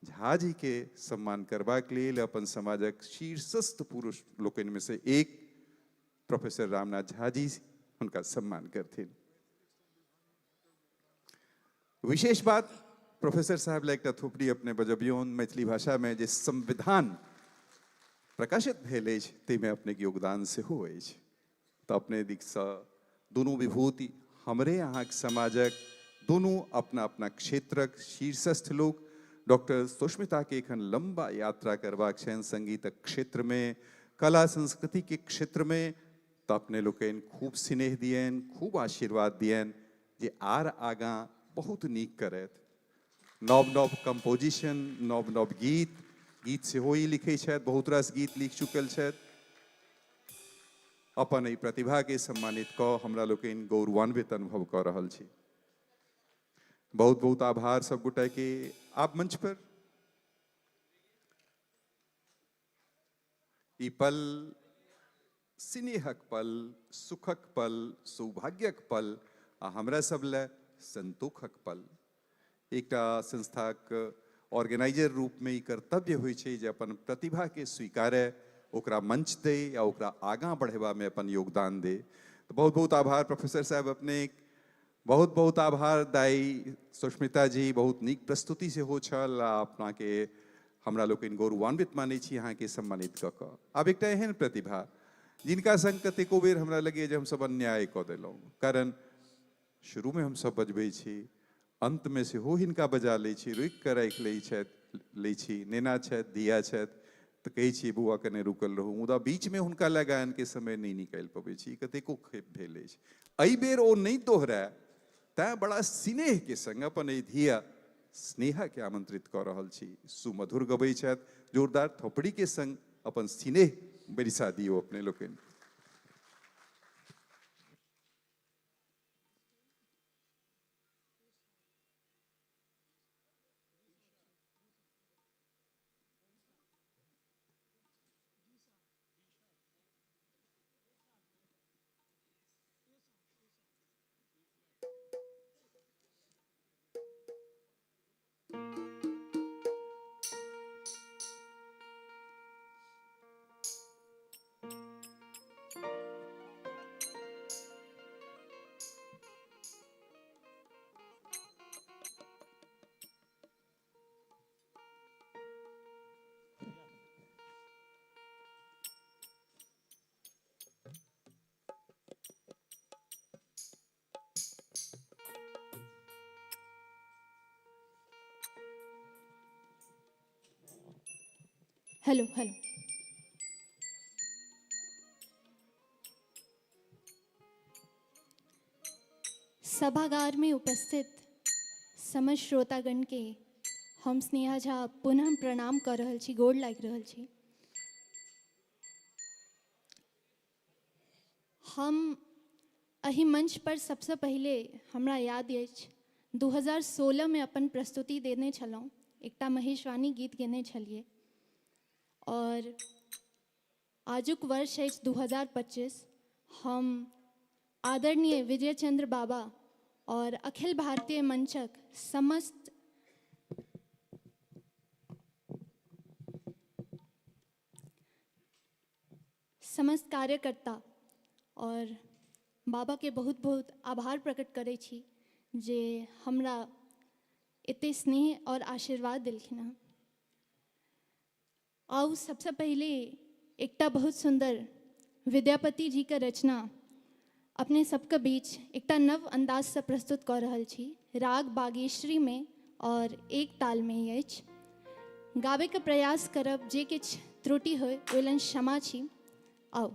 झा जी के सम्मान करबाक लेल अपन समाजक शीर्षस्थ पुरुष लोकनिमे से एक प्रोफेसर रामनाथ झा जी हुनका सम्मान करथिन। विशेष बात, प्रोफेसर साहब ला एकटा थोपड़ी अपने बजबियौन। मैथिली भाषामे जे संविधान प्रकाशित भेल अछि ताहिमे अपनेके योगदान सेहो अछि, तऽ अपने दिससँ दुनू विभूति हमरे अहाँके समाजक दुनू अपना अपना क्षेत्रक शीर्षस्थ लोक डॉक्टर सुष्मिता के एखन लंबा यात्रा करबाक छनि संगीतक क्षेत्रमे, कला संस्कृति के क्षेत्रमे, तऽ अपने लोकनि खूब स्नेह दियनि, खूब आशीर्वाद दियनि जे आर आगाँ बहुत नीक करथि। नव नव कंपोजिशन, नव नव गीत, गीत सेहो ई लिखै छथि, बहुत रास गीत लिख चुकल छथि। अपन एहि प्रतिभाके सम्मानित कऽ हमरा लोकनि गौरवान्वित अनुभव कऽ रहल छी। बहुत बहुत आभार सब गोटे के। आप मंच पर ई पल स्नेहक पल, सुखक पल, सौभाग्यक पल आ हमरा सब लए संतोषक पल। एकटा संस्थाक ऑर्गेनाइजर रूपमे ई कर्तव्य होइ छै जे अपन प्रतिभाके स्वीकारे, ओकरा मंच दे आ ओकरा आगाँ बढ़ेबामे अपन योगदान दे। तऽ बहुत बहुत आभार प्रोफेसर साहब अपने, बहुत बहुत आभार दाई सुष्मिता जी, बहुत नीक प्रस्तुति सेहो छल आ अपनाके हमरा लोकनि गौरवान्वित मानै छी अहाँके सम्मानित कऽ कऽ। आब एकटा एहन प्रतिभा जिनका संग कतेको बेर हमरा लगैए जे हमसब अन्याय कऽ देलहुँ, कारण शुरूमे हमसब बजबै छी, अन्तमे सेहो हिनका बजा लै छी, रुकि कऽ राखि लै छी, नेना छथि, धिया छथि, तऽ कहै छियै बौआ कने रुकल रहू, मुदा बीचमे हुनका लए गायनके समय नहि निकालि पबै छी। कतेको खेप भेल अछि। एहि बेर ओ नहि दोहराए तैँ बड़ा स्नेहके संग अपन एहि धिया स्नेहाके आमंत्रित कऽ रहल छी। सुमधुर गबै छथि, जोरदार थोपड़ीके संग अपन स्नेह बरसा दियौ अपने लोकनि। हेलो हेलो, सभागार में उपस्थित समस्त श्रोतागण के हम स्नेहा झा पुनः प्रणाम कर रहल छी, गोड़ लागि रहल छी। हम एहि मंच पर सबसँ पहिले हमरा याद अछि 2016 में अपन प्रस्तुति देने छलहुँ, एकटा महेशवाणी गीत गेने छलियै और आजुक वर्ष अछि 2025। हम आदरणीय विजय चंद्र बाबा और अखिल भारतीय मंचक समस्त कार्यकर्ता और बाबा के बहुत बहुत आभार प्रकट करै छी जे हमरा एते स्नेह और आशीर्वाद देलखिन हँ। आउ सबसे पहले एकटा बहुत सुंदर विद्यापति जी के रचना अपने सबके बीच एकटा नव अंदाज से प्रस्तुत कर रहल छी, राग बागेश्वरी में और एक ताल में ही अछि। गाबे के प्रयास करब, जे किछु त्रुटि होय ओहि लेल क्षमा छी। आउ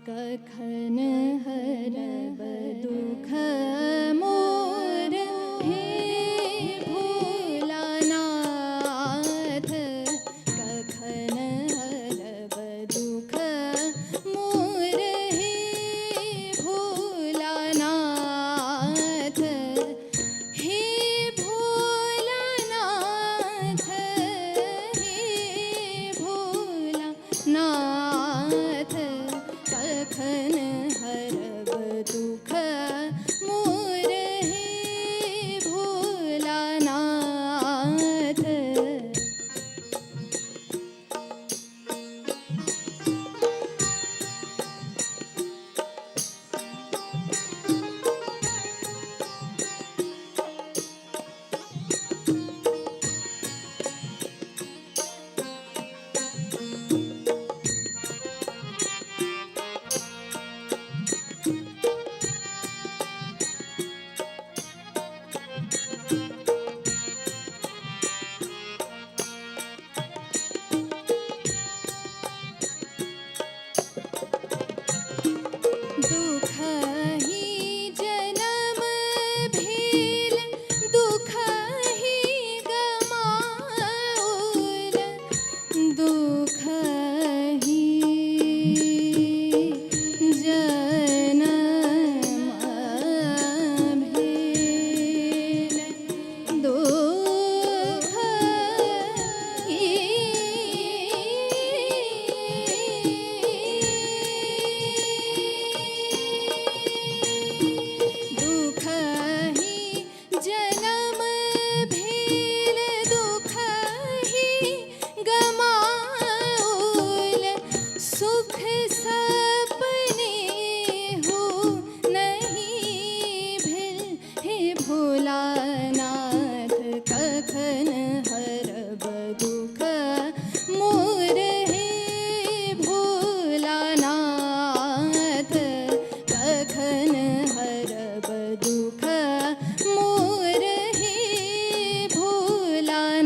कखन हरब दुख मोर हे भोलानाथ, कखन हरब दुख मोर हे भोलानाथ, हे भोलानाथ, हे भोलानाथ, कखन हरब दुख मोर हे भोलानाथ। दुख ही जनम भेल, दुख ही गमाउल, दुख ही जनम भेल, दुख ही दुख ही जनम भेल, दुख ही गमाउल, सुख सपने हो नहीं भेल, हे भोलानाथ कखन हरब दुख मोर हे भोलानाथ, कखन हरब दुख मोर हे भोलानाथ।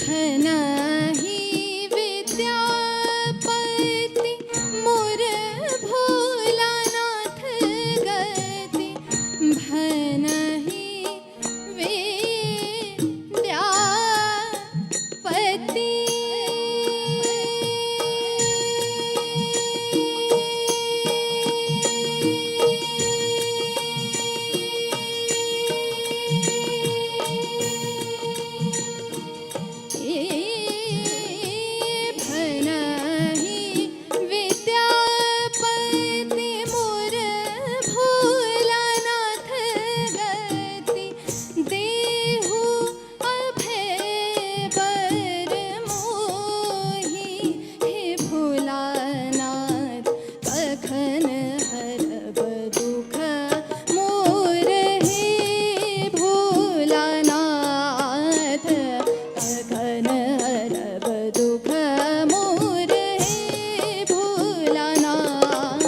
भनहि विद्यापति मोर भोलानाथ गति, भनहि विद्यापति। भनहि विद्यापति मोर भोलानाथ गति, देहु अभय बर मोहि, हे भोलानाथ कखन हरब दुख मोर हे भोलानाथ, कखन हरब दुख मोर हे भोलानाथ,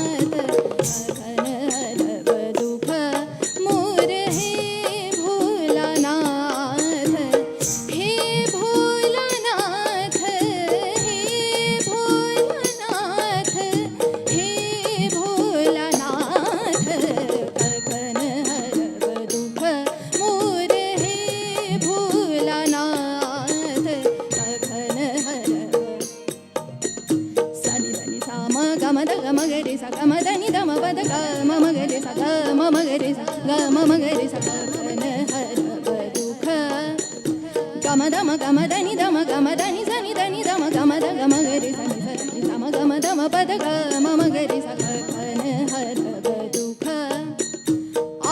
कखन हरब दुख मोर हे भोलानाथ, हे भोलानाथ, हे भोलानाथ, हे भोलानाथ, कखन हरब दुख मोर हे भोलानाथ, कखन हरब। सनि धनि सा म ग म द ग म ग रे सा ग म द नि द म प द ग म म ग रे सा ग म म ग रे सा ग म म ग रे सा कखन हरब दुख ग म द म ग म द नि द म ग म द नि सा नि द नि द म ग म द ग म ग रे सा नि सा नि सा म ग म द म प द ग म म ग रे सा कखन हरब दुख आ।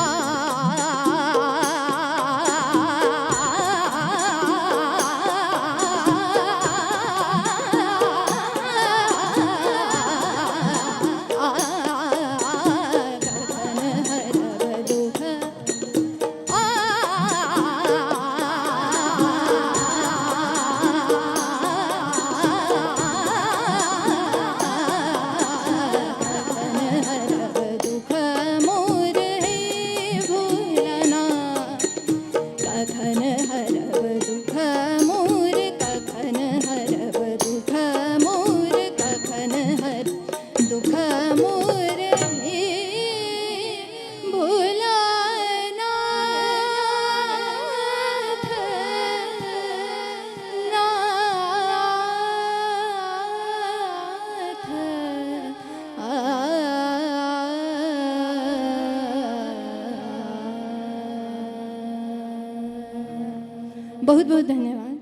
बहुत बहुत धन्यवाद।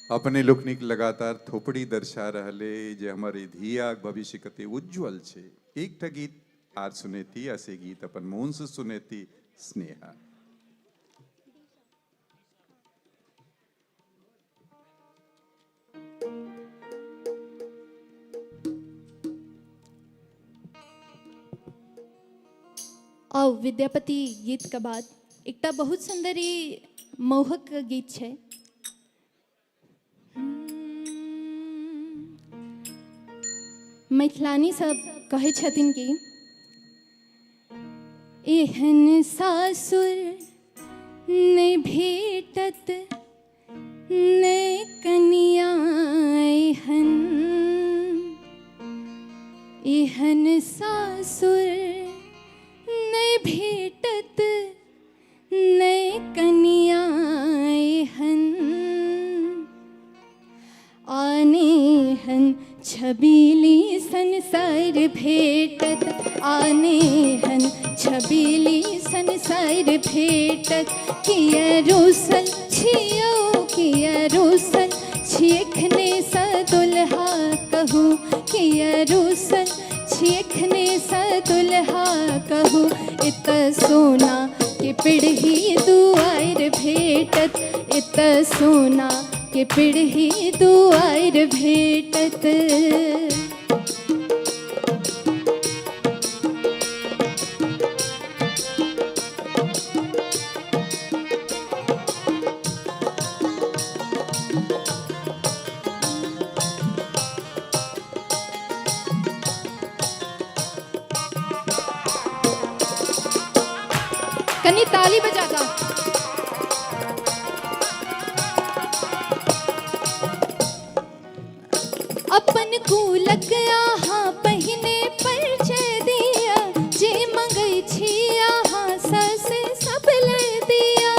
अपने लोकनिक लगातार थोपड़ी दर्शा रहले जे हमर ई धियाक भविष्य कते उज्जवल छै। एकटा गीत आर सुनेती आ से गीत अपन मोन से सुनेती स्नेहा। आउ विद्यापति गीत के बाद एकटा बहुत सुंदर ई मौहक गीत छै। मैथिलानी सब कहै छथिन कि एहन सासुर नहि भेटत ने कनिया, एहन एहन सासुर नहि भेटत ने कनिया, एहन आनेहन छबीली संसार भेटत, आनेहन छबीली संसार भेटत। किया रूसल छियौ, किया रूसल छियखने स दुल्हा कहू, किया रूसल छियखने स दुल्हा कहू। इत सोना के पिढ़ी दुआर भेटत, इत सोना के पिढ़ी दुआर भेटत। कनी ताली बजा दा। अपन कुलक आहाँ पहिने परिचय दिया, जे मंगै छी आहाँ से सब ले दिया।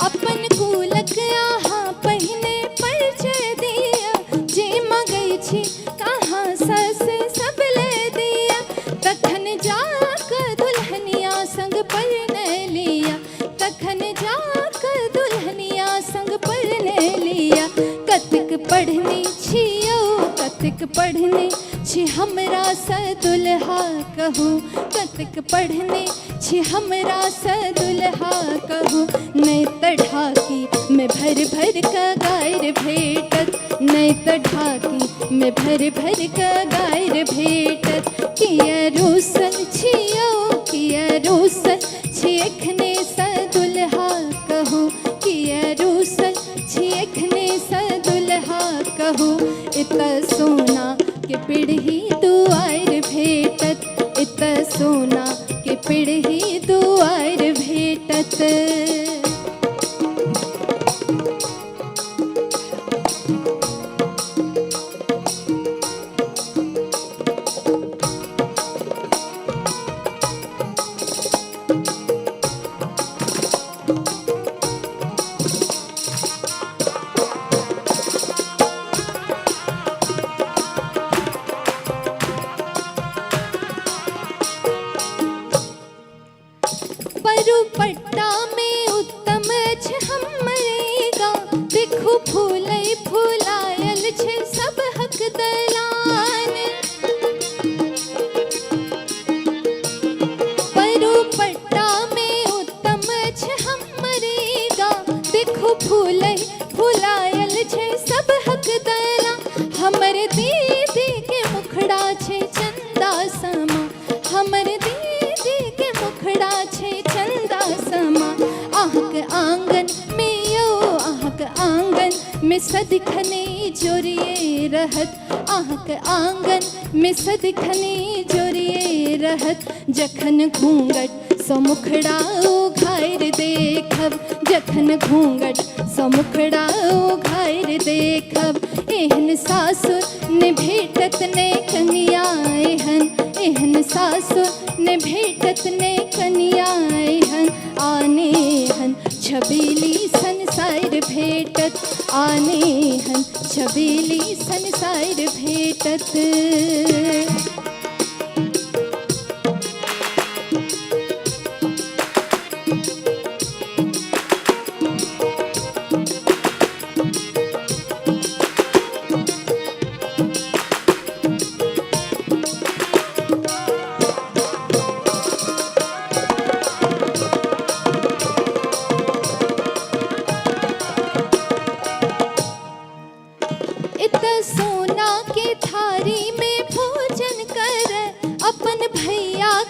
अपन कुलक आहाँ पहिने परिचय दिया, जे मंगै छी आहाँ से सब ले दिया। तखन जाक दुल्हनिया संग परने लिया, तखन जाक दुल्हनिया संग परने लिया। कतेक पढ़ने छियौ, कतेक पढ़ने छी हमरा से दुल्हा कहू, कतेक पढ़ने छी हमरा से दुल्हा कहू। नहि त ढाकी में भर भर क गायर भेटत, नहि त ढाकी में भर भर क गायर भेटत। किया रूसल छियौ, किया रूसल छियखने स दुल्हा कहू, किया रूसल छियखने स दुल्हा कहू। इत सोना के पिढ़ी दुआर भेटत, इत सोना के पिढ़ी दुआर भेटत। पट्टा में उत्तम छ हमरेगा, देखू फूलै फूलायल छ सब हक दलान। परू पट्टा में उत्तम छ हमरेगा, देखू फूलै फूलायल छ सब हक दलान। हमर दीदी के मुखड़ा छे चंदा समा, हमर दीदी के मुखड़ा छे चंदा समा। अहाँक आंगन में यौ, अहाँक आंगन में सदिखने जोड़िए रहत, अहाँक आंगन में सदिखने जोड़िए रहत। जखन घूंघट सँ मुखड़ा उघारि देखब, जखन घूंघट सँ मुखड़ा उघारि देखब। एहन सासुर ने भेटत ने कनिया, एहन एहन सासुर ने भेटत ने कनिया, एहन आनेहन छबीली संसार भेटत, आनेहन छबीली संसार भेटत।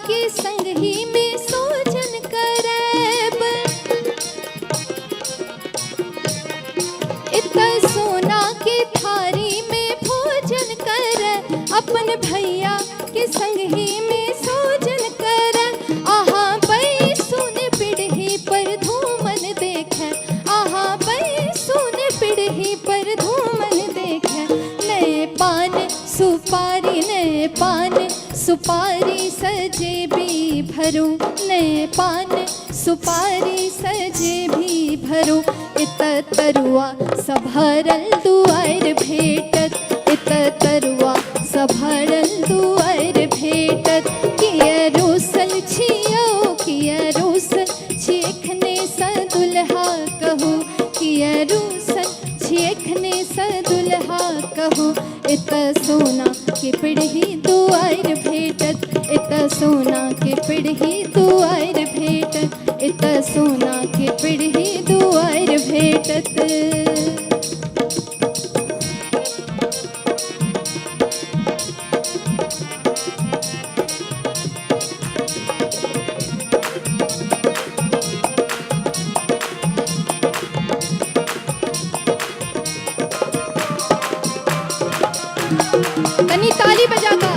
के संग ही में सोजन करब। इत सोना के थारी में भोजन कर, अपन भैया के संग ही में सोजन कर। आहा बैसुन पीढ़ी पर धूमन देख, आहा बैसुन पीढ़ी पर धूमन देख। नए पान सुपारी, नए पान सुपारी सजे भी भरो, नए पान सुपारी सजे भी भरो। इत तरुआ सभरल दुआर भेटत, इत तरुआ सभरल दुआर भेटत। किया रोसल छियो, किया रोसल छियखने स दुल्हा कहू, किया रोसल छियखने स दुल्हा कहू। इत सोना के पिढ़ी दुआर भेटत, इत सोना के पिढ़ी दुआर भेटत, इत सोना के पिढ़ी दुआर भेटत। तनी ताली बजा का।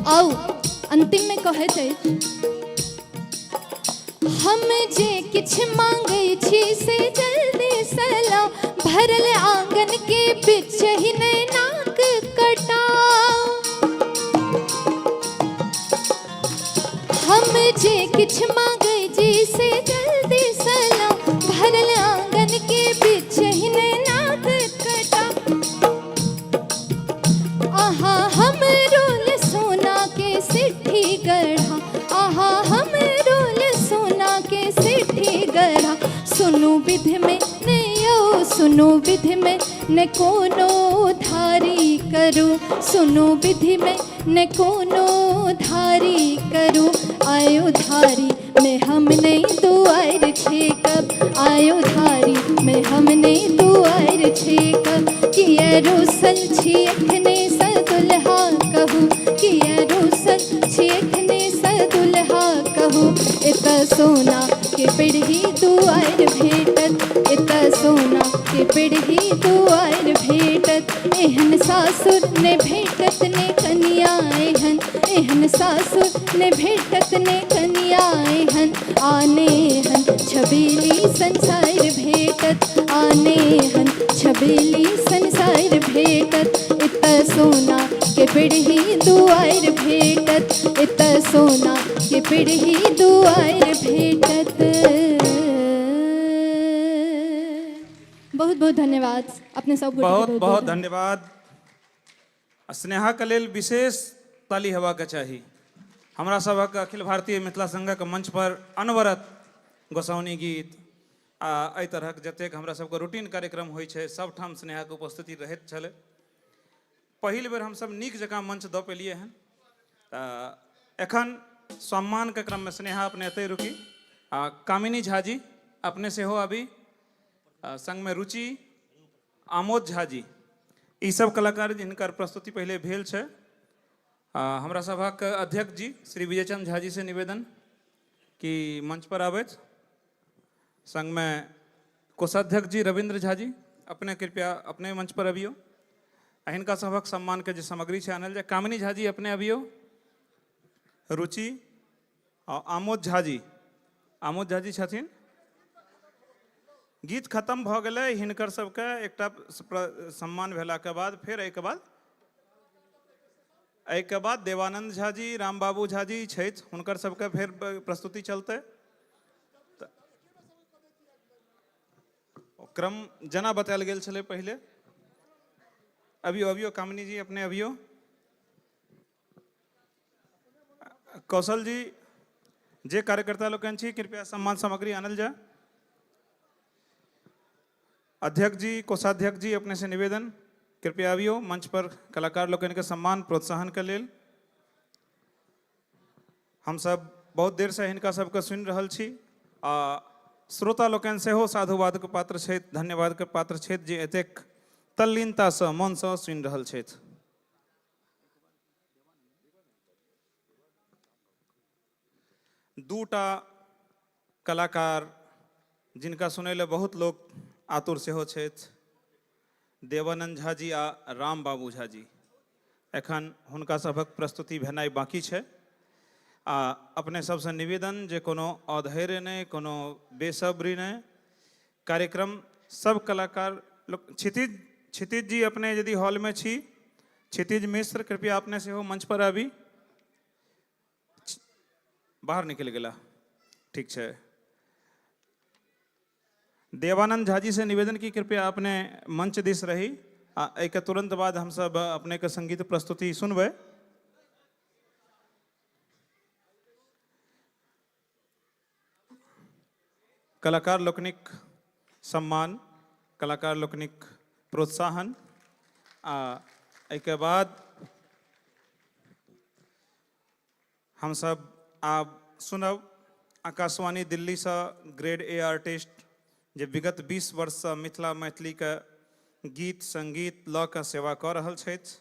आओ अंतिम में कहत अछि, हम जे किछ मांगे छी से जल्दी सला, भरल आंगन के बिच ही नाक कटाओ। हम जे किछ मांगे जी से जल्दी सला, भरल आंगन के बिच ही नाक कटा। आहा हम रोल सोना के सिट्ठी गढ़ा, आहा हम रोल सोना के सिट्ठी गढ़ा। सुनु विधि में नयो, सुनु विधि में न कोनो धारी करो, सुनु विधि में न कोनो धारी करो। आयो धारी में हम नहीं दुआर छेकब, आयो धारी में हम नहीं दुआर छेकब। किया रोसल छियखने स दुल्हा कहू, किया रोसल छियखने स दुल्हा कहू। इत सोना के पिढ़ी दुआर भेटत, इत सोना के पिढ़ी दुआर भेटत। एहन सासुर ने भेटत ने कनिया एहन, एहन सासुर ने भेटत ने कनिया एहन। आने हन छबीली संसार भेटत, आने हन छबीली संसार भेटत। इत सोना के पिढ़ी दुआर भेटत, इत सोना के पिढ़ी दुआर भेटत। बहुत बहुत धन्यवाद अपने सब गोटे के। बहुत बहुत धन्यवाद। स्नेहा के लेल विशेष ताली हेबाक चाही। हमरा सभक अखिल भारतीय मिथिला संघक मंच पर अनवरत गोसाउनी गीत आ एहि तरहक जतेक हमरा सबके रूटीन कार्यक्रम होइ छै सबठाम स्नेहाके उपस्थिति रहैत छलै। पहिल बेर हमसब नीक जकाँ मंच दऽ पेलियै हन। तऽ एखन सम्मानके क्रममे स्नेहा अपने एतहि रुकी आ कामिनी झा जी अपने सेहो आबी, संगमे रुचि आमोद झा जी, ई सब कलाकार जिनकर प्रस्तुति पहिले भेल छै। हमरा सभक अध्यक्ष जी श्री विजयचंद झा जी से निवेदन कि मंच पर आबथि। संगमे कोषाध्यक्ष जी रविन्द्र झा जी अपने कृपया अपने मंच पर अबियौ। आ हिनका सभक सम्मानके जे सामग्री छै आनल जाय। कामिनी झा जी अपने अबियौ, रुचि आ आमोद झा जी, आमोद झा जी छथिन। गीत खत्म भऽ गेलै, हिनकर सबके एकटा सम्मान भेलाके बाद फेर एहिके बाद देवानंद झा जी, रामबाबू झा जी छथि, हुनकर सबके फेर प्रस्तुति चलतै। क्रम जेना बतायल गेल छलै पहिले। अबियो अबियो कामिनी जी अपने अबियो, कौशल जी जे कार्यकर्ता लोकनि छी कृपया सम्मान सामग्री आनल जाय। अध्यक्ष जी, कोषाध्यक्ष जी अपने से निवेदन कृपया अबियो मंच पर कलाकार लोकनि के सम्मान प्रोत्साहन के लेल। हम सब बहुत देर से हिनका सबके सुनि रहल छी आ श्रोता लोकनि सेहो साधुवाद के पात्र छथि, धन्यवाद के पात्र छथि जे एतेक तल्लीनतासँ मनसँ सुनि रहल छथि। दूटा कलाकार जिनका सुनै लए बहुत लोक आतुर सेहो छथि, देवानंद झा जी आ राम बाबू झा जी। एखन हुनका सभक प्रस्तुति भेनाइ बाँकी छै। आ अपने सबसँ निवेदन जे कोनो अधैर्य नहि, कोनो बेसब्री नहि, कार्यक्रम सब कलाकार लोक। क्षितिज जी अपने यदि हॉलमे छी, क्षितिज मिश्र कृपया अपने सेहो मंच पर आबी। बाहर निकलि गेला, ठीक छै। देवानंद झा जी से निवेदन की कृपया अपने मंच दिस रही आ एहिके तुरंत बाद हमसब अपने के संगीत प्रस्तुति सुनबै। कलाकार लोकनिक सम्मान, कलाकार लोकनिक प्रोत्साहन आ एहिके बाद हमसब आब सुनब आकाशवाणी दिल्लीसँ ग्रेड ए आर्टिस्ट जे विगत 20 वर्षसँ मिथिला मैथिलीके गीत संगीत लऽ कऽ सेवा कऽ रहल छथि।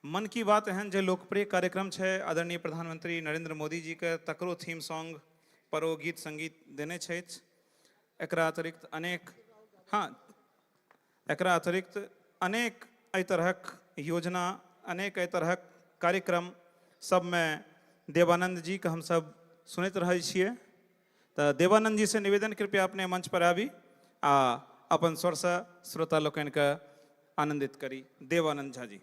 मन की बात एहन जे लोकप्रिय कार्यक्रम छै आदरणीय प्रधानमंत्री नरेंद्र मोदी जीके, तकरो थीम सॉन्ग पर ओ गीत संगीत देने छथि। एकरा अतिरिक्त अनेक, हाँ, एकरा अतिरिक्त अनेक एहि तरहक योजना, अनेक एहि तरहक कार्यक्रम सबमे देवानंद जी के हमसब सुनैत रहै छियै। तऽ देवानंद जी से निवेदन कृपया अपने मंच पर आबी आ अपन स्वरसँ श्रोता लोकनिके आनंदित करी। देवानंद झा जी।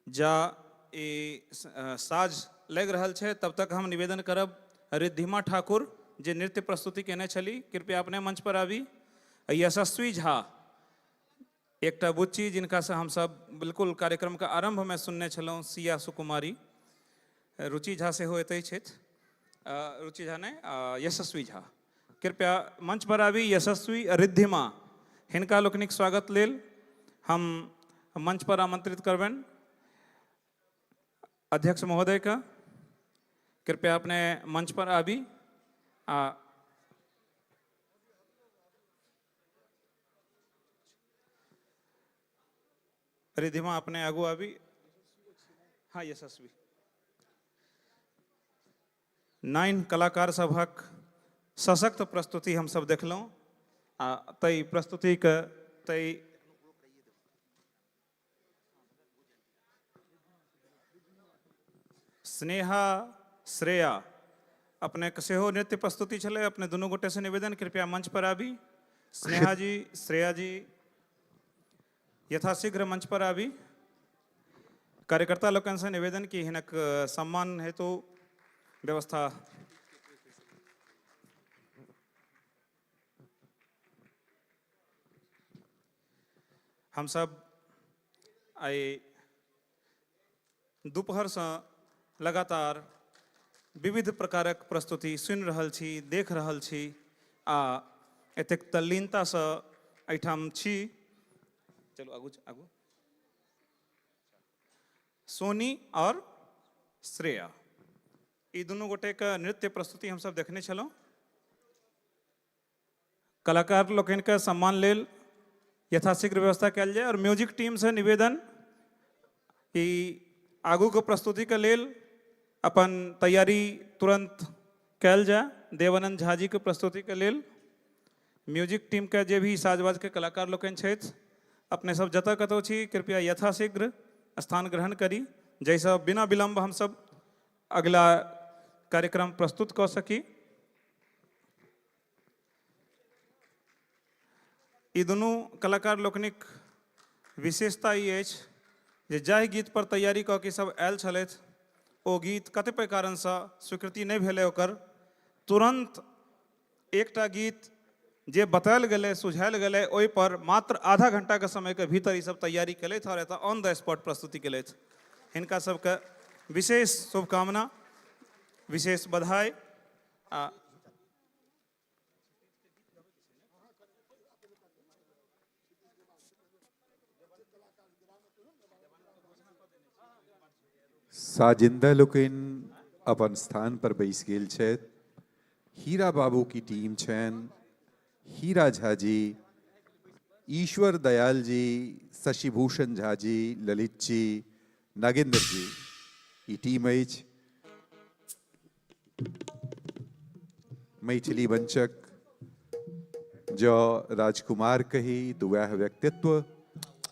जा ई साज लागि रहल छै तब तक हम निवेदन करब रिद्धिमा ठाकुर जे नृत्य प्रस्तुति केने छली, कृपया अपने मंच पर आबी। यशस्वी झा एकटा बुच्ची जिनकासँ हमसब बिल्कुल कार्यक्रमके आरम्भमे सुनने छलहुँ, सिया सुकुमारी। रुचि झा सेहो एतै छथि, रुचि झा नहि, यशस्वी झा, कृपया मंच पर आबी। यशस्वी, रिद्धिमा, हिनका लोकनिक स्वागत लेल हम मंच पर आमंत्रित करबनि अध्यक्ष महोदय का, कृपया अपने मंच पर आबी। आ रिद्धिमा अपने आगू आबी। हाँ, यशस्वी। 9 कलाकार सभक सशक्त प्रस्तुति हम सब देखलहुँ आ तै प्रस्तुतिके तै स्नेहा, श्रेया अपने सेहो नृत्य प्रस्तुति छलै। अपने दुनू गोटे से निवेदन कृपया मंच पर आबी। स्नेहा जी, श्रेया जी यथाशीघ्र मंच पर आबी। कार्यकर्ता लोकनि से निवेदन कि हिनक सम्मान हेतु व्यवस्था। हम सब आइ दोपहरसँ लगातार विविध प्रकारक प्रस्तुति सुनि रहल छी, देख रहल छी आ एतेक तल्लीनतासँ एहिठाम छी। चलू आगू आगू। सोनी और श्रेया ई दुनू गोटेके नृत्य प्रस्तुति हमसब देखने छलहुँ। कलाकार लोकनिके सम्मान लेल यथाशीघ्र व्यवस्था कयल जाय और म्यूजिक टीम से निवेदन कि आगूके प्रस्तुतिके लेल अपन तैयारी तुरंत कयल जाय। देवानंद झा जी के प्रस्तुतिके लेल म्यूजिक टीमके जे भी साजबाजके कलाकार लोकनि छथि, अपने सब जतऽ कतहु छी कृपया यथाशीघ्र स्थान ग्रहण करी, जाहिसँ बिना विलम्ब हमसब अगिला कार्यक्रम प्रस्तुत कऽ सकी। ई दुनू कलाकार लोकनिक विशेषता ई अछि जे जाहि गीत पर तैयारी कऽ के सब आयल छलथि ओ गीत कतिपय कारणसँ स्वीकृति नहि भेलै, ओकर तुरन्त एकटा गीत जे बतायल गेलै, सुझायल गेलै, ओहि पर मात्र आधा घंटाके समयके भीतर ई सब तैयारी केलथि और एतऽ ऑन the spot प्रस्तुति केलथि। हिनका सबके विशेष शुभकामना, विशेष बधाई। आ साजिंदा लोकनि अपन स्थान पर बैस गेल छथि। हीरा बाबू की टीम छनि, हीरा झा जी, ईश्वर दयाल जी, शशिभूषण झा जी, ललित जी, नागेंद्र जी, ई टीम अछि। मैथिली मंचक जँ राजकुमार कही तऽ वएह व्यक्तित्व।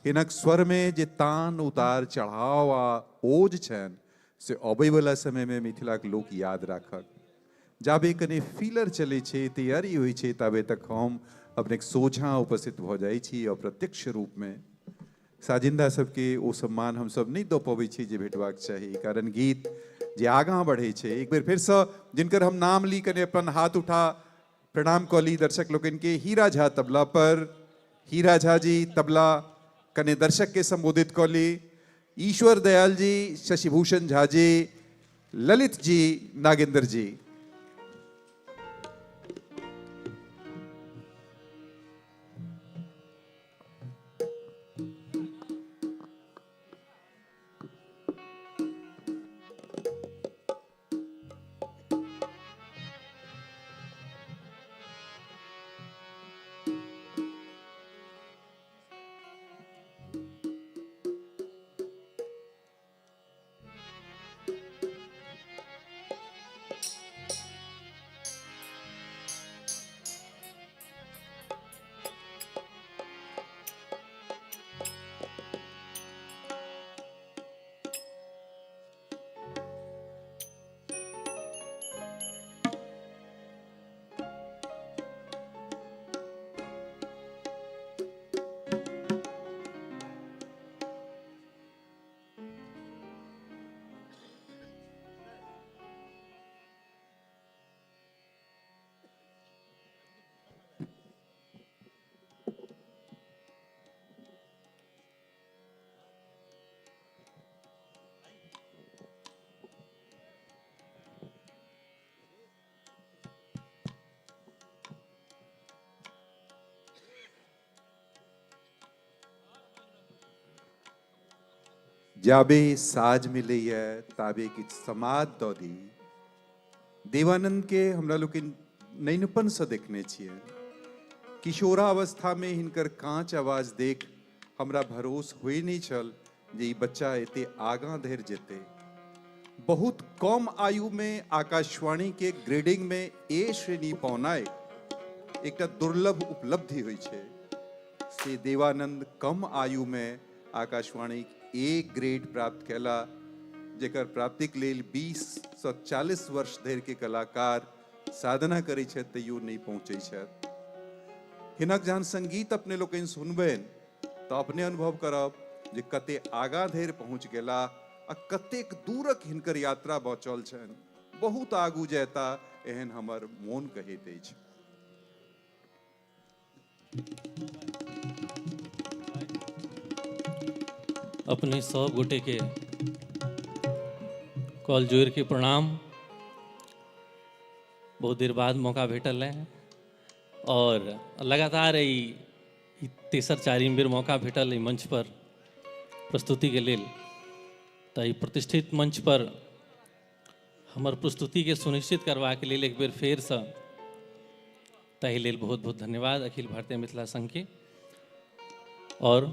हिनक स्वरमे जे तान उतार चढ़ाव आ ओज छनि से अबैवला समयमे मिथिलाक लोक याद राखत। जाबे कने फीलर चलै छै, तैयारी होइ छै, ताबे तक हम अपनेक सोझाँ उपस्थित भऽ जाइ छी अप्रत्यक्ष रूपमे। साजिन्दा सबके ओ सम्मान हमसब नहि दऽ पबै छी जे भेटबाक चाही, कारण गीत जे आगाँ बढ़ै छै। एक बेर फेरसँ जिनकर हम नाम ली, कने अपन हाथ उठा प्रणाम कऽ ली दर्शक लोकनिके। हीरा झा तबला पर, हीरा झा जी तबला, कने दर्शक के संबोधित कऽ ली। ईश्वर दयाल जी, शशिभूषण झा जी, ललित जी, नागेंद्र जी। जाबे साज मिलैए ताबे किछु समाद दऽ दी। देवानंद के हमरा लोकनि नैनपनसँ देखने छियै। किशोरावस्थामे हिनकर काँच आवाज देख हमरा भरोस होइ नहि छल जे ई बच्चा एते आगाँ धरि जेतै। बहुत कम आयुमे आकाशवाणी के ग्रेडिंगमे ए श्रेणी पौनाइ एकटा दुर्लभ उपलब्धि होइ छै, से देवानंद कम आयुमे आकाशवाणी ए ग्रेड प्राप्त कयला, जेकर प्राप्तिक लेल 20 सँ 40 वर्ष धरि के कलाकार साधना करै छथि तैयो नहि पहुँचै छथि। हिनक जहन संगीत अपने लोकनि सुनबनि तऽ अपने अनुभव करब जे कते आगाँ धरि पहुँच गेला आ कतेक दूरक हिनकर यात्रा बचल छनि। बहुत आगू जयता एहन हमर मोन कहैत अछि। अपने सब गोटे के कॉल जोड़ के प्रणाम। बहुत देर बाद मौका भेटल है और लगातार ई तेसर चारिम बेर मौका भेटल एहि मंच पर प्रस्तुति के लेल। तऽ ई प्रतिष्ठित मंच पर हमर प्रस्तुति के सुनिश्चित करबाक लेल एक बेर फेरसँ ताहि लेल बहुत बहुत धन्यवाद अखिल भारतीय मिथिला संघ के। और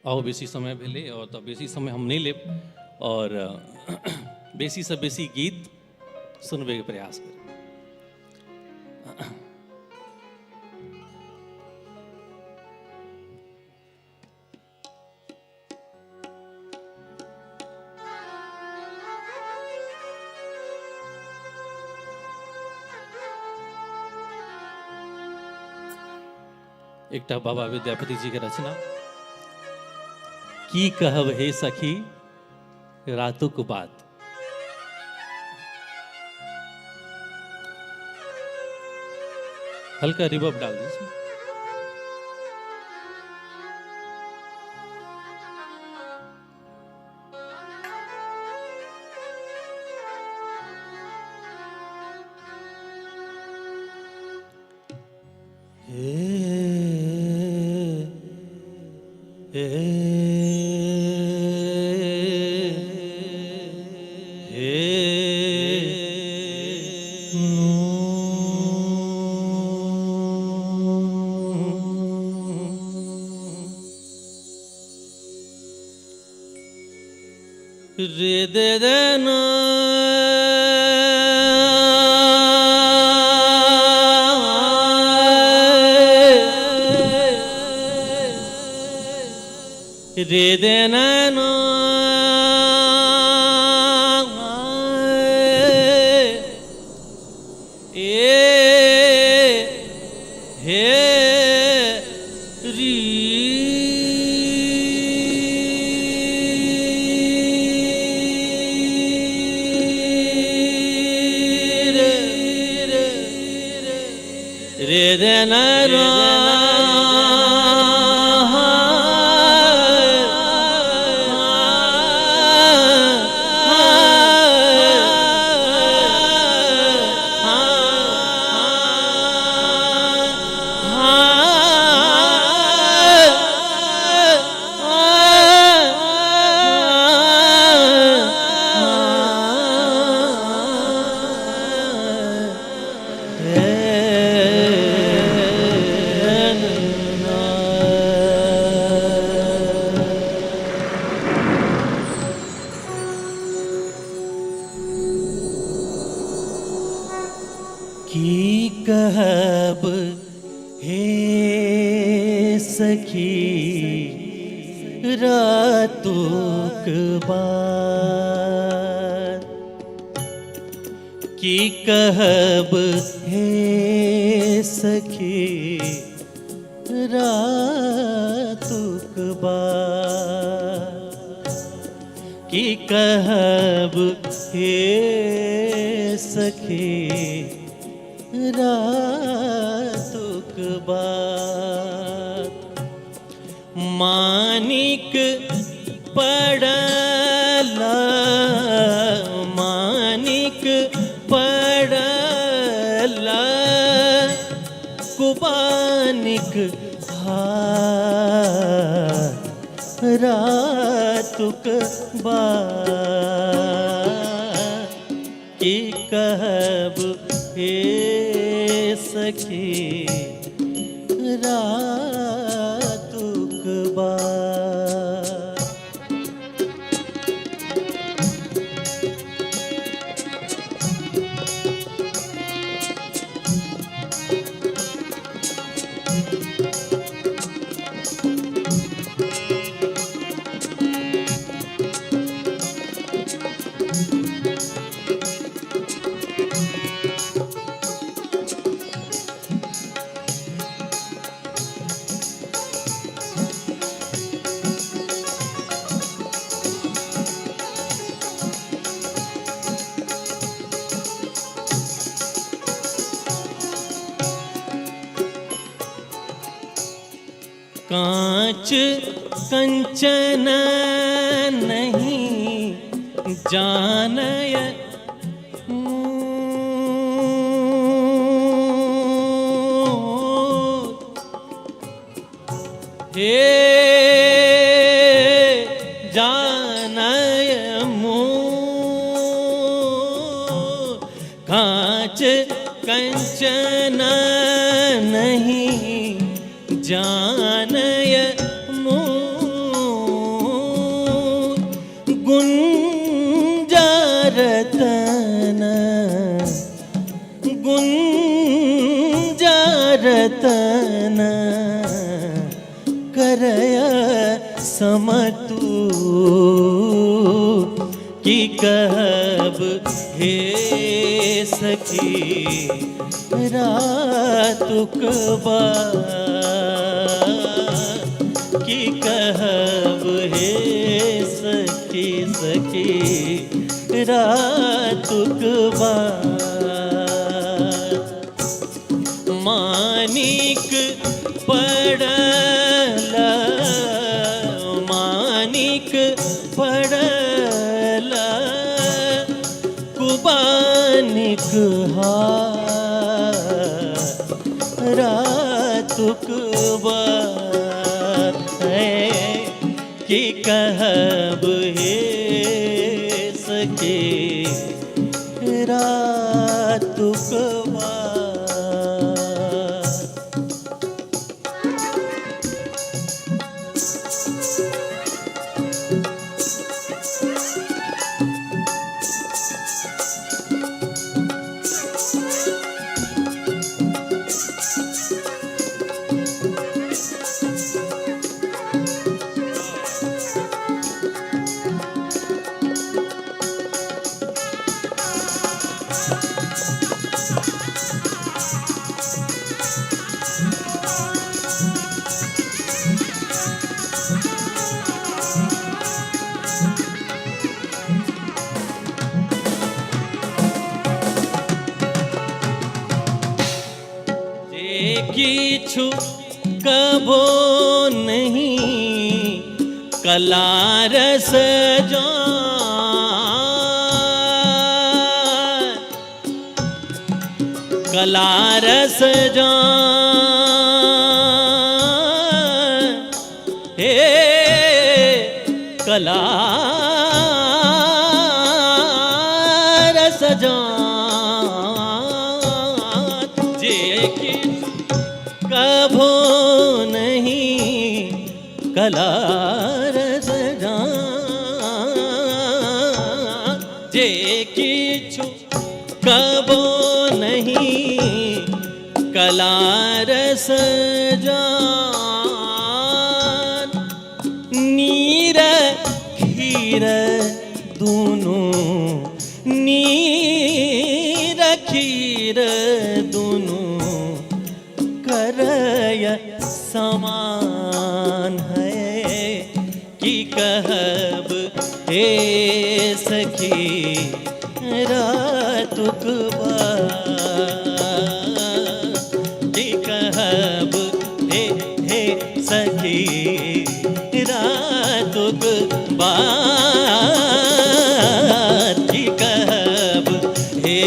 आओ बेसी समय भेलै और तऽ बेसी समय हम नहि लेब और बेसीसँ बेसी गीत सुनबैके प्रयास करब। एकटा बाबा विद्यापति जी के रचना की कहब हे सखी रातुक बात। हल्का रिवर्ब डाल दीजिए। हे रे दे दे ना रे दे ना ना ए हे री रे रे दे ना रा की कहब हे सखी रातुक बात, की कहब हे सखी रातुक बात, की कहब हे सखी रातुक बात। मानिक पड़ला मानिक पड़ला कुबानिक हाथ रातुक बात, की कहब हे सखी रातुक बात। कांच कंचन नहीं जानय मोर, हे जानय मोर, कांच कंचन नहीं जानय मोर, गुंजा रतन गुंजा रतन करय समतू, की कहब हे सखी रातुक बात, की कहब हे सखी सखी रातुक बात। मानिक पड़ला मानिक पड़ला कुबानिक हाथ रातुक बात, की कहब हे सखी रातुक बात। किछु कबो नहीं कला रस जान, कला रस जान, हे कला रस जान, जे किछु कभो नहीं कला रस जान, जे किछु कभो नहीं कला रस जान। नीर खीर दूनू, नीर खीर दूनू करय समान है, की कहब हे सखी रातुक बात, की कहब हे हे सखी रातुक बात, की कहब हे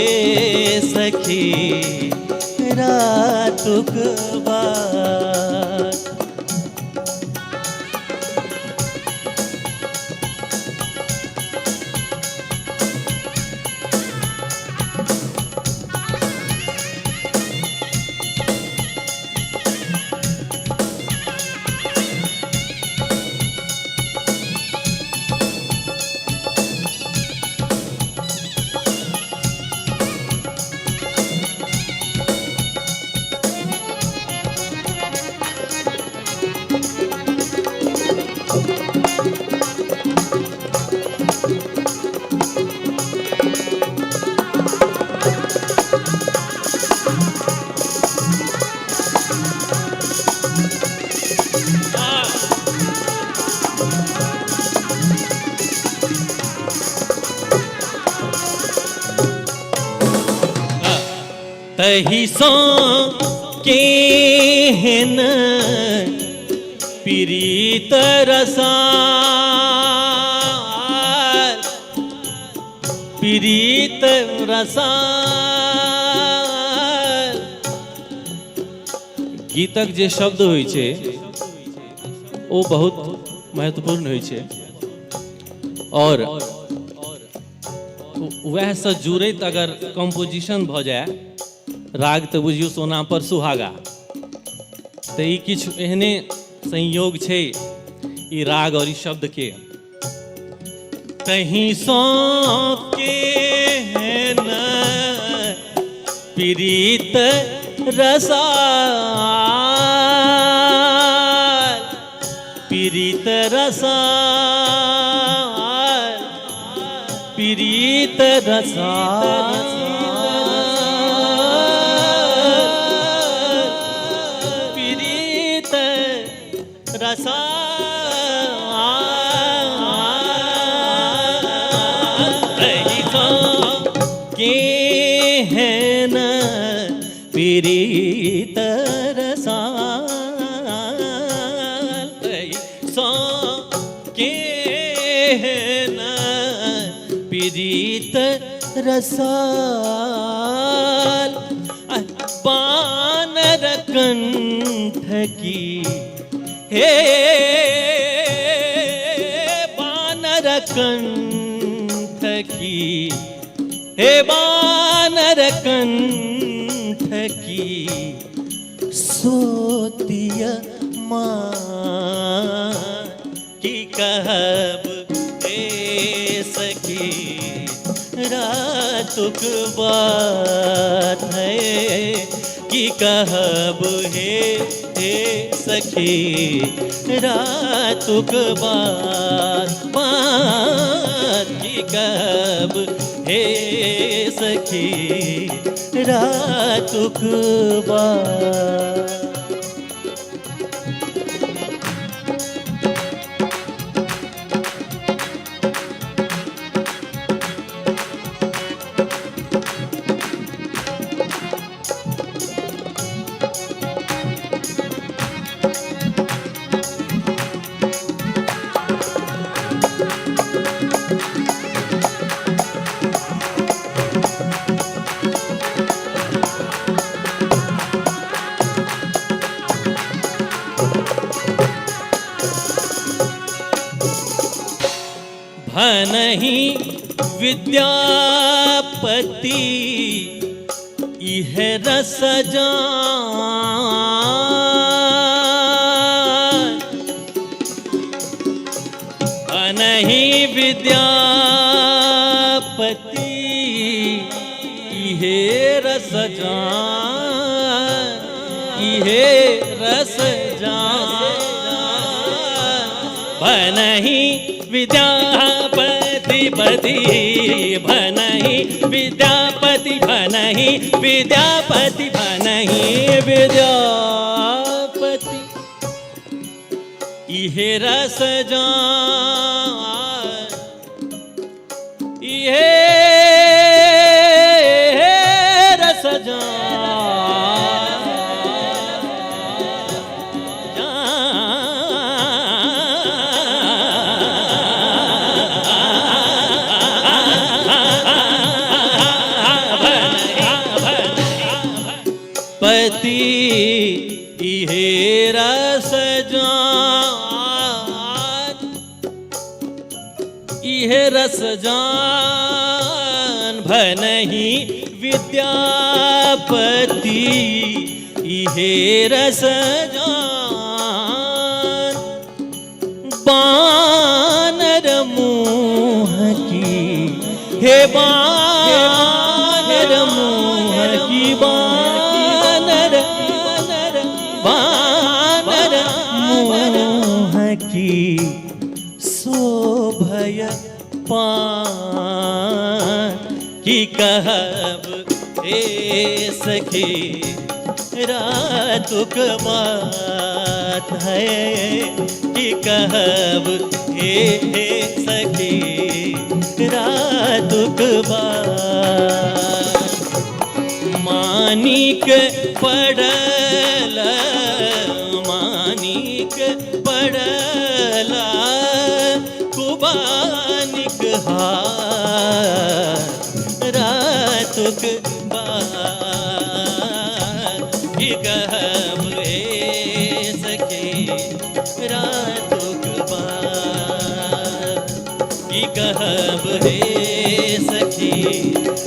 सखी रातुक बात। तही सो केहन प्रीत रसाल, प्रीत रसाल। गीतक जे शब्द होइ छै ओ बहुत महत्वपूर्ण होइ छै और वएहसँ जुड़ैत अगर कम्पोजिशन भऽ जाय राग तऽ बुझियौ सोना पर सुहागा। तऽ ई किछु एहने संयोग छै ई राग और ई शब्द के। तहीं सो केहन प्रीत रसाल, प्रीत रसाल, प्रीत रसाल, प्रीत रसाल, केहन प्रीत रसाल, सो केहन प्रीत रसाल। बानर कंठ की हे बानर कंठ की, हे बानर कंठ की सोतिय माँ, की कहब हे सखी रातुक बात है, की कहब हे हे सखी रातुक बात बात, की कहब हे सखी रातुक बात। भनहि विद्यापति इह रस जान। भनहि विद्यापति इहे रस जान, इहे रस जान। भनहि विद्यापति पति भनहि विद्यापति भनहि विद्यापति भनहि विद्यापति इहे रस जान, इहे रस जान। पति इहे रस जान, इहे रस जान। भनहि विद्यापति इहे रस जान। बानर मुँह की हे बानर मुँह की बानर बानर मुँह की शोभय पान। की कहब हे सखी रातुक बात है, की कहब हे सखी रातुक बात। मानिक पड़ल मानिक पड़ला कुबानिक हार रातुक बात। की कहब हे सखी रातुक बात, की कहब हे सखी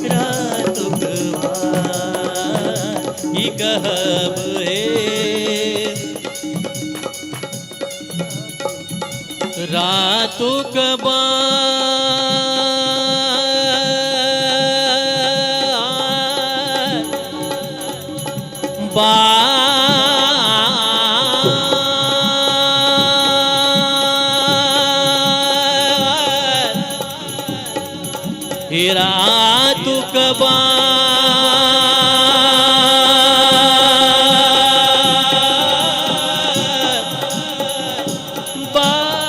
रातुक बात, की कहब हे रातुक बात। रातुक बात बात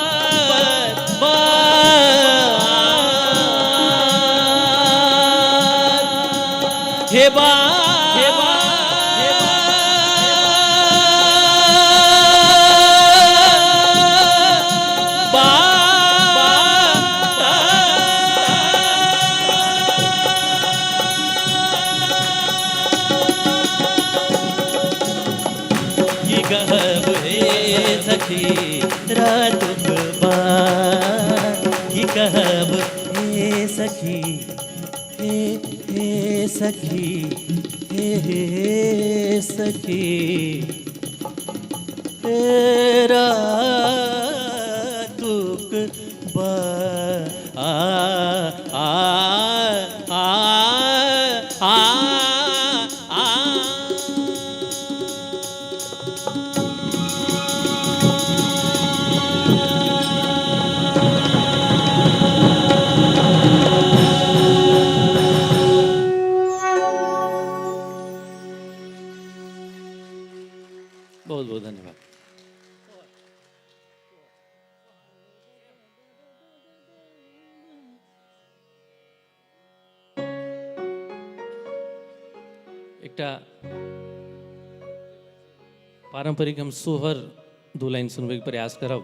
हे बा कहब हे सखी रातुक बात, की कहब हे सखी हे सखी हे सखी रातुक बात। आ आ आ आ आ बहुत बहुत धन्यवाद। एकटा पारंपरिक हम सोहर दू लाइन सुनबैके प्रयास करब।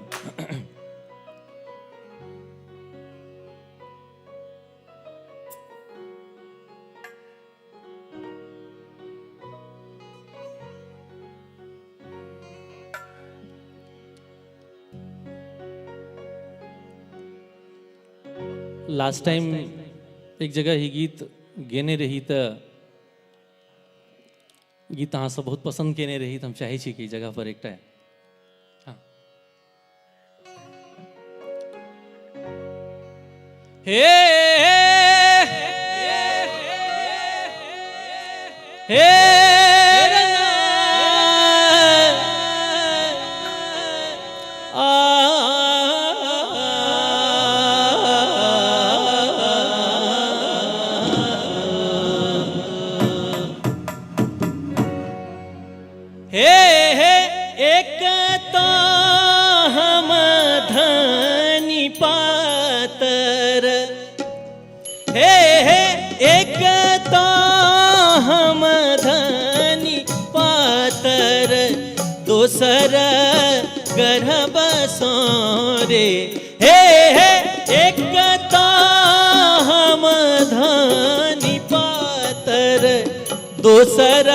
लास्ट टाइम एक जगह ई गीत गेने रही तऽ गीत अहाँ सब बहुत पसन्द केने रही, तऽ हम चाहै छी कि ई जगह पर एकटा हे हे हे हे एक तो हम धनी पातर, हे हे एक तो हम धनी पातर, दोसर गर्भ सोरे। हे हे एक तो हम धनी पातर, दोसर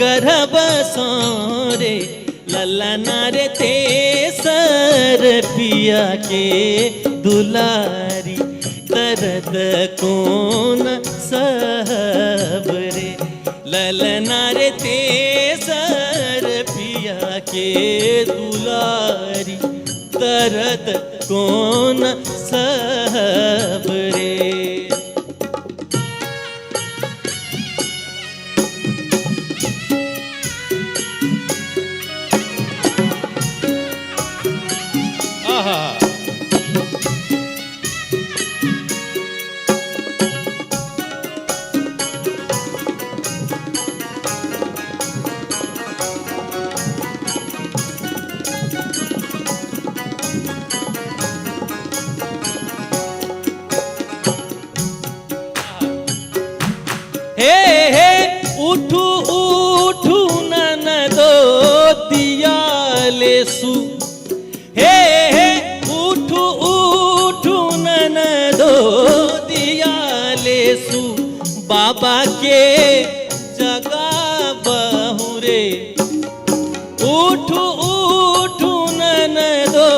गर्भ सोरे। ललना रे तेसर पिया के दुलारी, दर्द कौन सहब रे। ललना रे तेसर पिया के दुलारी, दर्द कौन सहब रे। हे हे उठू उठू ननदो दिया लेसु, हे हे उठू उठू ननदो दिया लेसु, बाबा के जगा बहु रे। उठू उठू ननदो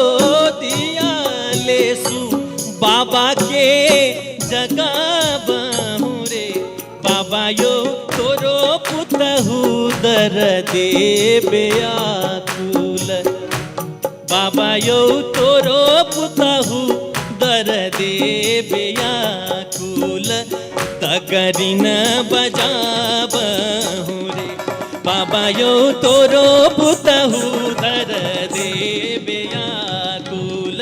दिया लेसु, बाबा के जगा बहु रे। बाबा यो तोरो पुतहु दर दे बेआकुल, बाबा यो तोरो पुतहु दर दे बेआकुल, तगरिन बजाबहु रे। बाबा यो तोरो पुतहु दर दे बेआकुल,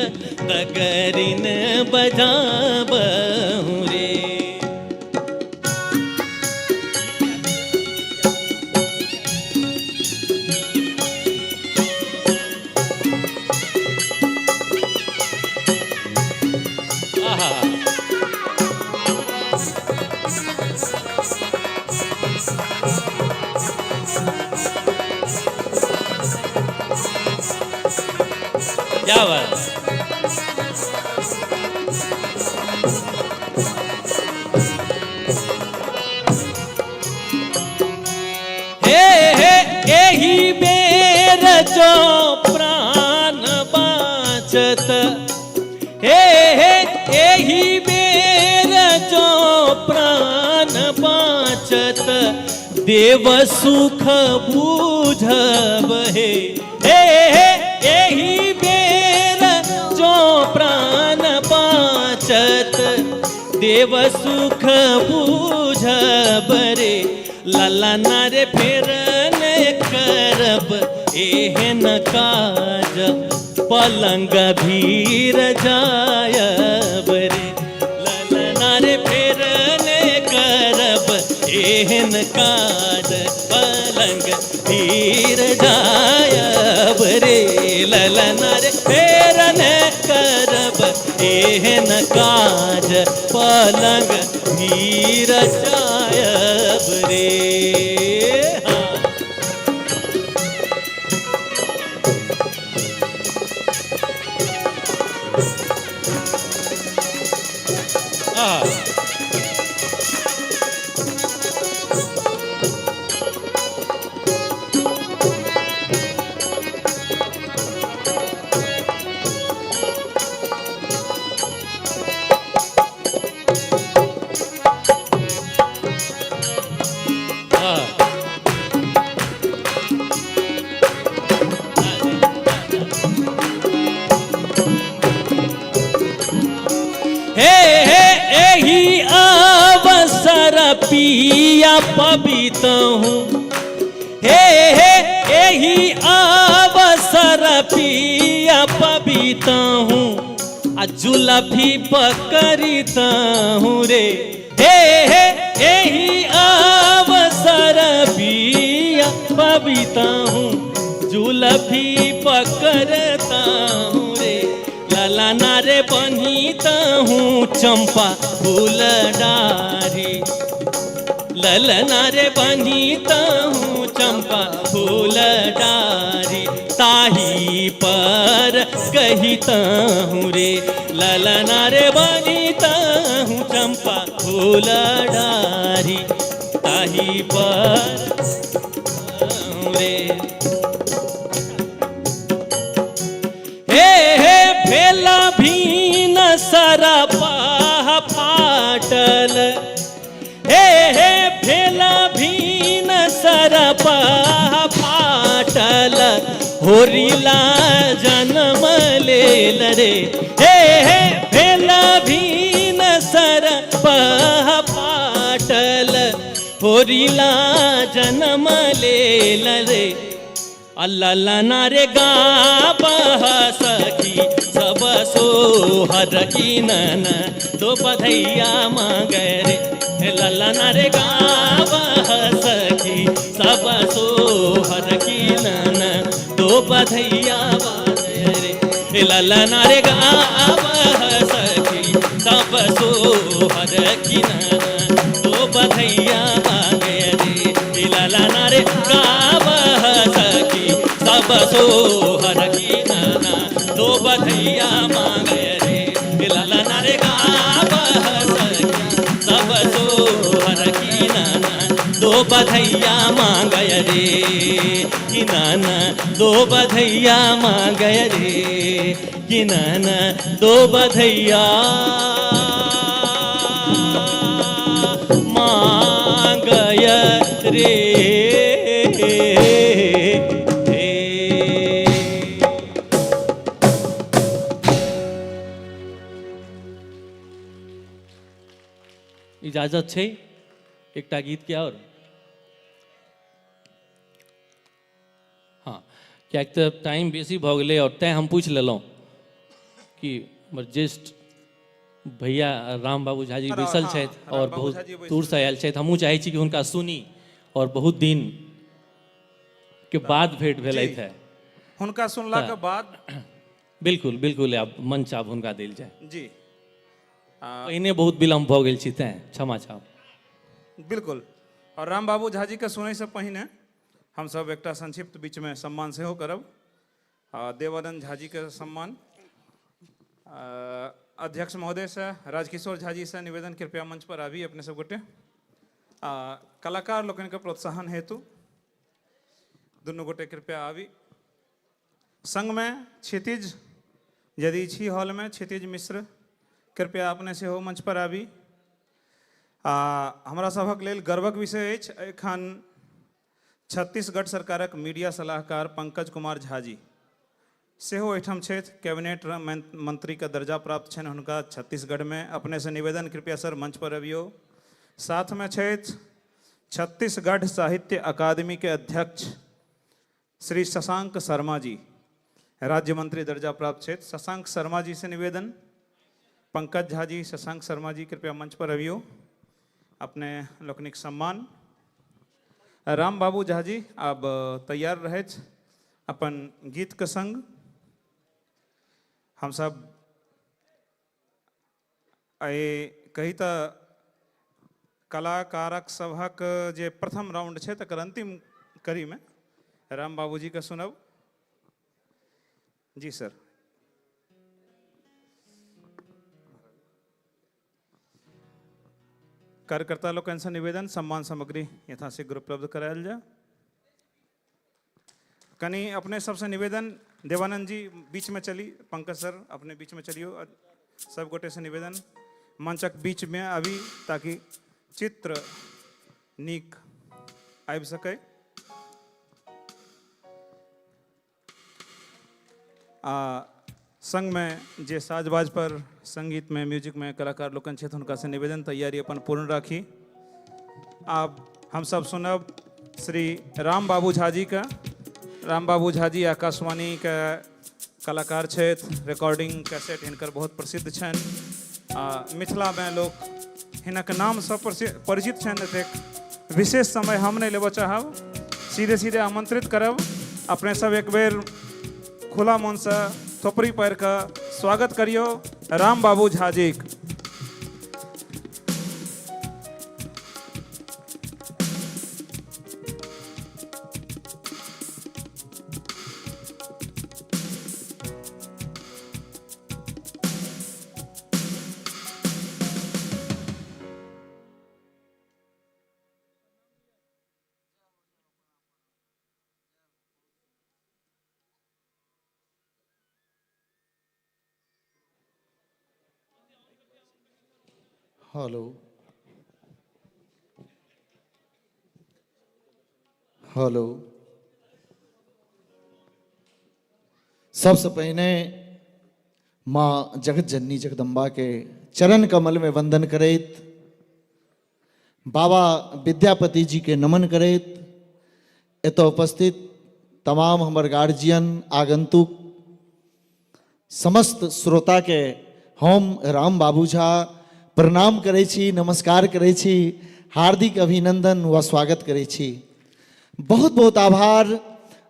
तगरिन बजाबहु रे। क्या बात। हे हे एही बेर जो प्राण बाँचत, हे हे एही बेर जो प्राण बाँचत, देव सुख बूझब हे। हे हे एही बेर जो प्राण बाँचत, देव सुख बूझब रे। ललना रे फेर ने करब एहन काज, पलंग भीर जायब रे। ललना रे फेर ने करब एहन काज, पलंग भीर जायब रे। ललना रे फेर ने करब एहन काज, पलंग भीर जायब रे। पिया पबितहुँ, हे हे एहि अवसर पिया पबितहुँ, आ जुलफी पकड़ितहुँ रे, हे हे एहि अवसर पिया पबितहुँ, जुलफी पकड़तहुँ रे, ललना रे बन्हितहुँ चंपा फूल डारी, ललना रे बन्हितहुँ चंपा फूल डारी, ताही पर कहितहुँ रे, ललना रे बन्हितहुँ चंपा फूल डारी, ताही पर रे। हे हे भेला भीन सरपाह फाटल, हे हे भेला भीन सरपाह फाटल, होरिला जन्म लेल रे, हे हे भेला भीन सरपाह फाटल, होरिला जन्म लेल रे, ललना रे गाबह सखी सब सोहर कीनन दो बधैया मांगे रे, ललना रे गाबह सखी सब सोहर कीनन दो बधैया मांगे रे, ललना रे गाबह सखी सब सोहर कीनन दो बधैया मांगे रे, ललना रे गाबह सखी सब सोहर कीनन दो बधैया मांगे रे, ललना रे गाबह सखी सब सोहर कीनन दो बधैया मांगे रे, कीनन दो बधैया मांगे रे, कीनन दो बधैया मांगय रे। इजाजत छै एकटा गीत के और? हाँ, कियाकि तऽ टाइम बेसी भऽ गेलै और तैं हम पूछि लेलहुँ कि हमर ज्येष्ठ भैया राम बाबू झा जी बैसल छथि और बहुत दूरसँ आयल छथि, हमहूँ चाहै छी कि हुनका सुनी और बहुत दिन के बाद भेंट भेलथि है हुनका सुनला के बाद। बिल्कुल बिल्कुल, आब मंच आब हुनका देल जाय जी। पहिने बहुत विलम्ब भऽ गेल छी तैं क्षमा चाहब। बिल्कुल, और राम बाबू झा जी के सुनैसँ पहिने हमसब एकटा संक्षिप्त बीचमे सम्मान सेहो करब। देवानंद झा जी के सम्मान अध्यक्ष महोदय से राजकिशोर झा जी से निवेदन, कृपया मंच पर आबी अपने सब गोटे। कलाकार लोकनिके प्रोत्साहन हेतु दुनू गोटे कृपया आबी। संगमे क्षितिज यदि छी हॉलमे, क्षितिज मिश्र कृपया अपने सेहो मंच पर आबी। हमरा सभक लेल गर्वक विषय अछि, एखन छत्तीसगढ़ सरकारक मीडिया सलाहकार पंकज कुमार झा जी सेहो एहिठाम छथि, कैबिनेट मंत्री के दर्जा प्राप्त छनि हुनका छत्तीसगढ़मे। अपने से निवेदन कृपया सर मंच पर अबियौ। साथमे छथि छत्तीसगढ़ साहित्य अकादमी के अध्यक्ष श्री शशांक शर्मा जी, राज्य मंत्री दर्जा प्राप्त छथि। शशांक शर्मा जी से निवेदन, पंकज झा जी, शशांक शर्मा जी कृपया मंच पर अबियौ। अपने लोकनिक सम्मान। राम बाबू झा जी आब तैयार रहथि अपन गीत के संग। हमसब एहि कही तऽ कलाकारक सभक जे प्रथम राउंड छै तकर अंतिम कड़ीमे राम बाबूजी के सुनब। जी सर। कार्यकर्ता लोकनिसँ निवेदन, सम्मान सामग्री यथाशीघ्र उपलब्ध करायल जाय। कनि अपने सबसँ निवेदन, देवानंद जी बीच में चली, पंकज सर अपने बीच में चलियो, सब गोटे से निवेदन मंचक बीच में आबी ताकि चित्र नीक आबि सकै। आ संगमे जे साजबाज पर संगीत में म्यूजिक में कलाकार लोकनि छथि हुनका से निवेदन, तैयारी अपन पूर्ण राखी। आब हमसब सुनब श्री राम बाबू झा जी के। राम बाबू झा जी आकाशवाणी के कलाकार छथि, रिकॉर्डिंग कैसेट हिनकर बहुत प्रसिद्ध छनि आ मिथिला में लोक हिनक नामसँ परिचित छनि। एतेक विशेष समय हम नहि लेबऽ चाहब, सीधे सीधे आमंत्रित करब। अपने सब एक बेर खुला मनसँ थोपड़ी पारि कऽ स्वागत करियौ राम बाबू झा जीक। हेलो हेलो, सबसे पहिने माँ जगत जननी जगदम्बा के चरण कमल में वंदन करैत, बाबा विद्यापति जी के नमन करैत, एतऽ उपस्थित तमाम हमर गार्जियन, आगंतुक, समस्त श्रोता के हम राम बाबू झा प्रणाम करै छी, नमस्कार करै छी, हार्दिक अभिनंदन व स्वागत करै छी। बहुत बहुत आभार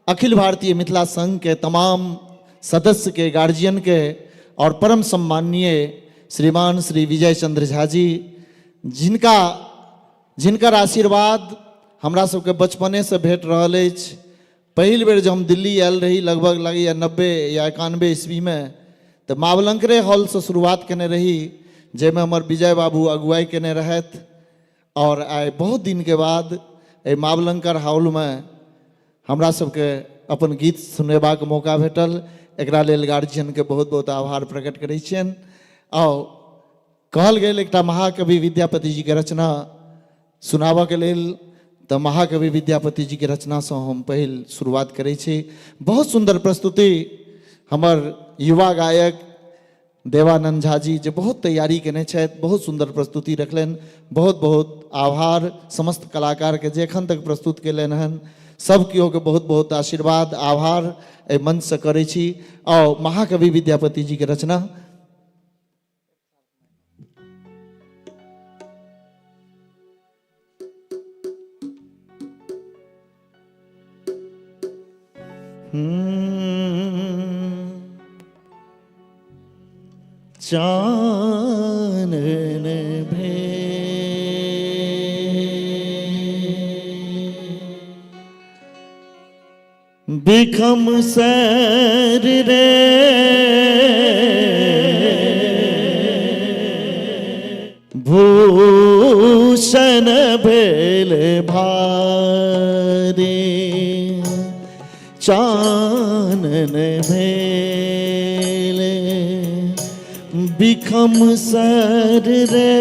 अखिल भारतीय मिथिला संघ के तमाम सदस्य के, गार्जियन के और परम सम्माननीय श्रीमान श्री विजय चंद्र झा जी, जिनकर आशीर्वाद हमरा सबके बचपने से भेट रहल अछि। पहिल बेर जब हम दिल्ली आयल रही, लगभग लगैया 90 या 91 ईस्वी में, तऽ मावलंकरे हॉलसँ शुरुआत केने रही, जाहिमे हमर विजय बाबू अगुवाई केने रहथि। और आइ बहुत दिनके बाद एहि मावलंकर हॉलमे हमरा सबके अपन गीत सुनेबाक मौका भेटल। एकरा लेल गार्जियनके बहुत बहुत आभार प्रकट करै छियनि। आओर कहल गेल एकटा महाकवि विद्यापति जीके रचना सुनाबऽके लेल, तऽ महाकवि विद्यापति जीके रचनासँ हम पहिल शुरुआत करै छी। बहुत सुन्दर प्रस्तुति हमर युवा गायक देवानंद झा जी, जे बहुत तैयारी केने छथि, बहुत सुन्दर प्रस्तुति रखलनि। बहुत बहुत आभार समस्त कलाकारके जे एखन तक प्रस्तुत केलनि हन। सब केओके बहुत बहुत आशीर्वाद आभार एहि मंचसँ करै छी। आओर महाकवि विद्यापति जीके रचना। चानन भेल बिखम सर रे, भूषण भेल भारी, चानन भेल बिखम सर रे,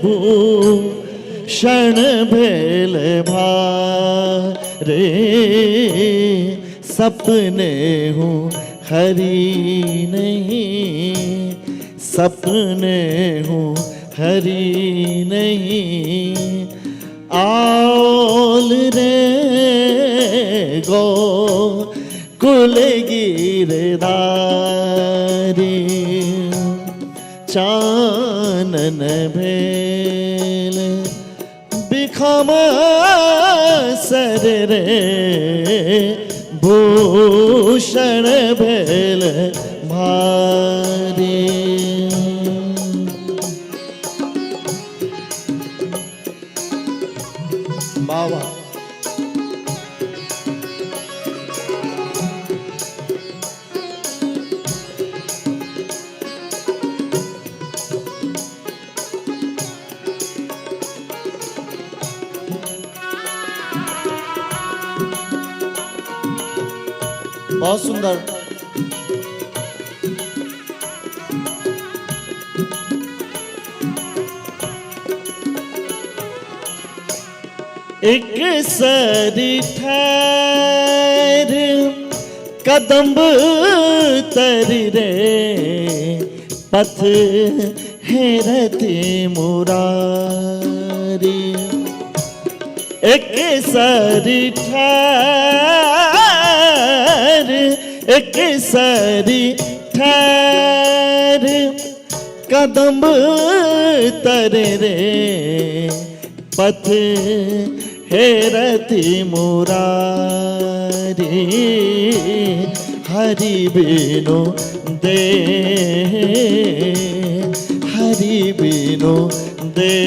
भूषण भेल भारे, सपने हूँ हरी नहीं, सपने हूँ हरी नहीं, आल रे गो कुल गिरधारी, चानन भेल बिखम सर रे, भूषण भेल भारी। बाबा बहुत सुंदर। एक सरी ठहर कदम्ब तरी रे, पथ हेरति मुरारी। एक सरी ठार, एक सरी ठार, कदम तरे रे पथ हेरति मुरारी। हरि बिनु दे, हरि बिनु दे,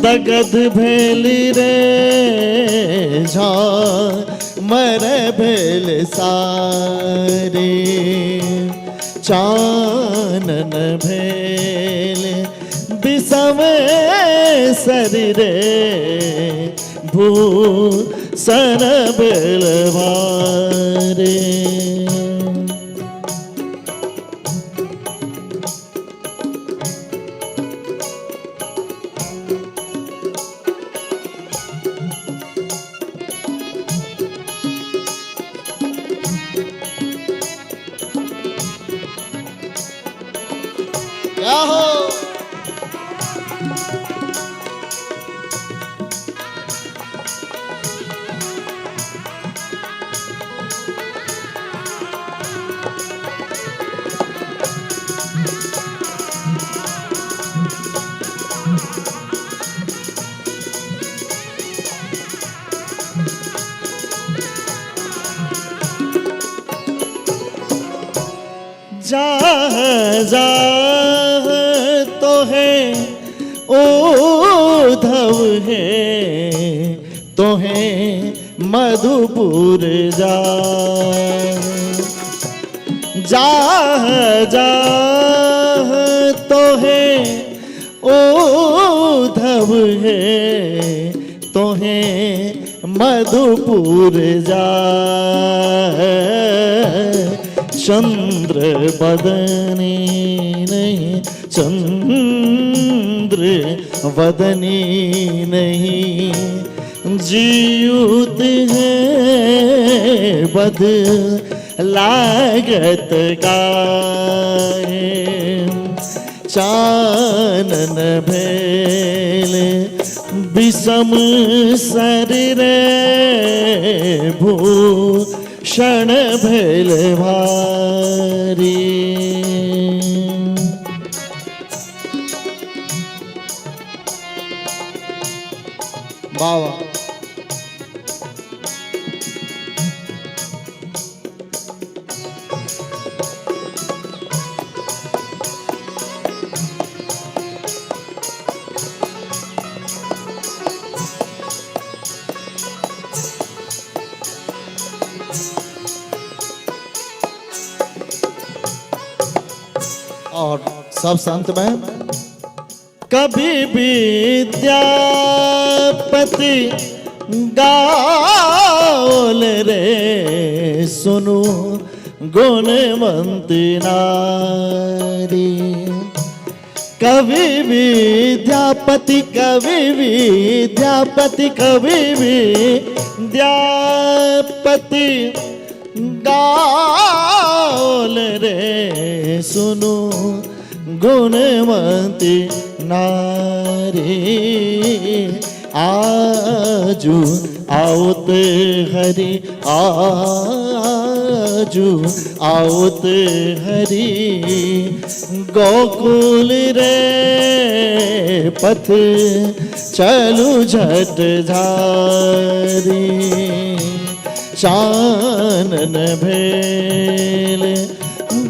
दगध भेल रे झा मर भेल सारे। चानन भेल विषम शरीरे भूषण भेल भारे। जा जा तो है उद्धव है तो है मधुपुर जा, जा जा तो है उद्धव है तो है मधुपुर जा। चंद्र बदनी नहीं, चंद्र वदनी नहीं, जीउत है बद लागत काहे। चानन भेल विषम शरीरे भूषण भेल भारी। बाबा और सब संत में कभी विद्यापति गाओल रे सुनु गुणवंती नारी। कवि विद्यापति, कवि विद्यापति, कवि विद्यापति गाओल रे सुनु गुणवंती नारी। आजू आओत हरि, आजू आओत हरि, गोकुल रे पथ चलू झट झारी। चानन भेल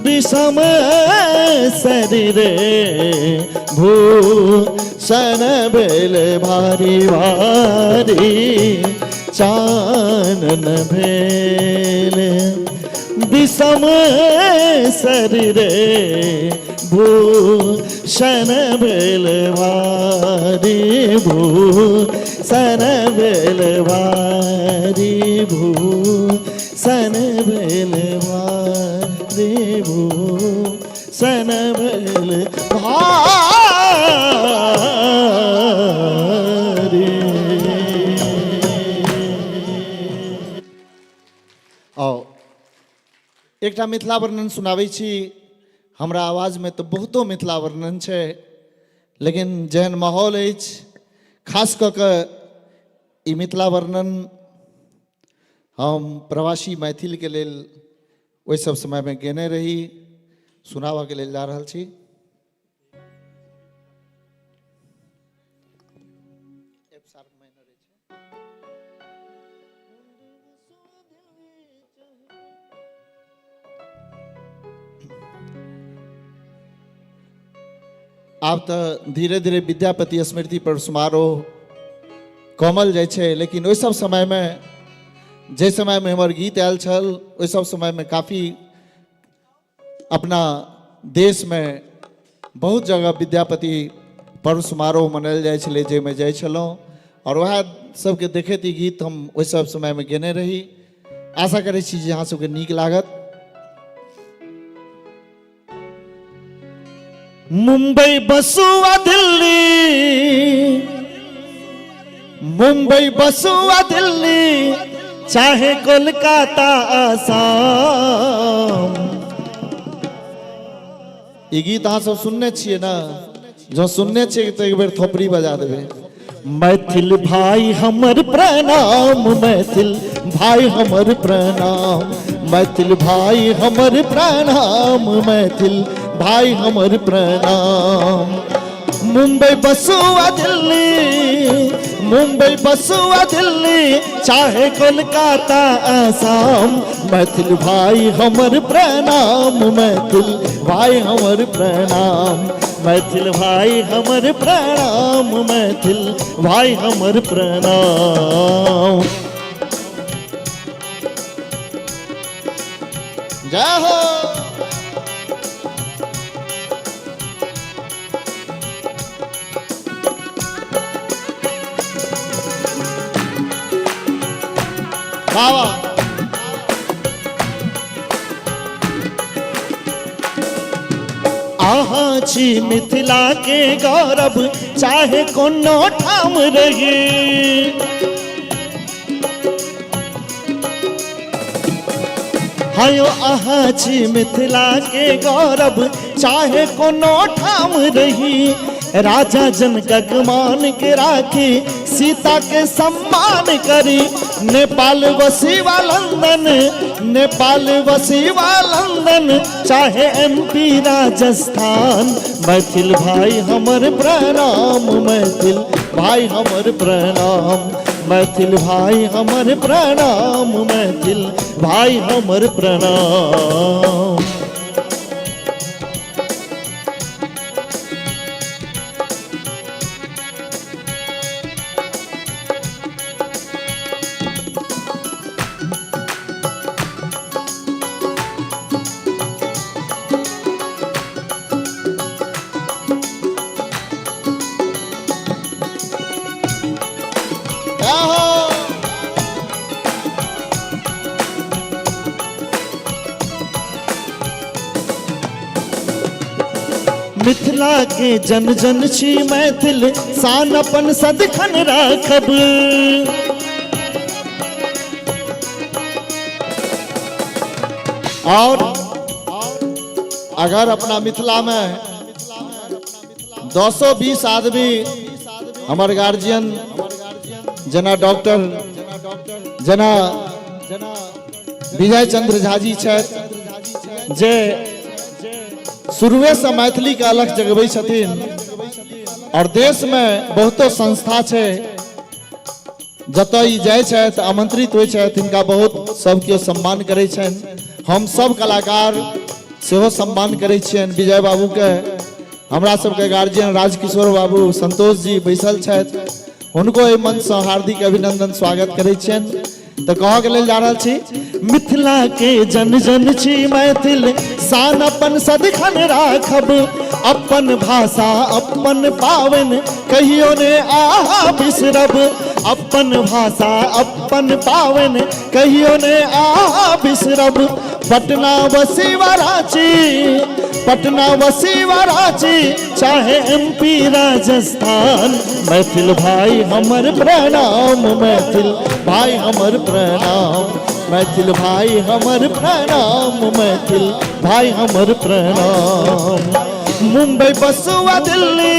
विषम शरीरे भूषण भेल भारी भारी। चानन भेल विषम शरीरे भूषण भेल भारी, भूषण भेल भारी, भूषण भेल भारी, भूषण भेल भारी। आओ एकटा मिथिला वर्णन सुनाबै छी। हमरा आवाजमे तऽ बहुतो मिथिला वर्णन छै, लेकिन जेहन माहौल अछि, खास कऽ कऽ ई मिथिला वर्णन हम प्रवासी मैथिलके लेल ओहि सब समयमे गेने रही, सुनाबऽके लेल जा रहल छी। आब तऽ धीरे धीरे विद्यापति स्मृति पर्व समारोह कमल जाइ छै, लेकिन ओहि सब समयमे, जाहि समयमे हमर गीत आयल छल, ओहि सब समयमे काफी अपना देशमे बहुत जगह विद्यापति पर्व समारोह मनायल जाइ छलै, जाहिमे जाइ छलहुँ आओर वएह सबके देखैत ई गीत हम ओहि सब समयमे गेने रही। आशा करै छी जे अहाँ सबके नीक लागत। मुंबई बसुआ दिल्ली, मुंबई बसुआ दिल्ली, चाहे कोलकाता आसाम। ई गीत अहाँ सब सुनने छियै ना? जँ सुनने छियै तऽ एक बेर थोपड़ी बजा देबै। मैथिल भाई हमर प्रणाम, मैथिल भाई हमर प्रणाम, मैथिल भाई हमर प्रणाम, मैथिल भाई हमर प्रणाम। मुंबई बसुआ दिल्ली, मुंबई बसुआ दिल्ली, चाहे कोलकाता आसाम, मैथिल भाई हमर प्रणाम, मैथिल भाई हमर प्रणाम, मैथिल भाई हमर प्रणाम, मैथिल भाई हमर प्रणाम। जय हो। बाबा अहाँ छी मिथिला के गौरव, चाहे कोनो ठाम रही। हायो अहाँ छी मिथिला के गौरव, चाहे कोनो ठाम रही। राजा जनकक मान के राखी, सीता के सम्मान करी। नेपाल वसीवा लंदन, नेपाल वसीवा लंदन, चाहे एमपी राजस्थान, मैथिल भाई हमर प्रणाम, मैथिल भाई हमर प्रणाम, मैथिल भाई हमर प्रणाम, मैथिल भाई हमर प्रणाम। मिथिला के जन जन छी मैथिल, शान अपन सदिखन राखब। और अगर अपना मिथिला में 220 आदमी हमर गार्जियन जेना डॉक्टर जेना विजय चंद्र झा जी छथि, जे शुरुए से मैथिली के अलग जगबै छथिन, और देश में बहुतो संस्था छै जतऽ ई जाइ छथि, आमंत्रित होइ छथि, हिनका बहुत सब केओ सम्मान करै छनि। हम सब कलाकार सेहो सम्मान करै छियनि विजय बाबू के। हमरा सबके गार्जियन राजकिशोर बाबू संतोष जी बैसल छथि, हुनको एहि मंच से हार्दिक अभिनंदन स्वागत करै छियनि। तऽ कहऽ के लेल जा रहल छी, मिथिला के जन जन छी मैथिल, शान अपन सदिखन राखब, अपन भाषा अपन पावन कहियो ने आहा बिसरब, अपन भाषा अपन पावन कहियो ने आहा बिसरब। पटना बसीवा रांची, पटना बसीवा रांची, चाहे एमपी राजस्थान, मैथिल भाई हमर प्रणाम, मैथिल भाई हमर प्रणाम, मैथिल भाई हमर प्रणाम, मैथिल भाई हमर प्रणाम। मुंबई बसुआ दिल्ली,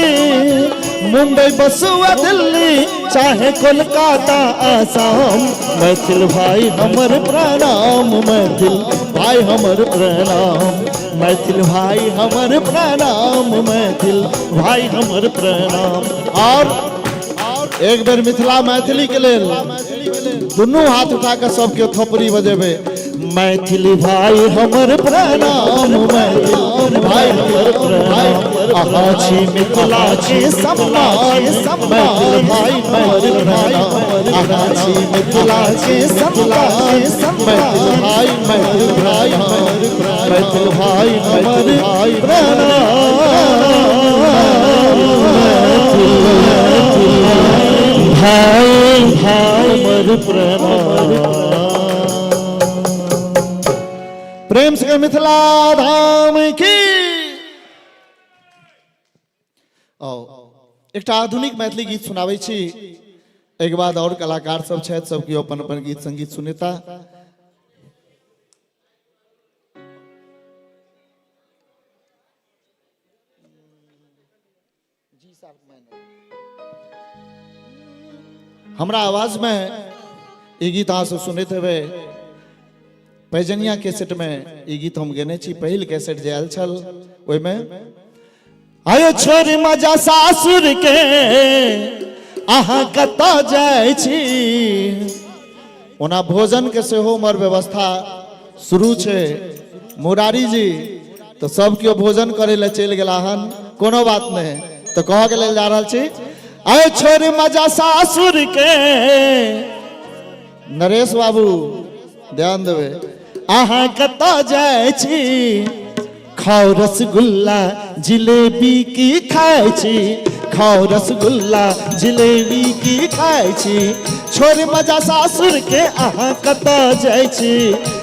मुंबई बसुआ दिल्ली, चाहे कोलकाता आसाम, मैथिल भाई हमर प्रणाम, मैथिल भाई हमर प्रणाम, मैथिल भाई हमर प्रणाम, मैथिल भाई हमर प्रणाम। और एक बेर मिथिला मैथिली के लेल दुनू हाथ उठा के सबके थोपड़ी बजेबे। मैथिली भाई हमर प्रणाम, मैथिल भाई हमर प्रणाम, अहाँ छी मिथिला के सम्मान, मैथिल भाई हमर प्रणाम, अहाँ छी मिथिला के सम्मान, मैथिल भाई, मैथिल भाई, मैथिल भाई हमर प्रणाम, मैथिल भाई हमर प्रणाम। प्रेम से मिथिला धाम की। आओ एकटा आधुनिक मैथिली गीत सुनाबै छी। एक बाद और कलाकार सब छथि, सब केओ अपन अपन गीत संगीत सुनेता। हमरा आवाज में ई गीत अहाँ सब सुनैत हेबै। पैजनिया कैसेट में ई गीत हम गेने छी। पहिल कैसेट जे आयल छल ओहिमे आयो छोरी मजा सासुर के अहाँ कतऽ जाइ छी। ओना भोजन के सेहो उमर व्यवस्था शुरू छै। मुरारी जी तऽ सब केओ भोजन करे लए चलि गेला हन, कोनो बात नहि। तऽ कहऽ के लेल जा रहल छी, आयो छोरी मजा सासुर के, नरेश बाबू ध्यान देबै, अहाँ कतऽ जाइ छी। खाओ रसगुल्ला जिलेबी की खाइ छी, खाओ रसगुल्ला जिलेबी की खाइ छी। छोड़ मजा सासुर के अहाँ कतऽ जाइ छी,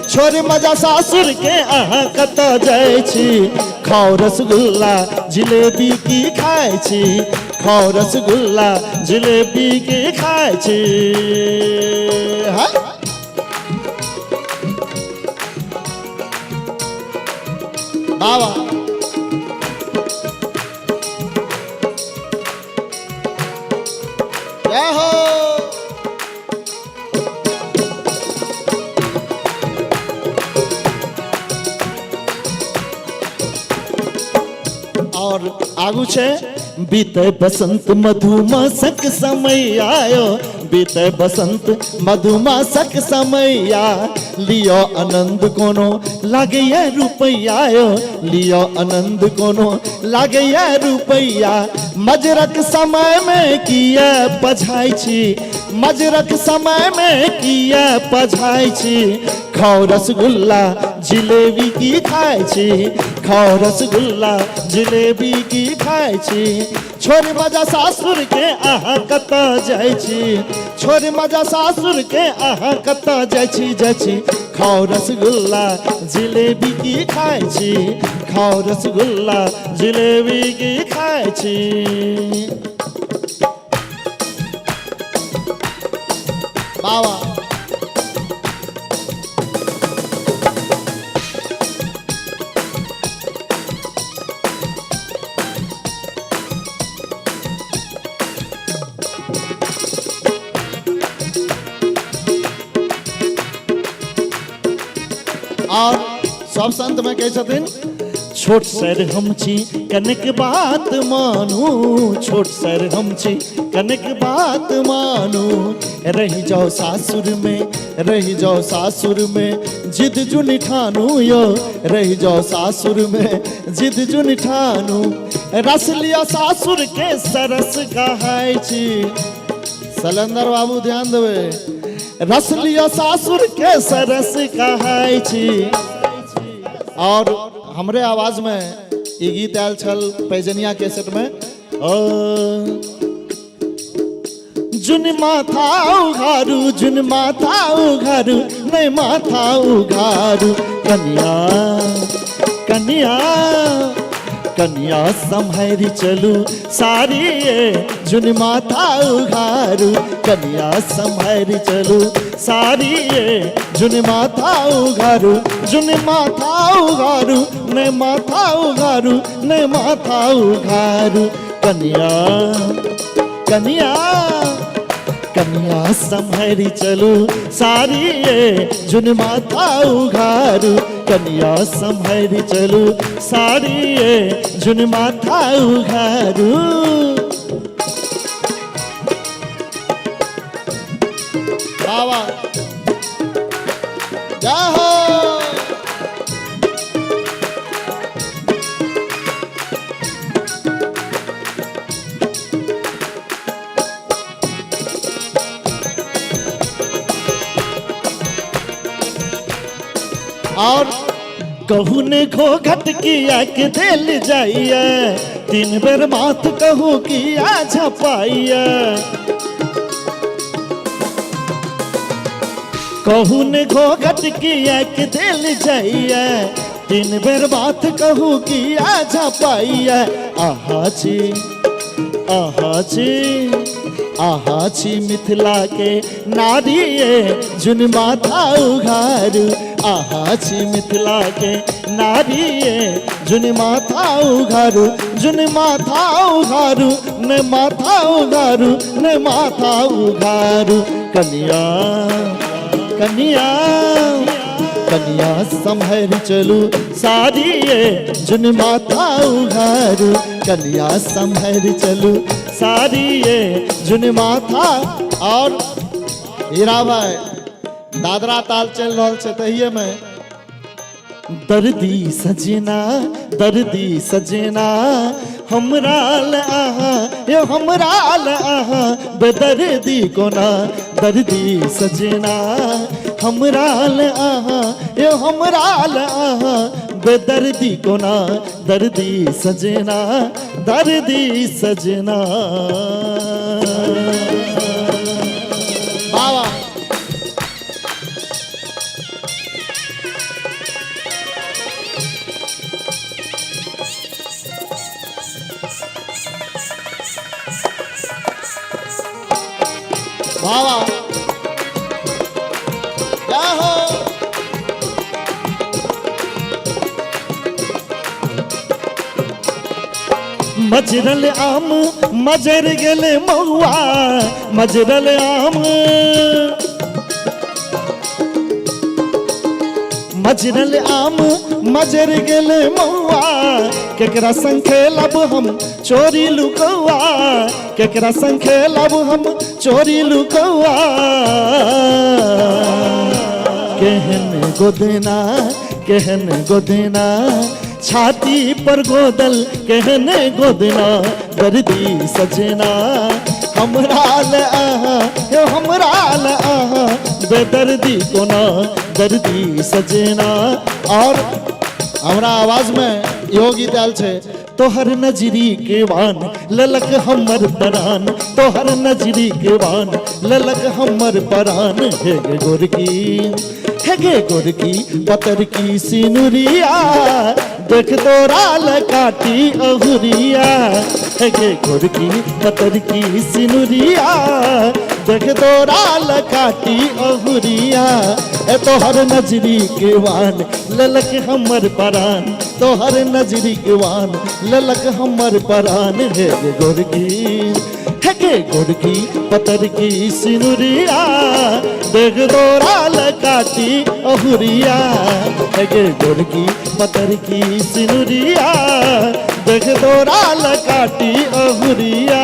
छोड़ मजा सासुर के अहाँ कतऽ जाइ छी। खाओ रसगुल्ला जिलेबी की खाइ छी, खाओ रसगुल्ला जिलेबी की खाइ छी। हाँ? बाबा जय हो। और आगू छे बीते बसंत मधुमासक समय आयो, बीते बसंत मधुमासक समैया, लियो आनंद कोनो लागैया रुपैया यो, लियो आनंद कोनो लागैया रुपैया। मजरक समय में किया पझाइ छी, मजरक समय में किया पझाइ छी। खाओ रसगुल्ला जिलेबी की खाइ छी, खाओ रसगुल्ला जिलेबी की खाइ छी। छोड़ मजा सासुर के अहाँ कतऽ जाइ छी, छोड़ मजा सासुर के अहाँ कतऽ जाइ छी, जाइ छी। खाओ रसगुल्ला जिलेबी की खाइ छी, खाओ रसगुल्ला जिलेबी की खाइ छी। बाबा और सब संत में कहे छथिन, छोट सर हम छी कनक बात मानू, छोट सर हम छी कनक बात मानू। रही जाओ सासुर में, रही जाओ सासुर में जिद जुनि ठानू यो, रही जाओ सासुर में जिद जुनि ठानू। रस लिया सासुर के सरस कहाय छी, शैलेंद्र बाबू ध्यान देबै, रस लिया सासुर के सरस कहाय छी। और हमरे आवाज में ई गीत आयल छल पैजनिया कैसेट में। जुन माथा उघारू, जुन माथा उघारू, नहीं माथा उघारू, कनिया कनिया कनिया सम्हरि चलू साड़ी ये जुन माथा उघारू, कनिया सम्हरि चलू साड़ी ये जुन माथा उघारू, जुन माथा उघारू ने माथा उघारू ने माथा उघारू, कनिया कनिया कनिया सम्हरि चलू साड़ी ये जुन माथा उघारू, कनिया सम्हरि चलू साड़ी ये जुन माथा उघारू। बाबा जय हो। और कहू ने घोघट किया के दिल जाइए, तीन बेर माथ कहू किया झपाइए, कहू ने घोघट किया के दिल जाइए, तीन बेर माथ कहू किया झपाइए, आहा छी आहा छी आहा छी मिथिला के नारी ये जुन माथा उघारू, आहा छी मिथिला के नारी ये जुन माथा उघारू, जुन माथा उघारू ने माथा उघारू ने माथा उघारू, कनिया कनिया कनिया सम्हरि चलू साड़ी ये जुन माथा उघारू, कनिया सम्हरि चलू साड़ी ये जुन माथा। और हीरा भाई दादरा ताल चल रहल छै तहिए में दर्दी सजना दर्दी सजना हमरा ल आहा यो हमरा ल आहा बेदर्दी कोना, दर्दी सजना हमरा ल आहा यो हमरा ल आहा बेदर्दी कोना, दर्दी सजना दर्दी सजना। बाबा बाबा जय हो। मजरल आम मजर गेले महुआ, मजरल आम मजरल आम मजर गेले महुआ, केकरा संग खेलब हम चोरी लुकौआ, केकरा संग खेलब हम चोरी लुकौआ, केहन गोदना केहन गोदना छाती पर गोदल, केहन गोदना दर्दी सजना हमरा ल आहा यो हमरा ल आहा बेदर्दी कोना दर्दी सजना। और हमरा आवाज में इहो गीत आयल छै, तोहर नजरी के वान ललक हमर परान, तोहर नजरी के वान ललक हमर परान, हे गे गोरकी हे गे गोरकी पतर की सिनुरिया, देख तोरा ल काटी अहुरिया, हे गे गोरकी पतर की सिनुरिया, देख तोरा ल काटी अहुरिया, ए तोहर नजरी के वान ललक हमर परान, तोहर नजरी के वान ललक हमर परान, हे गे गोरकी हे गे गोरकी पतर की सिनुरिया, देख तोरा ल काटी अहुरिया, हे गे गोरकी पतर की सिनुरिया, देख तोरा ल काटी अहुरिया।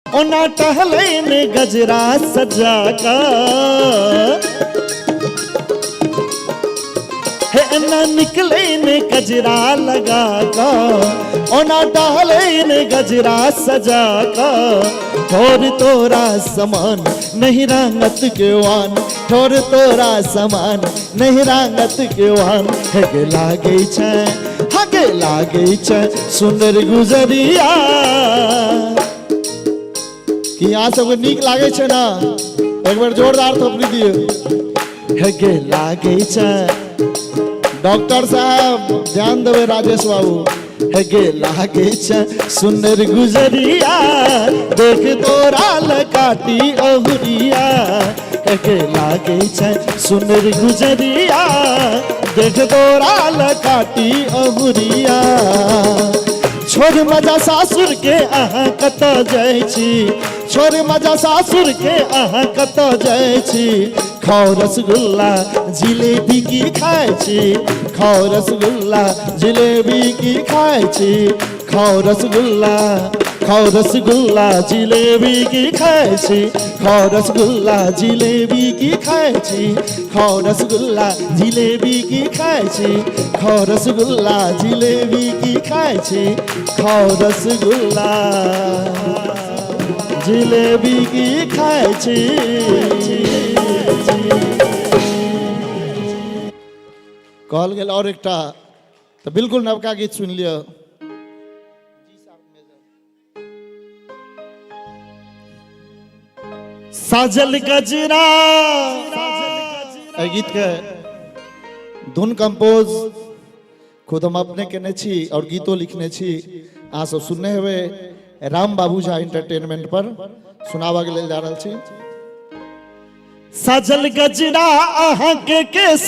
ओना टहले ने गजरा सजा का, हे एना निकले ने गजरा लगा कऽ, ओना डाले ने गजरा सजा कऽ, ठोर तोरा समान नहीं रंगत के वान, ठोर तोरा समान नहीं रंगत के वान, हे लागे छै, हगे लागे छै सुंदर गुजरिया। कि यहाँ सबके नीक लागे छै ना? एक बार जोरदार थोपड़ी दियौ। हेगे लागे छै, डॉक्टर साहब ध्यान देबै राजेश बाबू, हेगे लागे छै सुंदर गुजरिया, देख तोरा लकाटी अहुरिया, हेगे लागे छै सुंदर गुजरिया, देख तोरा लकाटी अहुरिया। छोड़ मजा सासुर के अहाँ कतऽ जाइ छी, छोड़ मजा सासुर के अहाँ कतऽ जाइ छी, खाओ रसगुल्ला जिलेबी की खाइ छी, खाओ रसगुल्ला जिलेबी की खाइ छी, खाओ रसगुल्ला, खाओ रसगुल्ला जिलेबी की खाइ छी, खाओ रसगुल्ला जिलेबी की खाइ छी, खाओ रसगुल्ला जिलेबी की खाइ छी, खाओ रसगुल्ला जिलेबी की खाइ छी, खाओ रसगुल्ला जिलेबी की खाइ छी। कहल गेल और एकटा तऽ बिल्कुल नवका गीत सुनि लिअ। साजल गजरा, एहि गीत के धुन कंपोज खुद हम अपने केने छी और गीतो लिखने छी। अहाँ सब सुनने हेबै राम बाबू झा एंटरटेनमेंट पर सुनाबऽ के लेल जा रहल छी। साजल गजरा अहाँ के केस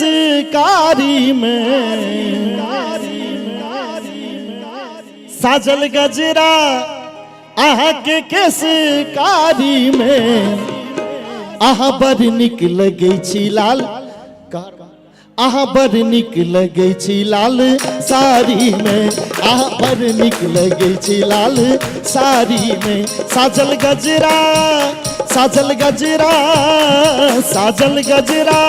कारी में, साजल गजरा अहाँ के केस कारी में, अहाँ बड़ नीक लगै छी लाल, अहाँ बड़ नीक लगै छी लाल साड़ी में, अहाँ बड़ नीक लगै छी लाल साड़ी में। साजल गजरा, साजल गजरा, साजल गजरा,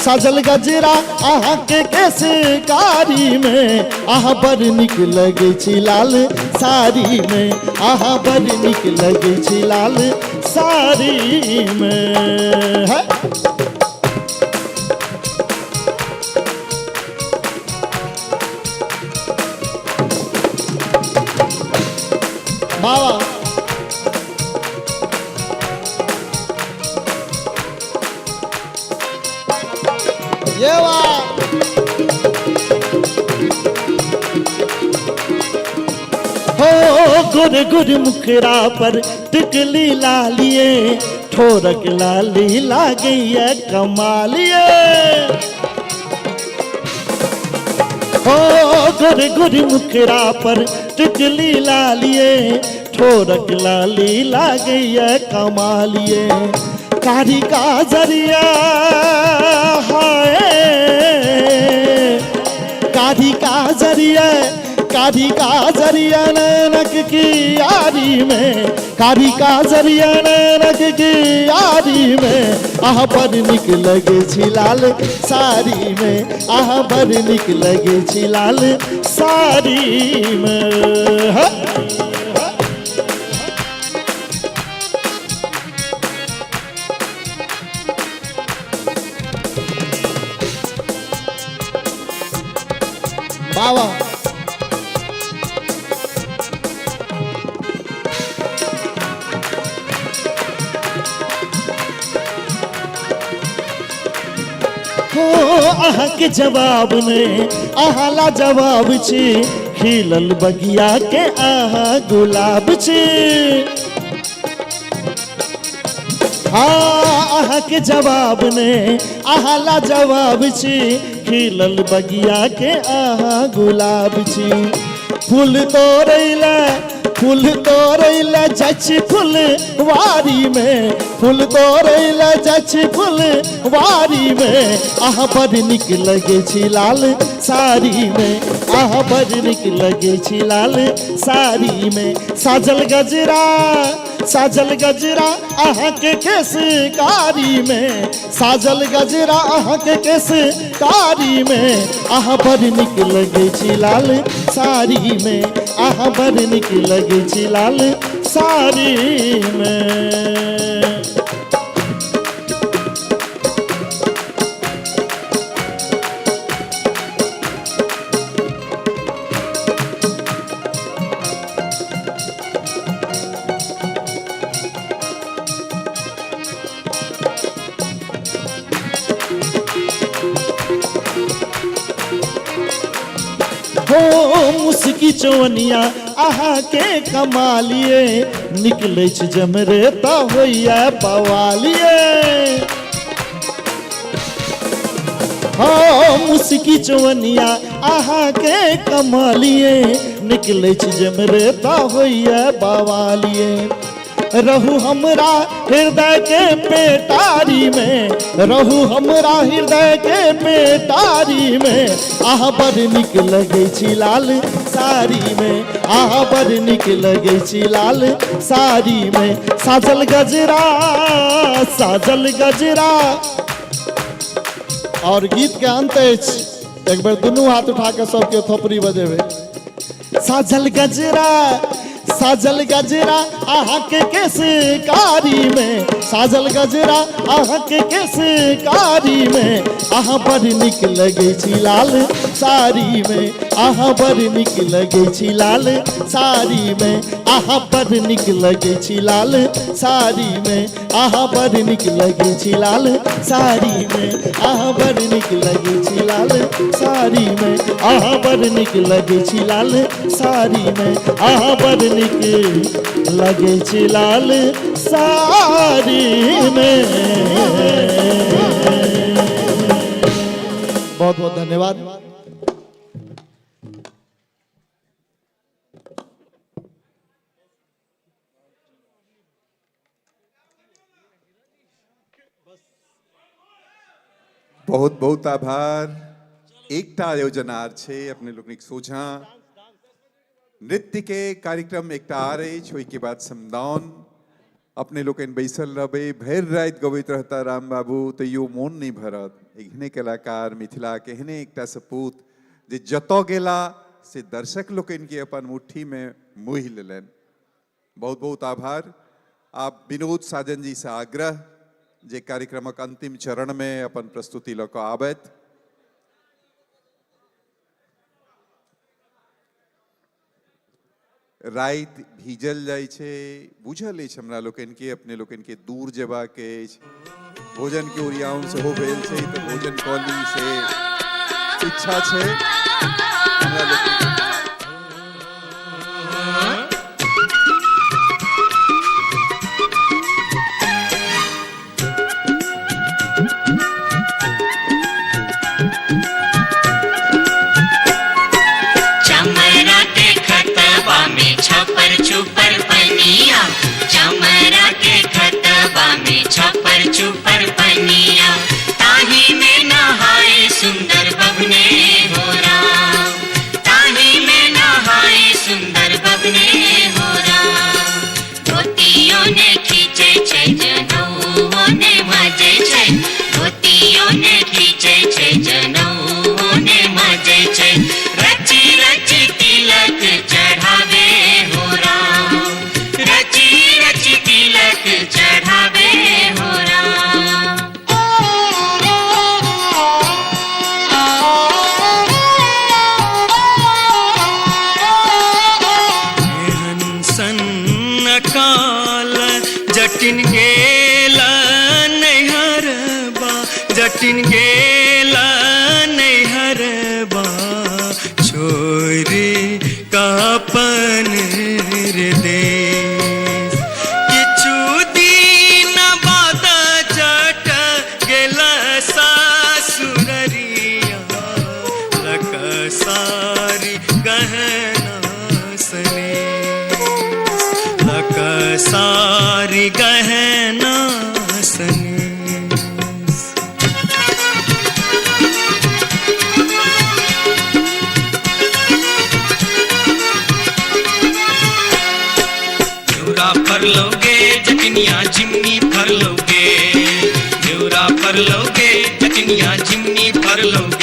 साजल गजरा अहाँ के केस कारी में, अहाँ बड़ नीक लगै छी लाल साड़ी में, अहाँ बड़ नीक लगै छी लाल साड़ी में। है बाबा ये वाह। हो गुर गुर मुखरा पर टिकली लालिए, ठोरक लाली लागैया कमालिए। हो गुर गुर मुखरा पर टिकली लालिए, ठोरक लाली लागैया कमालिए। कारी काजरिया हाय, कारी काजरिया, कारी काजरिया नैनक की यारी में, कारी काजरिया नैनक की यारी में, अहाँ बड़ नीक लगै छी लाल साड़ी में, अहाँ बड़ नीक लगै छी लाल साड़ी में। हा। बाबा हो अहाँ के जवाब ने अहाँ ला जवाब छी, खिलल बगिया के अहाँ गुलाब छी। हाँ अहाँ के जवाब ने अहाँ ला जवाब छी, खिलल बगिया के अहाँ गुलाब छी। फूल तोड़ैला, फूल तोड़ैला जाइ छी फुलवारी में, फूल तोड़ैला जाइ छी फुलवारी में, अहाँ बड़ नीक लगै छी लाल साड़ी में, अहाँ बड़ नीक लगै छी लाल साड़ी में। साजल गजरा, साजल गजरा अहाँ के केस कारी में, साजल गजरा अहाँ के केस कारी में, अहाँ बड़ नीक लगै छी लाल साड़ी में, अहाँ बड़ नीक लगै छी लाल साड़ी में। हो मुस्की चौनिया अहाँ के कमालिए, निकलै छै जमरे त होइया बवालिए। हो मुस्की चौनिया अहाँ के कमालिए, निकलै छै जमरे त होइया बवालिए। रहू हमरा हृदय के पेटारी में, रहू हमरा हृदय के पेटारी में, अहाँ बड़ नीक लगै छी लाल साड़ी में, अहाँ बड़ नीक लगै छी लाल साड़ी में। साजल गजरा, साजल गजरा। और गीत के अंत अछि, एक बेर दुनू हाथ उठा के सबके थोपड़ी बजेबै। साजल गजरा, साजल गजरा अहाँ के केस कारी में, साजल गजरा अहाँ के केस कारी में, अहाँ बड़ नीक लगै छी लाल साड़ी में, अहाँ बड़ नीक लगै छी लाल साड़ी में, अहाँ बड़ नीक लगै छी लाल साड़ी में, अहाँ बड़ नीक लगै छी लाल साड़ी में, अहाँ बड़ नीक लगै छी लाल साड़ी में, अहाँ बड़ नीक लगै छी लाल साड़ी में, अहाँ बड़ नीक लगै छी लाल साड़ी में। बहुत बहुत धन्यवाद। बहुत बहुत आभार। एकटा आयोजन आर छै अपने लोकनिक सोझाँ, नृत्य के कार्यक्रम एकटा आर अछि, ओहिके बाद समदाउन। अपने लोकनि बैसल रहबै, भरि राति गबैत रहता राम बाबू तैयो मोन नहि भरत। एहने कलाकार मिथिला के एहने एकटा सपूत जे जतऽ गेला से दर्शक लोकनि के अपन मुट्ठी में मोहि लेलनि। बहुत बहुत आभार। आप विनोद साजन जी से आग्रह जे कार्यक्रमक अंतिम चरण में अपन प्रस्तुति लऽ कऽ आबथि। राति भीजल जाइ छै, बुझल अछि हमरा लोकनिके, अपने लोकनिके दूर जेबाक अछि, भोजन के ओरियाउन सेहो भेल छै तऽ भोजन कऽ ली से इच्छा छै हमरा लोकनिके। चमरा के खतबा में छपर छुपर पनिया, चमरा के खतबा में छपर छुपर पनिया, ताही में नहाए सुंदर बबने हो राम, ताही में नहाए सुंदर बबने हो राम। धोतियों ने खींचे छे जनउओं ने मजे छे, धोतियों ने खींचे छे जनउओं ने मजे छे, रची रची तिलक चढ़ावे हो राम, रची रची तिलक चढ़ावे हो राम।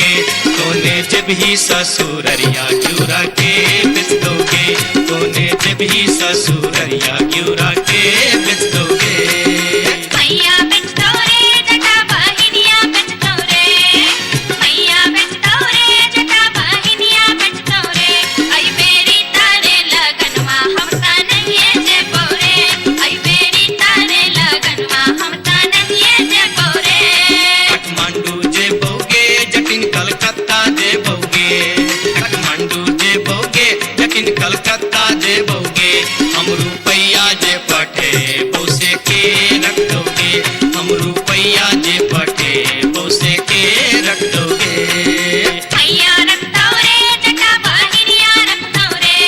दोगे, तोने जब ही ससुररिया घिउरा के बेच दोगे, तोने जब ही ससुररिया घिउरा के बेच दोगे। मैया बेच दो रे जटा बहिनिया बेच दो रे, मैया बेच दो रे जटा बहिनिया बेच दो रे, आई बेरी तारे लगनवा हम ता नहीं जेबो रे, आई बेरी तारे लगनवा हम ता नहीं जेबो रे। काठमांडू जेबोगे जटिन कलकत्ता जेबोगे, काठमांडू जेबोगे जटिन कलकत्ता जेबोगे, हम रुपैया जे पठे बौसे के रख दोगे, हम रुपैया जे पठे बौसे के रख दोगे। मैया रख दो रे जटा बहिनिया रख दो रे,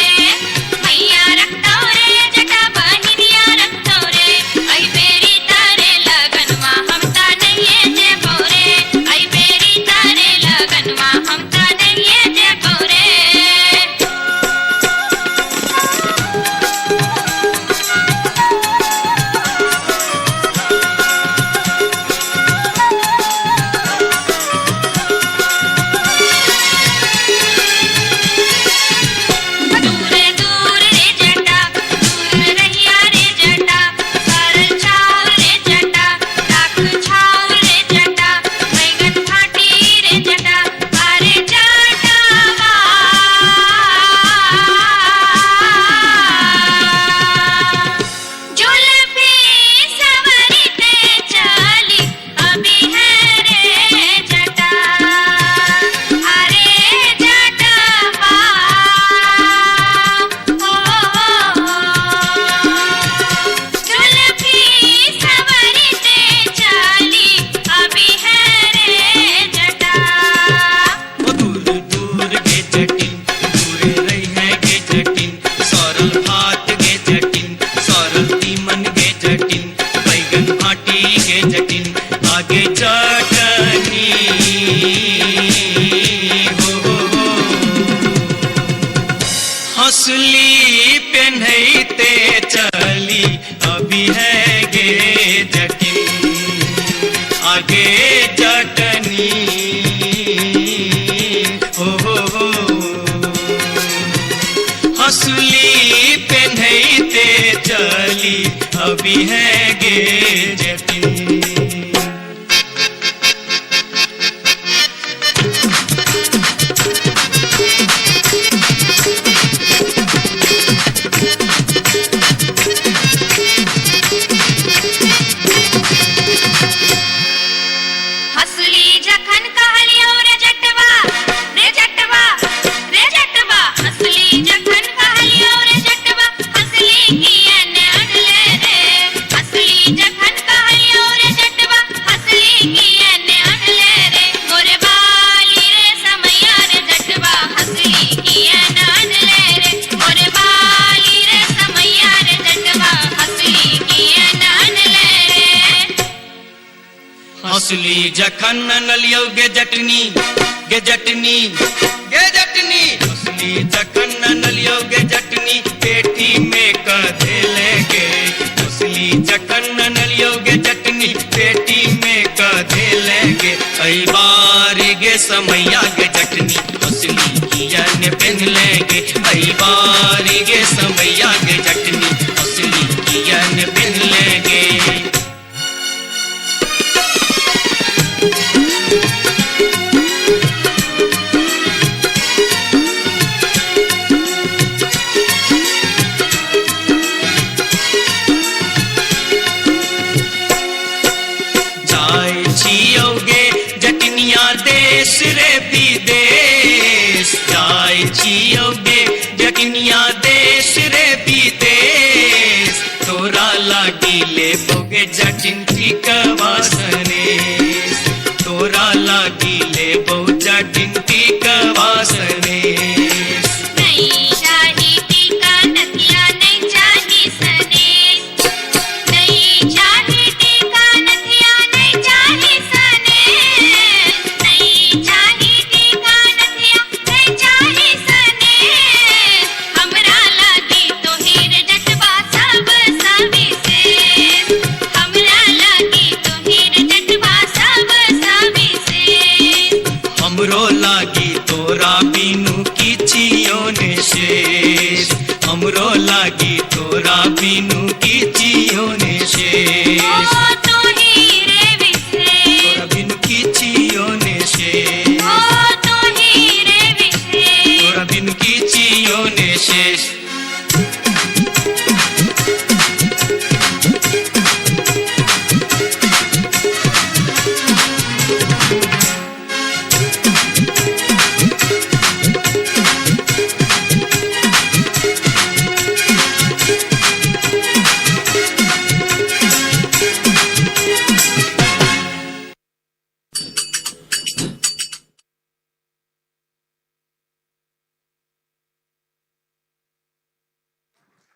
मैया रख दो रे जटा बहिनिया रख दो रे, आई बेरी तारे लगनवा हम ता नहीं जेबो रे, आई बेरी तारे लगनवा हम ता नहीं जेबो रे। दूर दूर रे जटा दूर रहिया रे जटा, सरल छाव रे जटा राख छाव रे जटा, बैगन फाटी रे जटा अरे जटावा, जुल्फी सवरते चली अभी है रे जटा, अरे जटावा, जुल्फी सवरते चली अभी है रे जटा। ओ दूर दूर गे जटिन दूर रही है गे जटिन, सरल भात गे जटिन सरल तीमन गे जटिन, बैगन भाटी गे जटिन आगे चटनी हो हो हो। हंसली पेन्हते चली अभी है गे जटिन आगे चटनी हो हो हो। हंसली पेन्हते चली अभी है गे जटिन। हंसली जखन कहलियो रे जटवा रे जटवा रे जटवा, हंसली जखन कहलियो रे जटवा, हंसली किए ने अनले रे, हंसली जखन कहलियो रे जटवा, हंसली किए ने अनले रे, मोरे बाली रे समैया रे जटवा, हंसली किए ने अनले रे, मोरे बाली रे समैया रे जटवा, हंसली किए ने अनले रे। हंसली जखन नलियो गे जटनी गे जटनी गे जटनी, हंसली जखन नलियो गे जटनी पेटी में कधेले गे, हंसली जखन नलियो गे जटनी पेटी में कधेले गे, ऐ बारी गे समैया गे जटनी हंसली किया ने पहन लेंगे, ऐ बारी गे समैया गे जटनी हंसली किया ने पहन लेंगे। जाय छियोगे जटनिया देश रे विदेश, जाय छियोगे जटनिया देश रे विदेश, तोरा लागी ले बोगे जटिन टिकवा सनेश, तोरा लागी ले बो जटिन टिकवा सनेश। नहीं चाही टीका नथिया नहीं चाही सनेश, नहीं चाही टीका नथिया नहीं चाही सनेश, नहीं चाही टीका नथिया नहीं चाही सनेश, हमरा लागी तोहिर जटवा सब सविशेष, हमरा लागी तोहिर जटवा सब सविशेष। हमरो लागी तोरा बिनु किछियो ने शेष, हमरो लागी तोरा बिनु किछियो ने शेष। तू ही रे विशेष, तोरा बिनु किछियो ने शेष, तू ही रे विशेष, तोरा बिनु किछियो ने शेष।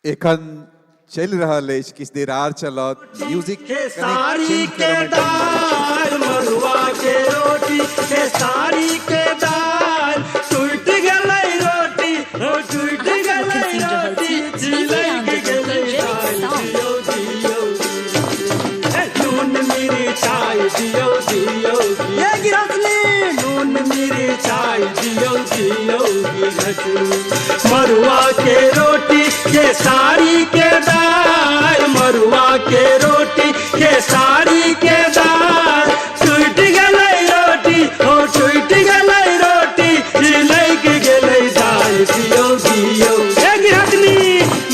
एखन चलि रहल अछि, किछु देर आर चलत म्यूजिक। सारी के दाल मरुआ के रोटी, खेसारी के दाल टूट गेलै रोटी, हो टूट गेलै रोटी, चिलैक गेलै दाल। दियौ दियौ नून मिरचाइ दियौ दियौ ये गिरहतनी, नून मिरचाइ दियौ दियौ गिरहतनी। मरुआ के रोटी खेसारी के दाल, मरुआ के रोटी खेसारी के दाल टूट गेलै रोटी, हो टूट गेलै रोटी, चिलैक गेलै दाल। दियौ दियौ हे गिरहतनी,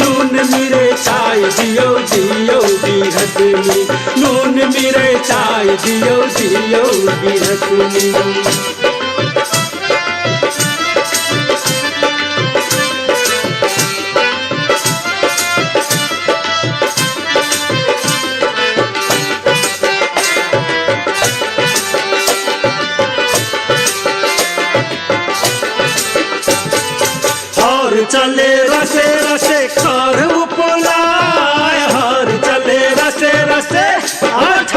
नून मिरचाइ दियौ दियौ गिरहतनी, नून मिरचाइ दियौ दियौ गिरहतनी। चले रसे रसे खर उपलाय, हर चले रसे रसे आठ,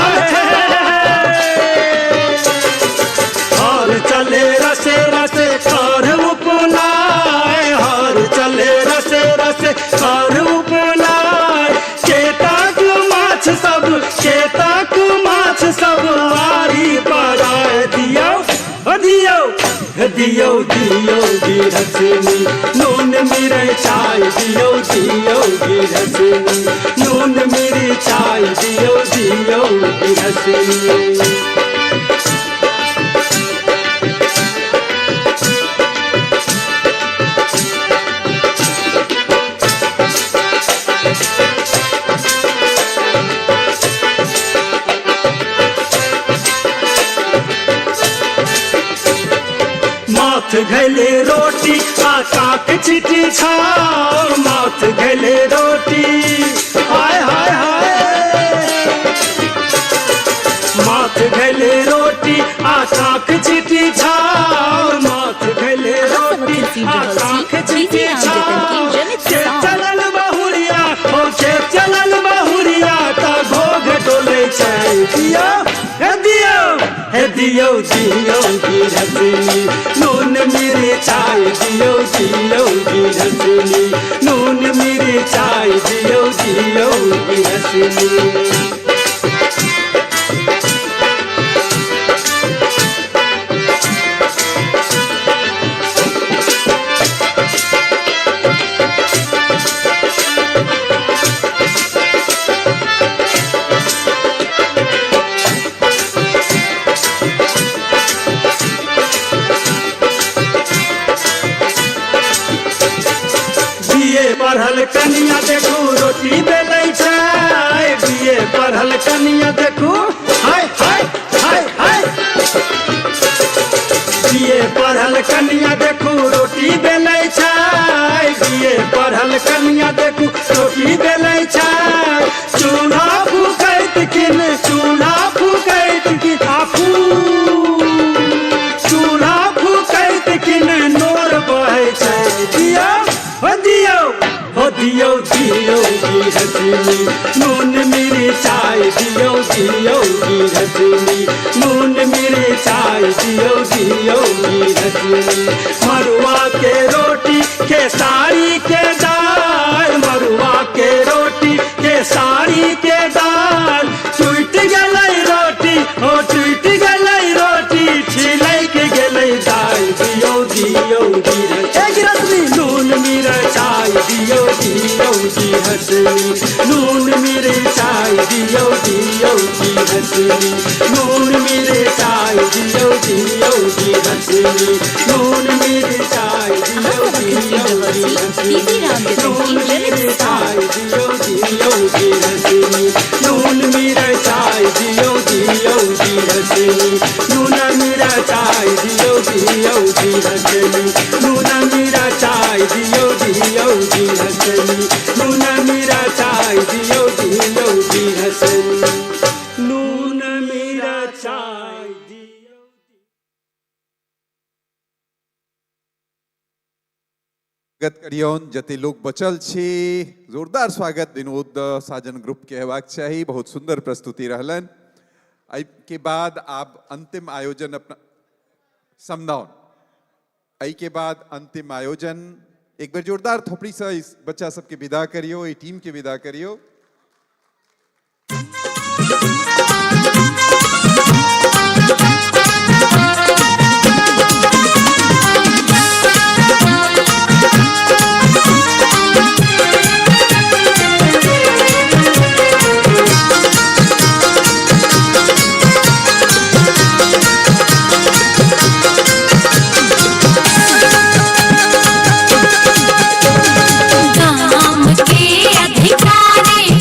हर चले रसे रसे खर उपलाय, हर चले रसे रसे खर उपलाय। चेताक माछ सब, चेताक माछ सब आरी पराय। दियौ दियौ दियौ दियौ गिरहतनी, नून मिरचाइ दियौ दियौ गिरहतनी, नून मिरचाइ दियौ दियौ गिरहतनी। माथ घैले रोटी आ काक छिटी छाव, माथ घैले रोटी हाय हाय हाय, माथ घैले रोटी आ काक छिटी छाव, माथ घैले रोटी आ काक छिटी छाव। के चलल बहुरिया, ओ के चलल बहुरिया का घोघ डोलै छै। दियौ हे दियौ हे दियौ दियौ गिरहतनी, नून मिरचाइ दियौ दियौ गिरहतनी, नून मिरचाइ दियौ दियौ गिरहतनी। पढ़ल कनिया देखू रोटी बेलै छै, बीए पढ़ल कनिया देखू हाय हाय हाय हाय, बीए पढ़ल कनिया देखू रोटी बेलै छै, बीए पढ़ल कनिया देखू रोटी बेलै छै। चूल्हा फूकैत किन, चूल्हा फूकैत किन आफू, चूल्हा फूकैत किन नोर बहै छै। दियौ हो दियौ हो दियौ दियौ गिरहतनी, नून मिरचाइ दियौ दियौ गिरहतनी, नून मिरचाइ दियौ दियौ गिरहतनी। मरुआ के रोटी खेसारी के दाल, मरुआ के रोटी खेसारी के दाल टूट गेलै रोटी, हो टूट गेलै रोटी, छिलैक गेलै दाल। जी हंसनी, नून मिरचाई दियौ दियौ जी हंसनी, नून मिरचाई दियौ दियौ जी हंसनी, नून मिरचाई दियौ दियौ जी हंसनी, नून मिरचाई दियौ दियौ जी हंसनी, नून मिरचाई दियौ दियौ जी हंसनी, नून मिरचाई दियौ दियौ जी हंसनी, नून मिरचाई दियौ दियौ जी हंसनी, नून मिरचाई दियौ दियौ जी हंसनी, नून मिरचाई। स्वागत करियौन जते लोग बचल छी, जोरदार स्वागत विनोद साजन ग्रुप के हेबाक चाही। बहुत सुंदर प्रस्तुति रहलन। एहि के बाद आब अंतिम आयोजन अपना समदाउन, एहि के बाद अंतिम आयोजन। एक बेर जोरदार थोपड़ी से इस बच्चा सबके विदा करियो, ई टीम के विदा करियो। गाम के अधिकारी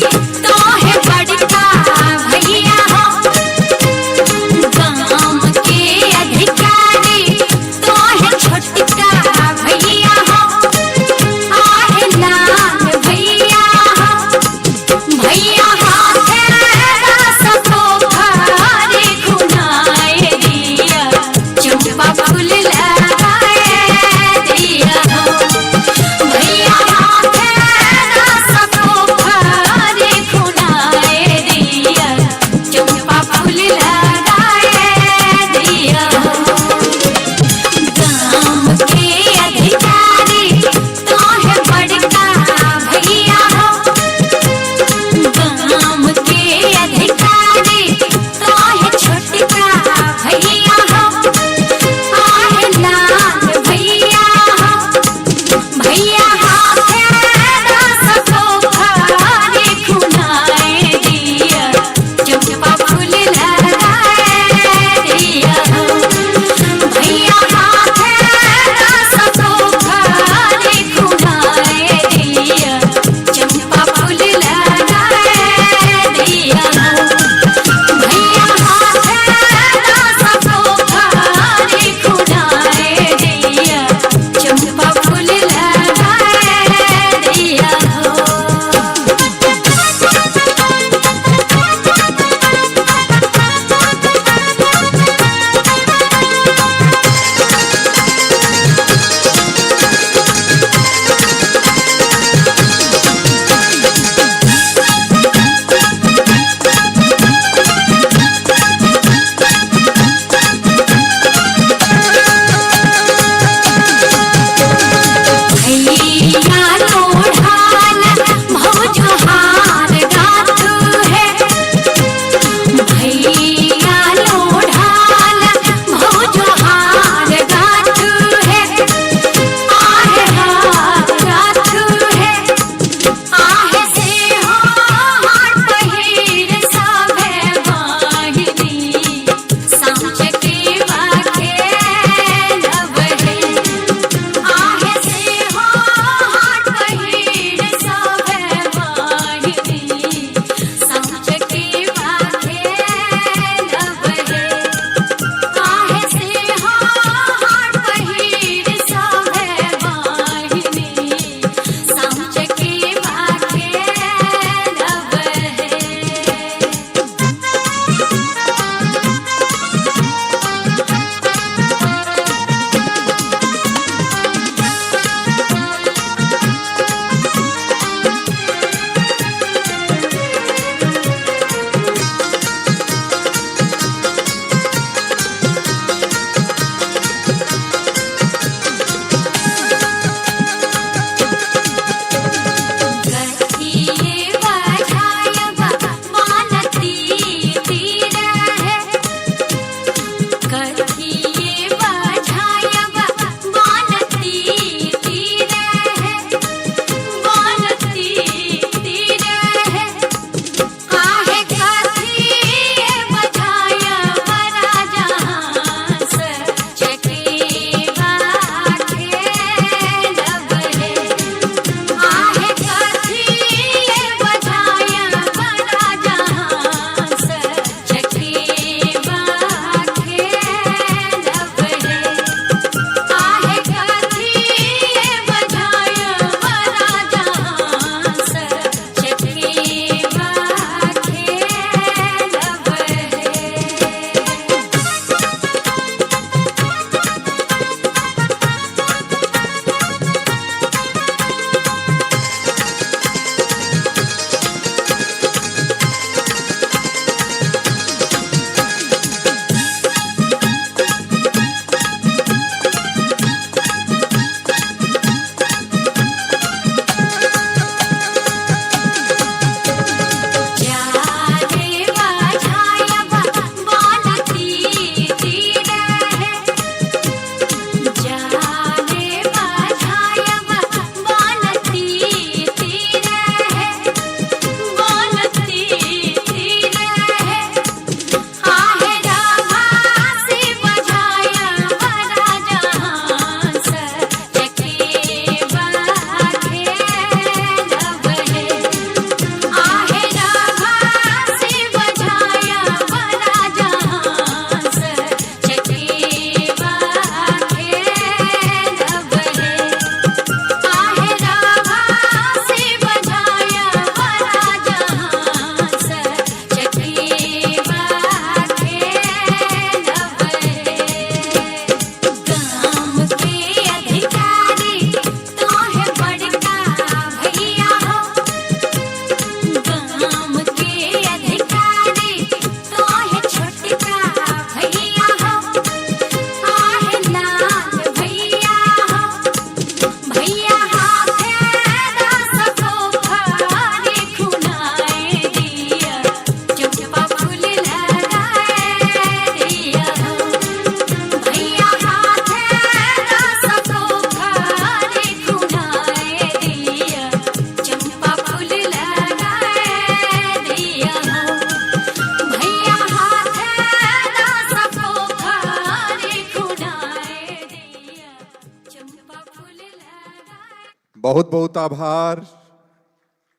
बहुत बहुत आभार।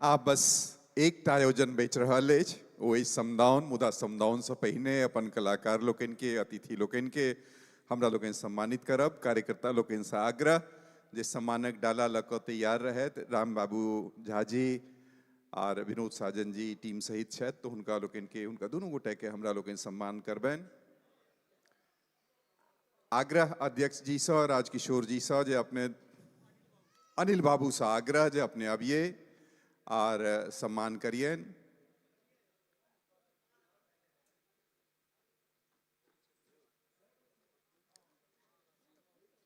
आब बस एकटा आयोजन बचि रहल अछि, ओ अछि समदाउन। मुदा समदाउनसँ पहिने अपन कलाकार लोकनिके, अतिथि लोकनिके हमरा लोकनि सम्मानित करब। कार्यकर्ता लोकनिसँ आग्रह जे सम्मानक डाला लऽ कऽ तैयार रहथि। राम बाबू झाजी आर विनोद साजन जी टीम सहित छथि, तऽ हुनका लोकनिके, हुनका दुनू गोटेके हमरा लोकनि सम्मान करबनि। आग्रह अध्यक्ष जी सँ, राजकिशोर जी सँ जे अपने, अनिल बाबूसँ आग्रह जे अपने अबियै आर सम्मान करियनि।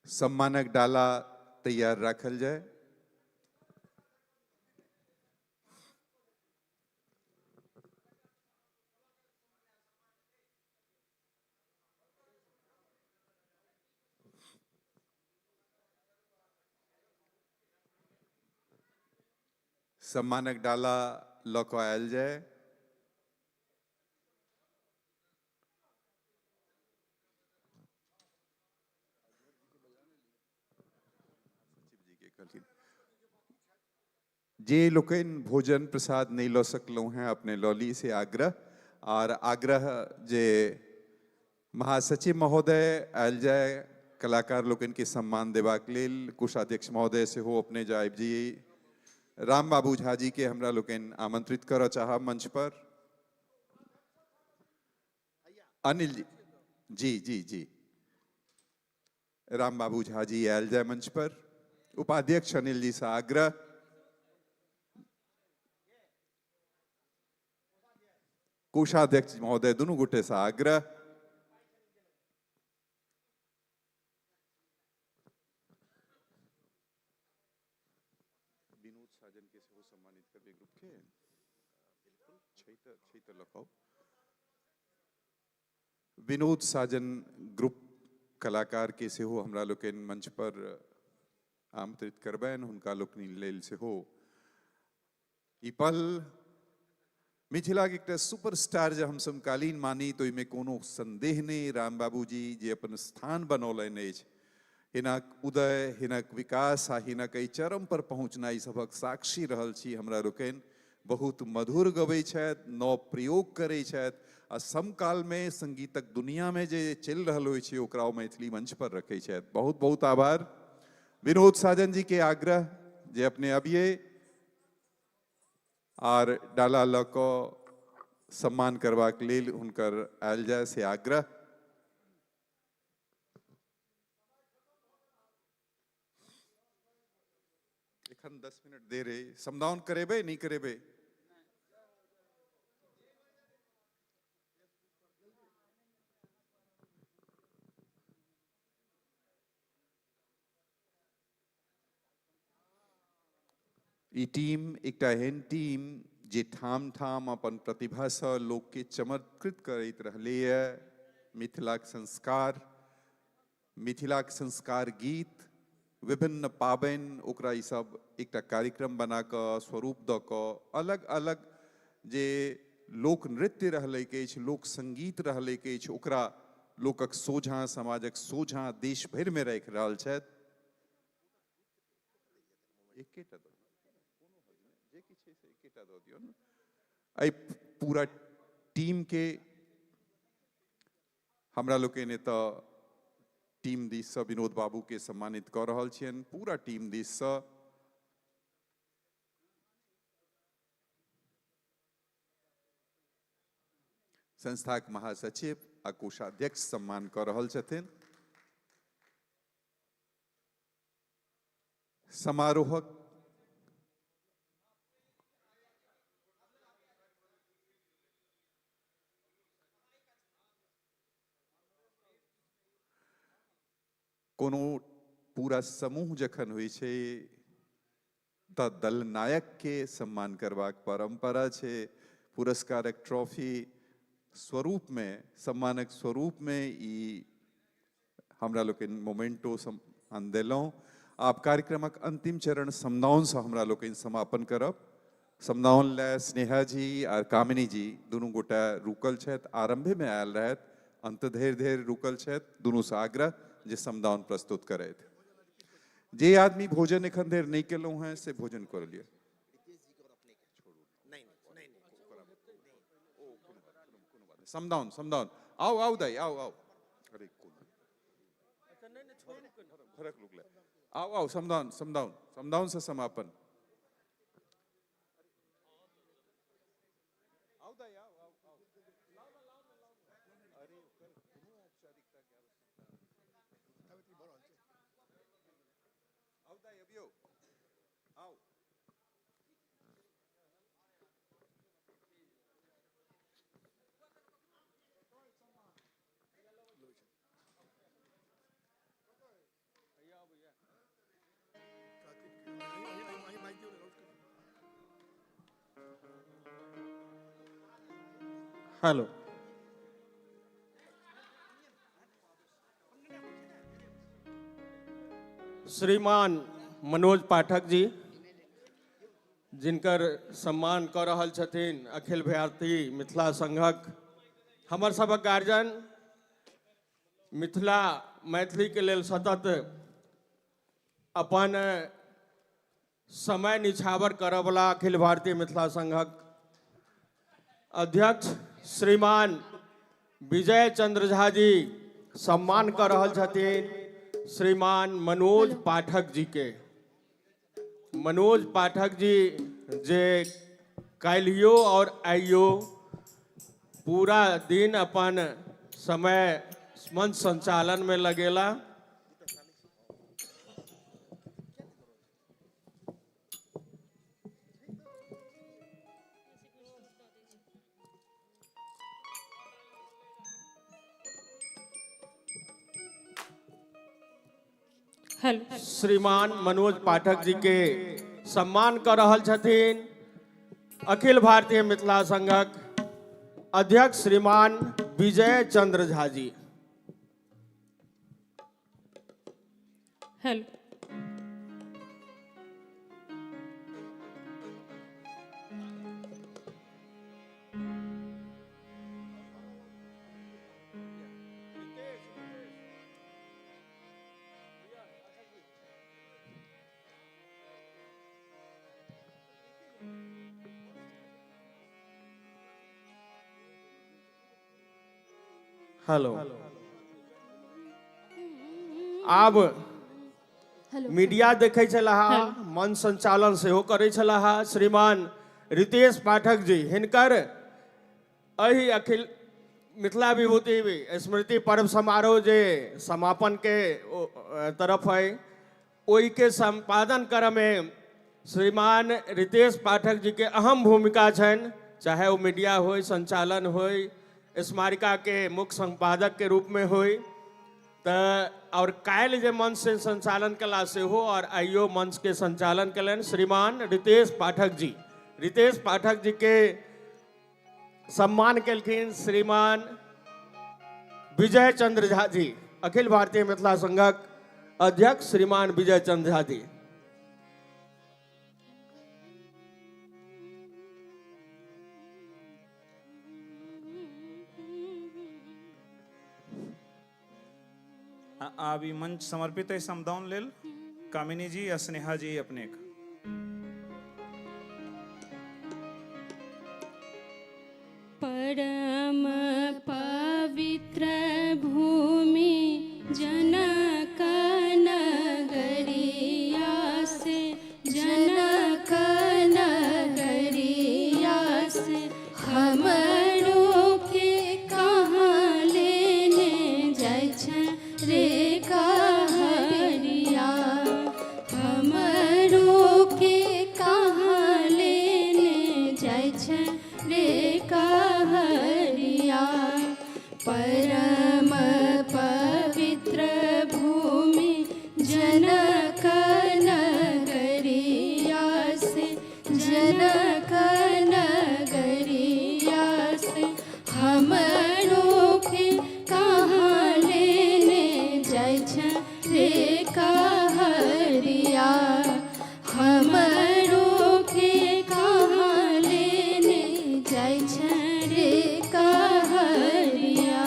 सम्मानक डाला तैयार राखल जाय। सम्मानक डाला लऽ कऽ आयल जाय। जे लोकनि भोजन प्रसाद नहि लऽ सकलहुँ हैं, अपने लऽ ली से आग्रह। आर आग्रह जे महासचिव महोदय आयल जाय कलाकार लोकनिके सम्मान देबाक लेल। कोषाध्यक्ष महोदय सेहो अपने जायब जी। राम बाबू झा जी के हमरा लोकनि आमंत्रित करऽ चाहब मंच पर। अनिल जी, जी जी जी, राम बाबू झा जी आयल जाय मंच पर। उपाध्यक्ष अनिल जी से आग्रह। कोषाध्यक्ष महोदय दुनू गोटे से आग्रह। विनोद साजन के सेहो सम्मानित करबै ग्रुप के। छै तऽ लऽ कऽ विनोद साजन ग्रुप कलाकार के सेहो हमरा लोकनि मंच पर आमंत्रित करबनि। हुनका लोकनि लेल सेहो ई पल मिथिलाके एकटा सुपरस्टार जे हम समकालीन मानी तऽ ओहिमे कोनो संदेह नहि। राम बाबूजी जे अपन स्थान बनौलनि अछि, हिनक उदय, हिनक विकास आ हिनक एहि चरम पर पहुँचनाइ सभक साक्षी रहल छी हमरा लोकनि। बहुत मधुर गबै छथि, नव प्रयोग करै छथि आ समकालमे संगीतक दुनियामे जे चलि रहल होइ छै ओकरा ओ मैथिली मंच पर रखै छथि। बहुत बहुत आभार। विनोद साजन जी के आग्रह जे अपने अबियै आर डाला लऽ कऽ सम्मान करबाक लेल हुनकर आयल जाय से आग्रह। एखन 10 मिनट देर अइ, समदाउन करेबै नहि करेबै? ई टीम एकटा एहन टीम जे ठाम ठाम अपन प्रतिभासँ लोकके चमत्कृत करैत रहलैए। मिथिलाक संस्कार, मिथिलाक संस्कार गीत, विभिन्न पाबनि, ओकरा ई सब एकटा कार्यक्रम बना कऽ स्वरूप दऽ कऽ अलग अलग जे लोक नृत्य रहलैक अछि, लोक संगीत रहलैक अछि, ओकरा लोकक सोझाँ, समाजक सोझाँ देश भरिमे राखि रहल छथि। एकेटा दऽ जे किछु छै से एकेटा दऽ दियौ ने। एहि पूरा टीमके हमरा लोकनि एतऽ टीम दिससँ विनोद बाबूके सम्मानित कऽ रहल छियनि। पूरा टीम दिससँ संस्थाक महासचिव आ कोषाध्यक्ष सम्मान कऽ रहल छथिन। समारोहक कोनो पूरा समूह जखन होइ छै तऽ दलनायकके सम्मान करबाक परम्परा छै। पुरस्कारक ट्रॉफी स्वरूपमे, सम्मानक स्वरूपमे ई हमरा लोकनि मोमेंटो सम्मान देलहुँ। आब कार्यक्रमक अंतिम चरण समदाउनसँ हमरा लोकनि समापन करब। समदाउन लए स्नेहा जी आर कामिनी जी दुनू गोटा रुकल छथि, आरंभेमे आयल रहथि, अंत धरि धरि रुकल छथि। दुनूसँ आग्रह जे समदाउन प्रस्तुत करथि। जे आदमी भोजन एखन धरि नहि केलहुँ हेँ से भोजन कऽ लिअ। समदाउन समदाउन, आउ आउ दाइ, आउ आउ, अरे घरक लोक लए आउ आउ, समदाउन समदाउन समदाउन से समापन। हेलो, श्रीमान मनोज पाठक जी, जिनकर सम्मान कऽ रहल छथिन अखिल भारतीय मिथिला संघक हमर सबक गार्जियन, मिथिला मैथिली के लेल सतत अपन समय निछावर करऽवला अखिल भारतीय मिथिला संघक अध्यक्ष श्रीमान विजय चंद्र झा जी सम्मान कर रहल छथिन श्रीमान मनोज पाठक जी के। मनोज पाठक जी जे काल्हियो और आइयो पूरा दिन अपन समय मंच संचालन में लगेला। श्रीमान मनोज पाठक जी के सम्मान कर रहल छथिन अखिल भारतीय मिथिला संघक अध्यक्ष श्रीमान विजय चंद्र झा जी। हेलो, हेलो, आब मीडिया देखै छलाह, मंच संचालन सेहो करै छलाह श्रीमान रितेश पाठक जी। हिनकर एहि अखिल मिथिला विभूति स्मृति पर्व समारोह जे समापन के तरफ है ओहिके संपादन करऽ में श्रीमान रितेश पाठक जी के अहम भूमिका छनि, चाहे वो मीडिया होय, संचालन होय, स्मारिका के मुख्य संपादक के रूप में होय। तो और काल्हि जे मंच से संचालन कला सेहो और आइयो मंच के संचालन कलनि श्रीमान रितेश पाठक जी। रितेश पाठक जी के सम्मान केलखिन श्रीमान विजय चंद्र झा जी, अखिल भारतीय मिथिला संघक अध्यक्ष श्रीमान विजय चंद्र झा जी। आब ई मंच समर्पित है समदाउन लेल कामिनी जी आ स्नेहा जी अपने। परम पवित्र भूमि जनक नगरिया से, जनक नगरिया से हमरो के कहाँ लेने जाइ छै रे कहरिया, हमरो के कहाँ लेने जाइ छै रे कहरिया। परम पवित्र भूमि जनक नगरिया से, जनक नगरिया से हमरो के कहाँ लेने जाइ छै रे कहरिया, हमरो के कहाँ लेने जाइ छै रे कहरिया।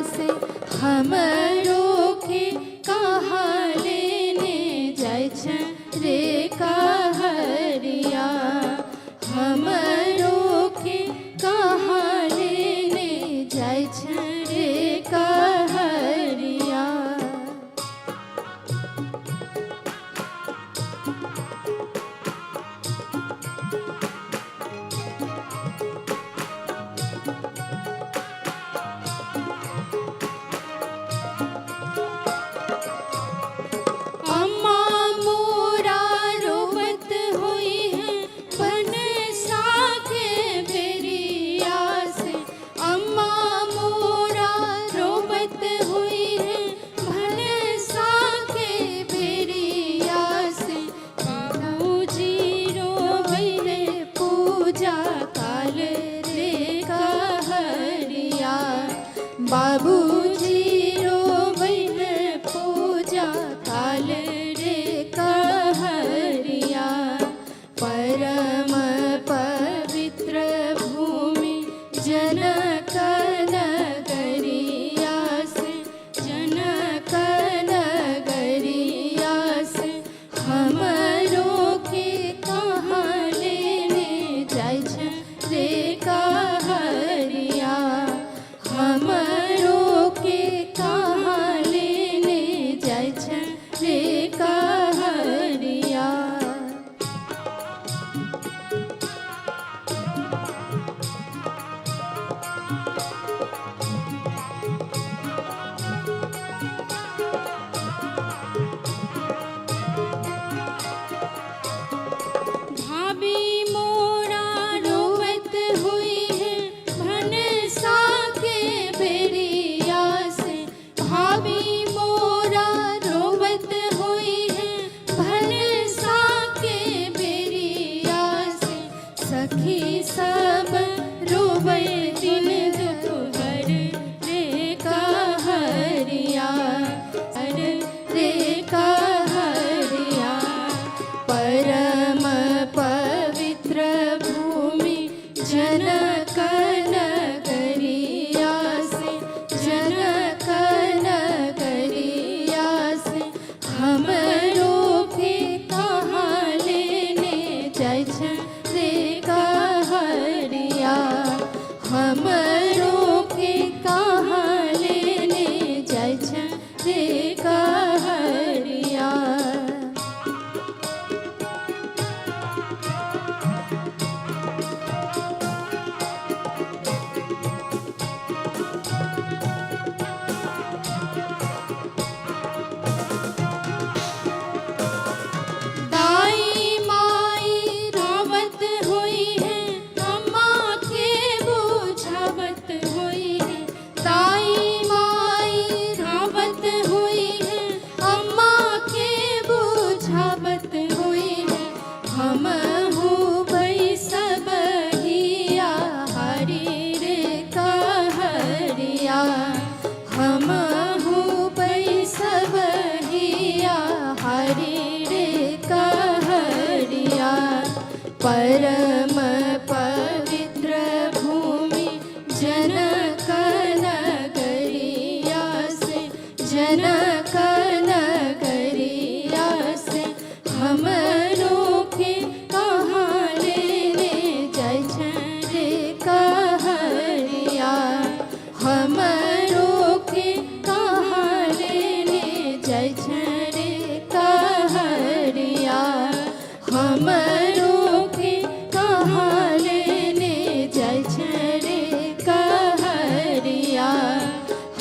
से हमरो के कहाँ लेने जाइ छै रे कहरिया, हमरो के कहाँ लेने जाइ छै रे कहरिया। अम्मा मोरा रोवत हुई है बनसा के बेरिया से, अम्मा मोरा रोवत हुई है बनसा के बेरिया से, बाबूजी रोवे है पूजा काल रे कहरिया, बाबूजी रोवे है पूजा काल रे कहरिया। परम पवित्र भूमि जनक नगरिया से, जनक नगरिया से हमरो के कहाँ लेने जाइ छै रे कहरिया, हमरो के कहाँ लेने जाइ छै रे कहरिया। भाभी मोरा रोवत हुई है भनसा के बेरिया से, भाभी मोरा रोवत हुई है भनसा के बेरिया से, सखी सब रोवे दिन दोपहर रे कहरिया, रे कहरिया। परम पवित्र भूमि जनक नगरिया से, जनक नगरिया से हमरो के कहाँ लेने जाइ छै रे कहरिया, हमरो के कहाँ लेने जाइ छै रे कहरिया। दाई माई रोवत हुई है अम्मा के बुझावत हुई है, दाई माई रोवत हुई है अम्मा के बुझावत हुई है, हम हो सब हिया हरी रे कहरिया, हम हो सब हिया हरी रे कहरिया। परम पवित्र भूमि जनक नगरिया से, जनक नगरिया से हमरो के कहाँ लेने जाइ छै रे कहरिया, हमरो के कहाँ लेने जाइ छै रे कहरिया, हमरो के कहाँ लेने जाइ छै रे कहरिया,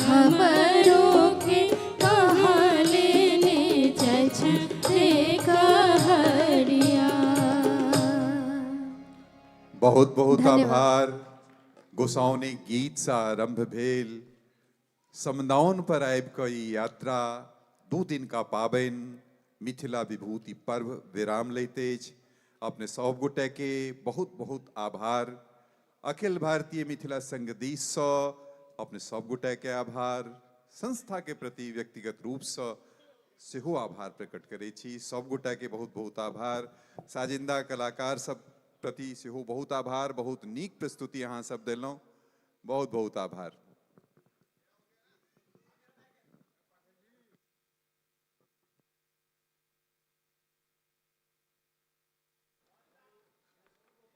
हमरो के कहाँ लेने जाइ छै रे कहरिया। बहुत बहुत धन्यवाद। आभार। गोसाउनी गीत सँ आरंभ भेल, समदाउन पर आबि कऽ ई यात्रा 2 दिन का पाबनि मिथिला विभूति पर्व विराम लैत अछि। अपने सब गोटे के बहुत बहुत आभार। अखिल भारतीय मिथिला संघ दिससँ अपने सब गोटे के आभार, संस्था के प्रति व्यक्तिगत रूपसँ सेहो आभार प्रकट करै छी। सब गोटे के बहुत बहुत आभार। साजिंदा कलाकार सब प्रति सेहो बहुत आभार। बहुत नीक प्रस्तुति अहाँ सब देलहुँ, बहुत बहुत आभार।